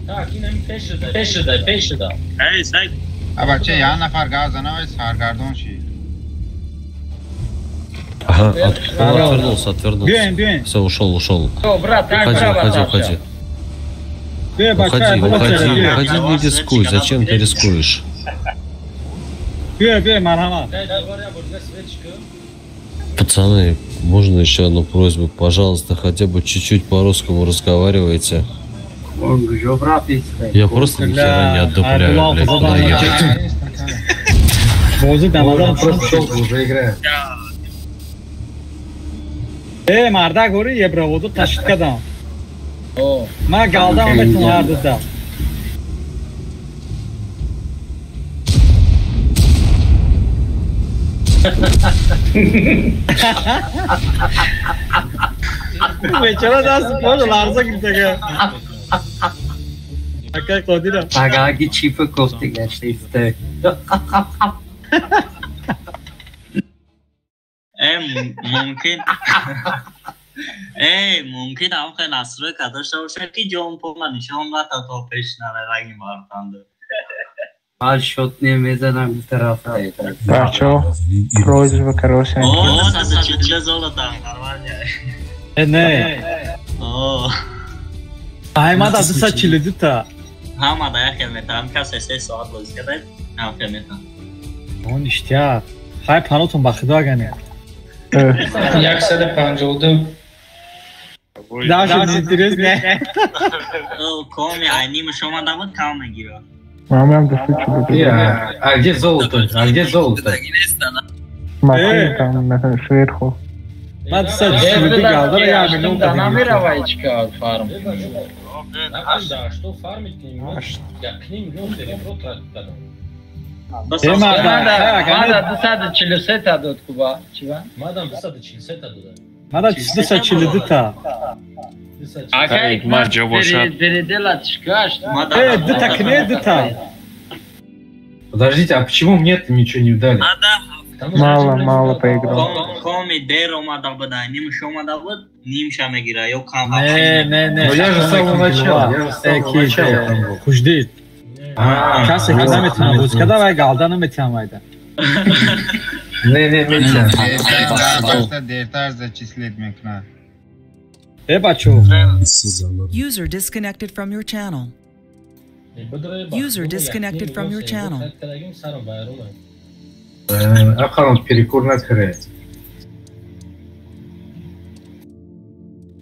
Так, ин ами пеш шуда, пеш шуда, пеш шуда. Эй, сай. Бача як нафар гап зана вай саргардон шид. Ага, отвернулся, отвернулся. Все, ушел, ушел. Уходи, уходи, уходи. Уходи, уходи, уходи, не рискуй. Зачем ты рискуешь? Пацаны, можно еще одну просьбу? Пожалуйста, хотя бы чуть-чуть по-русскому разговаривайте. Я просто ни хера не отдупляю, блядь, куда ехать. Просто долго уже играет. Мардак, гори, ебраводу ташит кадам. Ма галдам бетун ҳар. Бечора даст пош ларза гирифтага. Акай Қодира. Агаги чипа кофти гаштиста. Мумкин. Мумкин ам хел настройка дошта бошад ки ҷон пома нишон дад то пеш нараги мартанд. Ман шот намезанам ин тараф. Бачо, просьба, короче. О, 142 золота, нормально. Не. О. Аймада 242 та. Ҳамада як хел метавам, касе 3 соат бозӣ карда, ҳам хел метавам. Он иштиёқ. Хай панотон ба худо агане. 152. Даже интересно. Коми, айни шумо давод кам мегирад. Мамам 242. А где золото? А где золото? Машина там сверху. Ман 242 галдара я миллион намеравайчка фарм. Да, что фармить не можешь? Я к ним миллион серебро тратить кадам. Мада 243 та дод куба. Чива? Мадам 243 та дод. Мада 242 та. Акай ма передела чкаш. Дута кне дута. Подождите, а почему мне-то ничего не дали? Мало, мало поиграл. Коми дер омада буд, нимш омада буд, нимша мегира, ё кам. Не, не, не. Но я же с самого начала, я же с самого начала там был. Хуждид. Касе ки наметавонам боз карда вай галда наметавонам вайда. Не, не, метавонам. Дертар зачислить мекунад. Бачо. User disconnected from your channel. User disconnected from your channel. Ақалан перекур накард.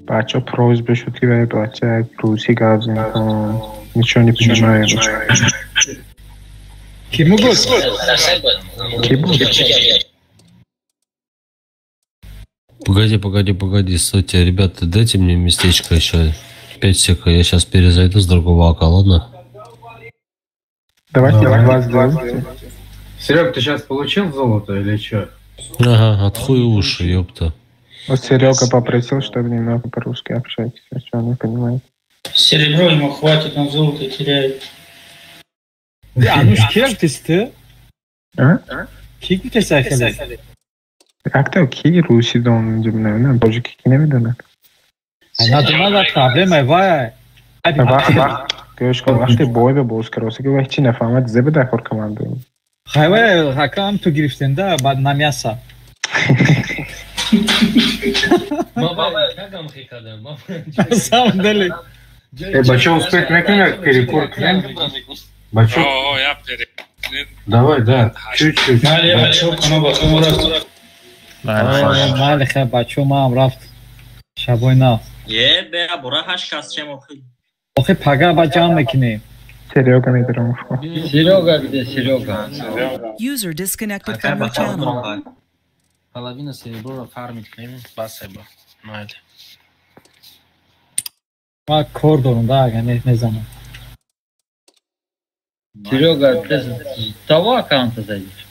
Бачо просьба шуд ки вай бача русӣ гап зан. Ничего не понимаю. Киму буд? Ки буд? Погоди, погоди, погоди, стойте, ребята, дайте мне местечко еще 5 секунд, я сейчас перезайду с другого ака, ладно? Давайте, давай. Серег, ты сейчас получил золото или что? Ага, от хуя уши, ёпта. Вот Серега попросил, чтобы немного по-русски общаться, что он не понимает. Серебро ему хватит, он золото теряет. А ну кир ты? А? Ки ты сахали? Как-то ки руси дон, не боже, ки не медонад. Надонада проблема вай. Вақт гӯш кун, вақте бой ба боз кароса ки вай ҳеҷ нафаҳмад, зе бада кор команду. Хай вай ҳакам ту гирифтенда баъд намяса. Ма вай кагам хекадам. На самом деле. Бачо успеть мекунад перекур кунем? Бачо. О, я перекур. Давай, да, чуть-чуть. Бачо кано бахом рафт. Майли хай бачо маам рафт. Шабой нав. Е, бе, бура ҳашт кас чем охи. Охи пага ба ҷамъ мекунем. Серега медарам. Серега где Серега? User disconnected from your channel. Половина серебро фармить кунем, бас еба. Майли. Ма кор дорам, да, агар не мезанам. Серега, ты с того аккаунта зайдешь?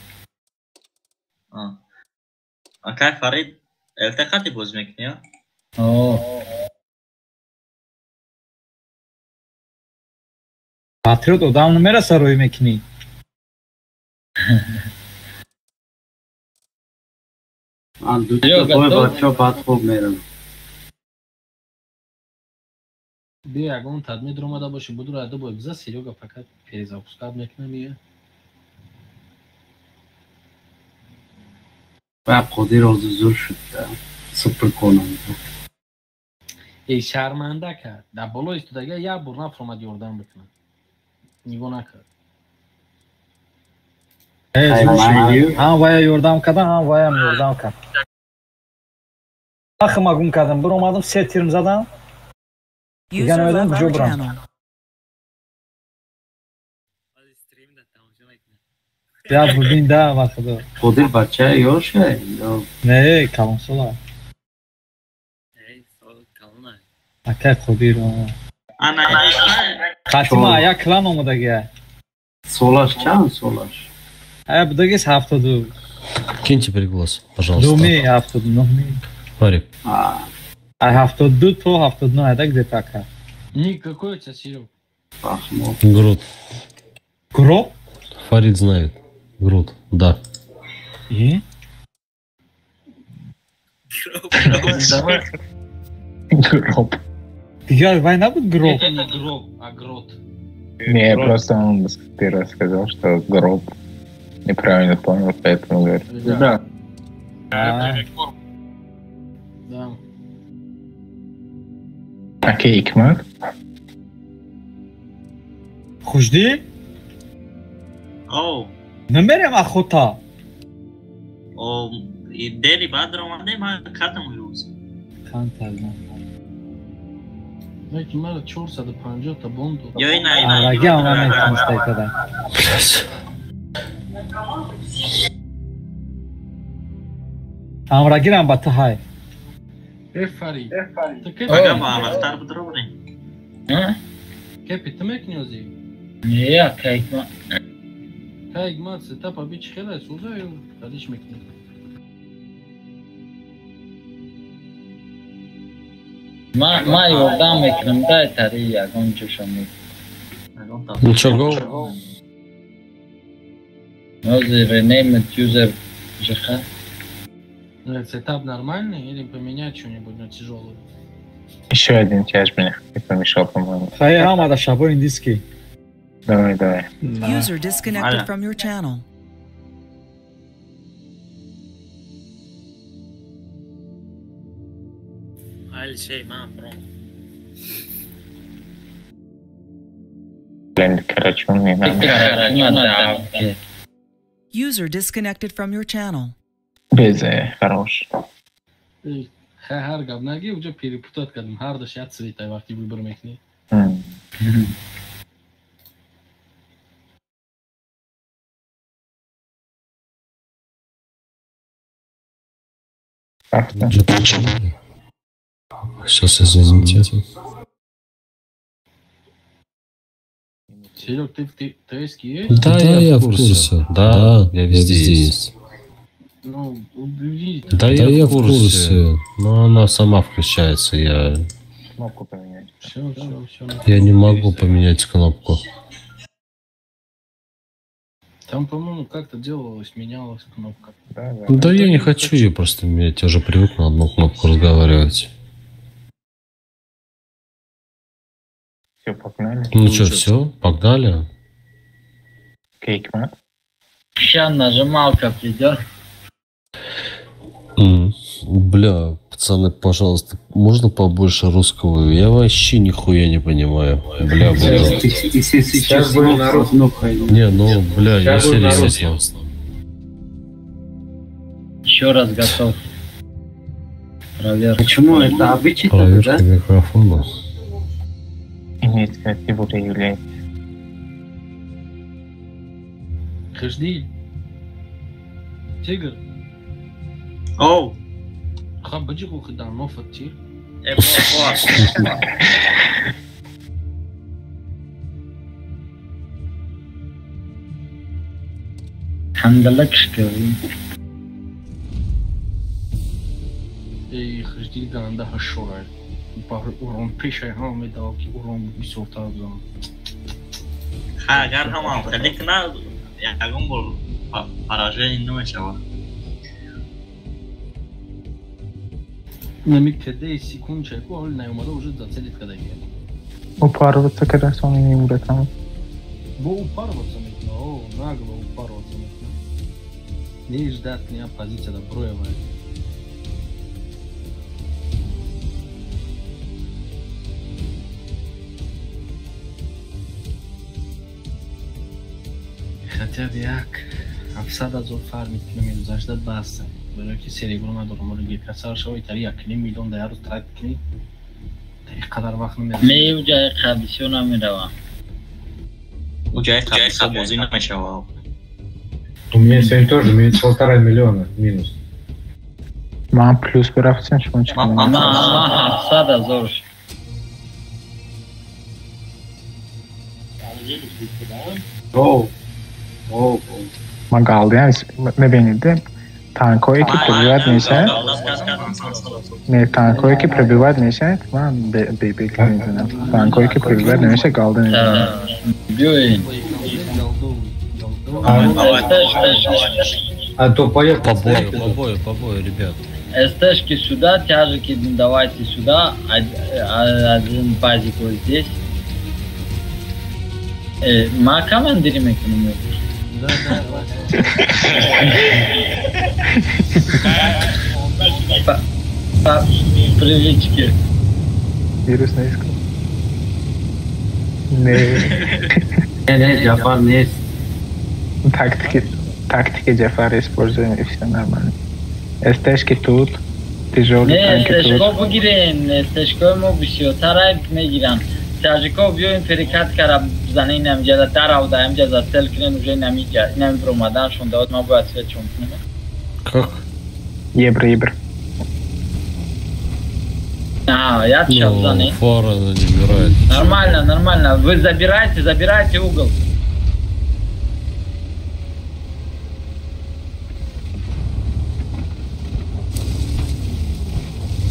Акай Фарид, ЛТ хати боз мекунӣ? О. Патриот одам намераса рӯй мекунӣ. Ман дута бой бачо баъд хоб мерам. Биё ягон тадмир омада боши, будура ду бой биза, Серега фақат перезапускать мекунам ия. Ва Қодир ҳозир зур шуд. Супер конам. Эй, шарманда кард. Дар боло истодага як бор нафромад ёрдам бикунад. Нигоҳ накард. Ҳам вая ёрдам кардам, ҳам ваям ёрдам кард. Ахма гум кардам, биромадам, се тирм задам. Дигар намедонам куҷо бирам. Я бубин да, ба худо. Қодир бача ёше? Не, калонсола. Акай Қодир. Хатима як клан омадагия. Солаш чанд солаш? Ая будагис 72. Киньте приглас, пожалуйста. Думи 79. Фарик. А 72 то 79, это где-то ака. Ник, какой у тебя, Серег? Груд. Гроб? Фарид знает. Груд, да. И? Гроб. Дигар война будет гроб? Это не гроб, а грот. Не, просто он первый раз сказал, что гроб. Неправильно понял, поэтому говорит. Да. Да. Окей, Икмат. Хужди? Оу. Намерем охота. О, дери баъд омадем, ман кардам рӯз. Кантар. Леки мара 450 та бонд дод. Ё ина ина. Араги ама метавонистай када. Амрагирам ба ту ҳай. Э Фарид. Ага, ба вақтар бидробрем. Кепи ту мекунӣ озӣ? Не, ака Икмат. Ка Икмат сетапа би чӣ хеле сӯза ё тадиш мекунӣ? Ма ёрдам мекунам, дай тари ягон ҷоша мекунам. Ну чё, го? Нози rename user ЖХ. Сетап нормальный или поменять что-нибудь на тяжелый? Еще один тяж мне не помешал, по-моему. Хай, Амада, шабой индийский. Давай, давай. User disconnected from your channel. Блин, короче, он не надо. User disconnected from your channel. Безе, хорош. Ҳар гап наги, уже перепутать кардем. Ҳар даш як цвета вақти выбор мекунӣ. Сейчас, извините. Серег, ты ТС есть? Да, я в курсе. Да, я везде есть. Ну, убери. Да, я в курсе. Но она сама включается. Я. Кнопку поменять. Все, все, все. Я не могу поменять кнопку. Там, по-моему, как-то делалось, менялась кнопка. Да, да. Да я не хочу ее просто менять, я уже привык на одну кнопку разговаривать. Все, погнали. Ну что, все, погнали. Кейкмат. Сейчас нажималка придет. Бля, пацаны, пожалуйста, можно побольше русского? Я вообще нихуя не понимаю. Бля, буду. Сейчас будем народ. Не, ну, бля, я серьезно. Еще раз готов. Проверка. Почему это обычно? Проверка микрофона. Инициативу проявлять. Жди. Тигр. Оу. Ха, баджику хидан, фатир. Хангалакшкави. Эй, хжди ганда хашорай. Баҳр урон пешай ҳама медавад ки урон бисёртар бизанад. Ха, агар ҳамам хеле кунад, ягон бор поражение намешавад. Нами каде секунд чайку, ҳоли наёмада уже зацелит кадаги. Упарываться, когда сон не умрет там. Бо упарываться мекунад, о, нагло упарываться мекунад. Не ждать не позиция да броева. Хотя бы як 700 000 фармит кунем мегузашта бас. Барои ки серебро надорам, вале гекасар шава итари 1 миллион дар рӯз трат кунӣ. Дар қадар вақт намерасад. Не, уҷаи қабисё намеравам. Уҷаи қабисё бозӣ намешавад. У меня сегодня тоже минус 1,5 миллиона минус. Ман плюс бирафтем, шумо чӣ кунем? Ман 700 000. Оу. Оу. Ман галдиам мебинед, танкое ки пробивать мешавад. Не, танкое ки пробивать мешавад, ман бебек мезанам. Танкое ки пробивать намешавад, галда мезанам. Биёед. А то поехали. По бою, ребят. СТшки сюда, тяжики давайте сюда, один пазик вот здесь. Ма командири мекунем. Да, да. По привычке. Вирус на иску. Не. Не, Джафар нест. Тактики Джафара используем, и все нормально. СТшки тут, тяжелые танки тут. Не, СТшко бигирен, СТшко мо бисёртар мегиранд. Тяжико биёем перекат кара бизанем инамҷа даравда инамҷа застел кунем уже инамиҷа инами бромаданшон давод ма бояд свет чон кунем. Как? Ебр. А, я сейчас бизанем. Фара не умирает. Нормально. Вы забирайте угол.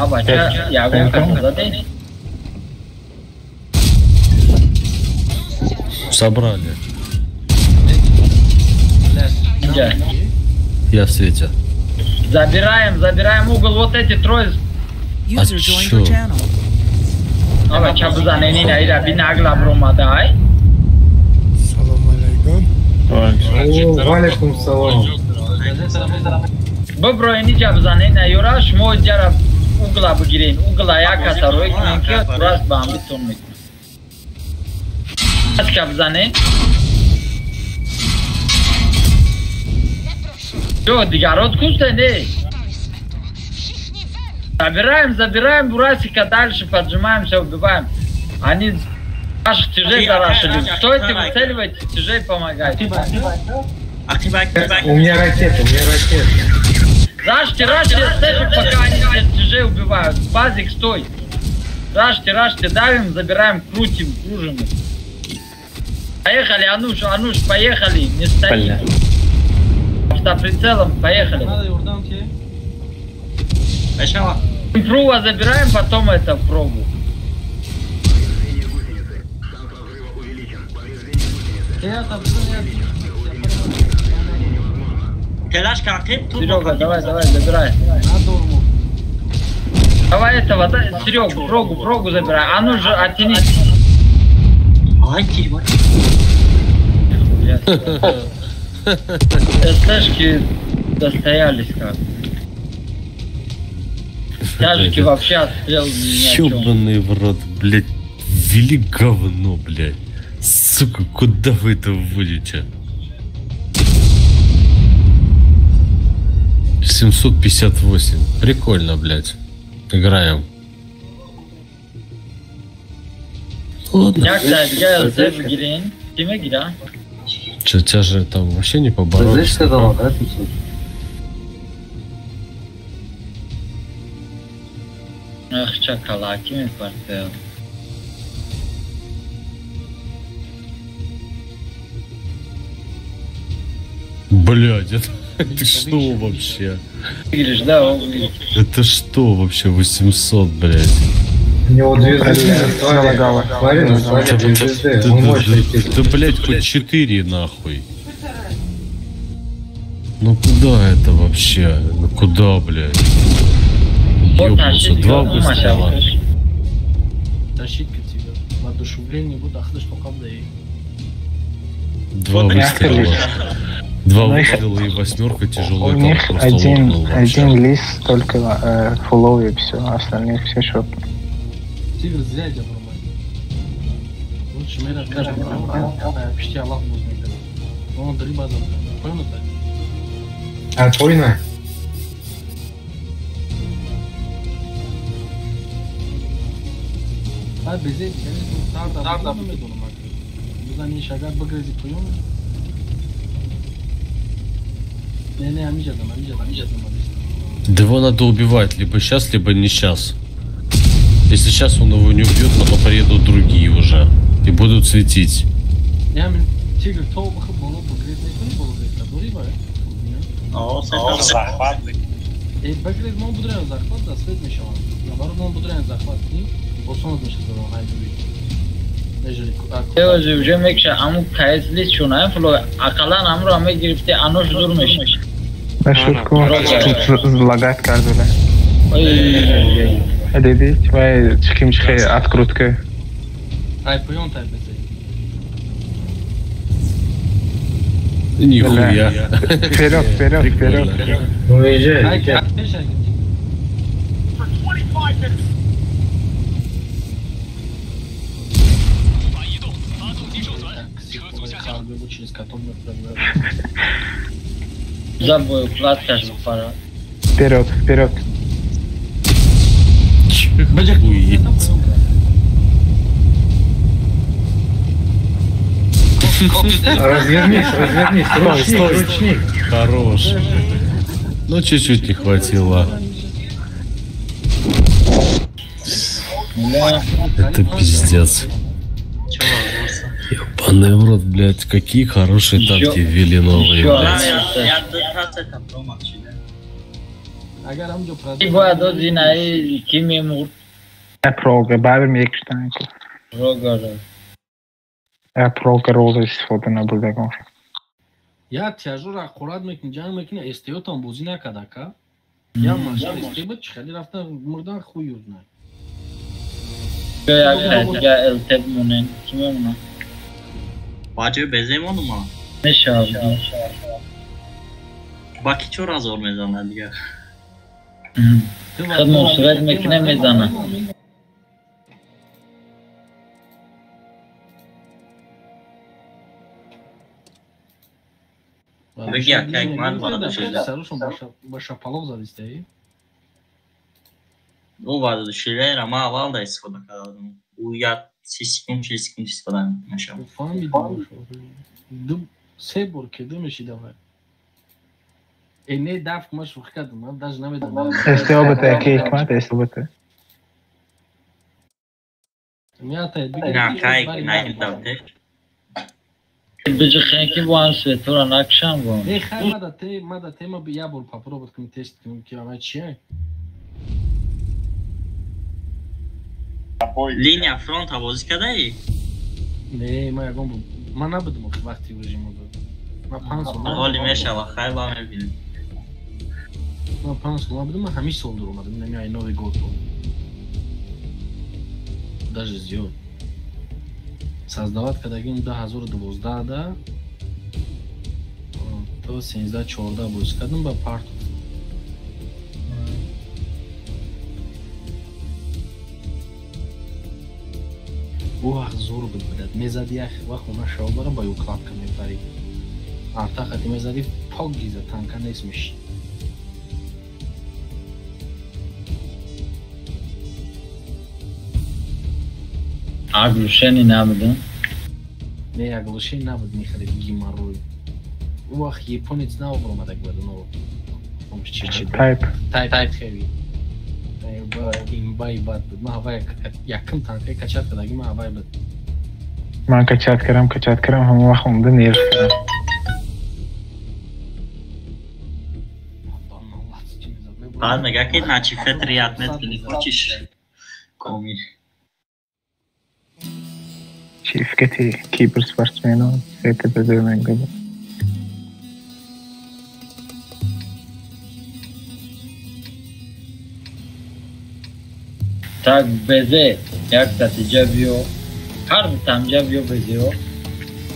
Абача, ягон каса задем. Собрали. Я в свете. Забираем угол. Вот эти трое. А чё? Абача бизанем ина ира бинагла бромада ай. Салом алейкум. Валейкум салом. Бибро инҷа бизанем ина юра шумо ҷара угла бигирен. Угла як каса рӯй кунем ки раст ба ҳам битон мекунем. Аска бизанем. Ё, дигарот кусте, не? Забираем Бурасика, дальше поджимаемся, убиваем. Они наших тяжей зарашили. Стойте, выцеливайте, тяжей помогайте. У меня ракета. Рашьте, стэшек, пока они тяжей убивают. Базик, стой. Рашьте, давим, забираем, крутим, кружим. Поехали, Ануш, поехали, не стоим. Автоприцелом, поехали. Импрува забираем, потом это пробу. Серега, давай, забирай. Давай этого, да, Серегу, прогу забирай. А ну же, оттяни. СТшки достоялись как. Тяжики вообще отстрел ни о чем. Ёбаный в рот, блядь. Ввели говно, блядь. Сука, куда вы это вводите? 758. Прикольно, блядь. Играем. Ладно. Че, тебя же там вообще не поборолись? сказал, да, 700? Ах, чакалаки ми партел. Блядь, это что вообще? Выигрыш, да, это что вообще 800, блядь? У него две звезды. Да, блядь, хоть 4 нахуй. Ну куда это вообще? Ну куда, блядь? Ёбнулся, два выстрела. Защитка тебе. Воодушевление буду, ахдыш пока да. Два выстрела. Два выстрела и восьмерка тяжелая. У них один лист только фуловый, все, остальные все шотные. Тигр зря тебя врубает. Лучше мера каждый почти Аллах будет. Он три база. Понял так? А, понял. А безе, я не знаю, бизани шагар бигрези поён. Не, амиҷадам. Да его надо убивать, либо сейчас, либо не сейчас. Если сейчас он его не убьет, потом приедут другие уже и будут светить. Тигр, то уже мекша аму кайсли чуна фло ақалан амро аме гирифте анош зур меши. На шутку лагать кардула. Деди, твои чхимчхе открутка. Ай, поён тай безе. Нихуя. Вперед, вперед, вперед. Уезжай. Забыл, кладка же пора. Вперед, вперед. Развернись, развернись, ручник, ручник. Хорош. Ну чуть-чуть не хватило. Это пиздец. Ёбаный в рот, блядь, какие хорошие танки ввели новые, блядь. Я тяжура аккурат мекни, ҷанг мекни, СТО-тон бозӣ накард, ака. Я машина СТ буд, чӣ хеле рафта мурдан хуй узнай. Я ЛТ монен, ки мемонам? Баҷои безе монума? Мешавад. Ба ки чор ҳазор мезанад дигар? Худ мусорат мекунем мезанад. Беги, акай, ман ваъда шуда. Сарушон ба шапалов задистаи? Ӯ ваъда шилера ма аввал да истифода кардам. Ӯ як 30 секунд, 40 секунд истифода мешавад. Фаҳмидам. Ду се бор кеда мешида вай. Э не дафт ма шӯхӣ кардам, ман даже намедонам. СТО бата, яке ҳикмат СТО бата. На, кай, наидав те. Биҷихен ки бо ҳам светора накушам бо. Не, хай мада тема я бор попробовать кунем тест кунем ки ама чия. Линия фронта бозӣ кардаӣ? Не, ма ягон бо ман набудам охи вақти режим буд. Ман 5 сол. Ҳоли мешава, хай ба мебинем. Ман 5 сол набудам, ман ҳамин сол дур омадам, нами ай Новый год буд. Даже зиёд. Создавать кардагим 2012 да то 13-14 бозӣ кардам ба парт. Ӯ вақт зур буд, блядь. Мезади як вақт хона шава бара ба укладка мепарид. Арта хати мезади пок гиза танка нест мешид. Оглушение набуд? Не, оглушение набуд, мехарид геморрой. Ӯ вақт японец нав баромада буд, но Тайп. Тайп хеви. Имбай бад буд. Ман ҳавай якум танкаи качат кардаги ман ҳавай буд. Ман качат кардам, ҳамон вақт омада нерв кардам. Баъд мега ки на чифе три отметки не хочешь? Коми. Чифкати киберспортсмену это безумно. Так безе як натиҷа биё, ҳар тамҷа биё безео.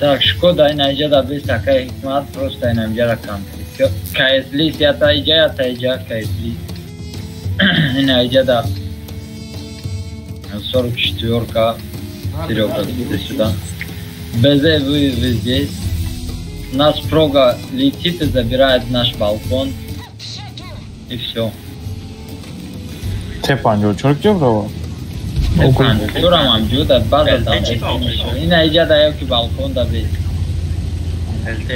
Так, Шкода ина иҷа без такая ҳикмат, просто ина иҷа контри. КС лист ята иҷа, ята иҷа КС лист. Ина иҷа да 44-ка Серега, иди сюда. БЗ вы здесь. Нас прога летит и забирает наш балкон. И все. Т54 куҷо брава? Т54 ам ҷуда база там. Ина иҷа да ёки балкон да бес. ЛТ.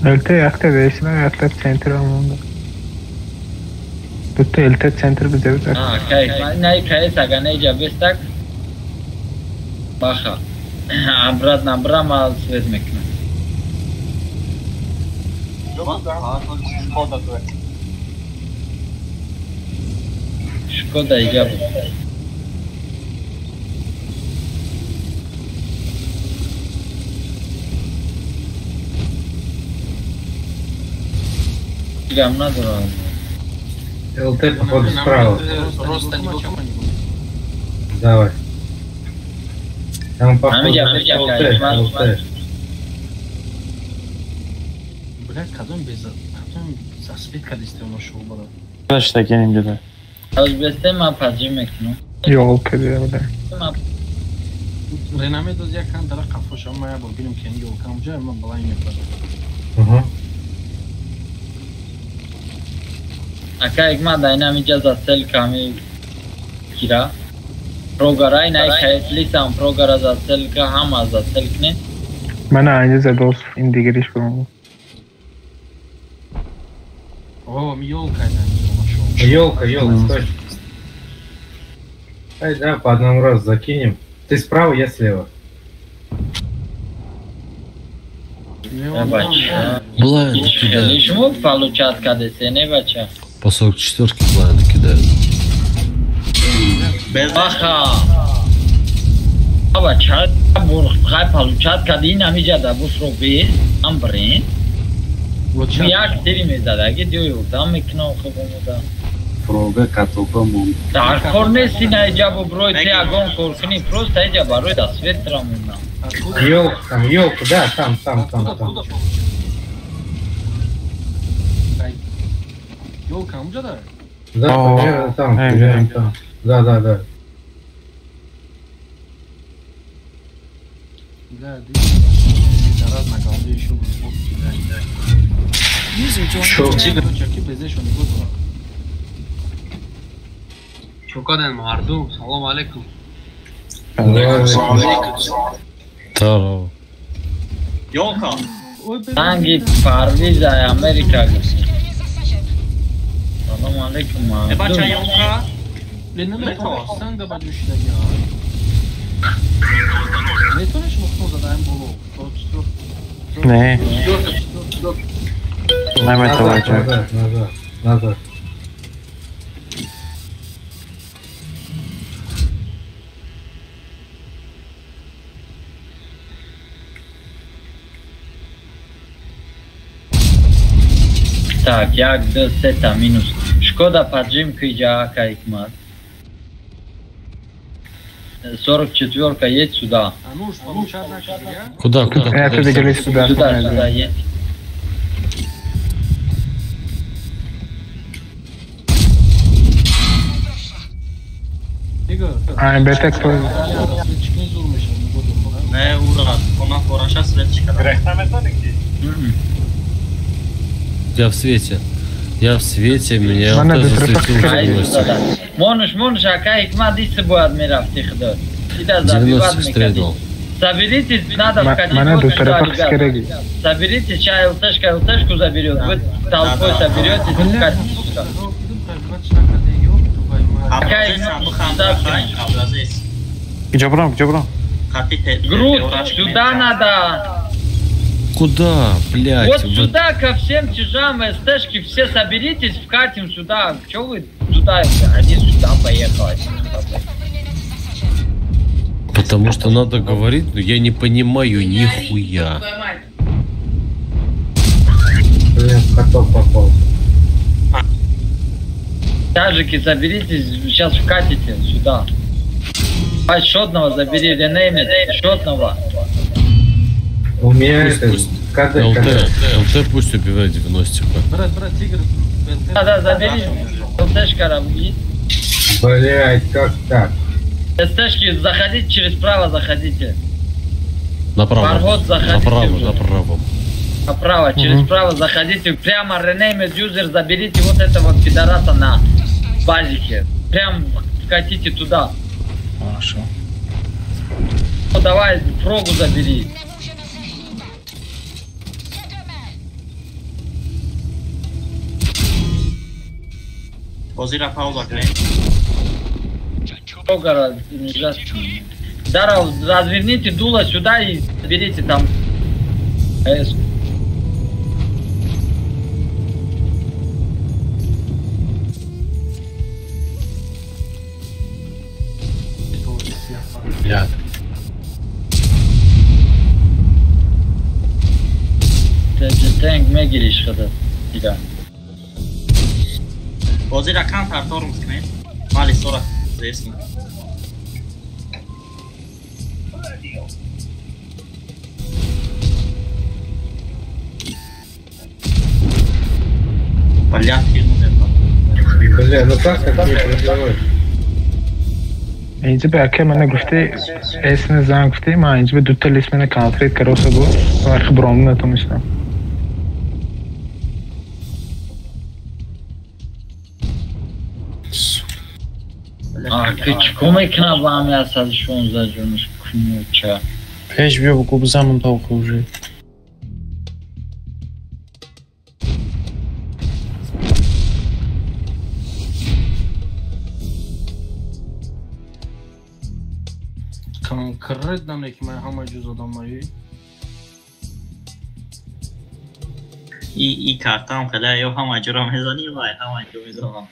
ЛТ якта бесина, якта центр монда. Дутта ЛТ центр бизеб. А, кай, най кай сагана иҷа бестак. Баха. Обратно брама свет мекна. Шкода иҷа буд. Гам надорам. ЛТ походу справа. Давай. Там походу ЛТ, ЛТ. Блядь, кадом без... Кадом засвет кадисте у нашего бара. Даштакеним где-то. Аз бесте ма паджи мекунам. Ёлка буда. Ренаме доз як кан дара қафоша, ма я бор бинем ки ёлка амҷа, ма балай мепара. Ака икма дайна миҷа за цел ками кира. Прогара ина кайфлисам прогара за целка ҳама за цел кне. Мана анҷа задос ин дигариш буму. О, ёлка ина. Ёлка, ёлка, стой. Ай, да, по одному разу закинем. Ты справа, я слева. Блайнд кидают. Получат КДС, не бача. По 44-ке блайнды кидают. Баха. Бача, бурхай получат кадин амиҷа да бусро бе, ам брин. Як тири мезадаги дию дам мекунам хуб омода. Прога катопа мон. Дар кор нест ина иҷа буброй те ягон кор кунӣ, просто иҷа барои дастсвет рамонам. Ёлка там, ёлка, да, там, там, там, там. Ёлка амҷа да? Да, примерно там, примерно там. Да, да, да. Да, раз на голове еще будет кидать. Чокаден мардум, салом алейкум. Здорово. Ёлка. Танги Парвиза Америка. Салом алейкум. Бача ёлка. Санга баҷушидаги. Метавониш мухно задаем боло? Не. Наметавонам. Назад, назад, назад. Так, як ду сета минус. Шкода поджим киҷа ака ҳикмат. 44-ка, едь сюда. А ну уж получат я? Куда, куда? Это двигались сюда. Сюда, сюда, едь. А, МБТ кто? Не, ура, она хороша светочка. Я в свете. Я в свете, меня вот засветил. Монуш, монуш, ака ҳикмат ист бояд мерафти худо. Ида забиват мекарди. Соберитесь, надо входить вот сюда, ребят. Соберитесь, сейчас ЛТшка ЛТшку заберет. Вы толпой соберетесь и вкатите сюда. Ака ҳикмат, Где брам, где брам? Груз, сюда надо. Куда, блядь? Вот сюда ко всем чижам, СТшки, все соберитесь, вкатим сюда. Чё вы туда? Один сюда поехал, один сюда поехал. Потому что надо говорить, но я не понимаю нихуя. Блин, в каток попал. Тяжики, соберитесь, сейчас вкатите сюда. Давай шотного забери, ренеймит, шотного. У меня это... ЛТ пусть убивает 90. Брат, брат, тигр. Да, забери. ЛТшка равни. Блять, как так? СТшки, заходите через право, заходите. Направо. Фарход, заходите. Направо, направо. Направо, через право заходите. Прямо ренеймит юзер, заберите вот этого пидораса на базике. Прям катите туда. Хорошо. Ну, давай, прогу забери. Бозира пауза кунем. Прога Даров, разверните дуло сюда и берите там. Бля. Танк мегириш хада. Дига. Бозира камтар тормоз кунем. Мали 40 зесм. Бля, Бля, ну как так не продавать? Инҷа ба ака мана гуфти, эсне зан гуфти, ман инҷа ба дута лист мана контрит кароса бу, вақт бромда натонистам. Ки чӣ мекунад ба ҳами 116 ҷонаш кунюча? Пеш биё буку бизанам то уже. Конкретно ки ман ҳама ҷо задам маи. И картам хеле ё ҳама ҷоро мезанӣ вай ҳама ҷо мезанам.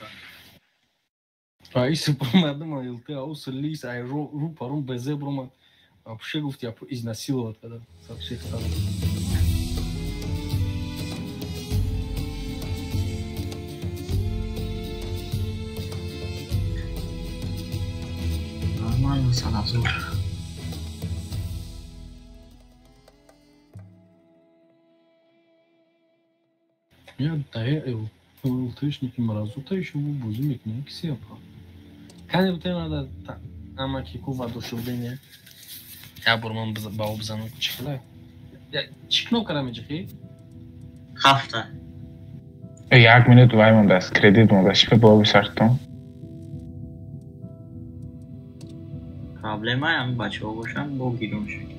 Раиси промадам ЛТ аус лис ай ру парум БЗ брома. Вообще гуфт я изнасиловать когда со всех сторон. Нормально сразу. Я да ЛТшники мразота еще бозӣ мекунем ки сепа. Кане бутем надо ама ки ку воодушевление. Я бор ман ба об занам чихла. Чӣ кнопка ра меҷихӣ? Ҳафта. Як минут вай мондааст, кредит мондааст, шипа бо бисартон. Проблема ҳами бачаҳо бошанд, бо гирон шуд.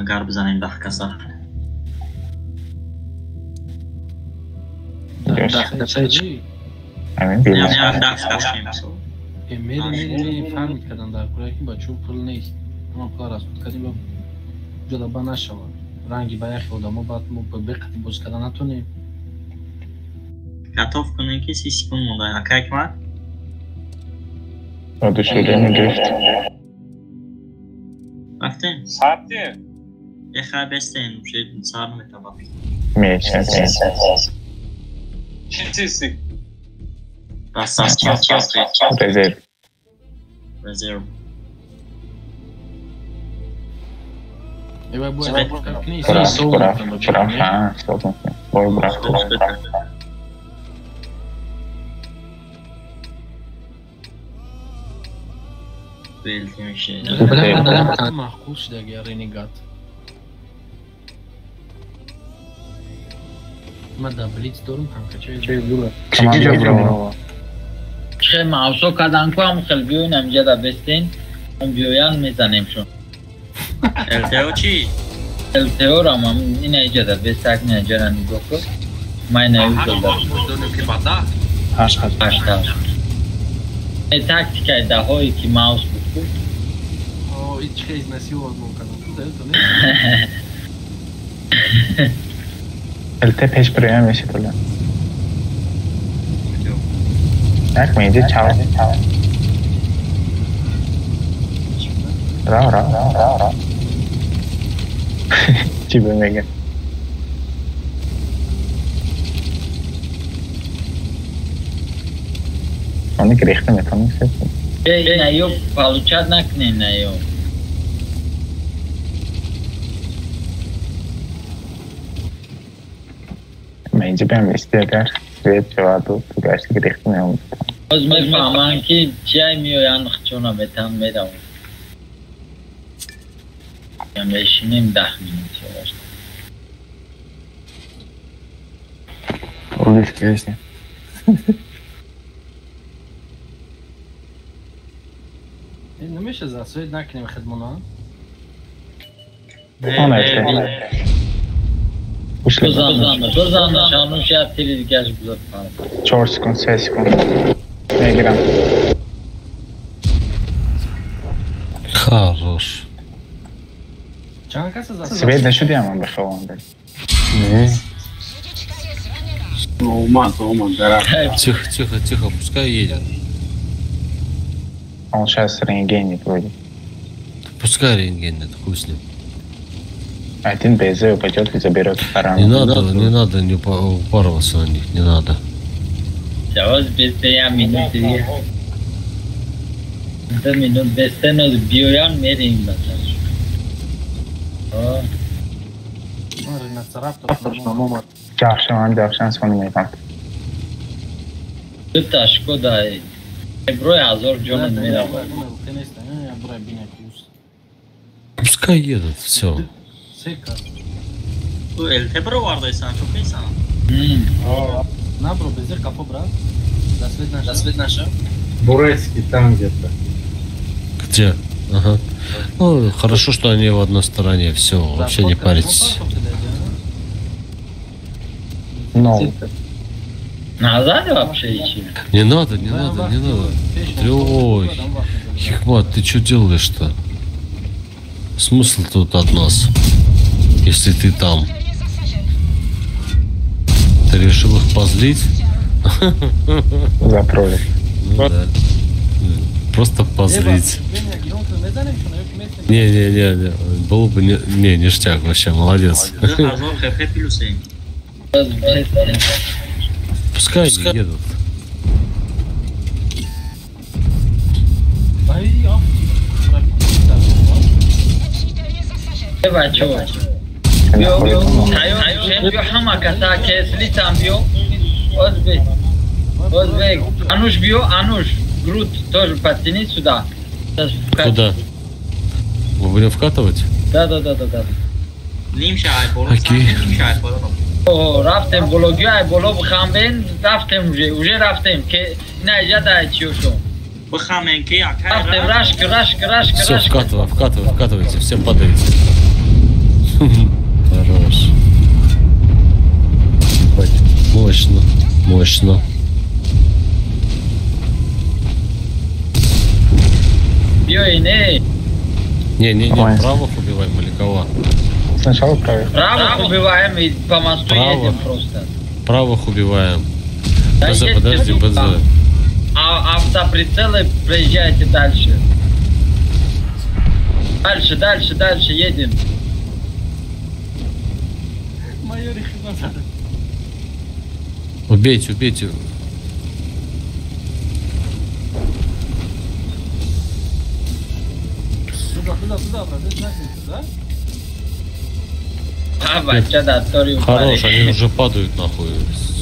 Агар бизанем 10 каса. Мери фармид кардан дар кура ки бачаҳо пул нест. Ама пула расход кардем ба ҷода ба нашавад. Ранги ба яхе одамо баъд мо ба беқати бозӣ кардан натонем. Готов кунем ки 30 секунд монда. Ака Акмар? Воодушевление гирифт. Рафтем? Сарти? Еха бестен, уже сар наметавад. Меча. Чӣ чизи? Резерв. Резерв. Маъқул шудаги ренегат. Ман дар блиц дорум ҳамкачаи. Чӣ мавсо кардан ку ҳам хел биёин ҳамҷа да бестен, он биёян мезанем шон. ЛТО чӣ? ЛТО рам ина иҷа да бестак ина иҷара нигоҳ кун. Ман ина юза. Ҳашт. Тактикаи даҳое ки маус буд ку. О, ич хел изнасиловать мумкин. ЛТ пеш прием мешид ола. Так, инҷа чав. Ра, ра, ра, ра. Чӣ мега? Они грехта метавонистед. На ё получать накунем, на ё. Ман инҷа биям исти агар свет шаваду ту гашти гирехта меомадам. Боз мефаҳманд ки чиай меоянд, хчона метам мераванд. Мешинем 10 минут. Улыбка есть. Намеша за свет накунем хидмона? Бизан, шануш як тири дигаш бизад. 4 секунд, 3 секунд. Мегирам. Хорош. Свет нашуди ман бихобам. Не. Омад, омад, дарахт. Тихо, тихо, тихо, пускай едет. Он сейчас рентгенит вроде. Пускай рентгенит, хуй с ним. Один БЗ упадет и заберет таран. Не надо, не надо не упарываться на них, не надо. Сейчас быстрее минут 3. 2 минут быстрее нас биоян мерим бачаш. Ҷавшан, ҷавшан сони мекунад. Дута Шкода. Брои 1000 ҷонат меравад. Пускай едут, все. Ту ЛТ бировардайсан, чо кайсан? На бро, безир капо, брат. Засвет наша. Бурецкий там где-то. Где? Ага. Ну, хорошо, что они в одной стороне, все, вообще не паритесь. Но. Назад вообще идти? Не надо, не надо, не надо. Ой, Хикмат, ты что делаешь-то? Смысл тут от нас, если ты там? Ты решил их позлить? Запроли. Ну, да. Просто позлить. Не-не-не, было бы не ништяк вообще, молодец. Пускай они едут. Ануш био, Ануш, Грут тоже подтяни сюда. Куда? Мы будем вкатывать? Да. Окей. О, рафтем блогиай боло бихамбен, рафтем уже рафтем, ке на иҷа чиошо. Бихамен ки акай. Рафтем рашк. Все, вкатывай, вкатывайте, все падаете. Хорош. Мощно, мощно. Не, правых убиваем или кого? Сначала правых. Правых убиваем и по мосту едем просто. Правых убиваем. Да, БЗ, подожди, БЗ. А автоприцелы проезжайте дальше. Дальше едем. Убейте, убейте. Туда, Хорош, они уже падают нахуй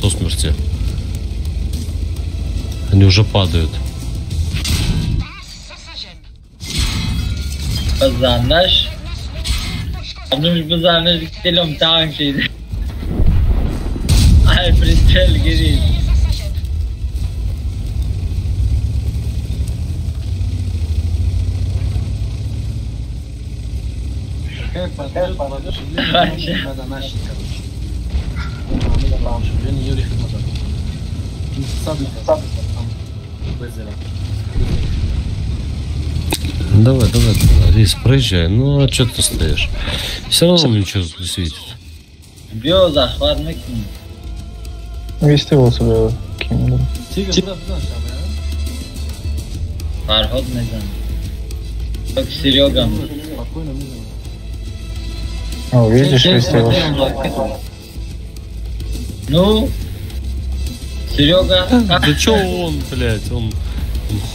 со смерти. Они уже падают. Базанаш. Базанаш, телом танк. Ай, прицел гирит. Давай, давай, Рис, проезжай. Ну а что ты стоишь? Все равно ничего не светит. Бьё, захват накинь. Вести его себе кинул. Фарход не знаю. Как Серега. О, видишь, вести его. Ну, Серега. Да чё он, блядь, он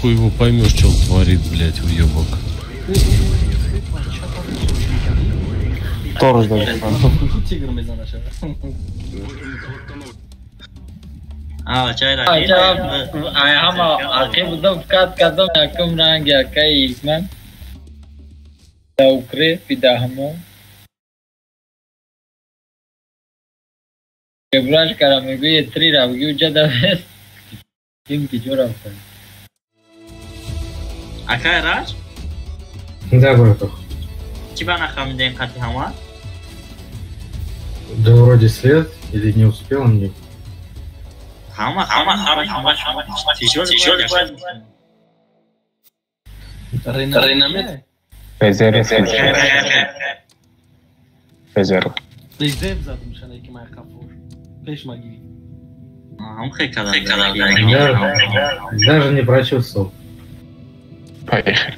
Хуй его поймешь, что он творит, блядь, уебок. Тоже даже. Тигр мезанаш. А, чай ра. Ай ҳама ақиб будам, кат кардам, якум ранг якаи ман. Да укреп даҳмо. Кебраш кара мегӯе три ра бигӯ ҷада вест. Тим ки ҷо рафта. Акай Раҷ? Да, братух. Чӣ ба нахамидем қати ҳама? Да вроде свет или не успел мне. Ҳама ҳама ҳама ҳама ҳама. Ренаме? Резерв. Резерв. Резерв задум шана ки май қафор. Пеш маги. Ҳам хел кадан. Даже не прочувствовал. Поехали.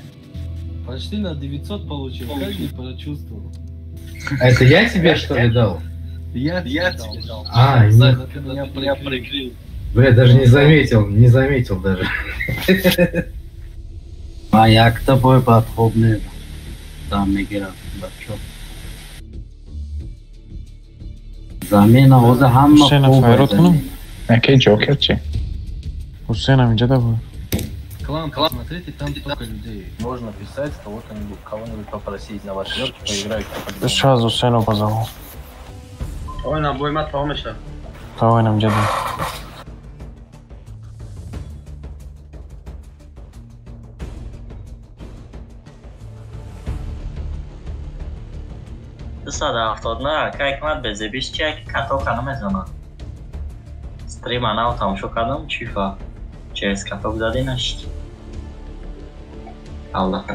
Почти на 900 получил, как не прочувствовал. А это я тебе что ли дал? Я тебе дал. А, ты меня прикрыл. Бля, даже не заметил, не заметил даже. А я к тобой подхобный. Там мегира, бачо. Замена оза ҳама Хусейна файрод кунам? Окей, Джокер чи? Хусейна инҷа да буд. Клан, смотрите, там столько людей. Можно писать, кого-нибудь попросить на восьмерке поиграть. Сейчас Хусейну позову. Ой, на бой мат помощи. Давай нам деда. На, как мат без обещания, каток она мезона. Стрим она там шо кадам чифа. Через каток зади нашт. Аллах.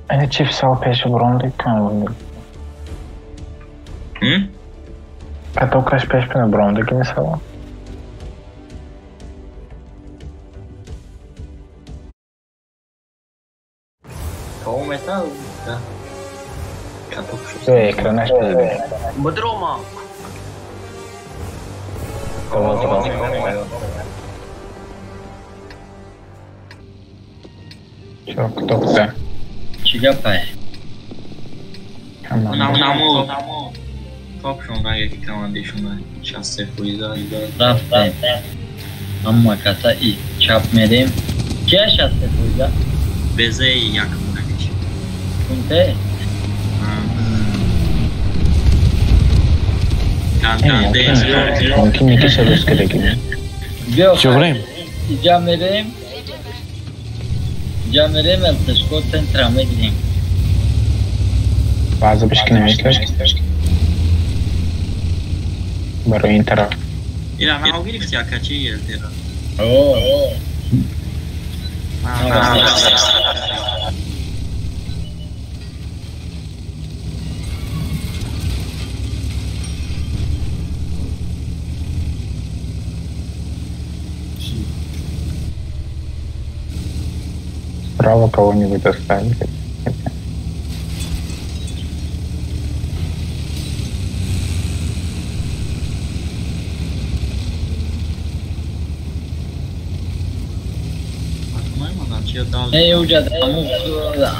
Ани чиф сал пеш бронди кан. Катокаш пеш пена бронди ки мисала. То метал, да. Экранаш бизди. Бадрома. Чё, кто куда? Чӣ гапай? Намо. Топ шона яки команди шона. 63 фоиза. Рафтем. Ҳама каса и чап мерем. Кия 63 фоиза? Безе як мунакиш. Кунте? Мумкин неки шабыз керек. Чё время? Иҷа мерем. Иҷа мерем, алташко центра мегирем. Баъзе бишки намеслаш. Барои ин тараф. Ира нав гирифти ака чи гирифтира? О. Право кого-нибудь оставить. Не, уҷа даму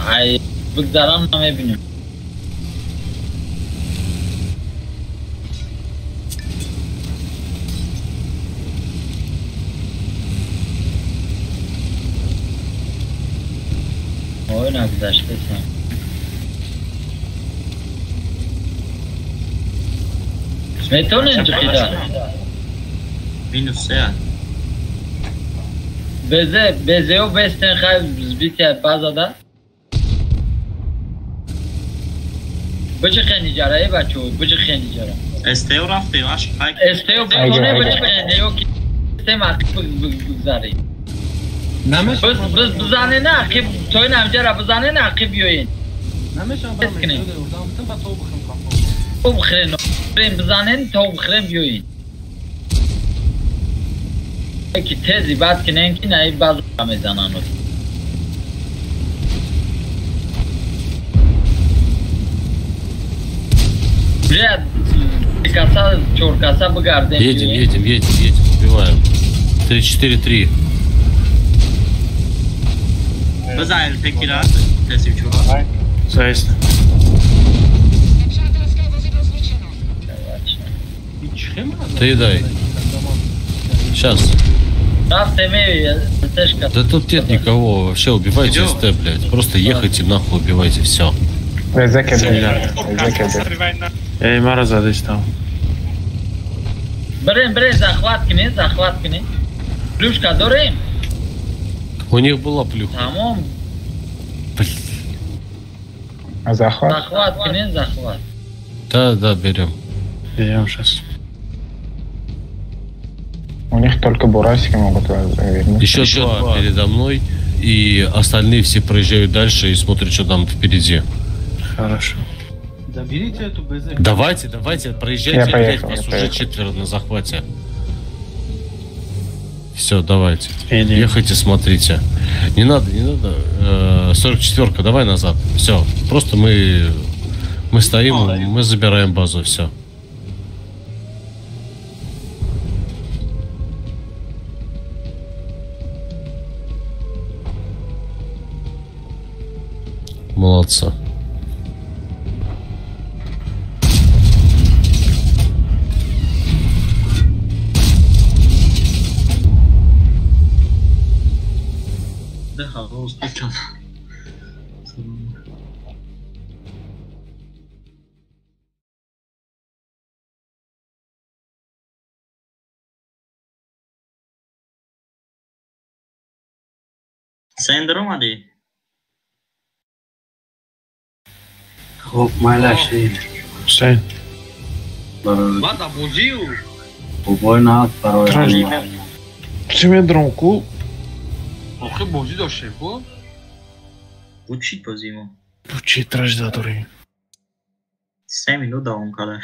ай бигзарам намебинем. Ой, нагзаштесем. Метавонем ҷиқида? Минус се. Безе, безео бестен хай сбития база да? Биҷиқен иҷара, э бачо, биҷиқен иҷара. СТО рафтем, аш хай. СТО битоне биҷиқен, ё ки СТМ ақиб бигзарем. Биз бизанен ақиб, то ин ҳамҷара бизанен ақиб биёен. Намешавам барам СТО ба то бихӯрем қафо. То бихӯрем, бизанен, то бихӯрем биёен. Ки тези бад кунем ки наи база мезананд. Уже каса, чор каса бигардем. Едем, едем, едем, едем, убиваем. 3-4-3. Бизан ЛТ кира, Т-34. Заест. Ты дай. Сейчас. Да тут нет никого, вообще убивайте СТ, блядь. Просто ехайте нахуй, убивайте, все. Эй, мара задись там. Брем, брем, захват кни, захват кни. Плюшка дорем. У них была плюха. Тамом. А захват? Захват кни, захват. Да, да, берем. Берем сейчас. У них только бурасики могут вернуть. Еще два передо мной, и остальные все проезжают дальше и смотрят, что там впереди. Хорошо. Заберите эту БЗ. Давайте, давайте, проезжайте, блядь, вас уже четверо на захвате. Все, давайте. Иди. Ехайте, смотрите. Не надо, не надо. 44-ка, давай назад. Все, просто мы стоим, мы забираем базу, все. Молодцы. Сендер омадӣ? Хуб, майлаши. Ҳусейн. Бада бозию. Бобой на барои. Чӣ медром ку? Охи бозӣ доштем ку? Буд чӣ бозӣ мо? Буд чӣ тражда дорем? 3 минут давом карда.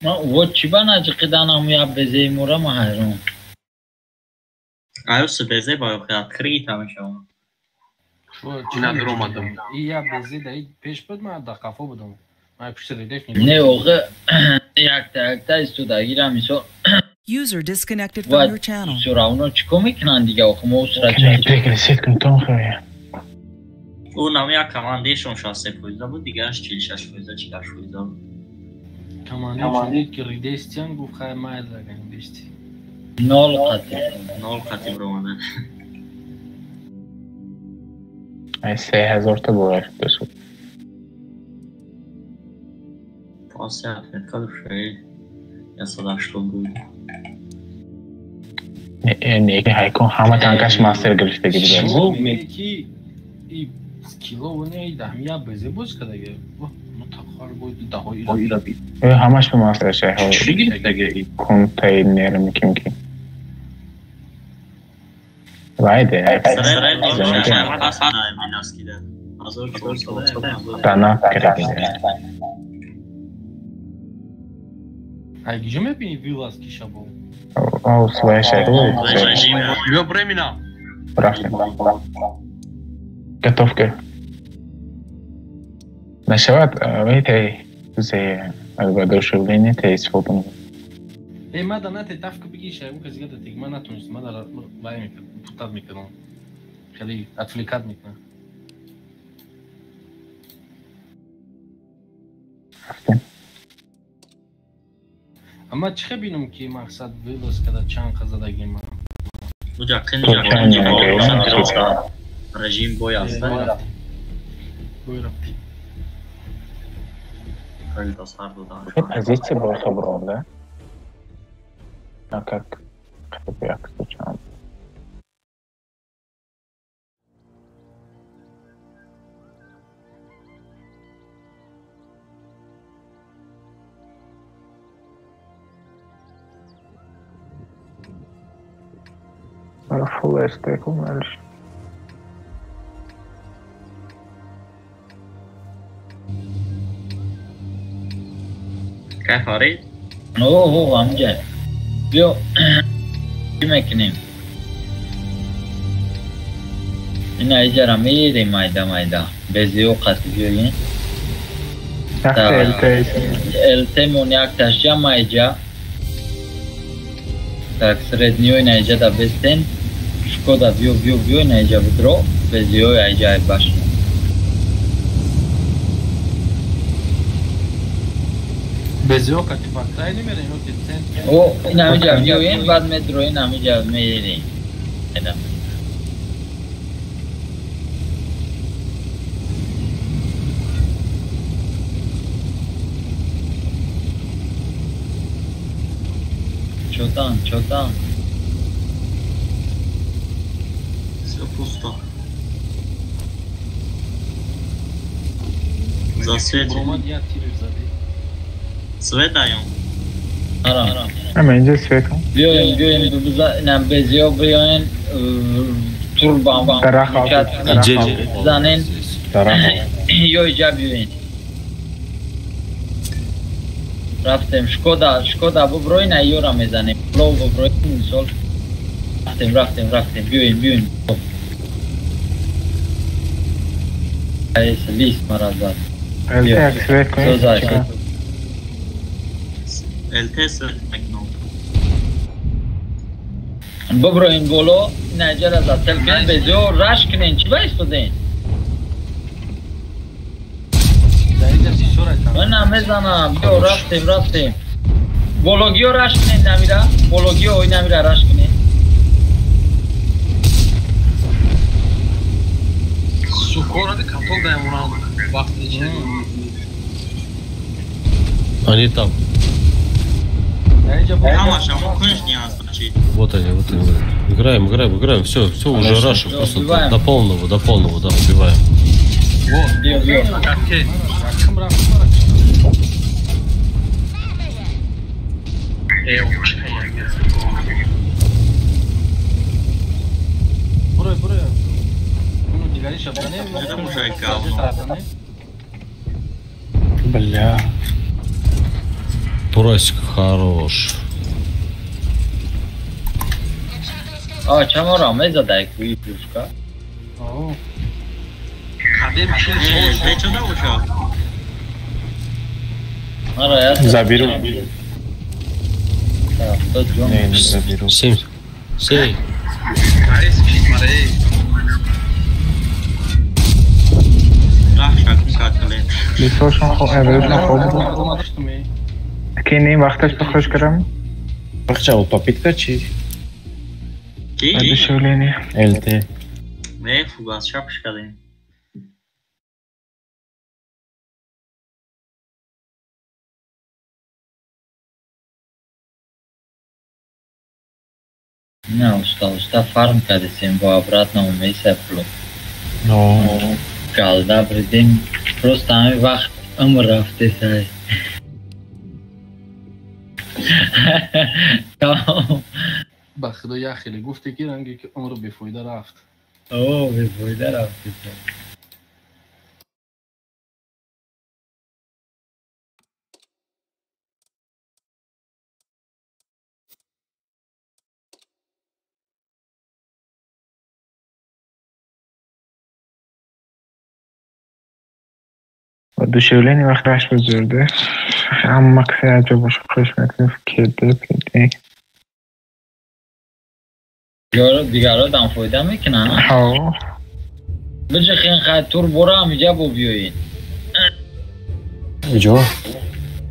Ма вот чӣ ба наҷиқиданам я безеи мура ма ҳайрон. Аю СБЗ ба охи открыта мешавам. Ина дуромадам. И я безе да и пеш буд, ман дар қафо будам. Ман пушти релеф не охи якта якта истодагира мисол. User disconnected from your channel. Всё равно чӣ кор мекунанд дига охи мо усра чӣ кун тон хӯя. Ӯ нами як командиршон 63% буд, дигараш 46%, 48% буд. Командир ки ридестиан гуфт хай майл заганем дести. Нол қатиб. Нол қатиб ромада. Ай 3000 та бовар дошт. Пас отметка души. 180 буд. Не, не, ҳайкон ҳама танкаш мастер гирифтаги буд. Ки и скилло не даҳмия безе боз кадаги. Ҳамаш ба мастер шайҳо. Чӣ гирифтаги? Контейнер меким ки. Вайде. Дана кираги. Ай гиҷо мебини вилас ки шабо? О, слэш, Ё бремина. Рафтем. Готовка. Нашавад, вейте, зе воодушевление те истифода. Эй, мада нате тавка бигиш, ай ука зига тиг, ман натунист, мада вай мекард, путат мекардам. Хеле отвлекат мекунад. Ама чӣ бинам ки мақсад вылаз када чанд қазадаги ман? Буҷа қинҷа режим бой аст. Бой рафти. Позиция была хабром, да? А как? Как случайно? Full ST kumlanmış. Кайф Фарид? О, амҷа. Биё чӣ мекунем? Ина иҷара мерем майда майда. Безиё қати биёем. ЛТ мон якташ ҷа майҷа. Так, средньой наиҷа да бестен. Шкода биё, биё, биё наиҷа бидро. Безиёй айҷа ай башня. Безиё кати бактай намерем ё ки центр? О, ин ҳамиҷа биёен, баъд медроен ҳамиҷа меерем. Чотан, чотан. Все пусто. Засвети. Свет даем. Ама инҷа светом. Биёем, биёем, на безиё биёен, турбам занен. Ё иҷа биёен. Рафтем, Шкода, Шкода буброин, айёра мезанем. Лов буброин, мисол. Рафтем, рафтем, рафтем, биёем, биёем. Айс, лис мара зад. ЛТ свет кунед. ЛТ свет мекунам. Буброин боло, наҷара зад. Телкин безиё раш кунен, чӣ ба истоден? Ман намезанам. Биё рафтем, рафтем. Бологиё раш кунен намира. Бологиё ой намира раш кунен. Сукора де катол даем уран. Вақти чи? Они там. Вот они, вот они. Играем, играем, играем. Все, все, уже рашим. Просто до полного, да, убиваем. Вот, биё. Бурой, бурой. Ну, дигариша, Бля. Просик хорош. А, чамора, мы задай куи плюшка. Заберу. Не, не заберу. 7. 7. Ки ним вақташ ба хуш кардам? Бахча, вот попытка чи? Ки? Одушевление. ЛТ. Не, фугас шапш кардем. Не, уста, уста фарм кардесем, бо обратно умейся пло. Но. Галда бридем, просто ҳамин вақт умр рафтесай. Ба худо як хеле гуфте ки ранге ки умр бефоида рафт. О, бефоида рафтесай. Одушевление вақташ бузурде. Ҳама касе аҷо боша хуш мекунем кеде педе. Дигаро дам фоида мекунанд? Ҳо. Биҷихин хай тур бора ҳамиҷа бо биёин. Иҷо?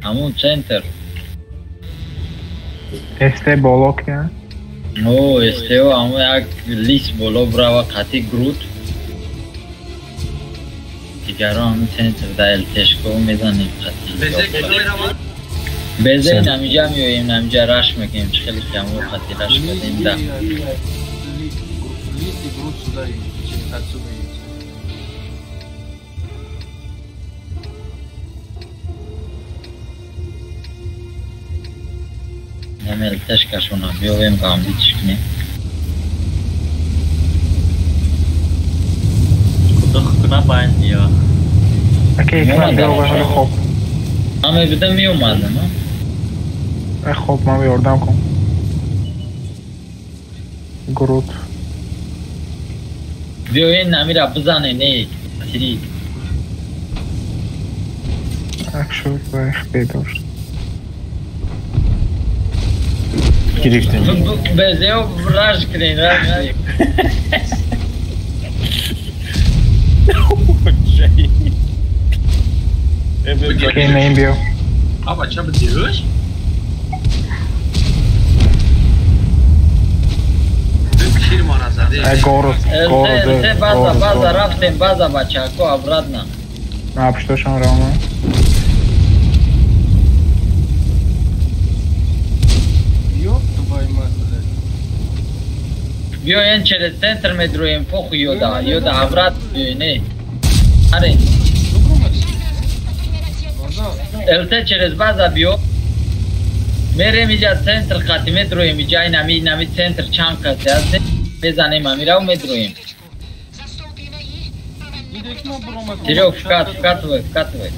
Ҳамун центр. СТ боло кия? О, СТО ҳамун як лис боло брава қати груд. Дигаро ҳамун центр да ЛТшко мезанем қати. Безе намиҷа меоем, намиҷа раш мекунем, чӣ хеле ки ҳамун қати раш кардем да. Ҳам ЛТшкашона биёвем бамдичш кунем. Худо куна байн биё. Окей, ман биёвам хоб. Ман мебидам меомадам, а? Хоб, ман ёрдам кун. Груд. Биёен намира бизане, не, тири. Ак шуд, вах бедор. Гирифтем. Безео раж кунед, раж. Кей биё. А бача бидиҳш? Город, город. База, база, рафтем, база, бачако, обратно. А, пуштошон равма. Ёб твою мать, блядь. Биёен через центр медроем, похуй ёда, ёда, обратно, не. Аре. ЛТ через база биё. Мерем иҷа центр қати медроем, иҷа инами, инами центр чанд касе аст. Мезанем амирау медроем. Серёг, вкат, вкатывай, вкатывай.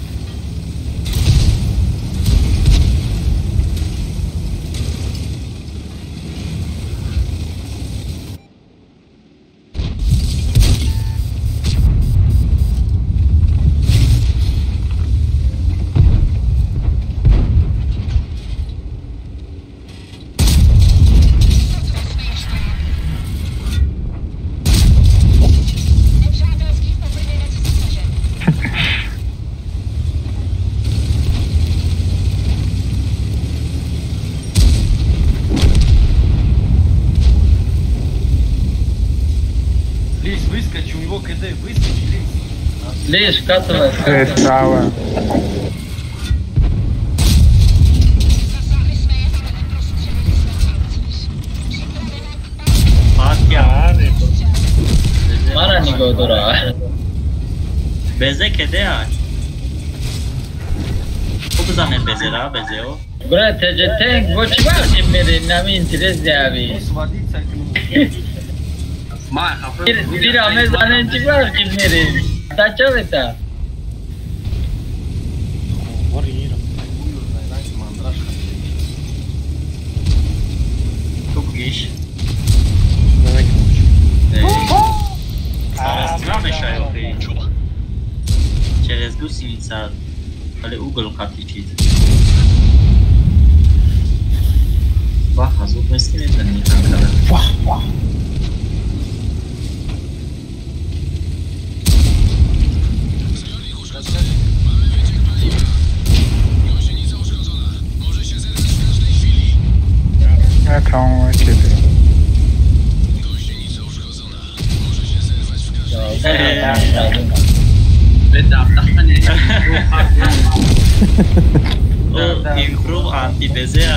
Лишь вкатывай. Справа. Мара нигоҳ дора. Безе кеде ай? Хуб бизанем безера, безео. Брат, теже танк, бо чӣ вақти мере, нами интерес диави. Тира мезанем чӣ вақти мере? Та чё это? Тугиш. Через гусеница, вале угол қати чиз. Вах, азоб нест ки мезанӣ танкада. Вах, вах. Тамом кеди. Improve anti-безе.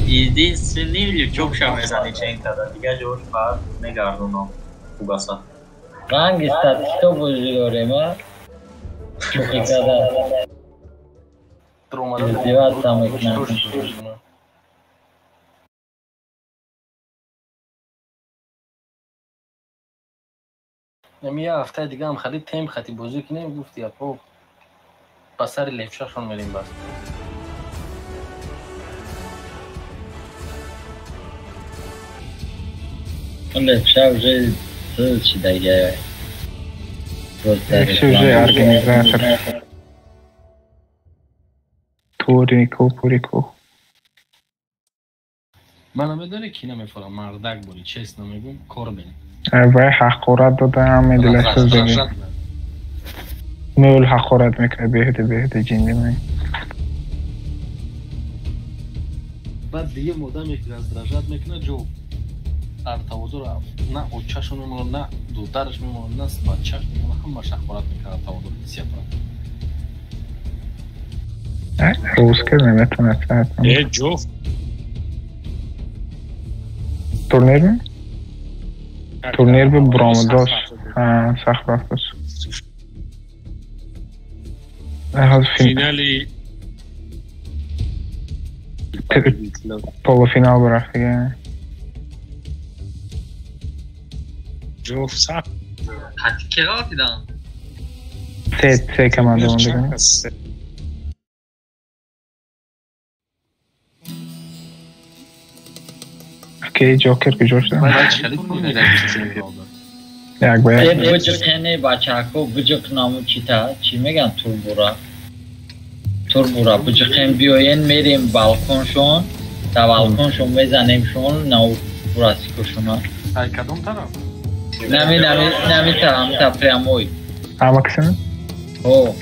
Единственный лючок ша мезани ченкада, дигар ҷош баъд мегардонам фугаса. Ранги статисто бозӣ дорем, а? Шӯхӣ карда. Издеваться мекунам. Ами я ҳафтаи дига ҳам хали темп хати бозӣ кунем, гуфти япо ба сари левшашон мерем бас. Левша уже шидагия. Левша уже организатор. Турико, пурико. Ман намедонӣ ки намефорам, мардак бури, честно мегӯм, кор бин. Вай ҳақорат дода, ҳаме дилашро зиги. Мӯл ҳақорат мекунад, беҳуда беҳуда ҷинди ман. Баъд дигар одаме ки раздражат мекунад, ҷо артавозуро на очашо мемонад, на духтараш мемонад, на бачаш мемонад, ҳамаш ҳақорат мекунад артавозуро сепра. Русска наметавонад. Э, ҷо Турнир? Турнир бу буромадош. Сахт рафташ. Финали полуфинал бурафтига. Ҷо сахт. Хати ки ғалтидан? Се команда мондага. Окей, Ҷокер куҷо шуда? Як ба як. Биҷиқене бачако биҷиқ наму чита, чӣ меган турбура. Турбура биҷиқем биёен мерем балконшон, да балконшон мезанемшон, нав бурасикошона. Ай кадом тараф? Нами нами нами та, та прямой. Амаксин? О.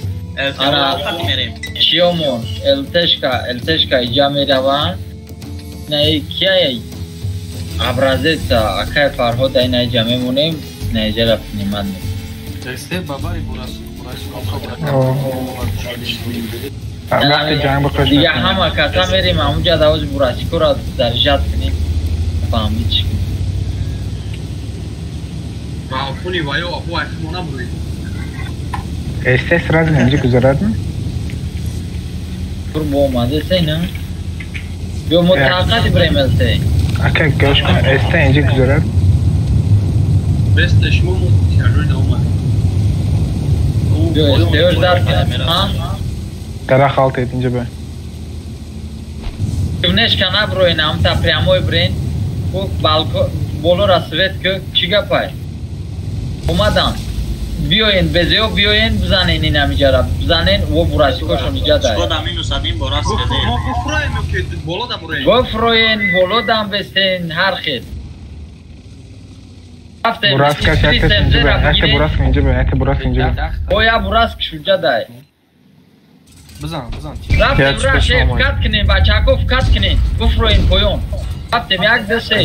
Ана чиёмон, ЛТшка, ЛТшка иҷа мераванд. На кияй образеца, акай Фарҳод ай на иҷа мемонем, на иҷа принимат мекунем. Сте бабари бурас, бурас. Вақти ҷанг бихош. Дига ҳама каса мерем ҳамунҷа давози бурасикора заряжать кунем. Фаҳмид чӣ кунем. Балкони ваё абу айхмо набуред. Эсте сразу инҷа гузарад? Турбо омаде сей на? Биё мо тақати бирем ЛТ. Ака гӯш кун, эсте инҷа гузарад? Бесте шумо мо тиражои да омадем. Биё эстеёш дар ҳа? Дарах алтед инҷа бе. Внешка наброен, амта прямой брен. Ку балко болора свет ку чӣ гапай? Омадан. Биёен безеё биёен бизанен ин ҳамиҷара. Бизанен во бурасикошон иҷа дай. Шкода минус один борас кеде. Мо буфроем ки боло да буроем. Буфроен боло дам бестен ҳар хел. Бураска якта инҷа бе, якта бураска инҷа бе, якта бураска инҷа бе. Оя бураск шуҷа дай. Бизан, бизан. Рафтем раше фкат кунем бачако фкат кунем. Буфроен поён. Рафтем як ду се.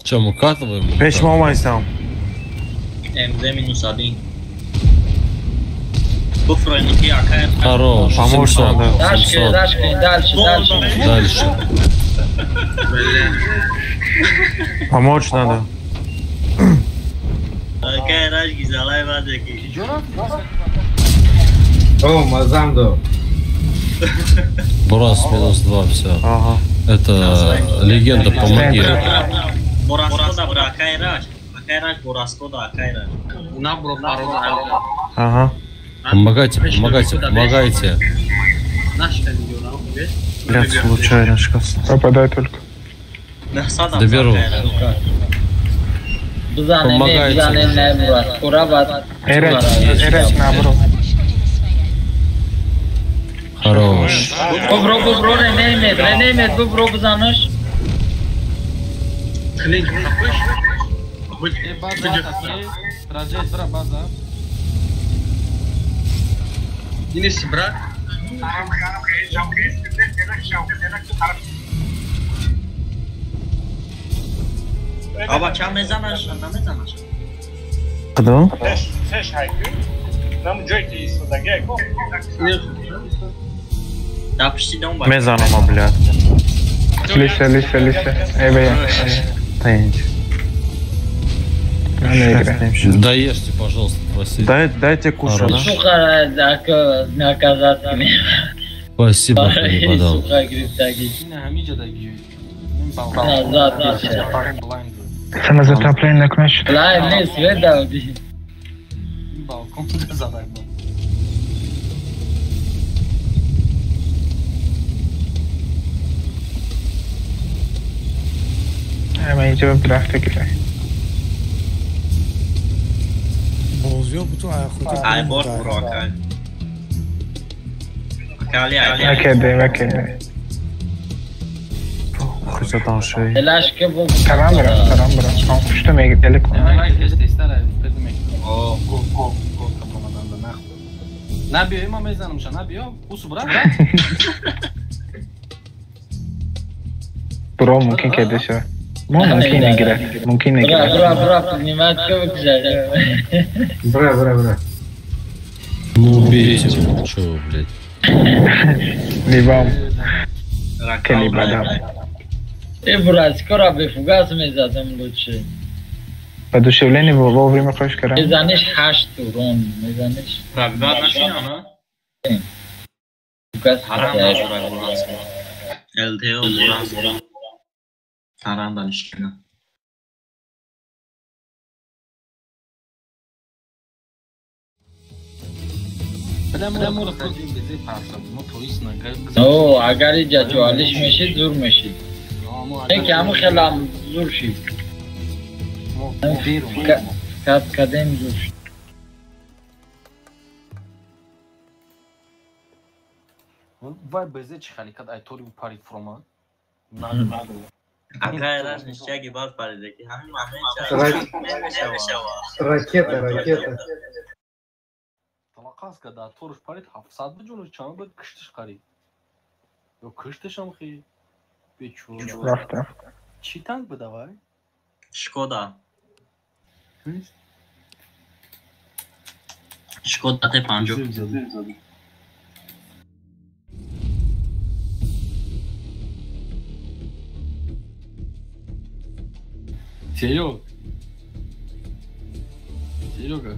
Чё, мы укатываем? Пеш мо омадистам. МЗ минус один. Буфроен ки акай. Хорош. Помочь надо. Дальше, дальше, дальше, дальше. Дальше. Помочь надо. Акай раш гизалай баде ки. О, мазамдо. Бурас минус 2, все. Ага. Это легенда, помоги. Бурас да акай раш. Акай раш бураско да акай раш. Ага. Помогайте, помогайте, помогайте. Блядь, случайно шкаф. Попадай только. Доберу. Помогайте. Эрач, Эрач наоборот. Хорош. Бубро, бубро, ренеймед, ренеймед, бубро бизанаш. Раҷай бира база. Инес брат. Аба ча мезанаш, намезанаш. Кадом? Сеш хайку. Нам ҷой ки истодаги айко. Да пишти дом ба. Мезанам, блядь. Лиса, лиса, лиса. Эй, бля. Тынч. Да ешьте, пожалуйста, Василий. Дайте кушать. Суха, наказать меня. Спасибо, что не подал. Самозатопление на кнопку. Лай, не свет дал. Балкон задай. Ама инҷо рафта гирай. Бозиё бутун аяхоти. Ай бор буро акай. Акали ай. Акеде, акеде. Хузатан шей. Элашке бо. Тарам бира, тарам бира. Он пушта меги телеком. О, го го го капомаданда нах. Набиё, има мезанам ша, набиё. Усу брат. Бро мумкин кеде ша. Мумкин нагирад, мумкин нагирад. Бра, бра, поднимать кого Бра, бра, бра. Ну убейте, чё вы, блядь. Не вам. Келибадам. Брат, скоро бы фугас мезадам лучше. Подушевление вовремя хочешь карам? Мезаниш 8 урон, мезаниш. Пробивать нашина, на? Фугас. Харам бурас. ЛТО бурас. Харам данишкина. О, агар иҷа ҷоалиш мешид, зур мешид. Не ки ҳамун хелам зур шид. Мо дер омадем. Кат кадем зур. Вай безе чӣ хали кад айтори парид фуромад? Акай раш ништяги бад парида ки ҳамин мешава. Ракета, ракета. Талақас када торш парид 700 биҷону чанд буд киштиш қариб. Ё киштишам хи бечора. Рафта. Чӣ танк буда вай? Шкода. Шкода Т50. Серег. Серега.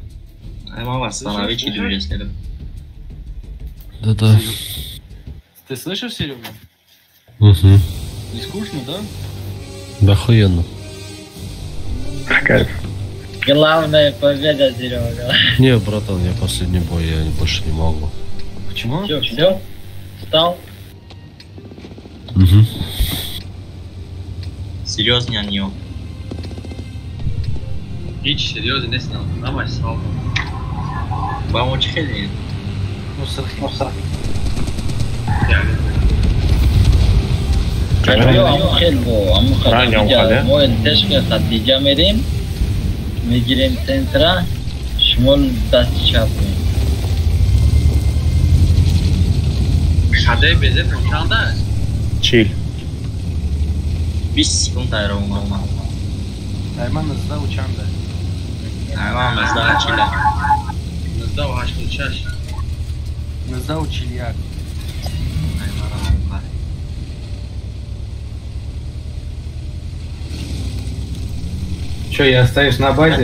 Я восстановить иду, если. Да-да. Ты слышишь, Серега? Угу. Не скучно, да? Да охуенно. Кайф. Главная победа, Серега. Не, братан, я последний бой, я больше не могу. Почему? Все, все? Встал? Угу. Серьезно, не. Ҳеҷ серьёзе нестам, ҳамаш савол. Ба мо чӣ хеле? Мо элтешка хатиҷа мерем, мегирем центра, шумо дасти чап. Шадаи безетон чанд аст? 40. 20 секунд айрон омад. Айман 19 чанд аст? Айман 19 1986. 1941. Че, я остаюсь на базе?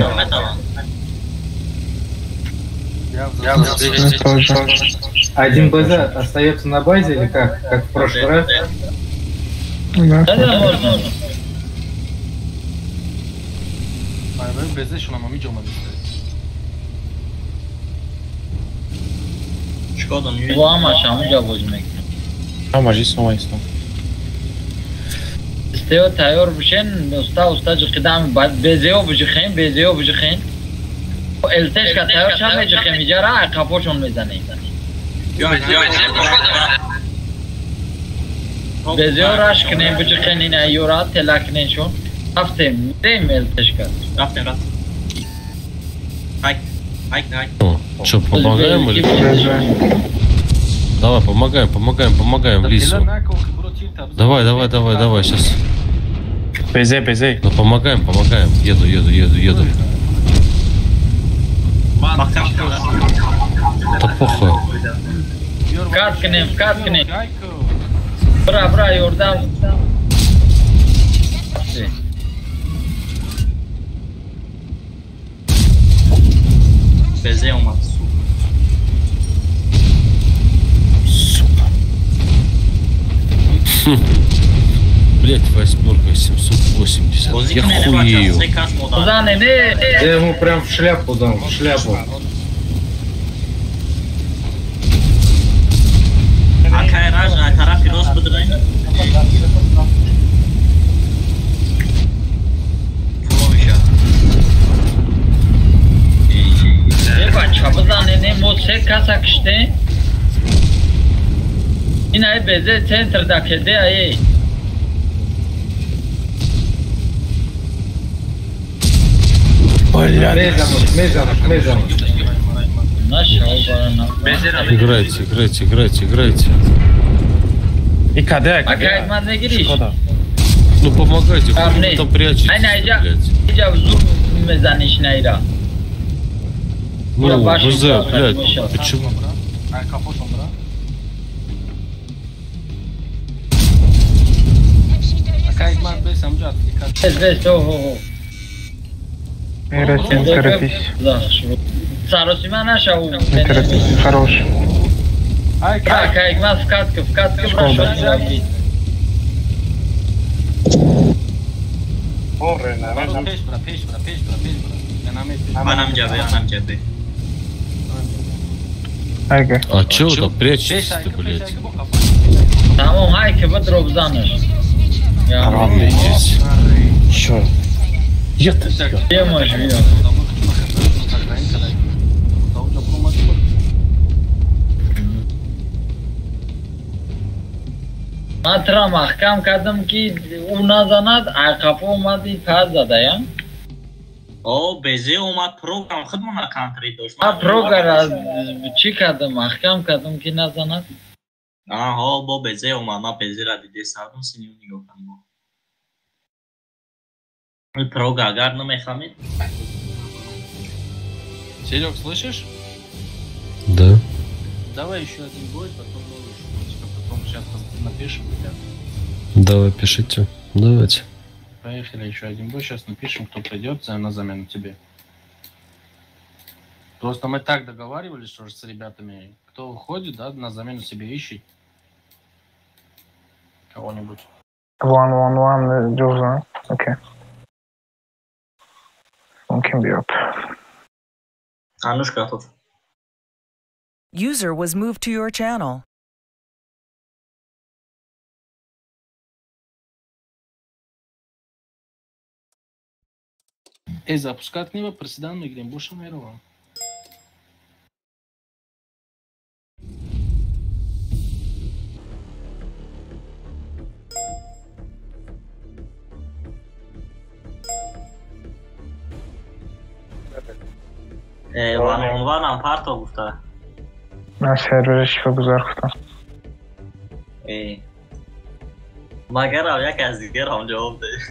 Я тоже. Один БЗ остается на базе или как? Как в прошлый раз? Да, да, можно. Стео тайёр бишен, уста уста ҷиқидам, баъд безео биҷихем, безео биҷихем. Элтешка тайёр ша меҷихем, иҷара қафошон мезанем. Безео раш кунем, биҷихен ина юра тела кунен шон. Рафтем, мерем элтешка. Рафтем, рафтем. Хайк, хайк, хайк. Чё, помогаем или? Давай, помогаем, помогаем, помогаем Лису. Давай, давай, давай, давай, сейчас. ПЗ, ПЗ. Ну помогаем, помогаем. Еду, еду, еду, еду. Да похуй. Каткнем, каткнем. Бра, бра, Йордан. ПЗ омад, сука. Сука. Блять, восьмерка, 780. Я хуею. Я ему прям в шляпу дал, в шляпу. Ин БЗ центр да кеде ай. Играйте, играйте, играйте, играйте. И КД, КД. Ну помогайте, вы там прячетесь, блядь. Ну, БЗ, блядь, почему? Не торопись. Не торопись, хорош. Шкода. А чё вы там прячетесь-то, блядь? Тамом, айка, вот робзаныш. Здесь. Чё? Где мы живем? Ман тура маҳкам кардам, ки ӯ назанад, айқафо омади паз задаям. О, безе омад, прогам худмона контри дошт. Ман прогара чӣ кардам, маҳкам кардам, ки назанад. Аҳо, бо безе омад, ман безера диде сардум синю нигоҳ кардам. Прога агар намехамед. Серег, слышишь? Да. Давай еще один бой, потом новый. Потом сейчас напишем, ребят. Давай, пишите. Давайте. Поехали, еще один бой. Сейчас напишем, кто придет на замену тебе. Просто мы так договаривались уже с ребятами. Кто уходит, да, на замену себе ищет кого-нибудь. 1-1-1, Джоза. Окей. Мумкин биёд. Анушка тут. User was moved to your channel. Эй, запускать книга, проседан мегирем, боша меравам. Ванам парто гуфта. Ман сервери шифо гузар гуфтам. Магарам як аз дигарам ҷавоб дед.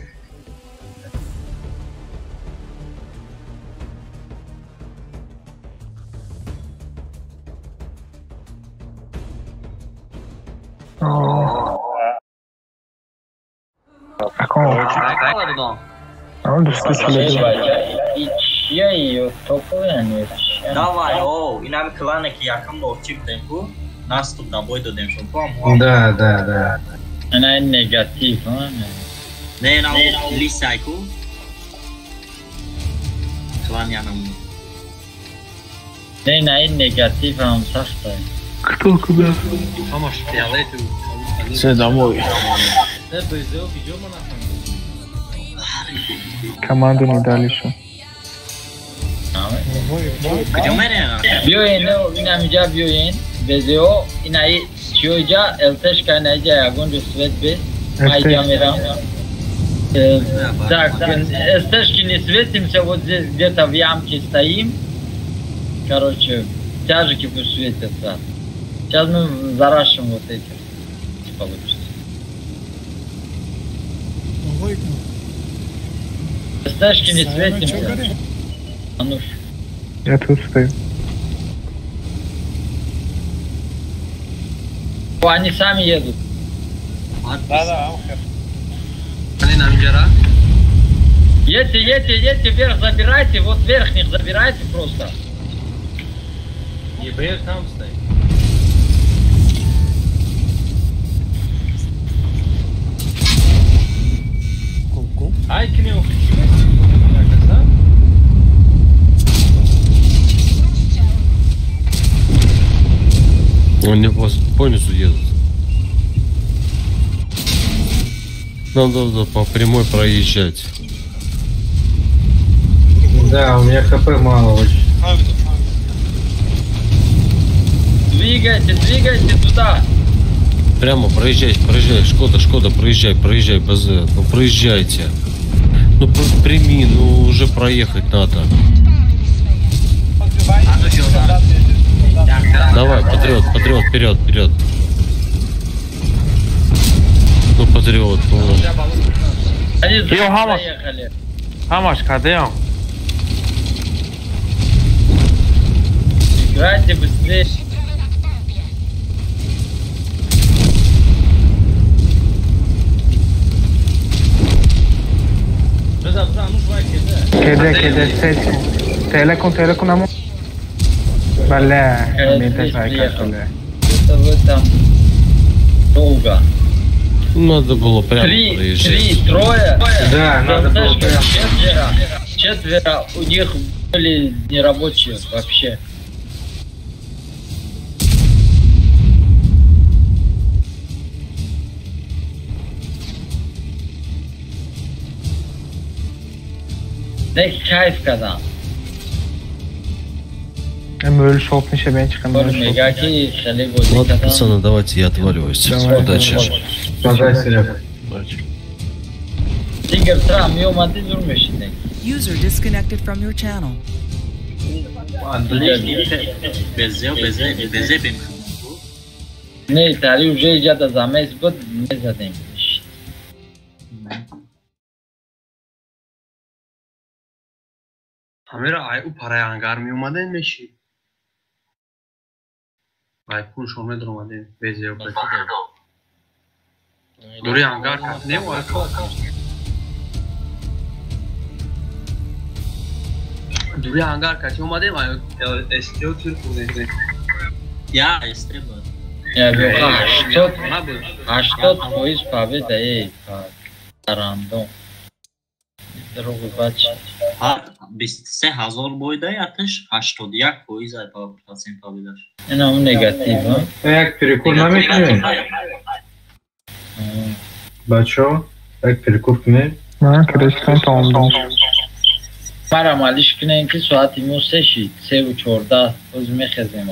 Давай, о, инами клане ки якам бор чип дем ку, наступ на бой додем шон ку. Да, да, да. Она негатив, а? Не, на лисай ку. Клан янам. Не, на негатив ам сахта. Кто куда? Все домой. Команду не дали еще. Биёен, инамиҷа биёен, БЗО, инаи чиёиҷа, ЛТшка инаиҷа ягон ҷо свет бес, майҷа мерам. Так, СТшки не светимся, вот здесь где-то в ямке стоим. Короче, тяжики пусть светятся. Сейчас мы зарашим вот этих. Получится. СТшки не светимся. Ануш. Я тут стою. О, они сами едут. Да, да. Они нам вчера. Едьте, едьте, едьте вверх, забирайте, вот верхних забирайте просто. ЕБР там стоит. Ай, к нему Они по низу едут. Нам надо по прямой проезжать. Да, у меня хп мало очень. Двигайте, двигайте туда. Прямо проезжай, проезжай. Шкода, Шкода, проезжай, проезжай, БЗ. Ну проезжайте. Ну прими, ну уже проехать надо. Давай, патриот, патриот, вперед, вперед. Ну, патриот, ну. Они заехали. Хамаш, кадеем. Играйте быстрее. Кеде, кеде, телеком, телеком наму. Бля, это вы там долго. Надо было прямо проезжать. Три, трое. Да, надо было прямо. Четверо у них были нерабочие вообще. Не кайф кардам. Ладно, пацаны, давайте я отваливаюсь. Давай, Удачи. Давай, Серега. Удачи. Тигр трам меомадӣ зур мешидем. User disconnected from your channel. Не, тари уже иҷада замес буд, мезадем. Ҳамера ай ӯ параи ангар меомадем мешид. Ай пулшо медаромадем безеё. Дури ангар кас не дури ангар кати омадем, ай СТО тир хӯрдем. Я СТ буд. Я 80% победа ей рандом. Дурӯғи бач. 23 000 бойда яташ 81% ай процент победаш. Ина он негатив, а? Як перекур намекунем? Бачо, як перекур кунем? Ман креслам тамом. Мара малиш кунем ки соати мо се шид, 3:14, боз мехезем.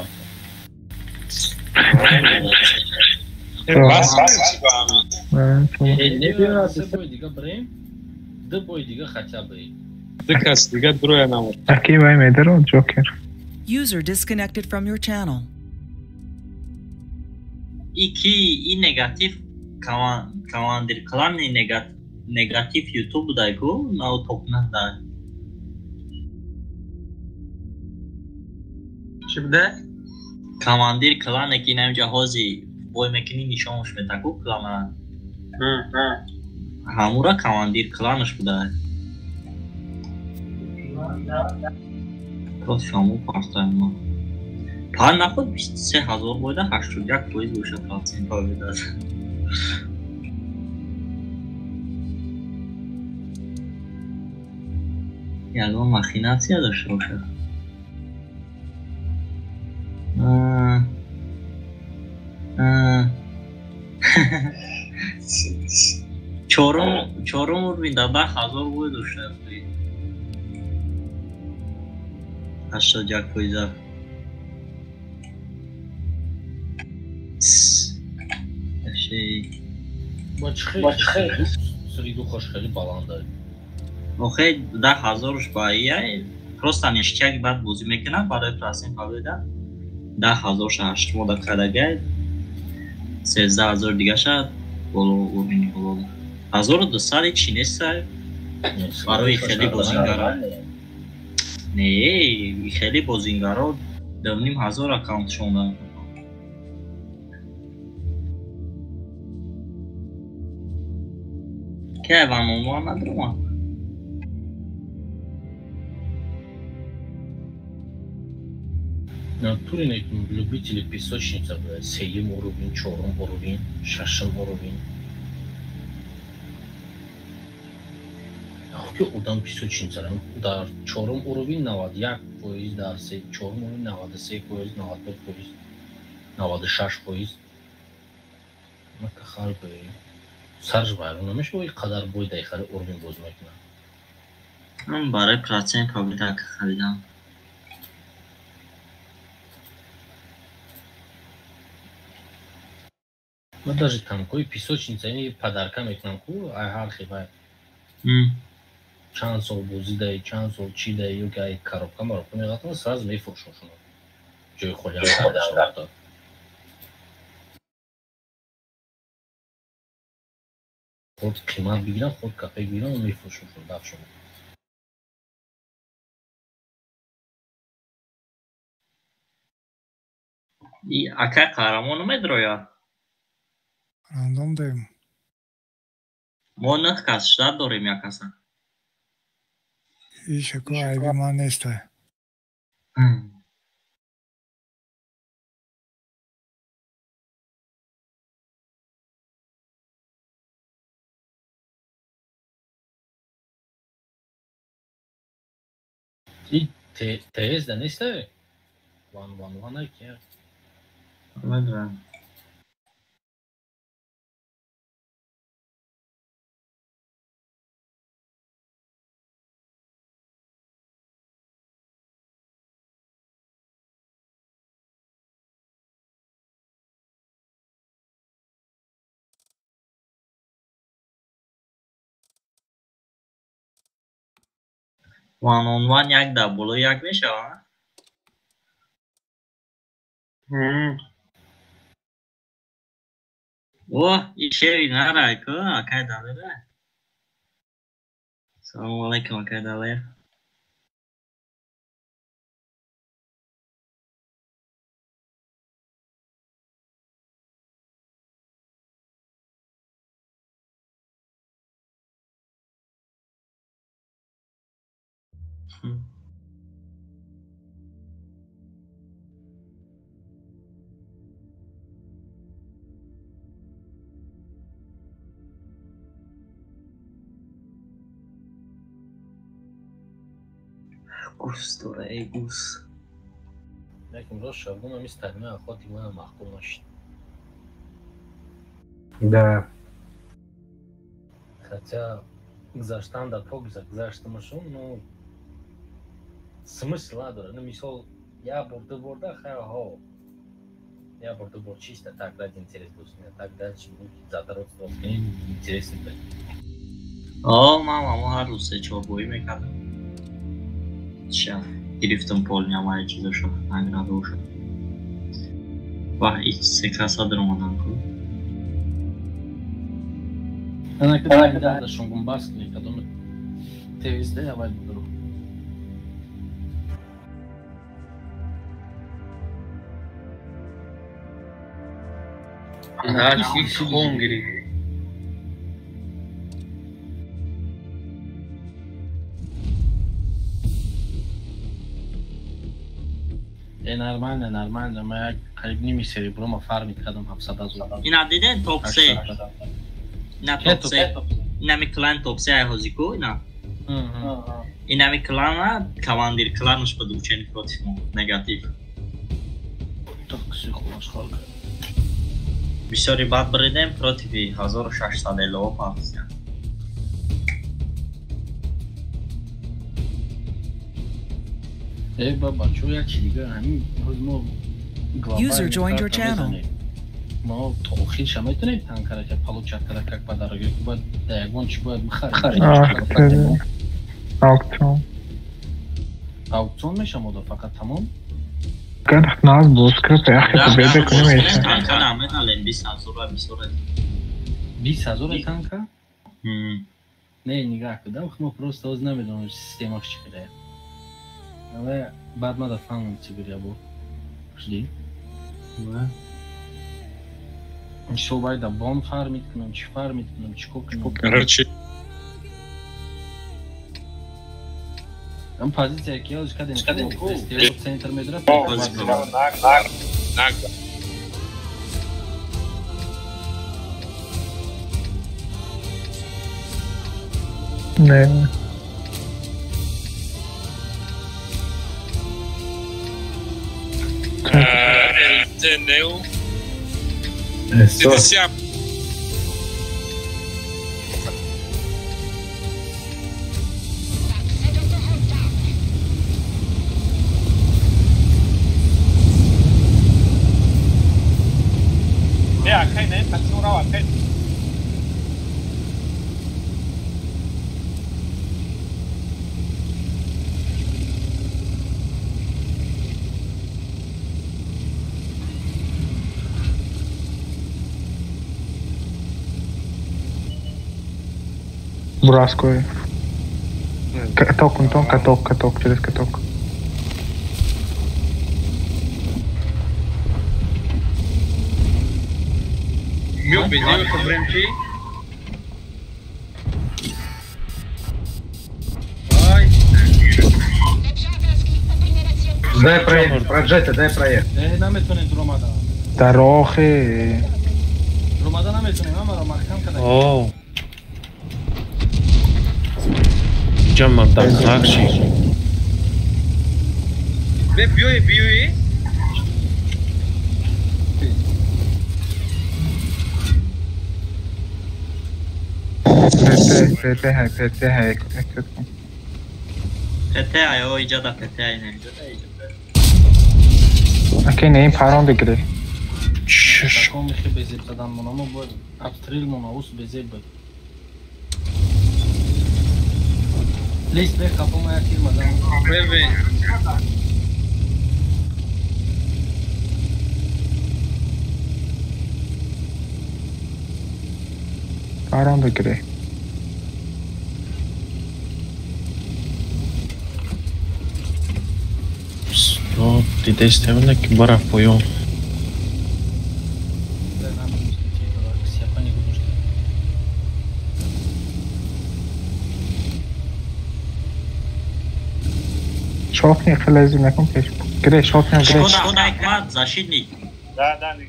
Се бой дига бирем, ду бой дига хотя бы. Ду кас дига дуроя намуд. Аки вай медаро Ҷокер. User disconnected from your channel. Ики и негатив командир клани негатив YouTube будай ку нау топ на Чӣ буде? Командир клане ки инамҷа ҳози бой мекунӣ нишонш метаку клана. Ҳамура командир кланаш буда. Против ҳаму партаем. Пар нахуд 23 000 бойда 81% боша процент победа. Ягон махинация дошта бошад. А, а. Чорум уровень да 10 000 бой дошта. 81%. Бо чӣ духаш хеле баланда. Охе 10 000-ш ба ия просто ништяк баъд бозӣ мекунад барои процент победа. 10 000-ша ҳаштмода кардагай, 13 000 дигаша боло уровени боло. 1200 чӣ нестай барои хеле бозингаро. Не, хеле бозингаро 2500 аккаунтшон. Ке вам надрума. Натуре любители песочница, блядь, сеюм уровень, чорум уровень, шашум уровень. Ки одам песочница дар чорум уровень 91%, дар чорум уровень 93%, 95%, 96%. Мака харбе сарж вайрон намешава, қадар бой дар хари уровень боз мекунад. Ман барои процент победа харидам. Ман даже танкои песочница ини подарка мекунам ку ай ҳар хел вай. Чанд сол бозӣ даи, чанд сол чӣ даи, ё ки ай коробка маробка меғалтам, сразу мефурӯшам. Ҷои холӣ ам. Худ қимат бигирам, худ капек бигирам, мефурӯшам дафшон. И акай қаҳрамону медрояд? Рандом даем. Мо нӯҳ кас штат дорем як каса. Ишаку айби ман нестай. И ТС да нестай? Ван ван ван ай ки. Медонам. One on one як да боло як мешава? О, и шери нарай ко, акай далера. Салом алейкум, акай далер. Гус дора, эй гус. Яким рост шавгум ами стальной охоты мана маъқул нашид. Да. Хотя гузаштан да то гузаштамашон, но смысл надорад. Ну, мисол, я бор ду борда хайр ҳо. Я бор ду бор чисто так ради интерес буд. Так дальше задротство интересно буд. О, мама, мо ҳар рӯз се-чор боӣ мекардем. Ша, гирифтам полни ҳамаи чизошо, наградошо. Ва ич се каса даромадан ку. Ана када да шонгум бас кунед, кадом ТВСД аввал дуру. Хон гирифт. Э, нормально, нормально. Ма як қариб ними серебро ма фармид кардам 700 ҳазор. Ина диден топ 3. Ина топ 3. Инами клан топ 3 ай ҳози ку ина. Инами клана командир клануш буд учени против мо негатив. Бисёри бад бридем против 1600 эло партия. Э, баба, чо як чи дига ҳамин ҳоз мо User joined your channel. Мо то охирша метавонем танкара ка получать кара как подарок, ё бояд да ягон чи бояд бихарем. Аукцион. Аукцион мешавад фақат тамом? Гар наз боз кард, яхе победа кунем меша. Танка наметалем 20 ҳазор бисёр. 20 ҳазор танка? Не, нигаҳ кунам, мо просто ҳоз намедонем системаш чӣ хеле. Але баъд ма да фаҳмам чӣ биря бо. Шуди? Мисол бояд да бон фармид кунам, чӣ фармид кунам, чӣ кор кунам. Короче, Ам позиция ки ҳоз кадем центр медорад. Не. Entendeu? Iniciar. Бурасковый. Каток, Антон, каток, каток, через каток. Дай проехать, проджета, дай проехать. Наметонем дуромада. Дарохи. Дуромада наметонем, амаро маҳкам када. О. Ҷамма дар знак ши. Бе биёи, биёи. ПТ ҳай, ПТ ҳай, ПТ ҳай, о иҷода ПТ ҳай, не иҷода иҷода. Окей, не, ин парон бигирӣ. Таком мехи безеб задан мона, мо бояд обстрел мона, ус безеб буд. Лист бе қапо ма як тир мазам. Бе. Паронда гире. Но дидестем ки бараф поён. Шохни хеле накун пеш. Гире, шохни гире. Шкода Ахмад, защитник. Да, да, не.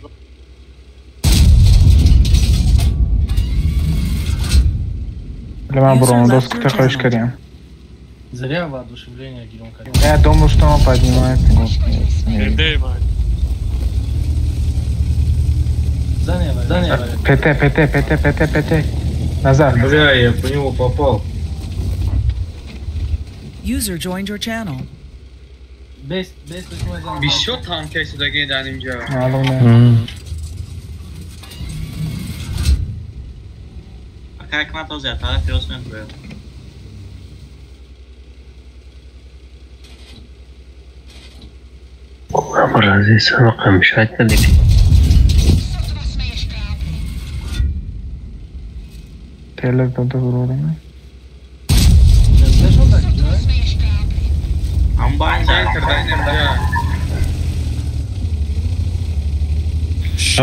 Ман буромадост кута хоҳиш кардем. Зря воодушевление гирон кардем. Я думал, что он поднимает. ПТ, ПТ, ПТ, ПТ, ПТ. Назад. Бля, я по нему попал. User joined your channel. Бисёр танкаи судаги дар инҷо. Маълум. Ака Акмад ҳозир тарафи рост мебурояд. Теле дода бурораме.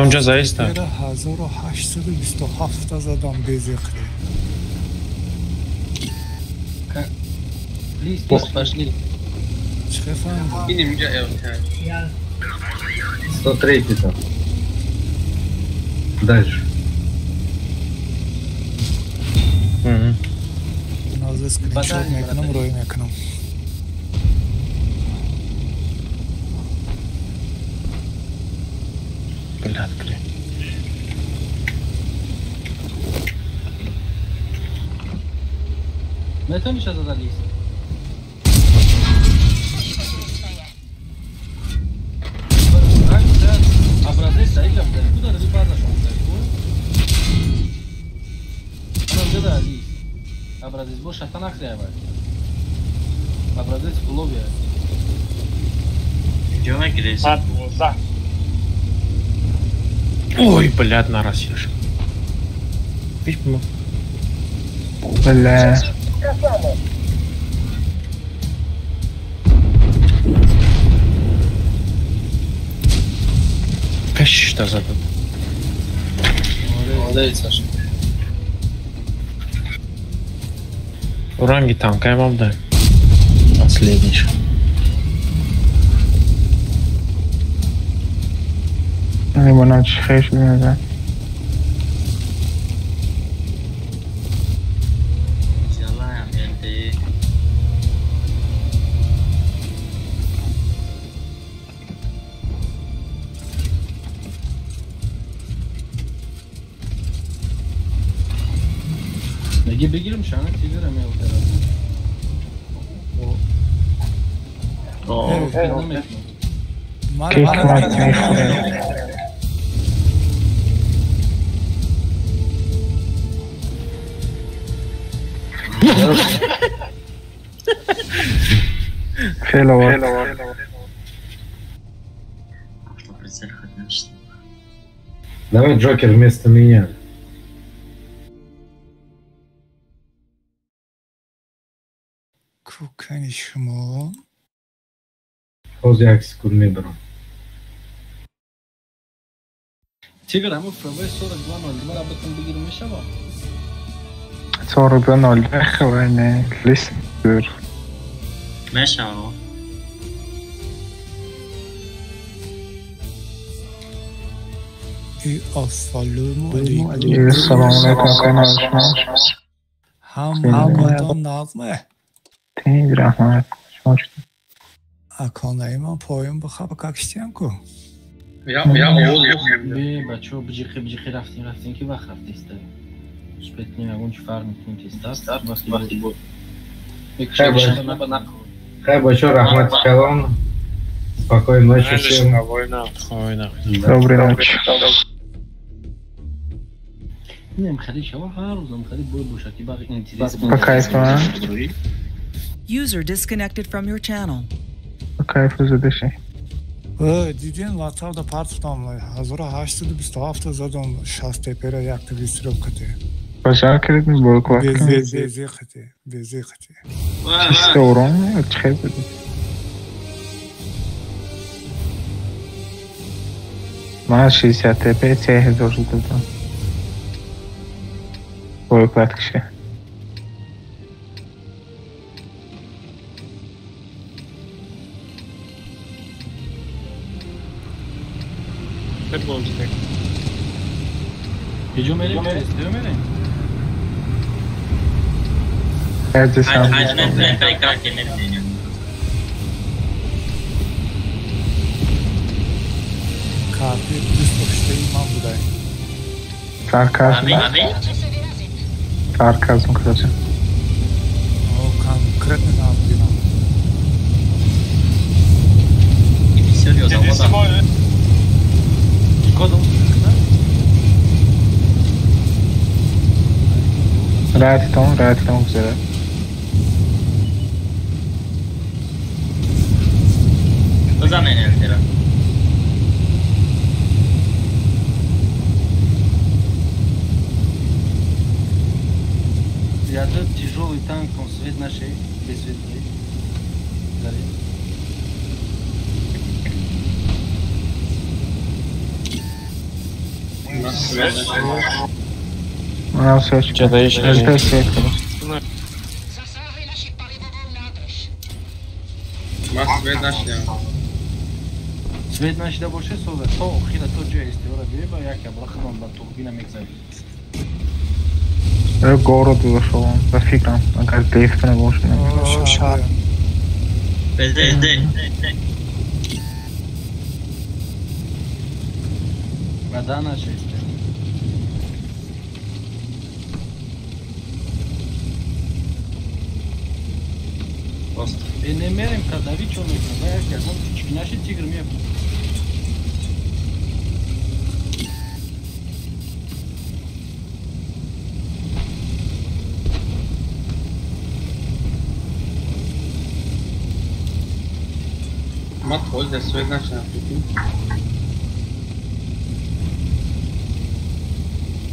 Онҷа заиста. 1827 задам безиқри. Лист, лист, пошли. Чӣ фаҳмидам? Ин инҷа ЛТ. 103 там. Дальше. Наза скриншот мекунам, рӯй мекунам. Блядь, гри. Метавонӣ зада лист? Образец аиҷа буда, куда рави базашон буда, ку? Ана ҷада лист. Образец бо шата нахри аввал. Образец куловия. Ҷо мегирез? 12. Ой, блядь, нарасишь. Бля. Пешта задам. Молодец, Саша. Ранги танка я вам дай. Последний. Намедонам чӣ хеш мезан. Меги бигирам шана тигра меотара. О, Кик мат мехӯрем. Хеле Давай Джокер вместо меня. Кукани шумо. Ҳозир як секунд мебарам. Тигр, ҳамун ФВ 4202 ра битон бигирим мешава? 4202 хеле не, лист дур. Мешава. Ассалому алейкум. Салом алейкум, канал шумо. Ҳамаатон нағме? Тинҷ, раҳмат. Шумо чӣ? Аконаи ман поён бихаба какштиям ку. Бе, бачаҳо биҷиқи биҷиқи рафтем, рафтем ки вақт рафтеста. Успеть кунем ягон чи фарқ мекунем тезтар, вақти бо. Хай, бачаҳо, раҳмати калон. Спокойной ночи всем. Доброй ночи. Инам хеле шава ҳар рӯзам хеле бой бошад ки бақи интерес. По кайфу, а? User disconnected from your channel. Кайф задаши. Дидин WhatsApp да партофтам 1827 задам 60 тепера якта вистрел кате. Пожар кардем болква. Безе хате, безе хате. Чисто урон, чхе зади. Ма 60 ТП 3000 задам. Болкваткше. Киҷо мерем? СТО мерем? Карти дӯстдоштаи ман будай. Сарказм. Сарказм, короче. Конкретно намедонам. Радитон гузарад. Бизанен элтера. Зиёда тяжелый танк, он свет нашей, без света. Свет нашида боше соза то охира то ҷои истиора биёба як ябра худам ба турбина мегзарем. Город зашел, ба фикрам, агар дефт набошад. Вода наша истиора. Немерем кадави чо мекунад, як ягон чикинаши тигр мебуд. Ма твой свет начинает.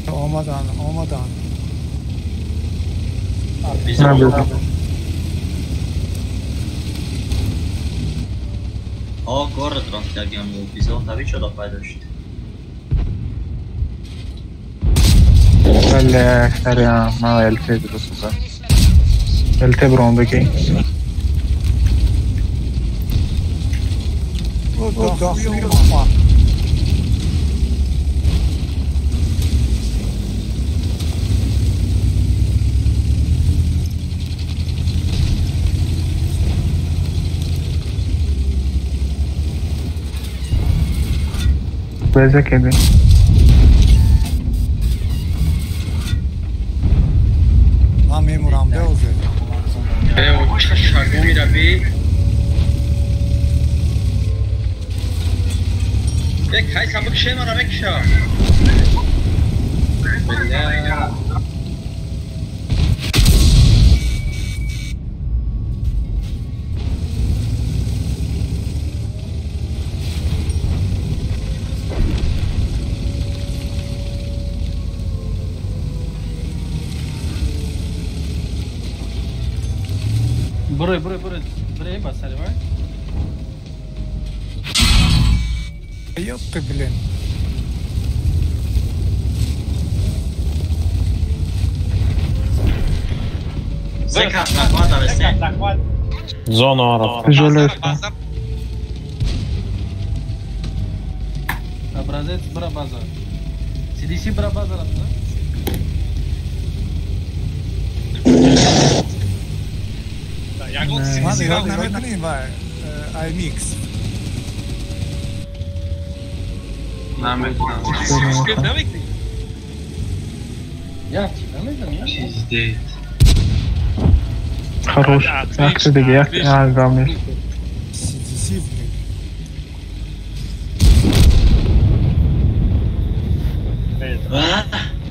Омадан, омадан. О, город рафтагиам бизон таби чода пайдо шуд. Бале, сарям, ма ЛТ дурусуза. ЛТ бромбеки. Беза кеди. Ман мемурам деозе. Шагу мирави. Як хай самбук шемара мекша. Бурой, бурой, бурой, бурой, басари, вай. Ёпты, блин. Зона араб. Тяжелая. Образец Брабаза. CDC Брабаза, да? Ман ирод намекунем ва IMX. Намекунам. Я чи намекунам? Пиздец. Хорош. Як диге, як главный. CDC, блин.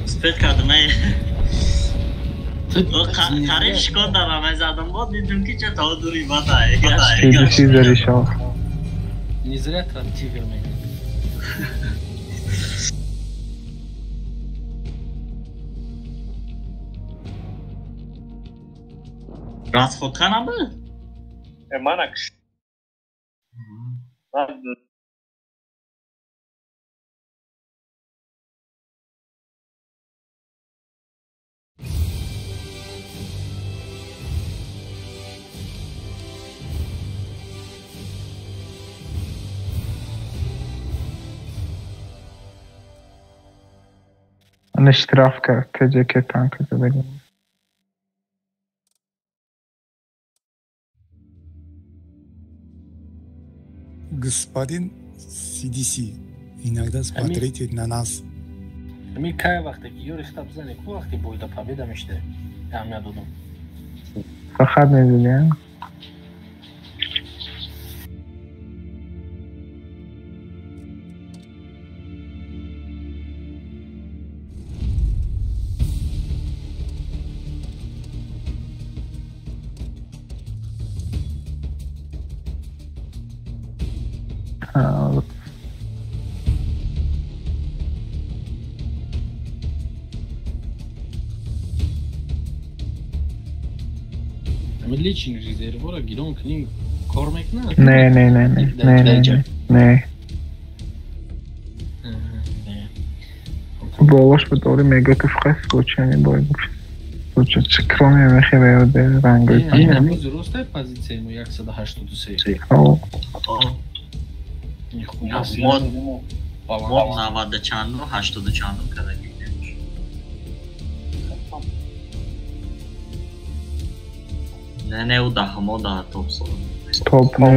Спет кардам, эй. Қариб Шкода ра мезадам, бо дидум ки ча то дури бадай. CDC заришал. Не зря там тигр мегӯяд. Расходка набуд? Мана киш. Ана штраф кард ТЖК танка задагим. Господин CDC, иногда смотрите на нас. Ами кай вақте ки ёри хитаб зане, ку вақте бойда победа мешде? Аҳамият додум. Фақат мезадем. Личный резервора гирон кунӣ кор мекунад? Не, не, не, не, не, не, не. Болош бидори мега ки фақат случайно бой буд. Кроме мехе рангои. Ин ҳамин дурустай позитсияи мо 183. О. Мо 90 чанду 80 чанду кардаги. Не, не, у даҳмо да топ сол. Топ не.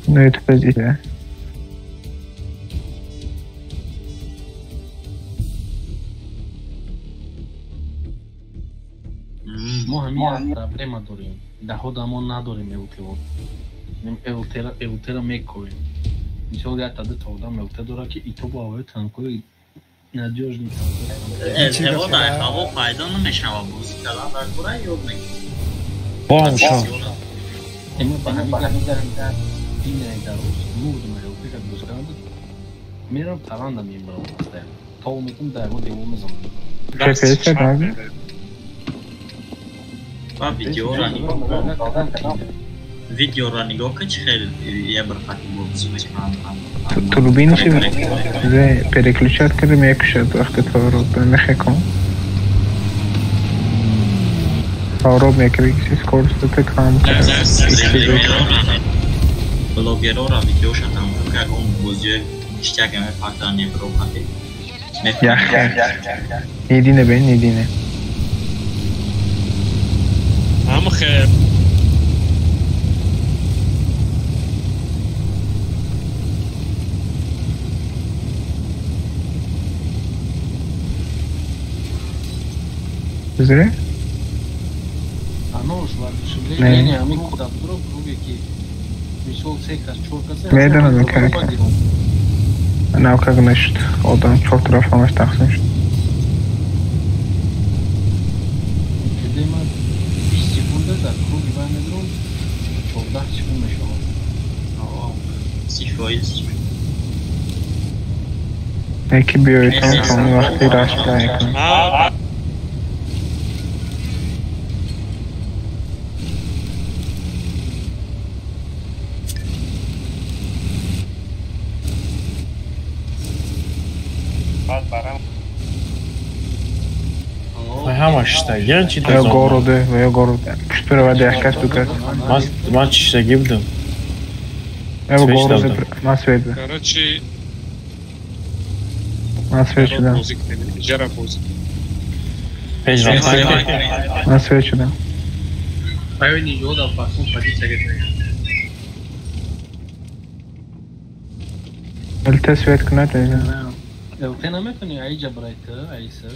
Ну это позиция. Мо ҳамин проблема дорем. Даҳода мо надорем ЛТО. ЛТ-ра мекоем. Мисол як та дута одам ЛТ дора ки ито бо авои танкои надёжный ЛТО дар ҳаво пайдо намешавад, бозӣ кардан дар кора ёд мегирад. Бом шо. Эмо ба ҳамин гап инаи дароз мурдум ЛТ-ка бозӣ кардан мерам паранда мебарам постоянно. Тов мекунам дар ягон девор мезанам. FPS наби? Ба видеора нигоҳ кун. Видеора нигоҳ кун, чӣ хел ябр хати бозӣ мекунанд. Турбинши переключать карда мекушад вақте поворот мехекун. Поворот мекунӣ, ки скоростата кам. Блогерора видеоша тамошо кун, ягон бозиҳои ништяк мепартанд Европа. Яхе. Недине бен, недине. Ам хел. Зре? Анош воодушевление, ами куда вдруг круге ки мисол се кас чор кас. Медонам как. Нав как нашуд. Одам чор тараф ҳамаш тақсим шуд. Кадема 20 секунда дар круги вай медром 14 секунд мешавад. 30%. Яки биёед ҳамон вақти рашк мекунам. Ҳамаш чи ё городе ва ё городе пуштура ва деҳкас дукас. Ман чиштагӣ будам. Ё городе ман свет. Короче, ман свет шудам. Ижара бозӣ. Пеш рафтан. Ман свет шудам. Паёни ёда пасун позиция гирифта. ЛТ свет кунад. ЛТ наметавонӣ аиҷа брайта, аиса.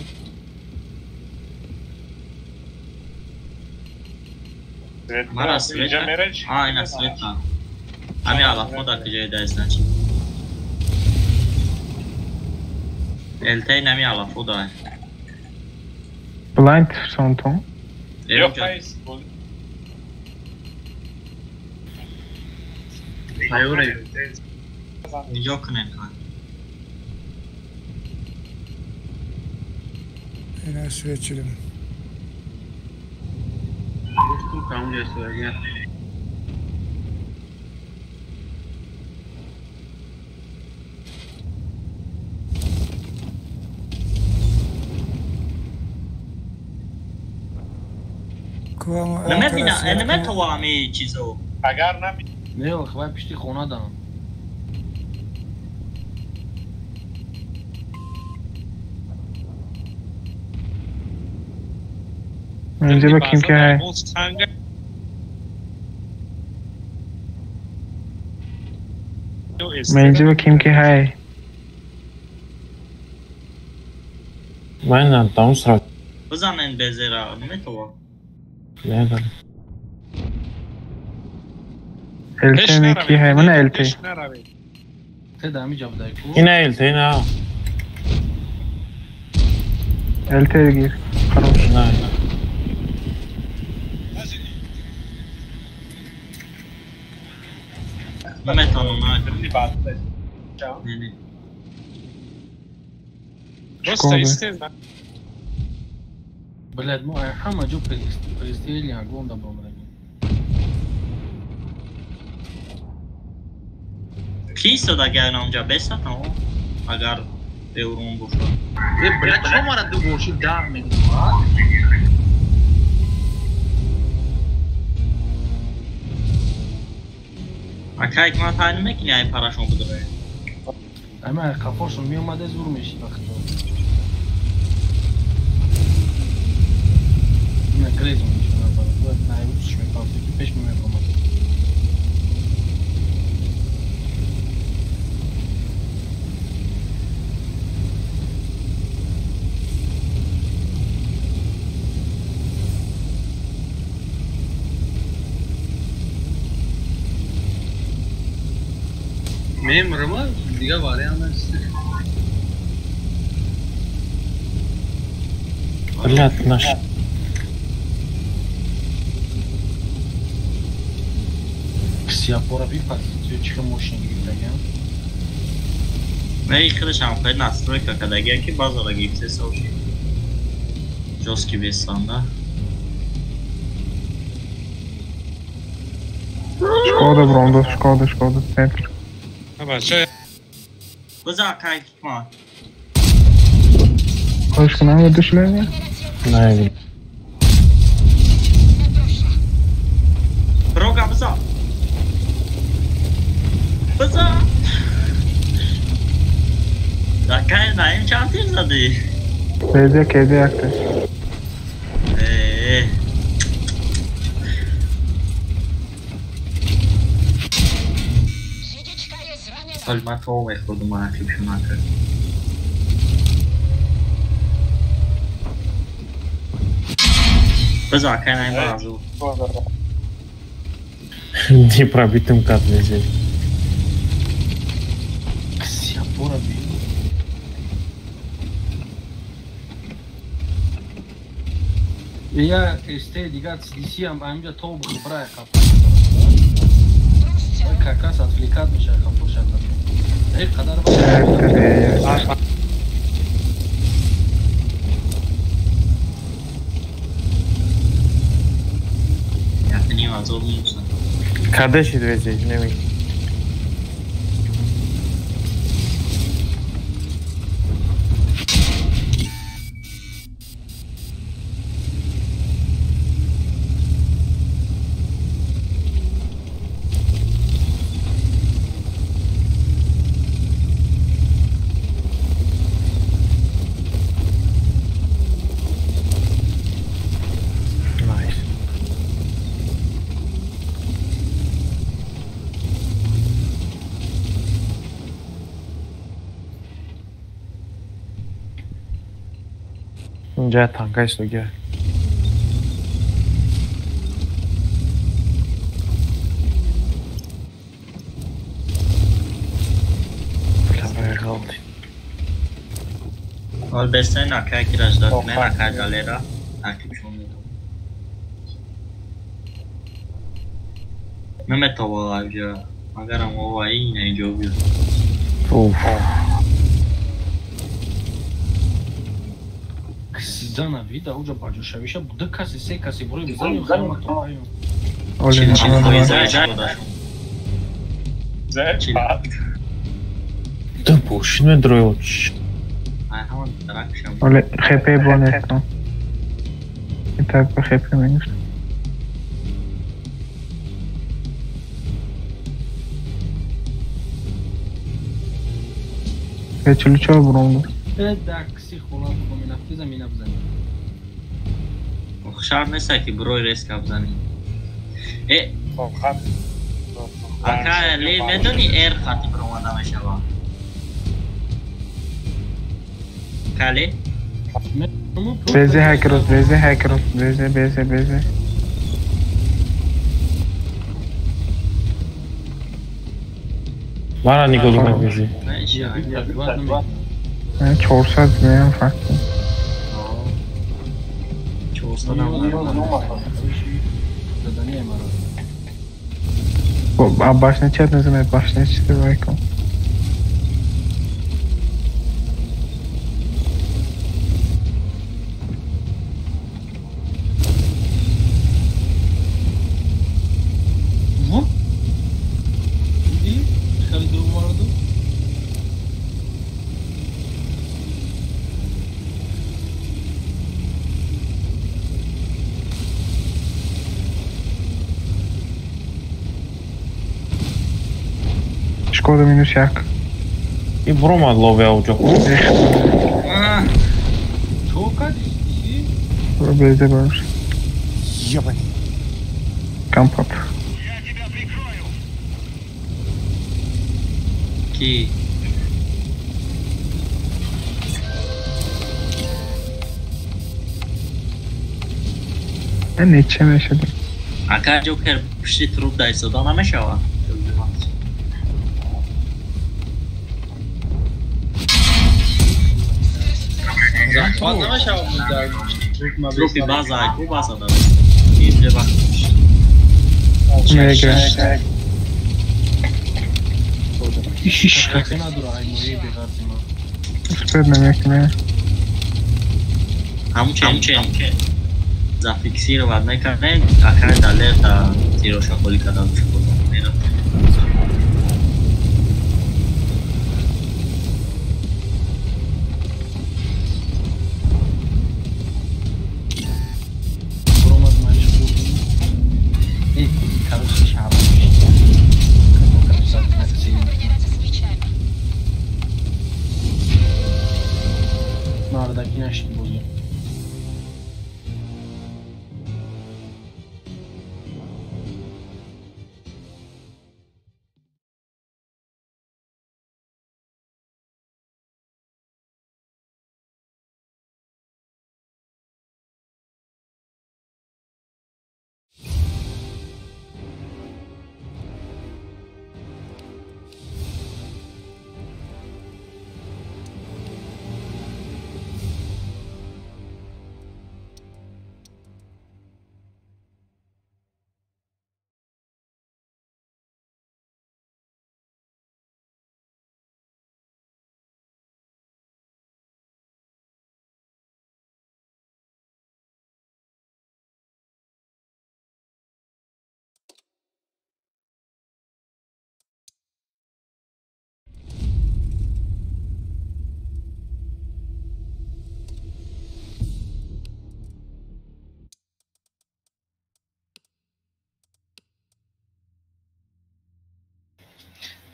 Мара света. А, ина света. Ами алафо да куҷои дай значит. ЛТ нами алафо да. Blind сонтон. Yok hayır. Hayır. Нигоҳ кунед. Ина свечилим. Гуфтум камҷа истодагия. Наметавонам ами чизо. Агар нами. Не, хвай пишти хона дам. Инҷа ба ким ки ҳай. Инҷа ба ким ки ҳай. Ман надам сра. Бизанен безера, наметавонам. Не да. ЛТ ки ҳай, мана ЛТ. Те да ами ҷаб дай ку. Ина ЛТ на. ЛТ гир. Хорош. На. Наметавонам, на. Не. Блядь, ну ҳама ҷо пристрели ягон да бомраги. Ки истодаги айнонҷа бесатам, агар беурун бошад. Э, блядь, чо мара ду боши дар мегирад? Акай ки ман таъин мекунӣ ай парашон бидоред. Ама қафошон меомада зур мешид вақто. На грезм ничего наоборот. На его шмепался, пеш мемомад. Мемрама, дига вариант нест. Блядь, наш. Сияпора би позицию чиха мошин гирифтагиам. Не, худашам хеле настройка кардагия ки базара гирифте соши. Ҷоски бесанда. Шкода бромдо, Шкода, Шкода, центр. Биза кай ма. Хош кунам душлени? Не. Рога биза. Биза. Да кай наим чанд тир задӣ? Кеде, кеде якта. Э. Ман то мехӯрдум ақибшо накард. Биза кай наим базу. Не пробитым кат лезет. Сияпора би. Я СТ дигар CDC-ам аминҷа то бихӯбрай қапа. Как раз отвлекать мешавад қапошата. Эй қадар Каде шид везеч, неми. Инҷа танка истодия. Бля, ғалти. Ҳол бестен акай ки раждат кунен, акай Далера тақибшон медод. Наметавон авҷа, магарам оваи ина инҷо биёд. Уф. Ксидана вида, уҷа баҷошавиша буда каси, се каси бурои бизанем, хама тоаю. Да бошин медроёч. Оле, хп бонетно. И так по хп минус. Я чулчо бромду. Да, кси хона комина физа мина бзани. Шар неста ки бурои резка бзани. Э, ака, ле медони эр хати буромада мешава. Кале? Безе хакерос, безе хакерос, безе, безе, безе. Мара нигоҳ кунад безе. 400 меям факт. 400 А башня чат называет, башня 4 лайком. Во? Иди, халиду мараду. Шкода минус як. И бромад лове ауҷо. Чо кади? Безе баш. Ёбаный. Кампап. Ки? Нече мешади. Ака Ҷокер пушти труп да истода намешава? Трупи база, айку база да. Инҷа вақт. Мега. Надора аймои беғарзи ма. Успед намекунем. Ҳамун чен зафиксировать мекардем, акай Далер да тироша холӣ карда шуд. Мерафт. Бромад маниш бурдум. Э, короче, шаҳр. Мардаки нашид бозӣ.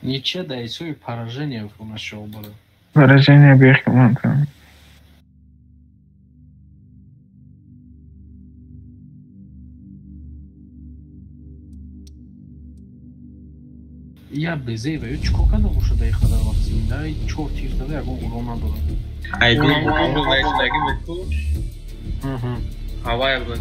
Ничья да и суи поражение у нашего было. Поражение обеих команд. Я безе ва чӣ кор карда бошад дар қадар вақт зинда чор тир зада ягон урон надорад. Ҳавая буд.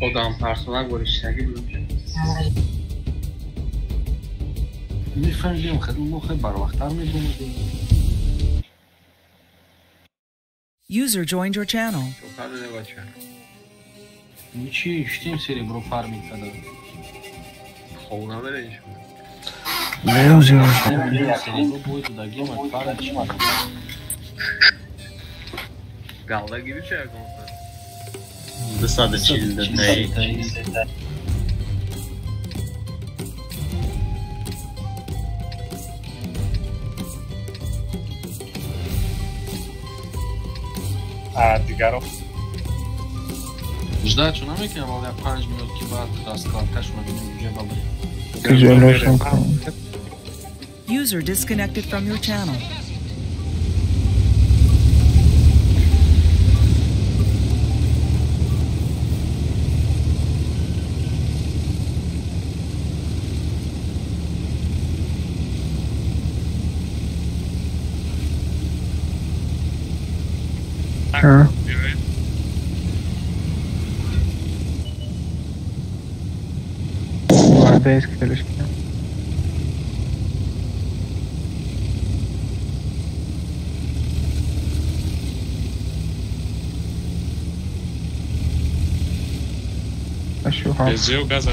Одам тарсонак боришаги буд. Мефаҳмидем, мо хеле барвақттар мебомадем. User joined your channel. Ничи, штем серебро фарминг када. Хоб намереш. Серебро будет дагем от фара чима. Галда гирифт ягон. 240 таи. Дигаро ждать что намекунам, вале 5 минут ки баъд раскладкашона бинем уже бабарем. User disconnected from your channel. Гвардейский тележки. Безил газа.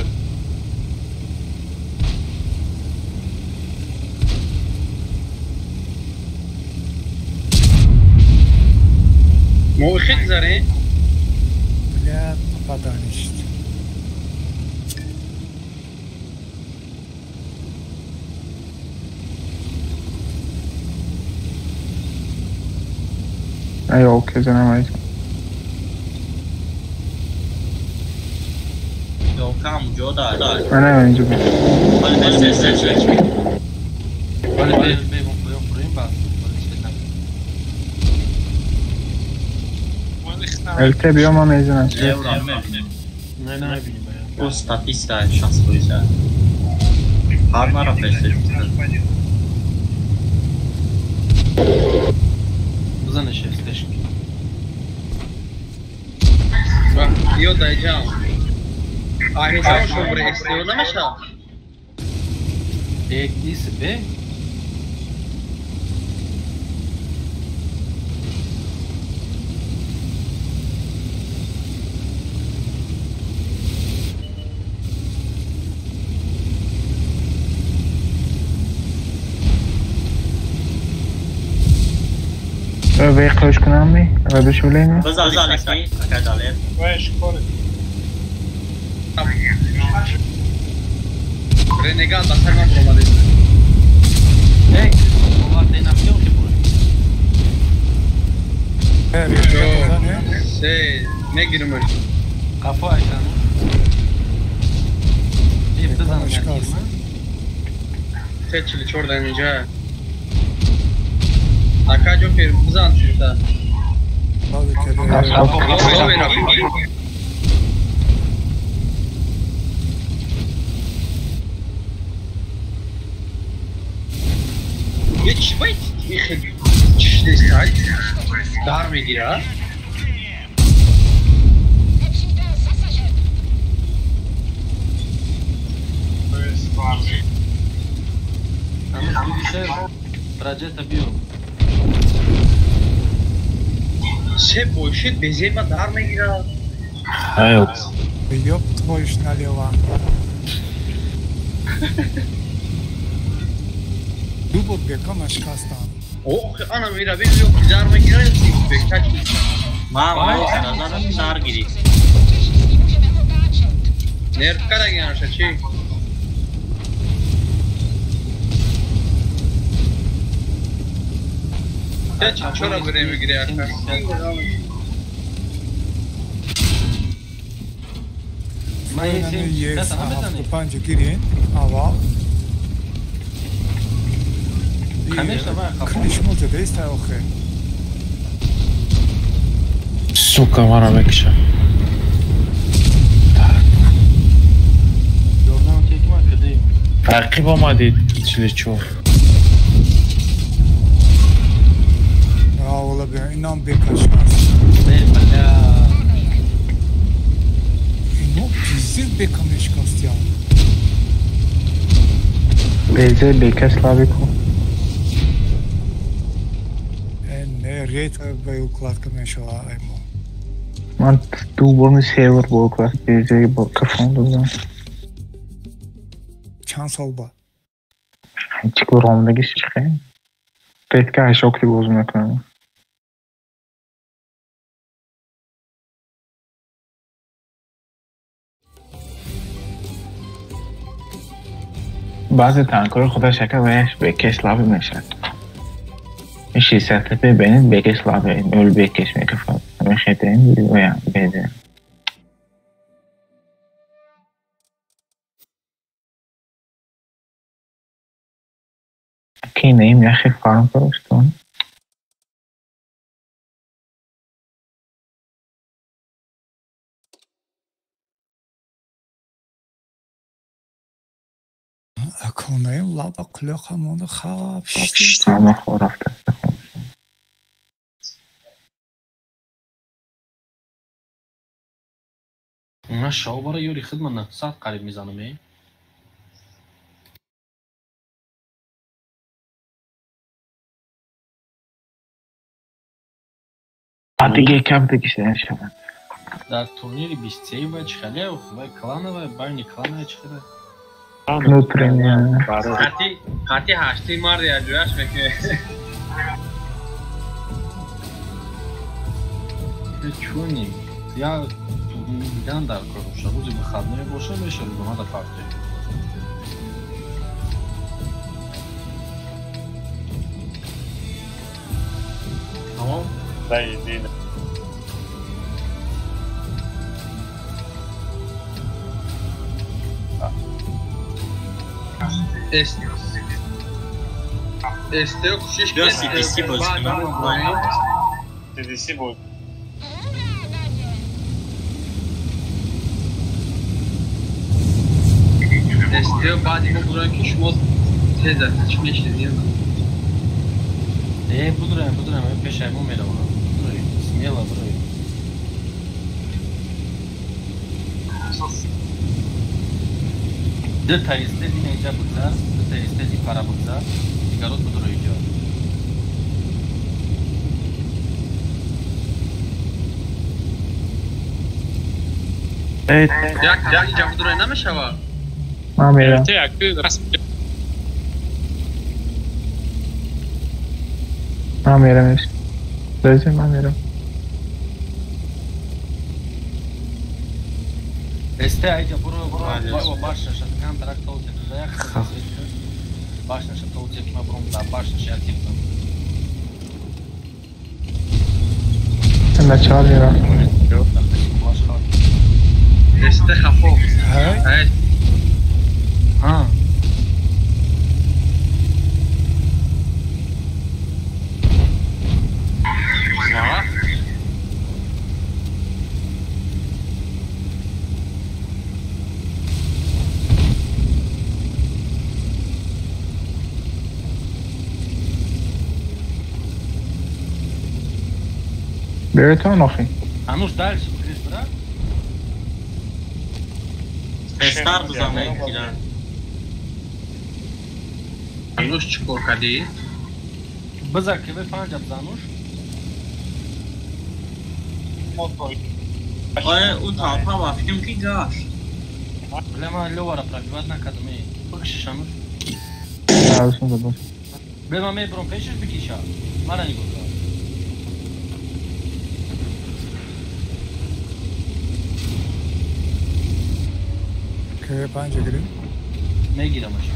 Мовихит заре? Бля, попадание. Ай, окей, занимайся. Ёлкам ҷода. Ана инҷо. Вале бе бо ба. ЛТ биё ма мезанам. Не, намебинем. О статиста 60%. Ҳар мара фештеш. Бизанеш фештеш. Ё дайҷам. Ай шобре эстео намеша? Б ис Б? Вейқош кунам ми? Воодушевление? Бизан ки, ака далер. Веш кор. Ренегат ба сар ман омадест. Эй, оварда нафтион ки бур. Се, мегирам. Қафо айшану. Эй, бизан ки. 344 дар инҷа. Ака ҷофер бизан чӯта. Чӣ бояд чиштестай дар мегира? Раҷета биё. Се бошид безема дар мегира. Ёб твою ж налево. Ду бор бека шикастам. Ох, ана мира бин ё ки дар мегира ё ки бека чи. Ма назарам дар гирифт. Нерв карагинаша чи? Чора бире мегири ака? Ма 75 гирин аввал. Конечно, Кришмо задеста охе. Сука, мара мекиша. Рақиб омадид 44. Ола бе, инам бекашмас. Бля. Ино пиздец бека мешкастян. Безе бека славику. Не, редко бо укладка мешава аймо. Ман ду бор ми се бор бо укладка безе бо кафон додам. Чанд сол ба? Чӣ кор омадагиш чихе? Редко ҳашокти боз мекунам. Баъзе танкҳои худаш яка ваяш бекеш лаби мешавад. Ин 60 тп бенед бекеш лаби, нол бекеш мекафад. Ҳамин хетаин вая безе. Ки наим яхе фарм каростон. Аконаим лаба қулоқа монда хаб шишти. Ҳама хор рафта. На шав бара ёри хидмат на сад қариб мезанам э. Диге кам дигишта шавад. Дар турнири 23 ва чӣ хеле вай кланова байни кланова чӣ хеле? Внутренняя. Хати ҳашти марди аҷояш мекунед. Чуни, я дидан дар кор боша, рӯзи выходной боша, меша рӯзона да партия. Тамом? Да, иди. СТО кӯшиш Ё CDC бозӣ кунам. CDC боз. СТО баъди мо буроем ки шумо тез чӣ мешидед? Э, будроем, будроем, пешай мо меравам. Буроем, смело буроем. Ду таристе дина иҷа бигзар, ду таристе ди пара бигзар, дигарот будро иҷа. Як иҷа будро намешава? Ман мерам. Ман мерам. Лозим ман мерам. Эсте айҷа буро буро башна шад контракт толте як башна шад толте ки ма буром да башна шад типа. Начало мерам. Эсте хафо. Ҳа. Беретон охи. А ну ж дальше, Крис, да? Тестар бизанем кира. Ануш чӣ кор кардӣ? Бизар КВ 5 бизануш. Ое, ӯ толпа ва фикрам ки гашт. Бля, ман лёвара пробивать накардам, э. Бикшиш ануш. Арусун забор. Бля, ман мебурам пешаш бикиша. Мара нигоҳ кар. КВ 5 гирем? Мегирамаш.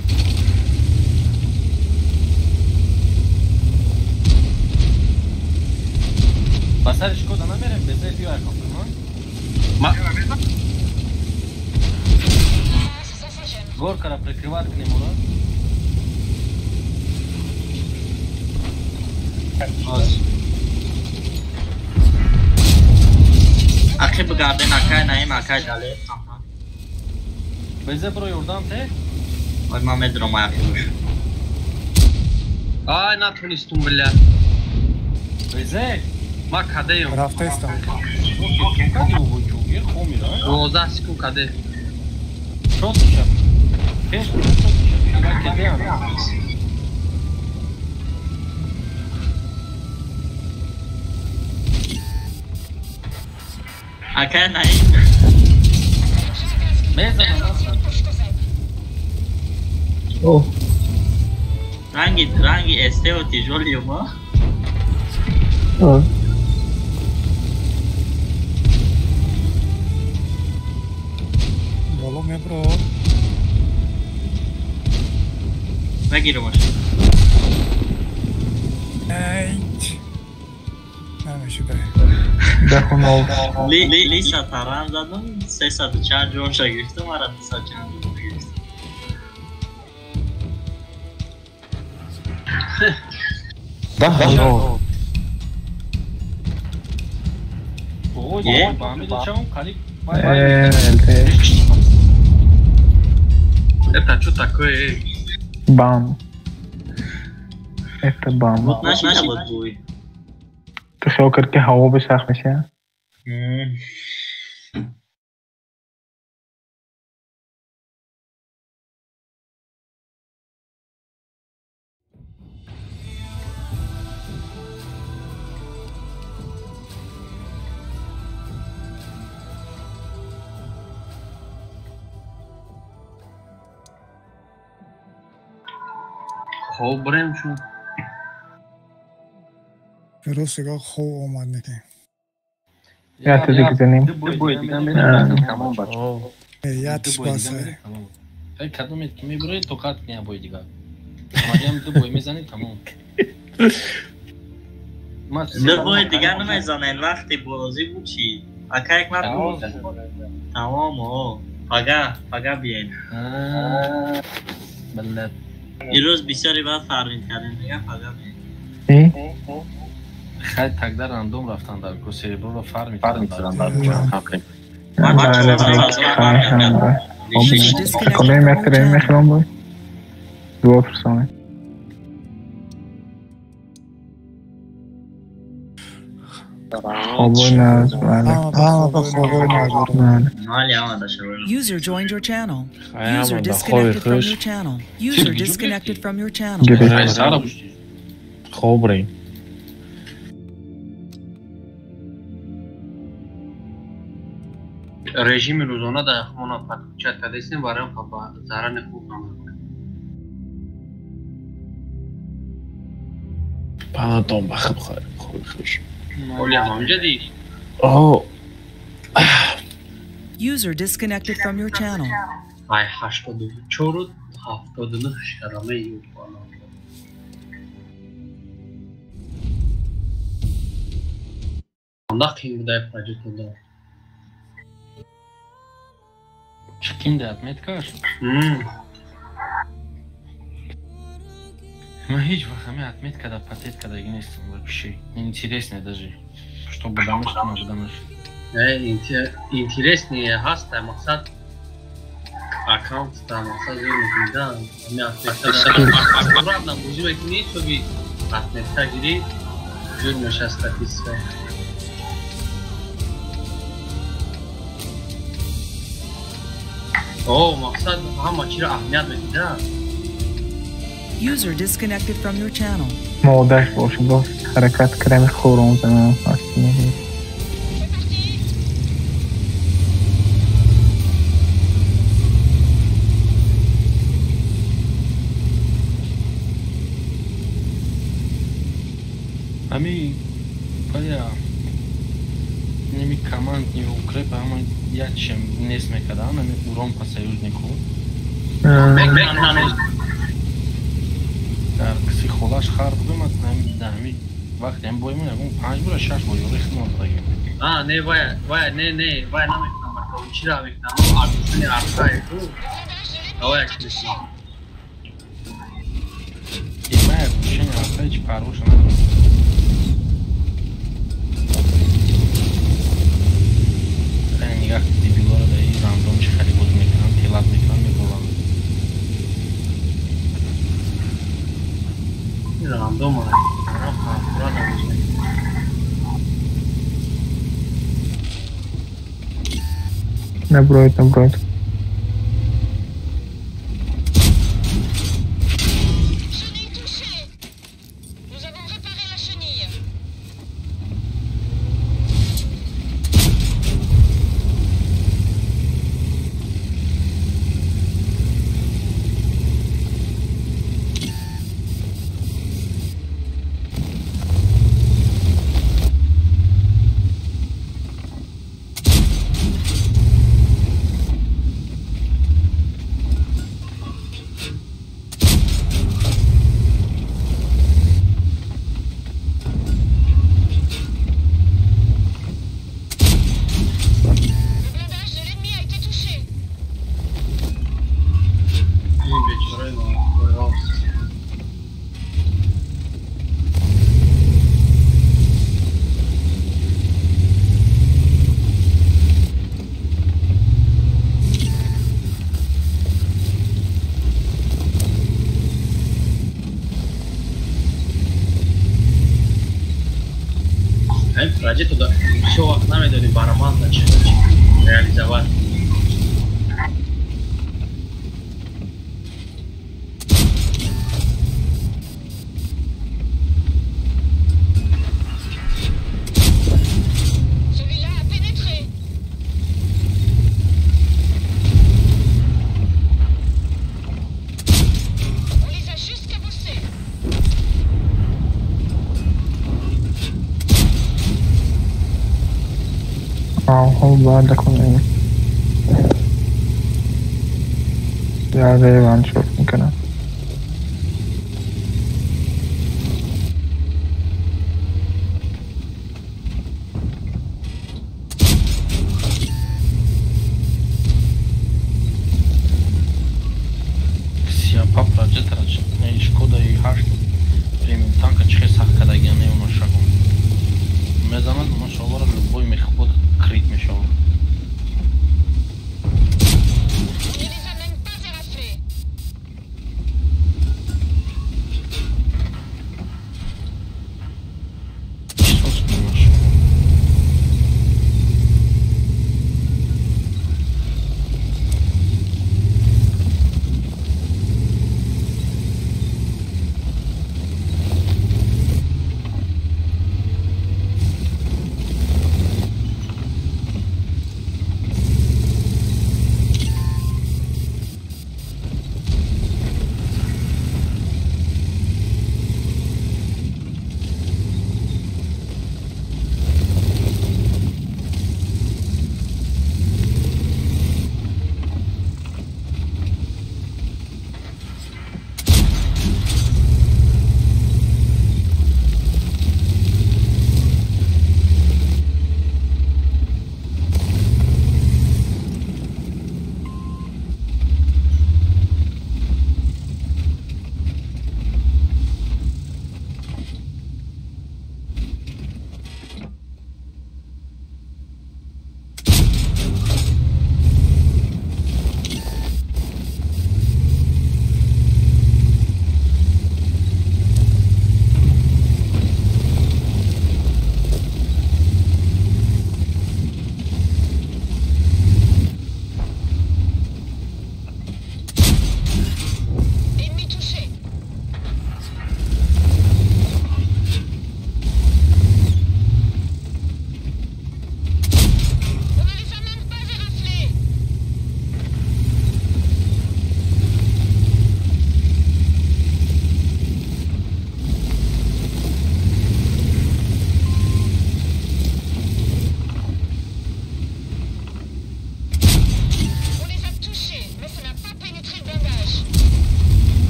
Ба сари Шкода намерем, безе биё айқофирмон. Горкара прикрывать кунем ура. Ақиб гарден акай наим акай дале. Безе бро ёрдам те? Ой, ман медурам ақибуш. Ай, натонистум бля. Безе? Ма кадеем. Рафтаистам. Ҷугир хомира. 12 секунд каде. Шот мешав. Пеш шот мешав. Ака наим. Мезанам. О. Ранги ранги эстео тяжёлый ма. О. Боло мебро. Нагирмаш. Ай. Намешуда. Дахунов. Ли ли лиса таран задам, 304 ҷонша гирифтам, ара 200 ҷон гирифтам. Дахунов. Это что такое? Бам. Это бам. Вот наш бой. Ту хиёл кард ки ҳаво бисахт мешавад? Хоб бурем шуд. Рост га хоб омад неки. Я ты дигзанем. Я тишбаса. Эй, кадомет ки мебуред, тоқат не бой дигар. Омадем ду бой мезанем, тамом. Ду бой дигар намезанем, вақти бозӣ буд чӣ? Ака як мард тамом, о. Пага, пага биёед. Бале. Ирӯз бисёре баъд фармид кардем, дигар пага биёед. Хай тогда рандом рафтан дар ко серебро фармид карданд дар ко. Дуо персоны. User joined your channel. User disconnected from your channel. User disconnected from your channel. Хобрей. Режими рӯзона дар хона подключать кардастем, барои зарар хуб намекунад. Пардон, бахаб хуш. Oh. User disconnected from your channel. Ай 84 79 шараме юбана. Андақ ин дай проект да. Ким да отметкаш? Ман ҳеҷ вақт ҳамин отметка да патент кардагӣ нестам вообще. Интересно даже. Что будамаш, что набудамаш. Интересный ҳаст, мақсад аккаунт да мақсад зур мекунӣ да. Ҳамин отметка аккуратно бозӣ мекунӣ, соби отметка гирӣ, зур мешавад статистика. О, мақсад ҳама чиро аҳамият медиҳад. User disconnected from your channel. Модаш бошад, боз ҳаракат кардами хӯрон занам ҳаст. Ами бая неми командни укреп ама ячем нест мекардан, ами урон по союзнику. Дар киси холаш хар будам, ами вақте ам боимон ягон 5 бора 6 бор ёри хидмат дагем. А, не, вая, вая, не, не, вая намекунам, барка, чира мекунам, арсани арсай ку. Давай якши. Имая кушени арсай чи парвоша надорам. Хеле нигаҳ дебилора дар ин рандом чи хеле бозӣ мекунанд, телат мекунанд, меболанд. Рандом наброид, наброид. Раҷи ту бисёр вақт намедонӣ барабан да чӣ реализовать. باید کنیم یاده وان شوت میکنم.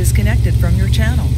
Disconnected from your channel.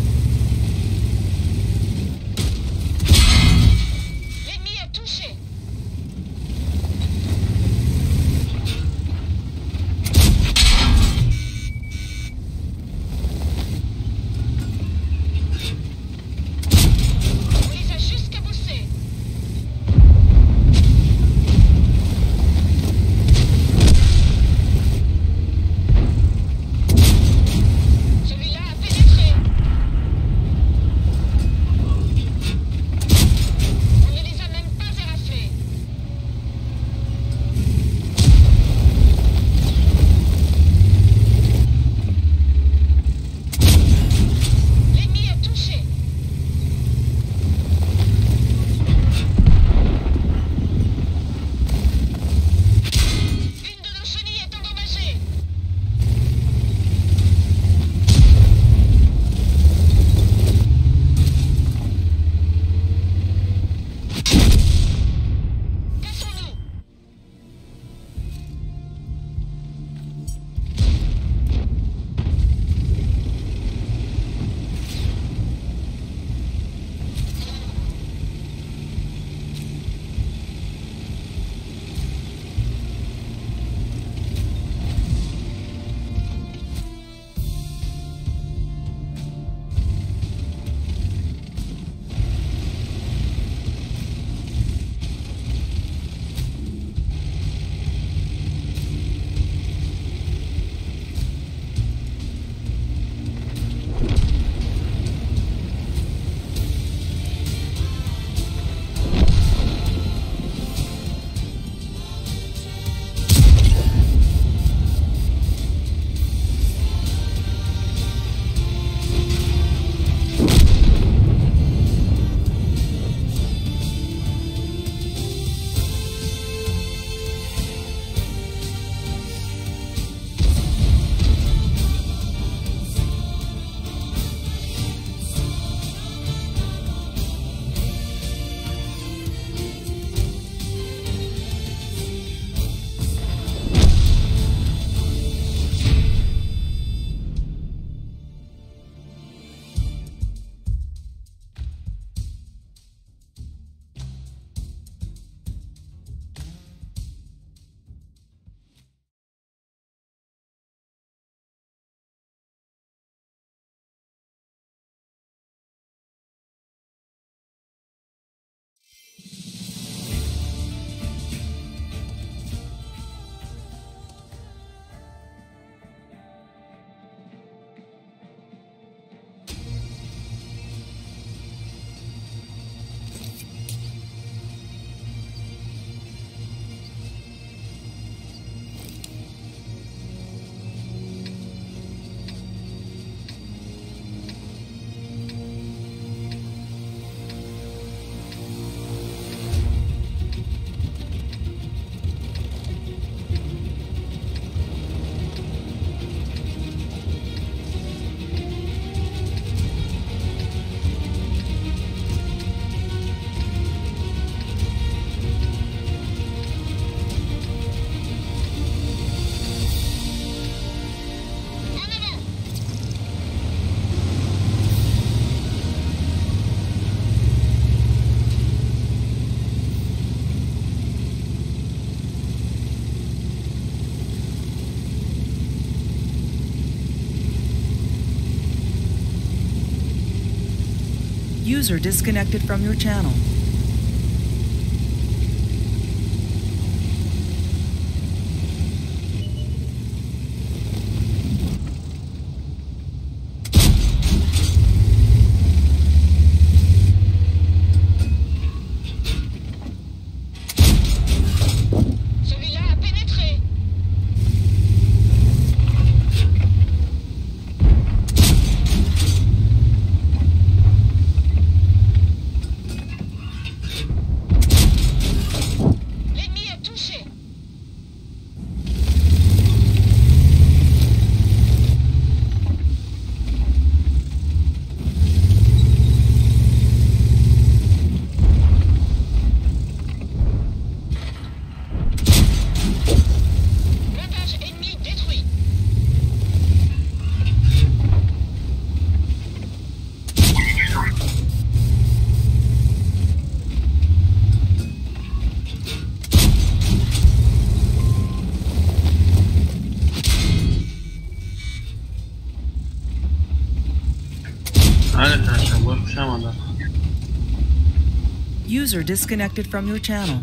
User disconnected from your channel. User disconnected from your channel.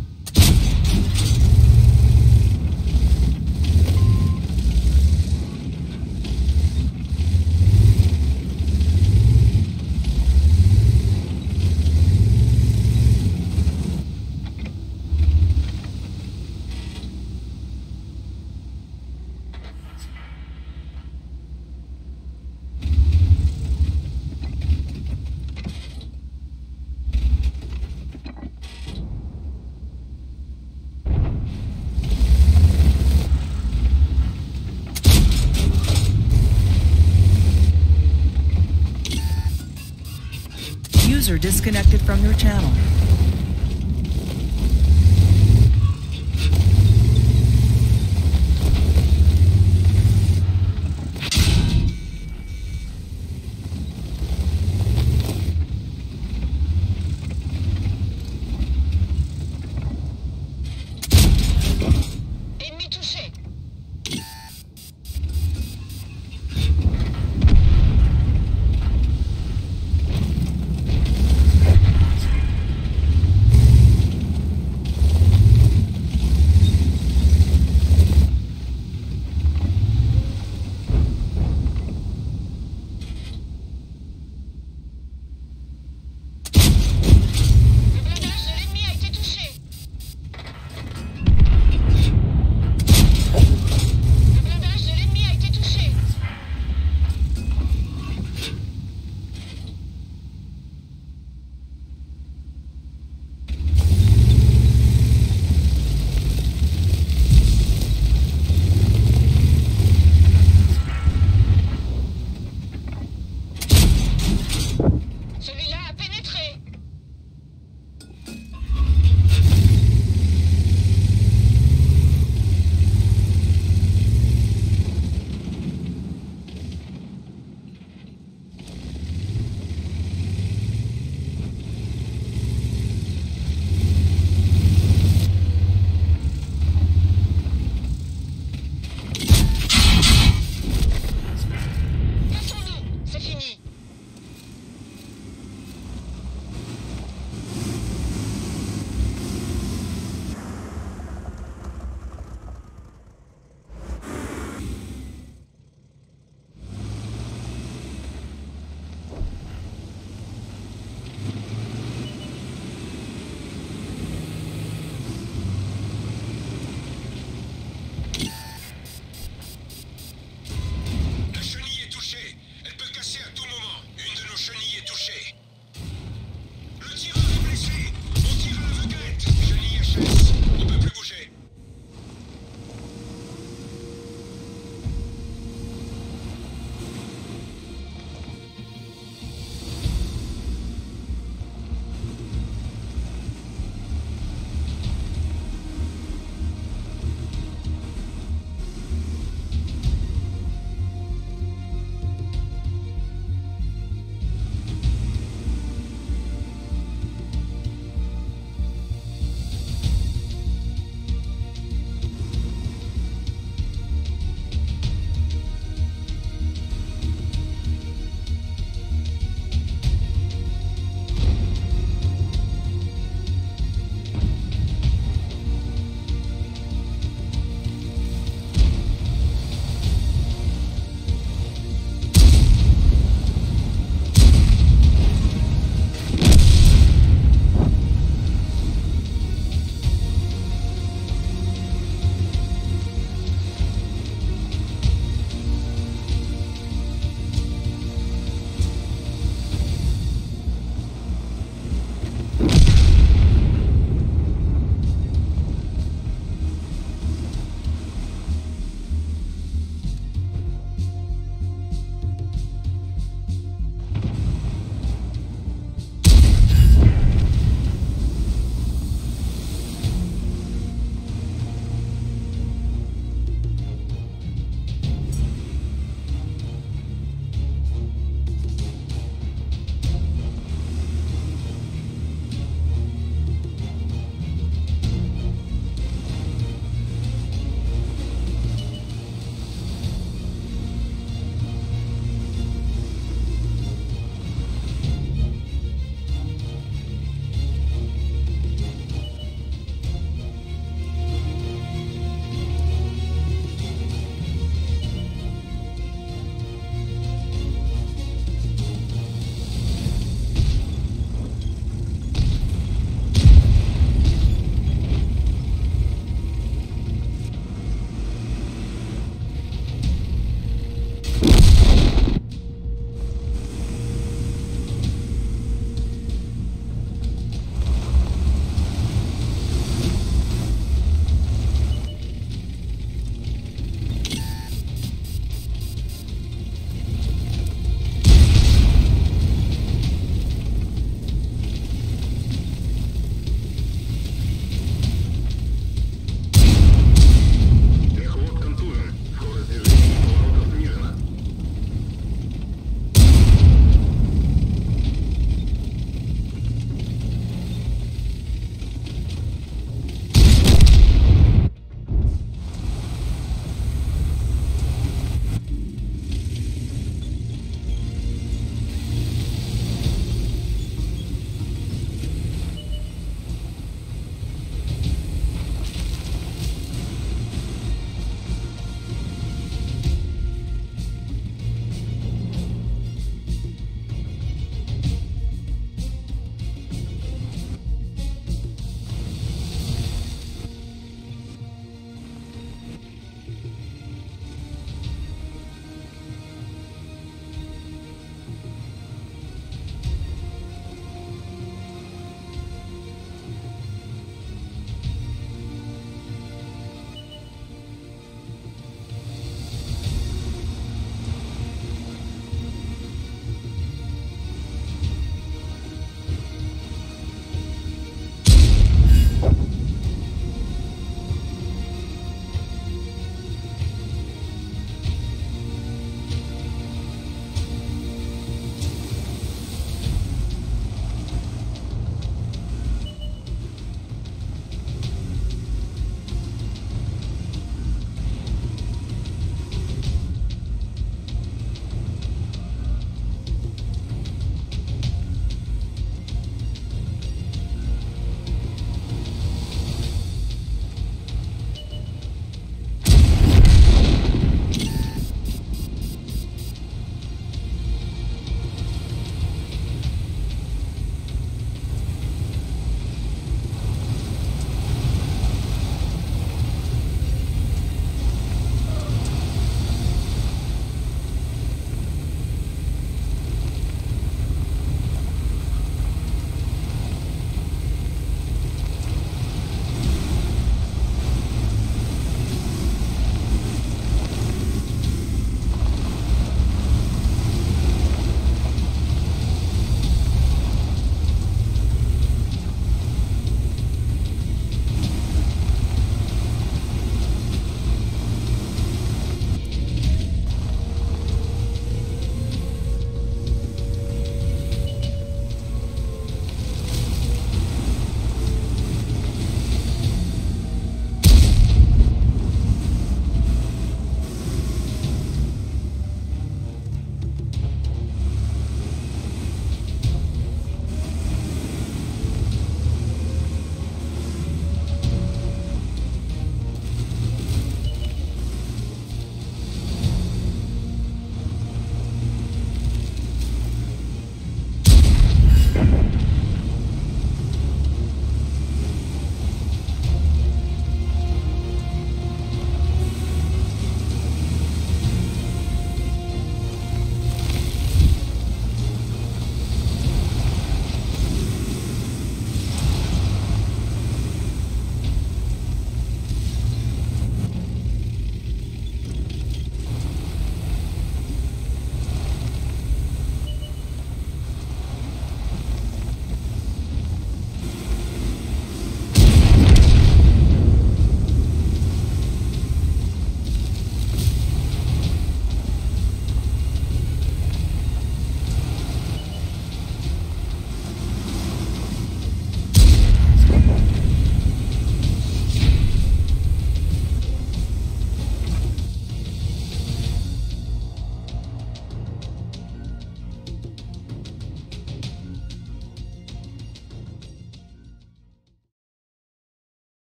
User disconnected from your channel.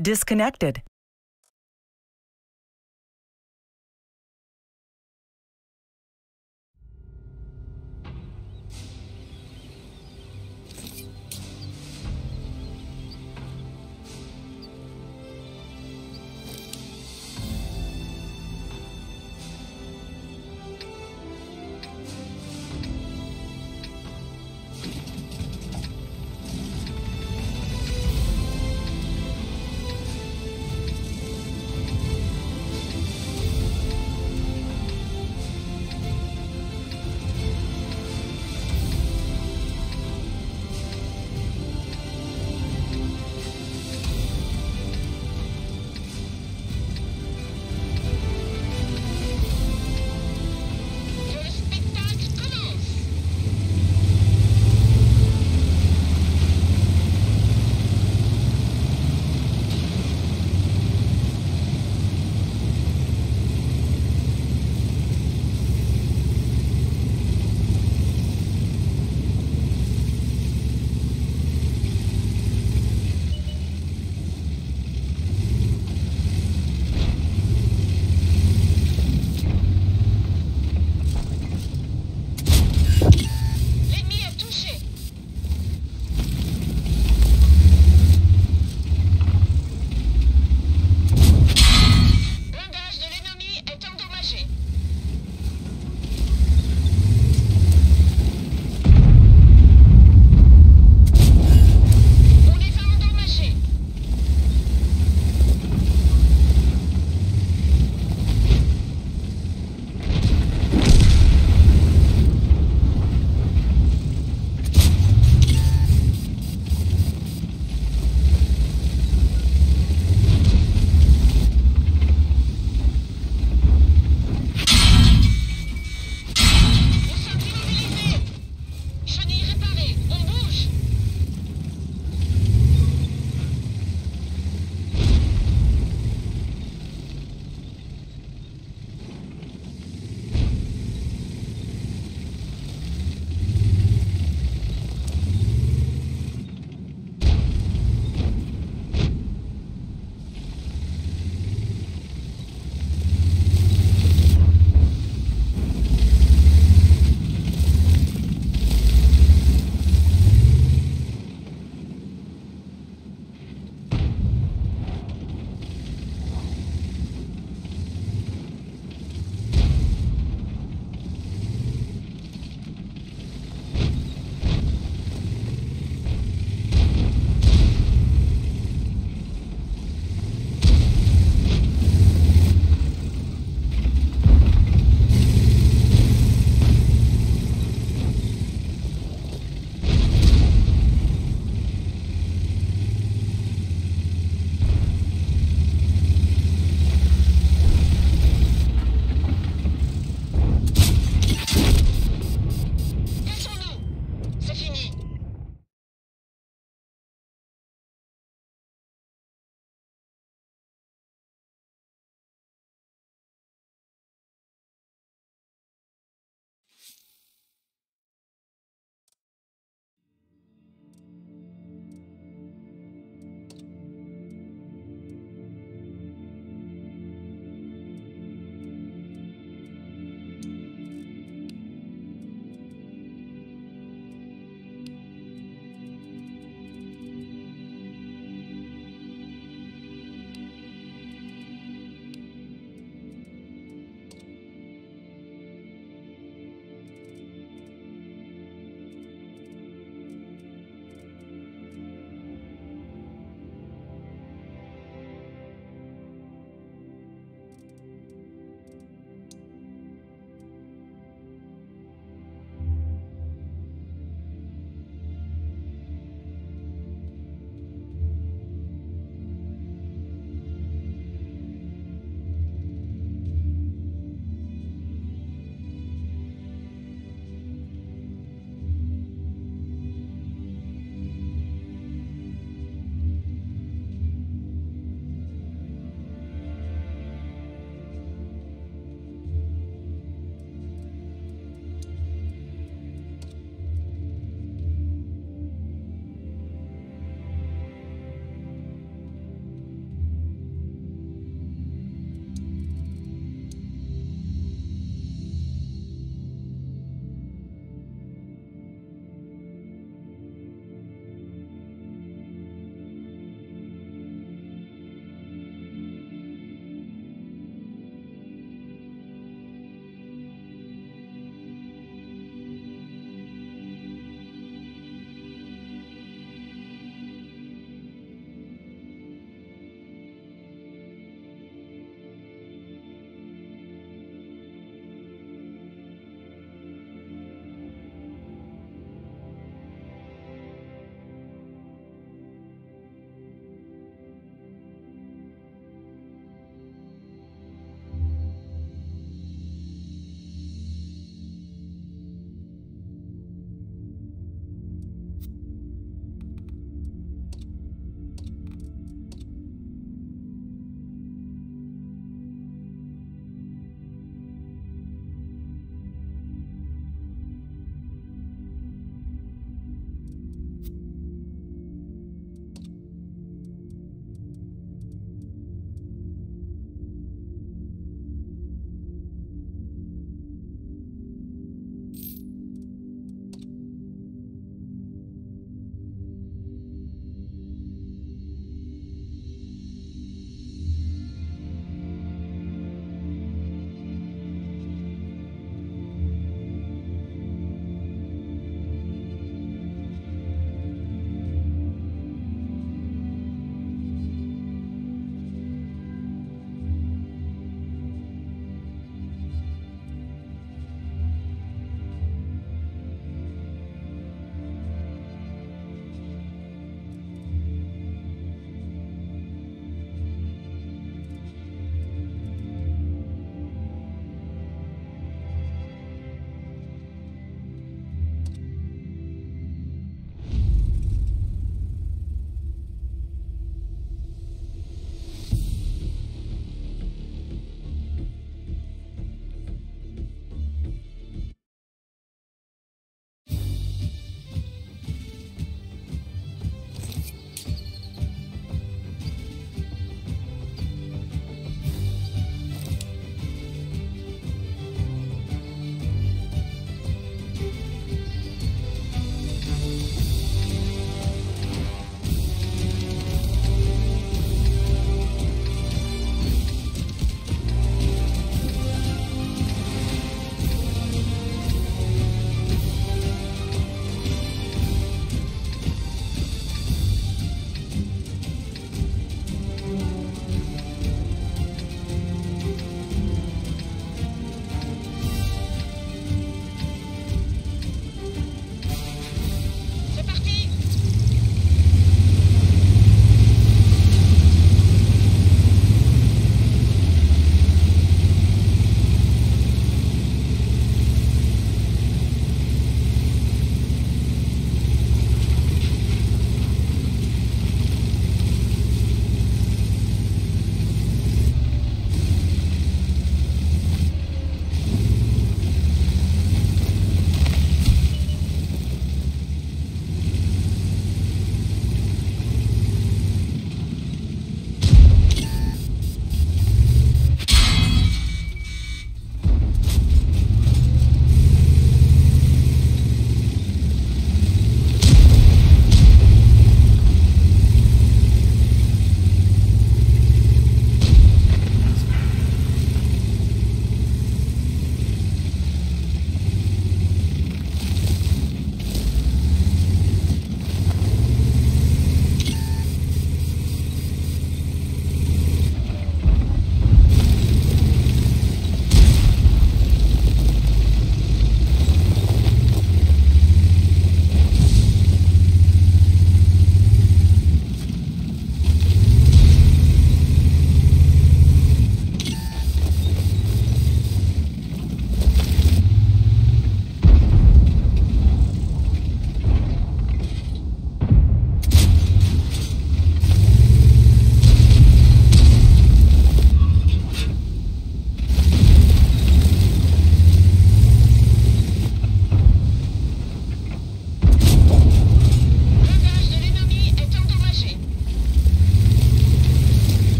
Disconnected.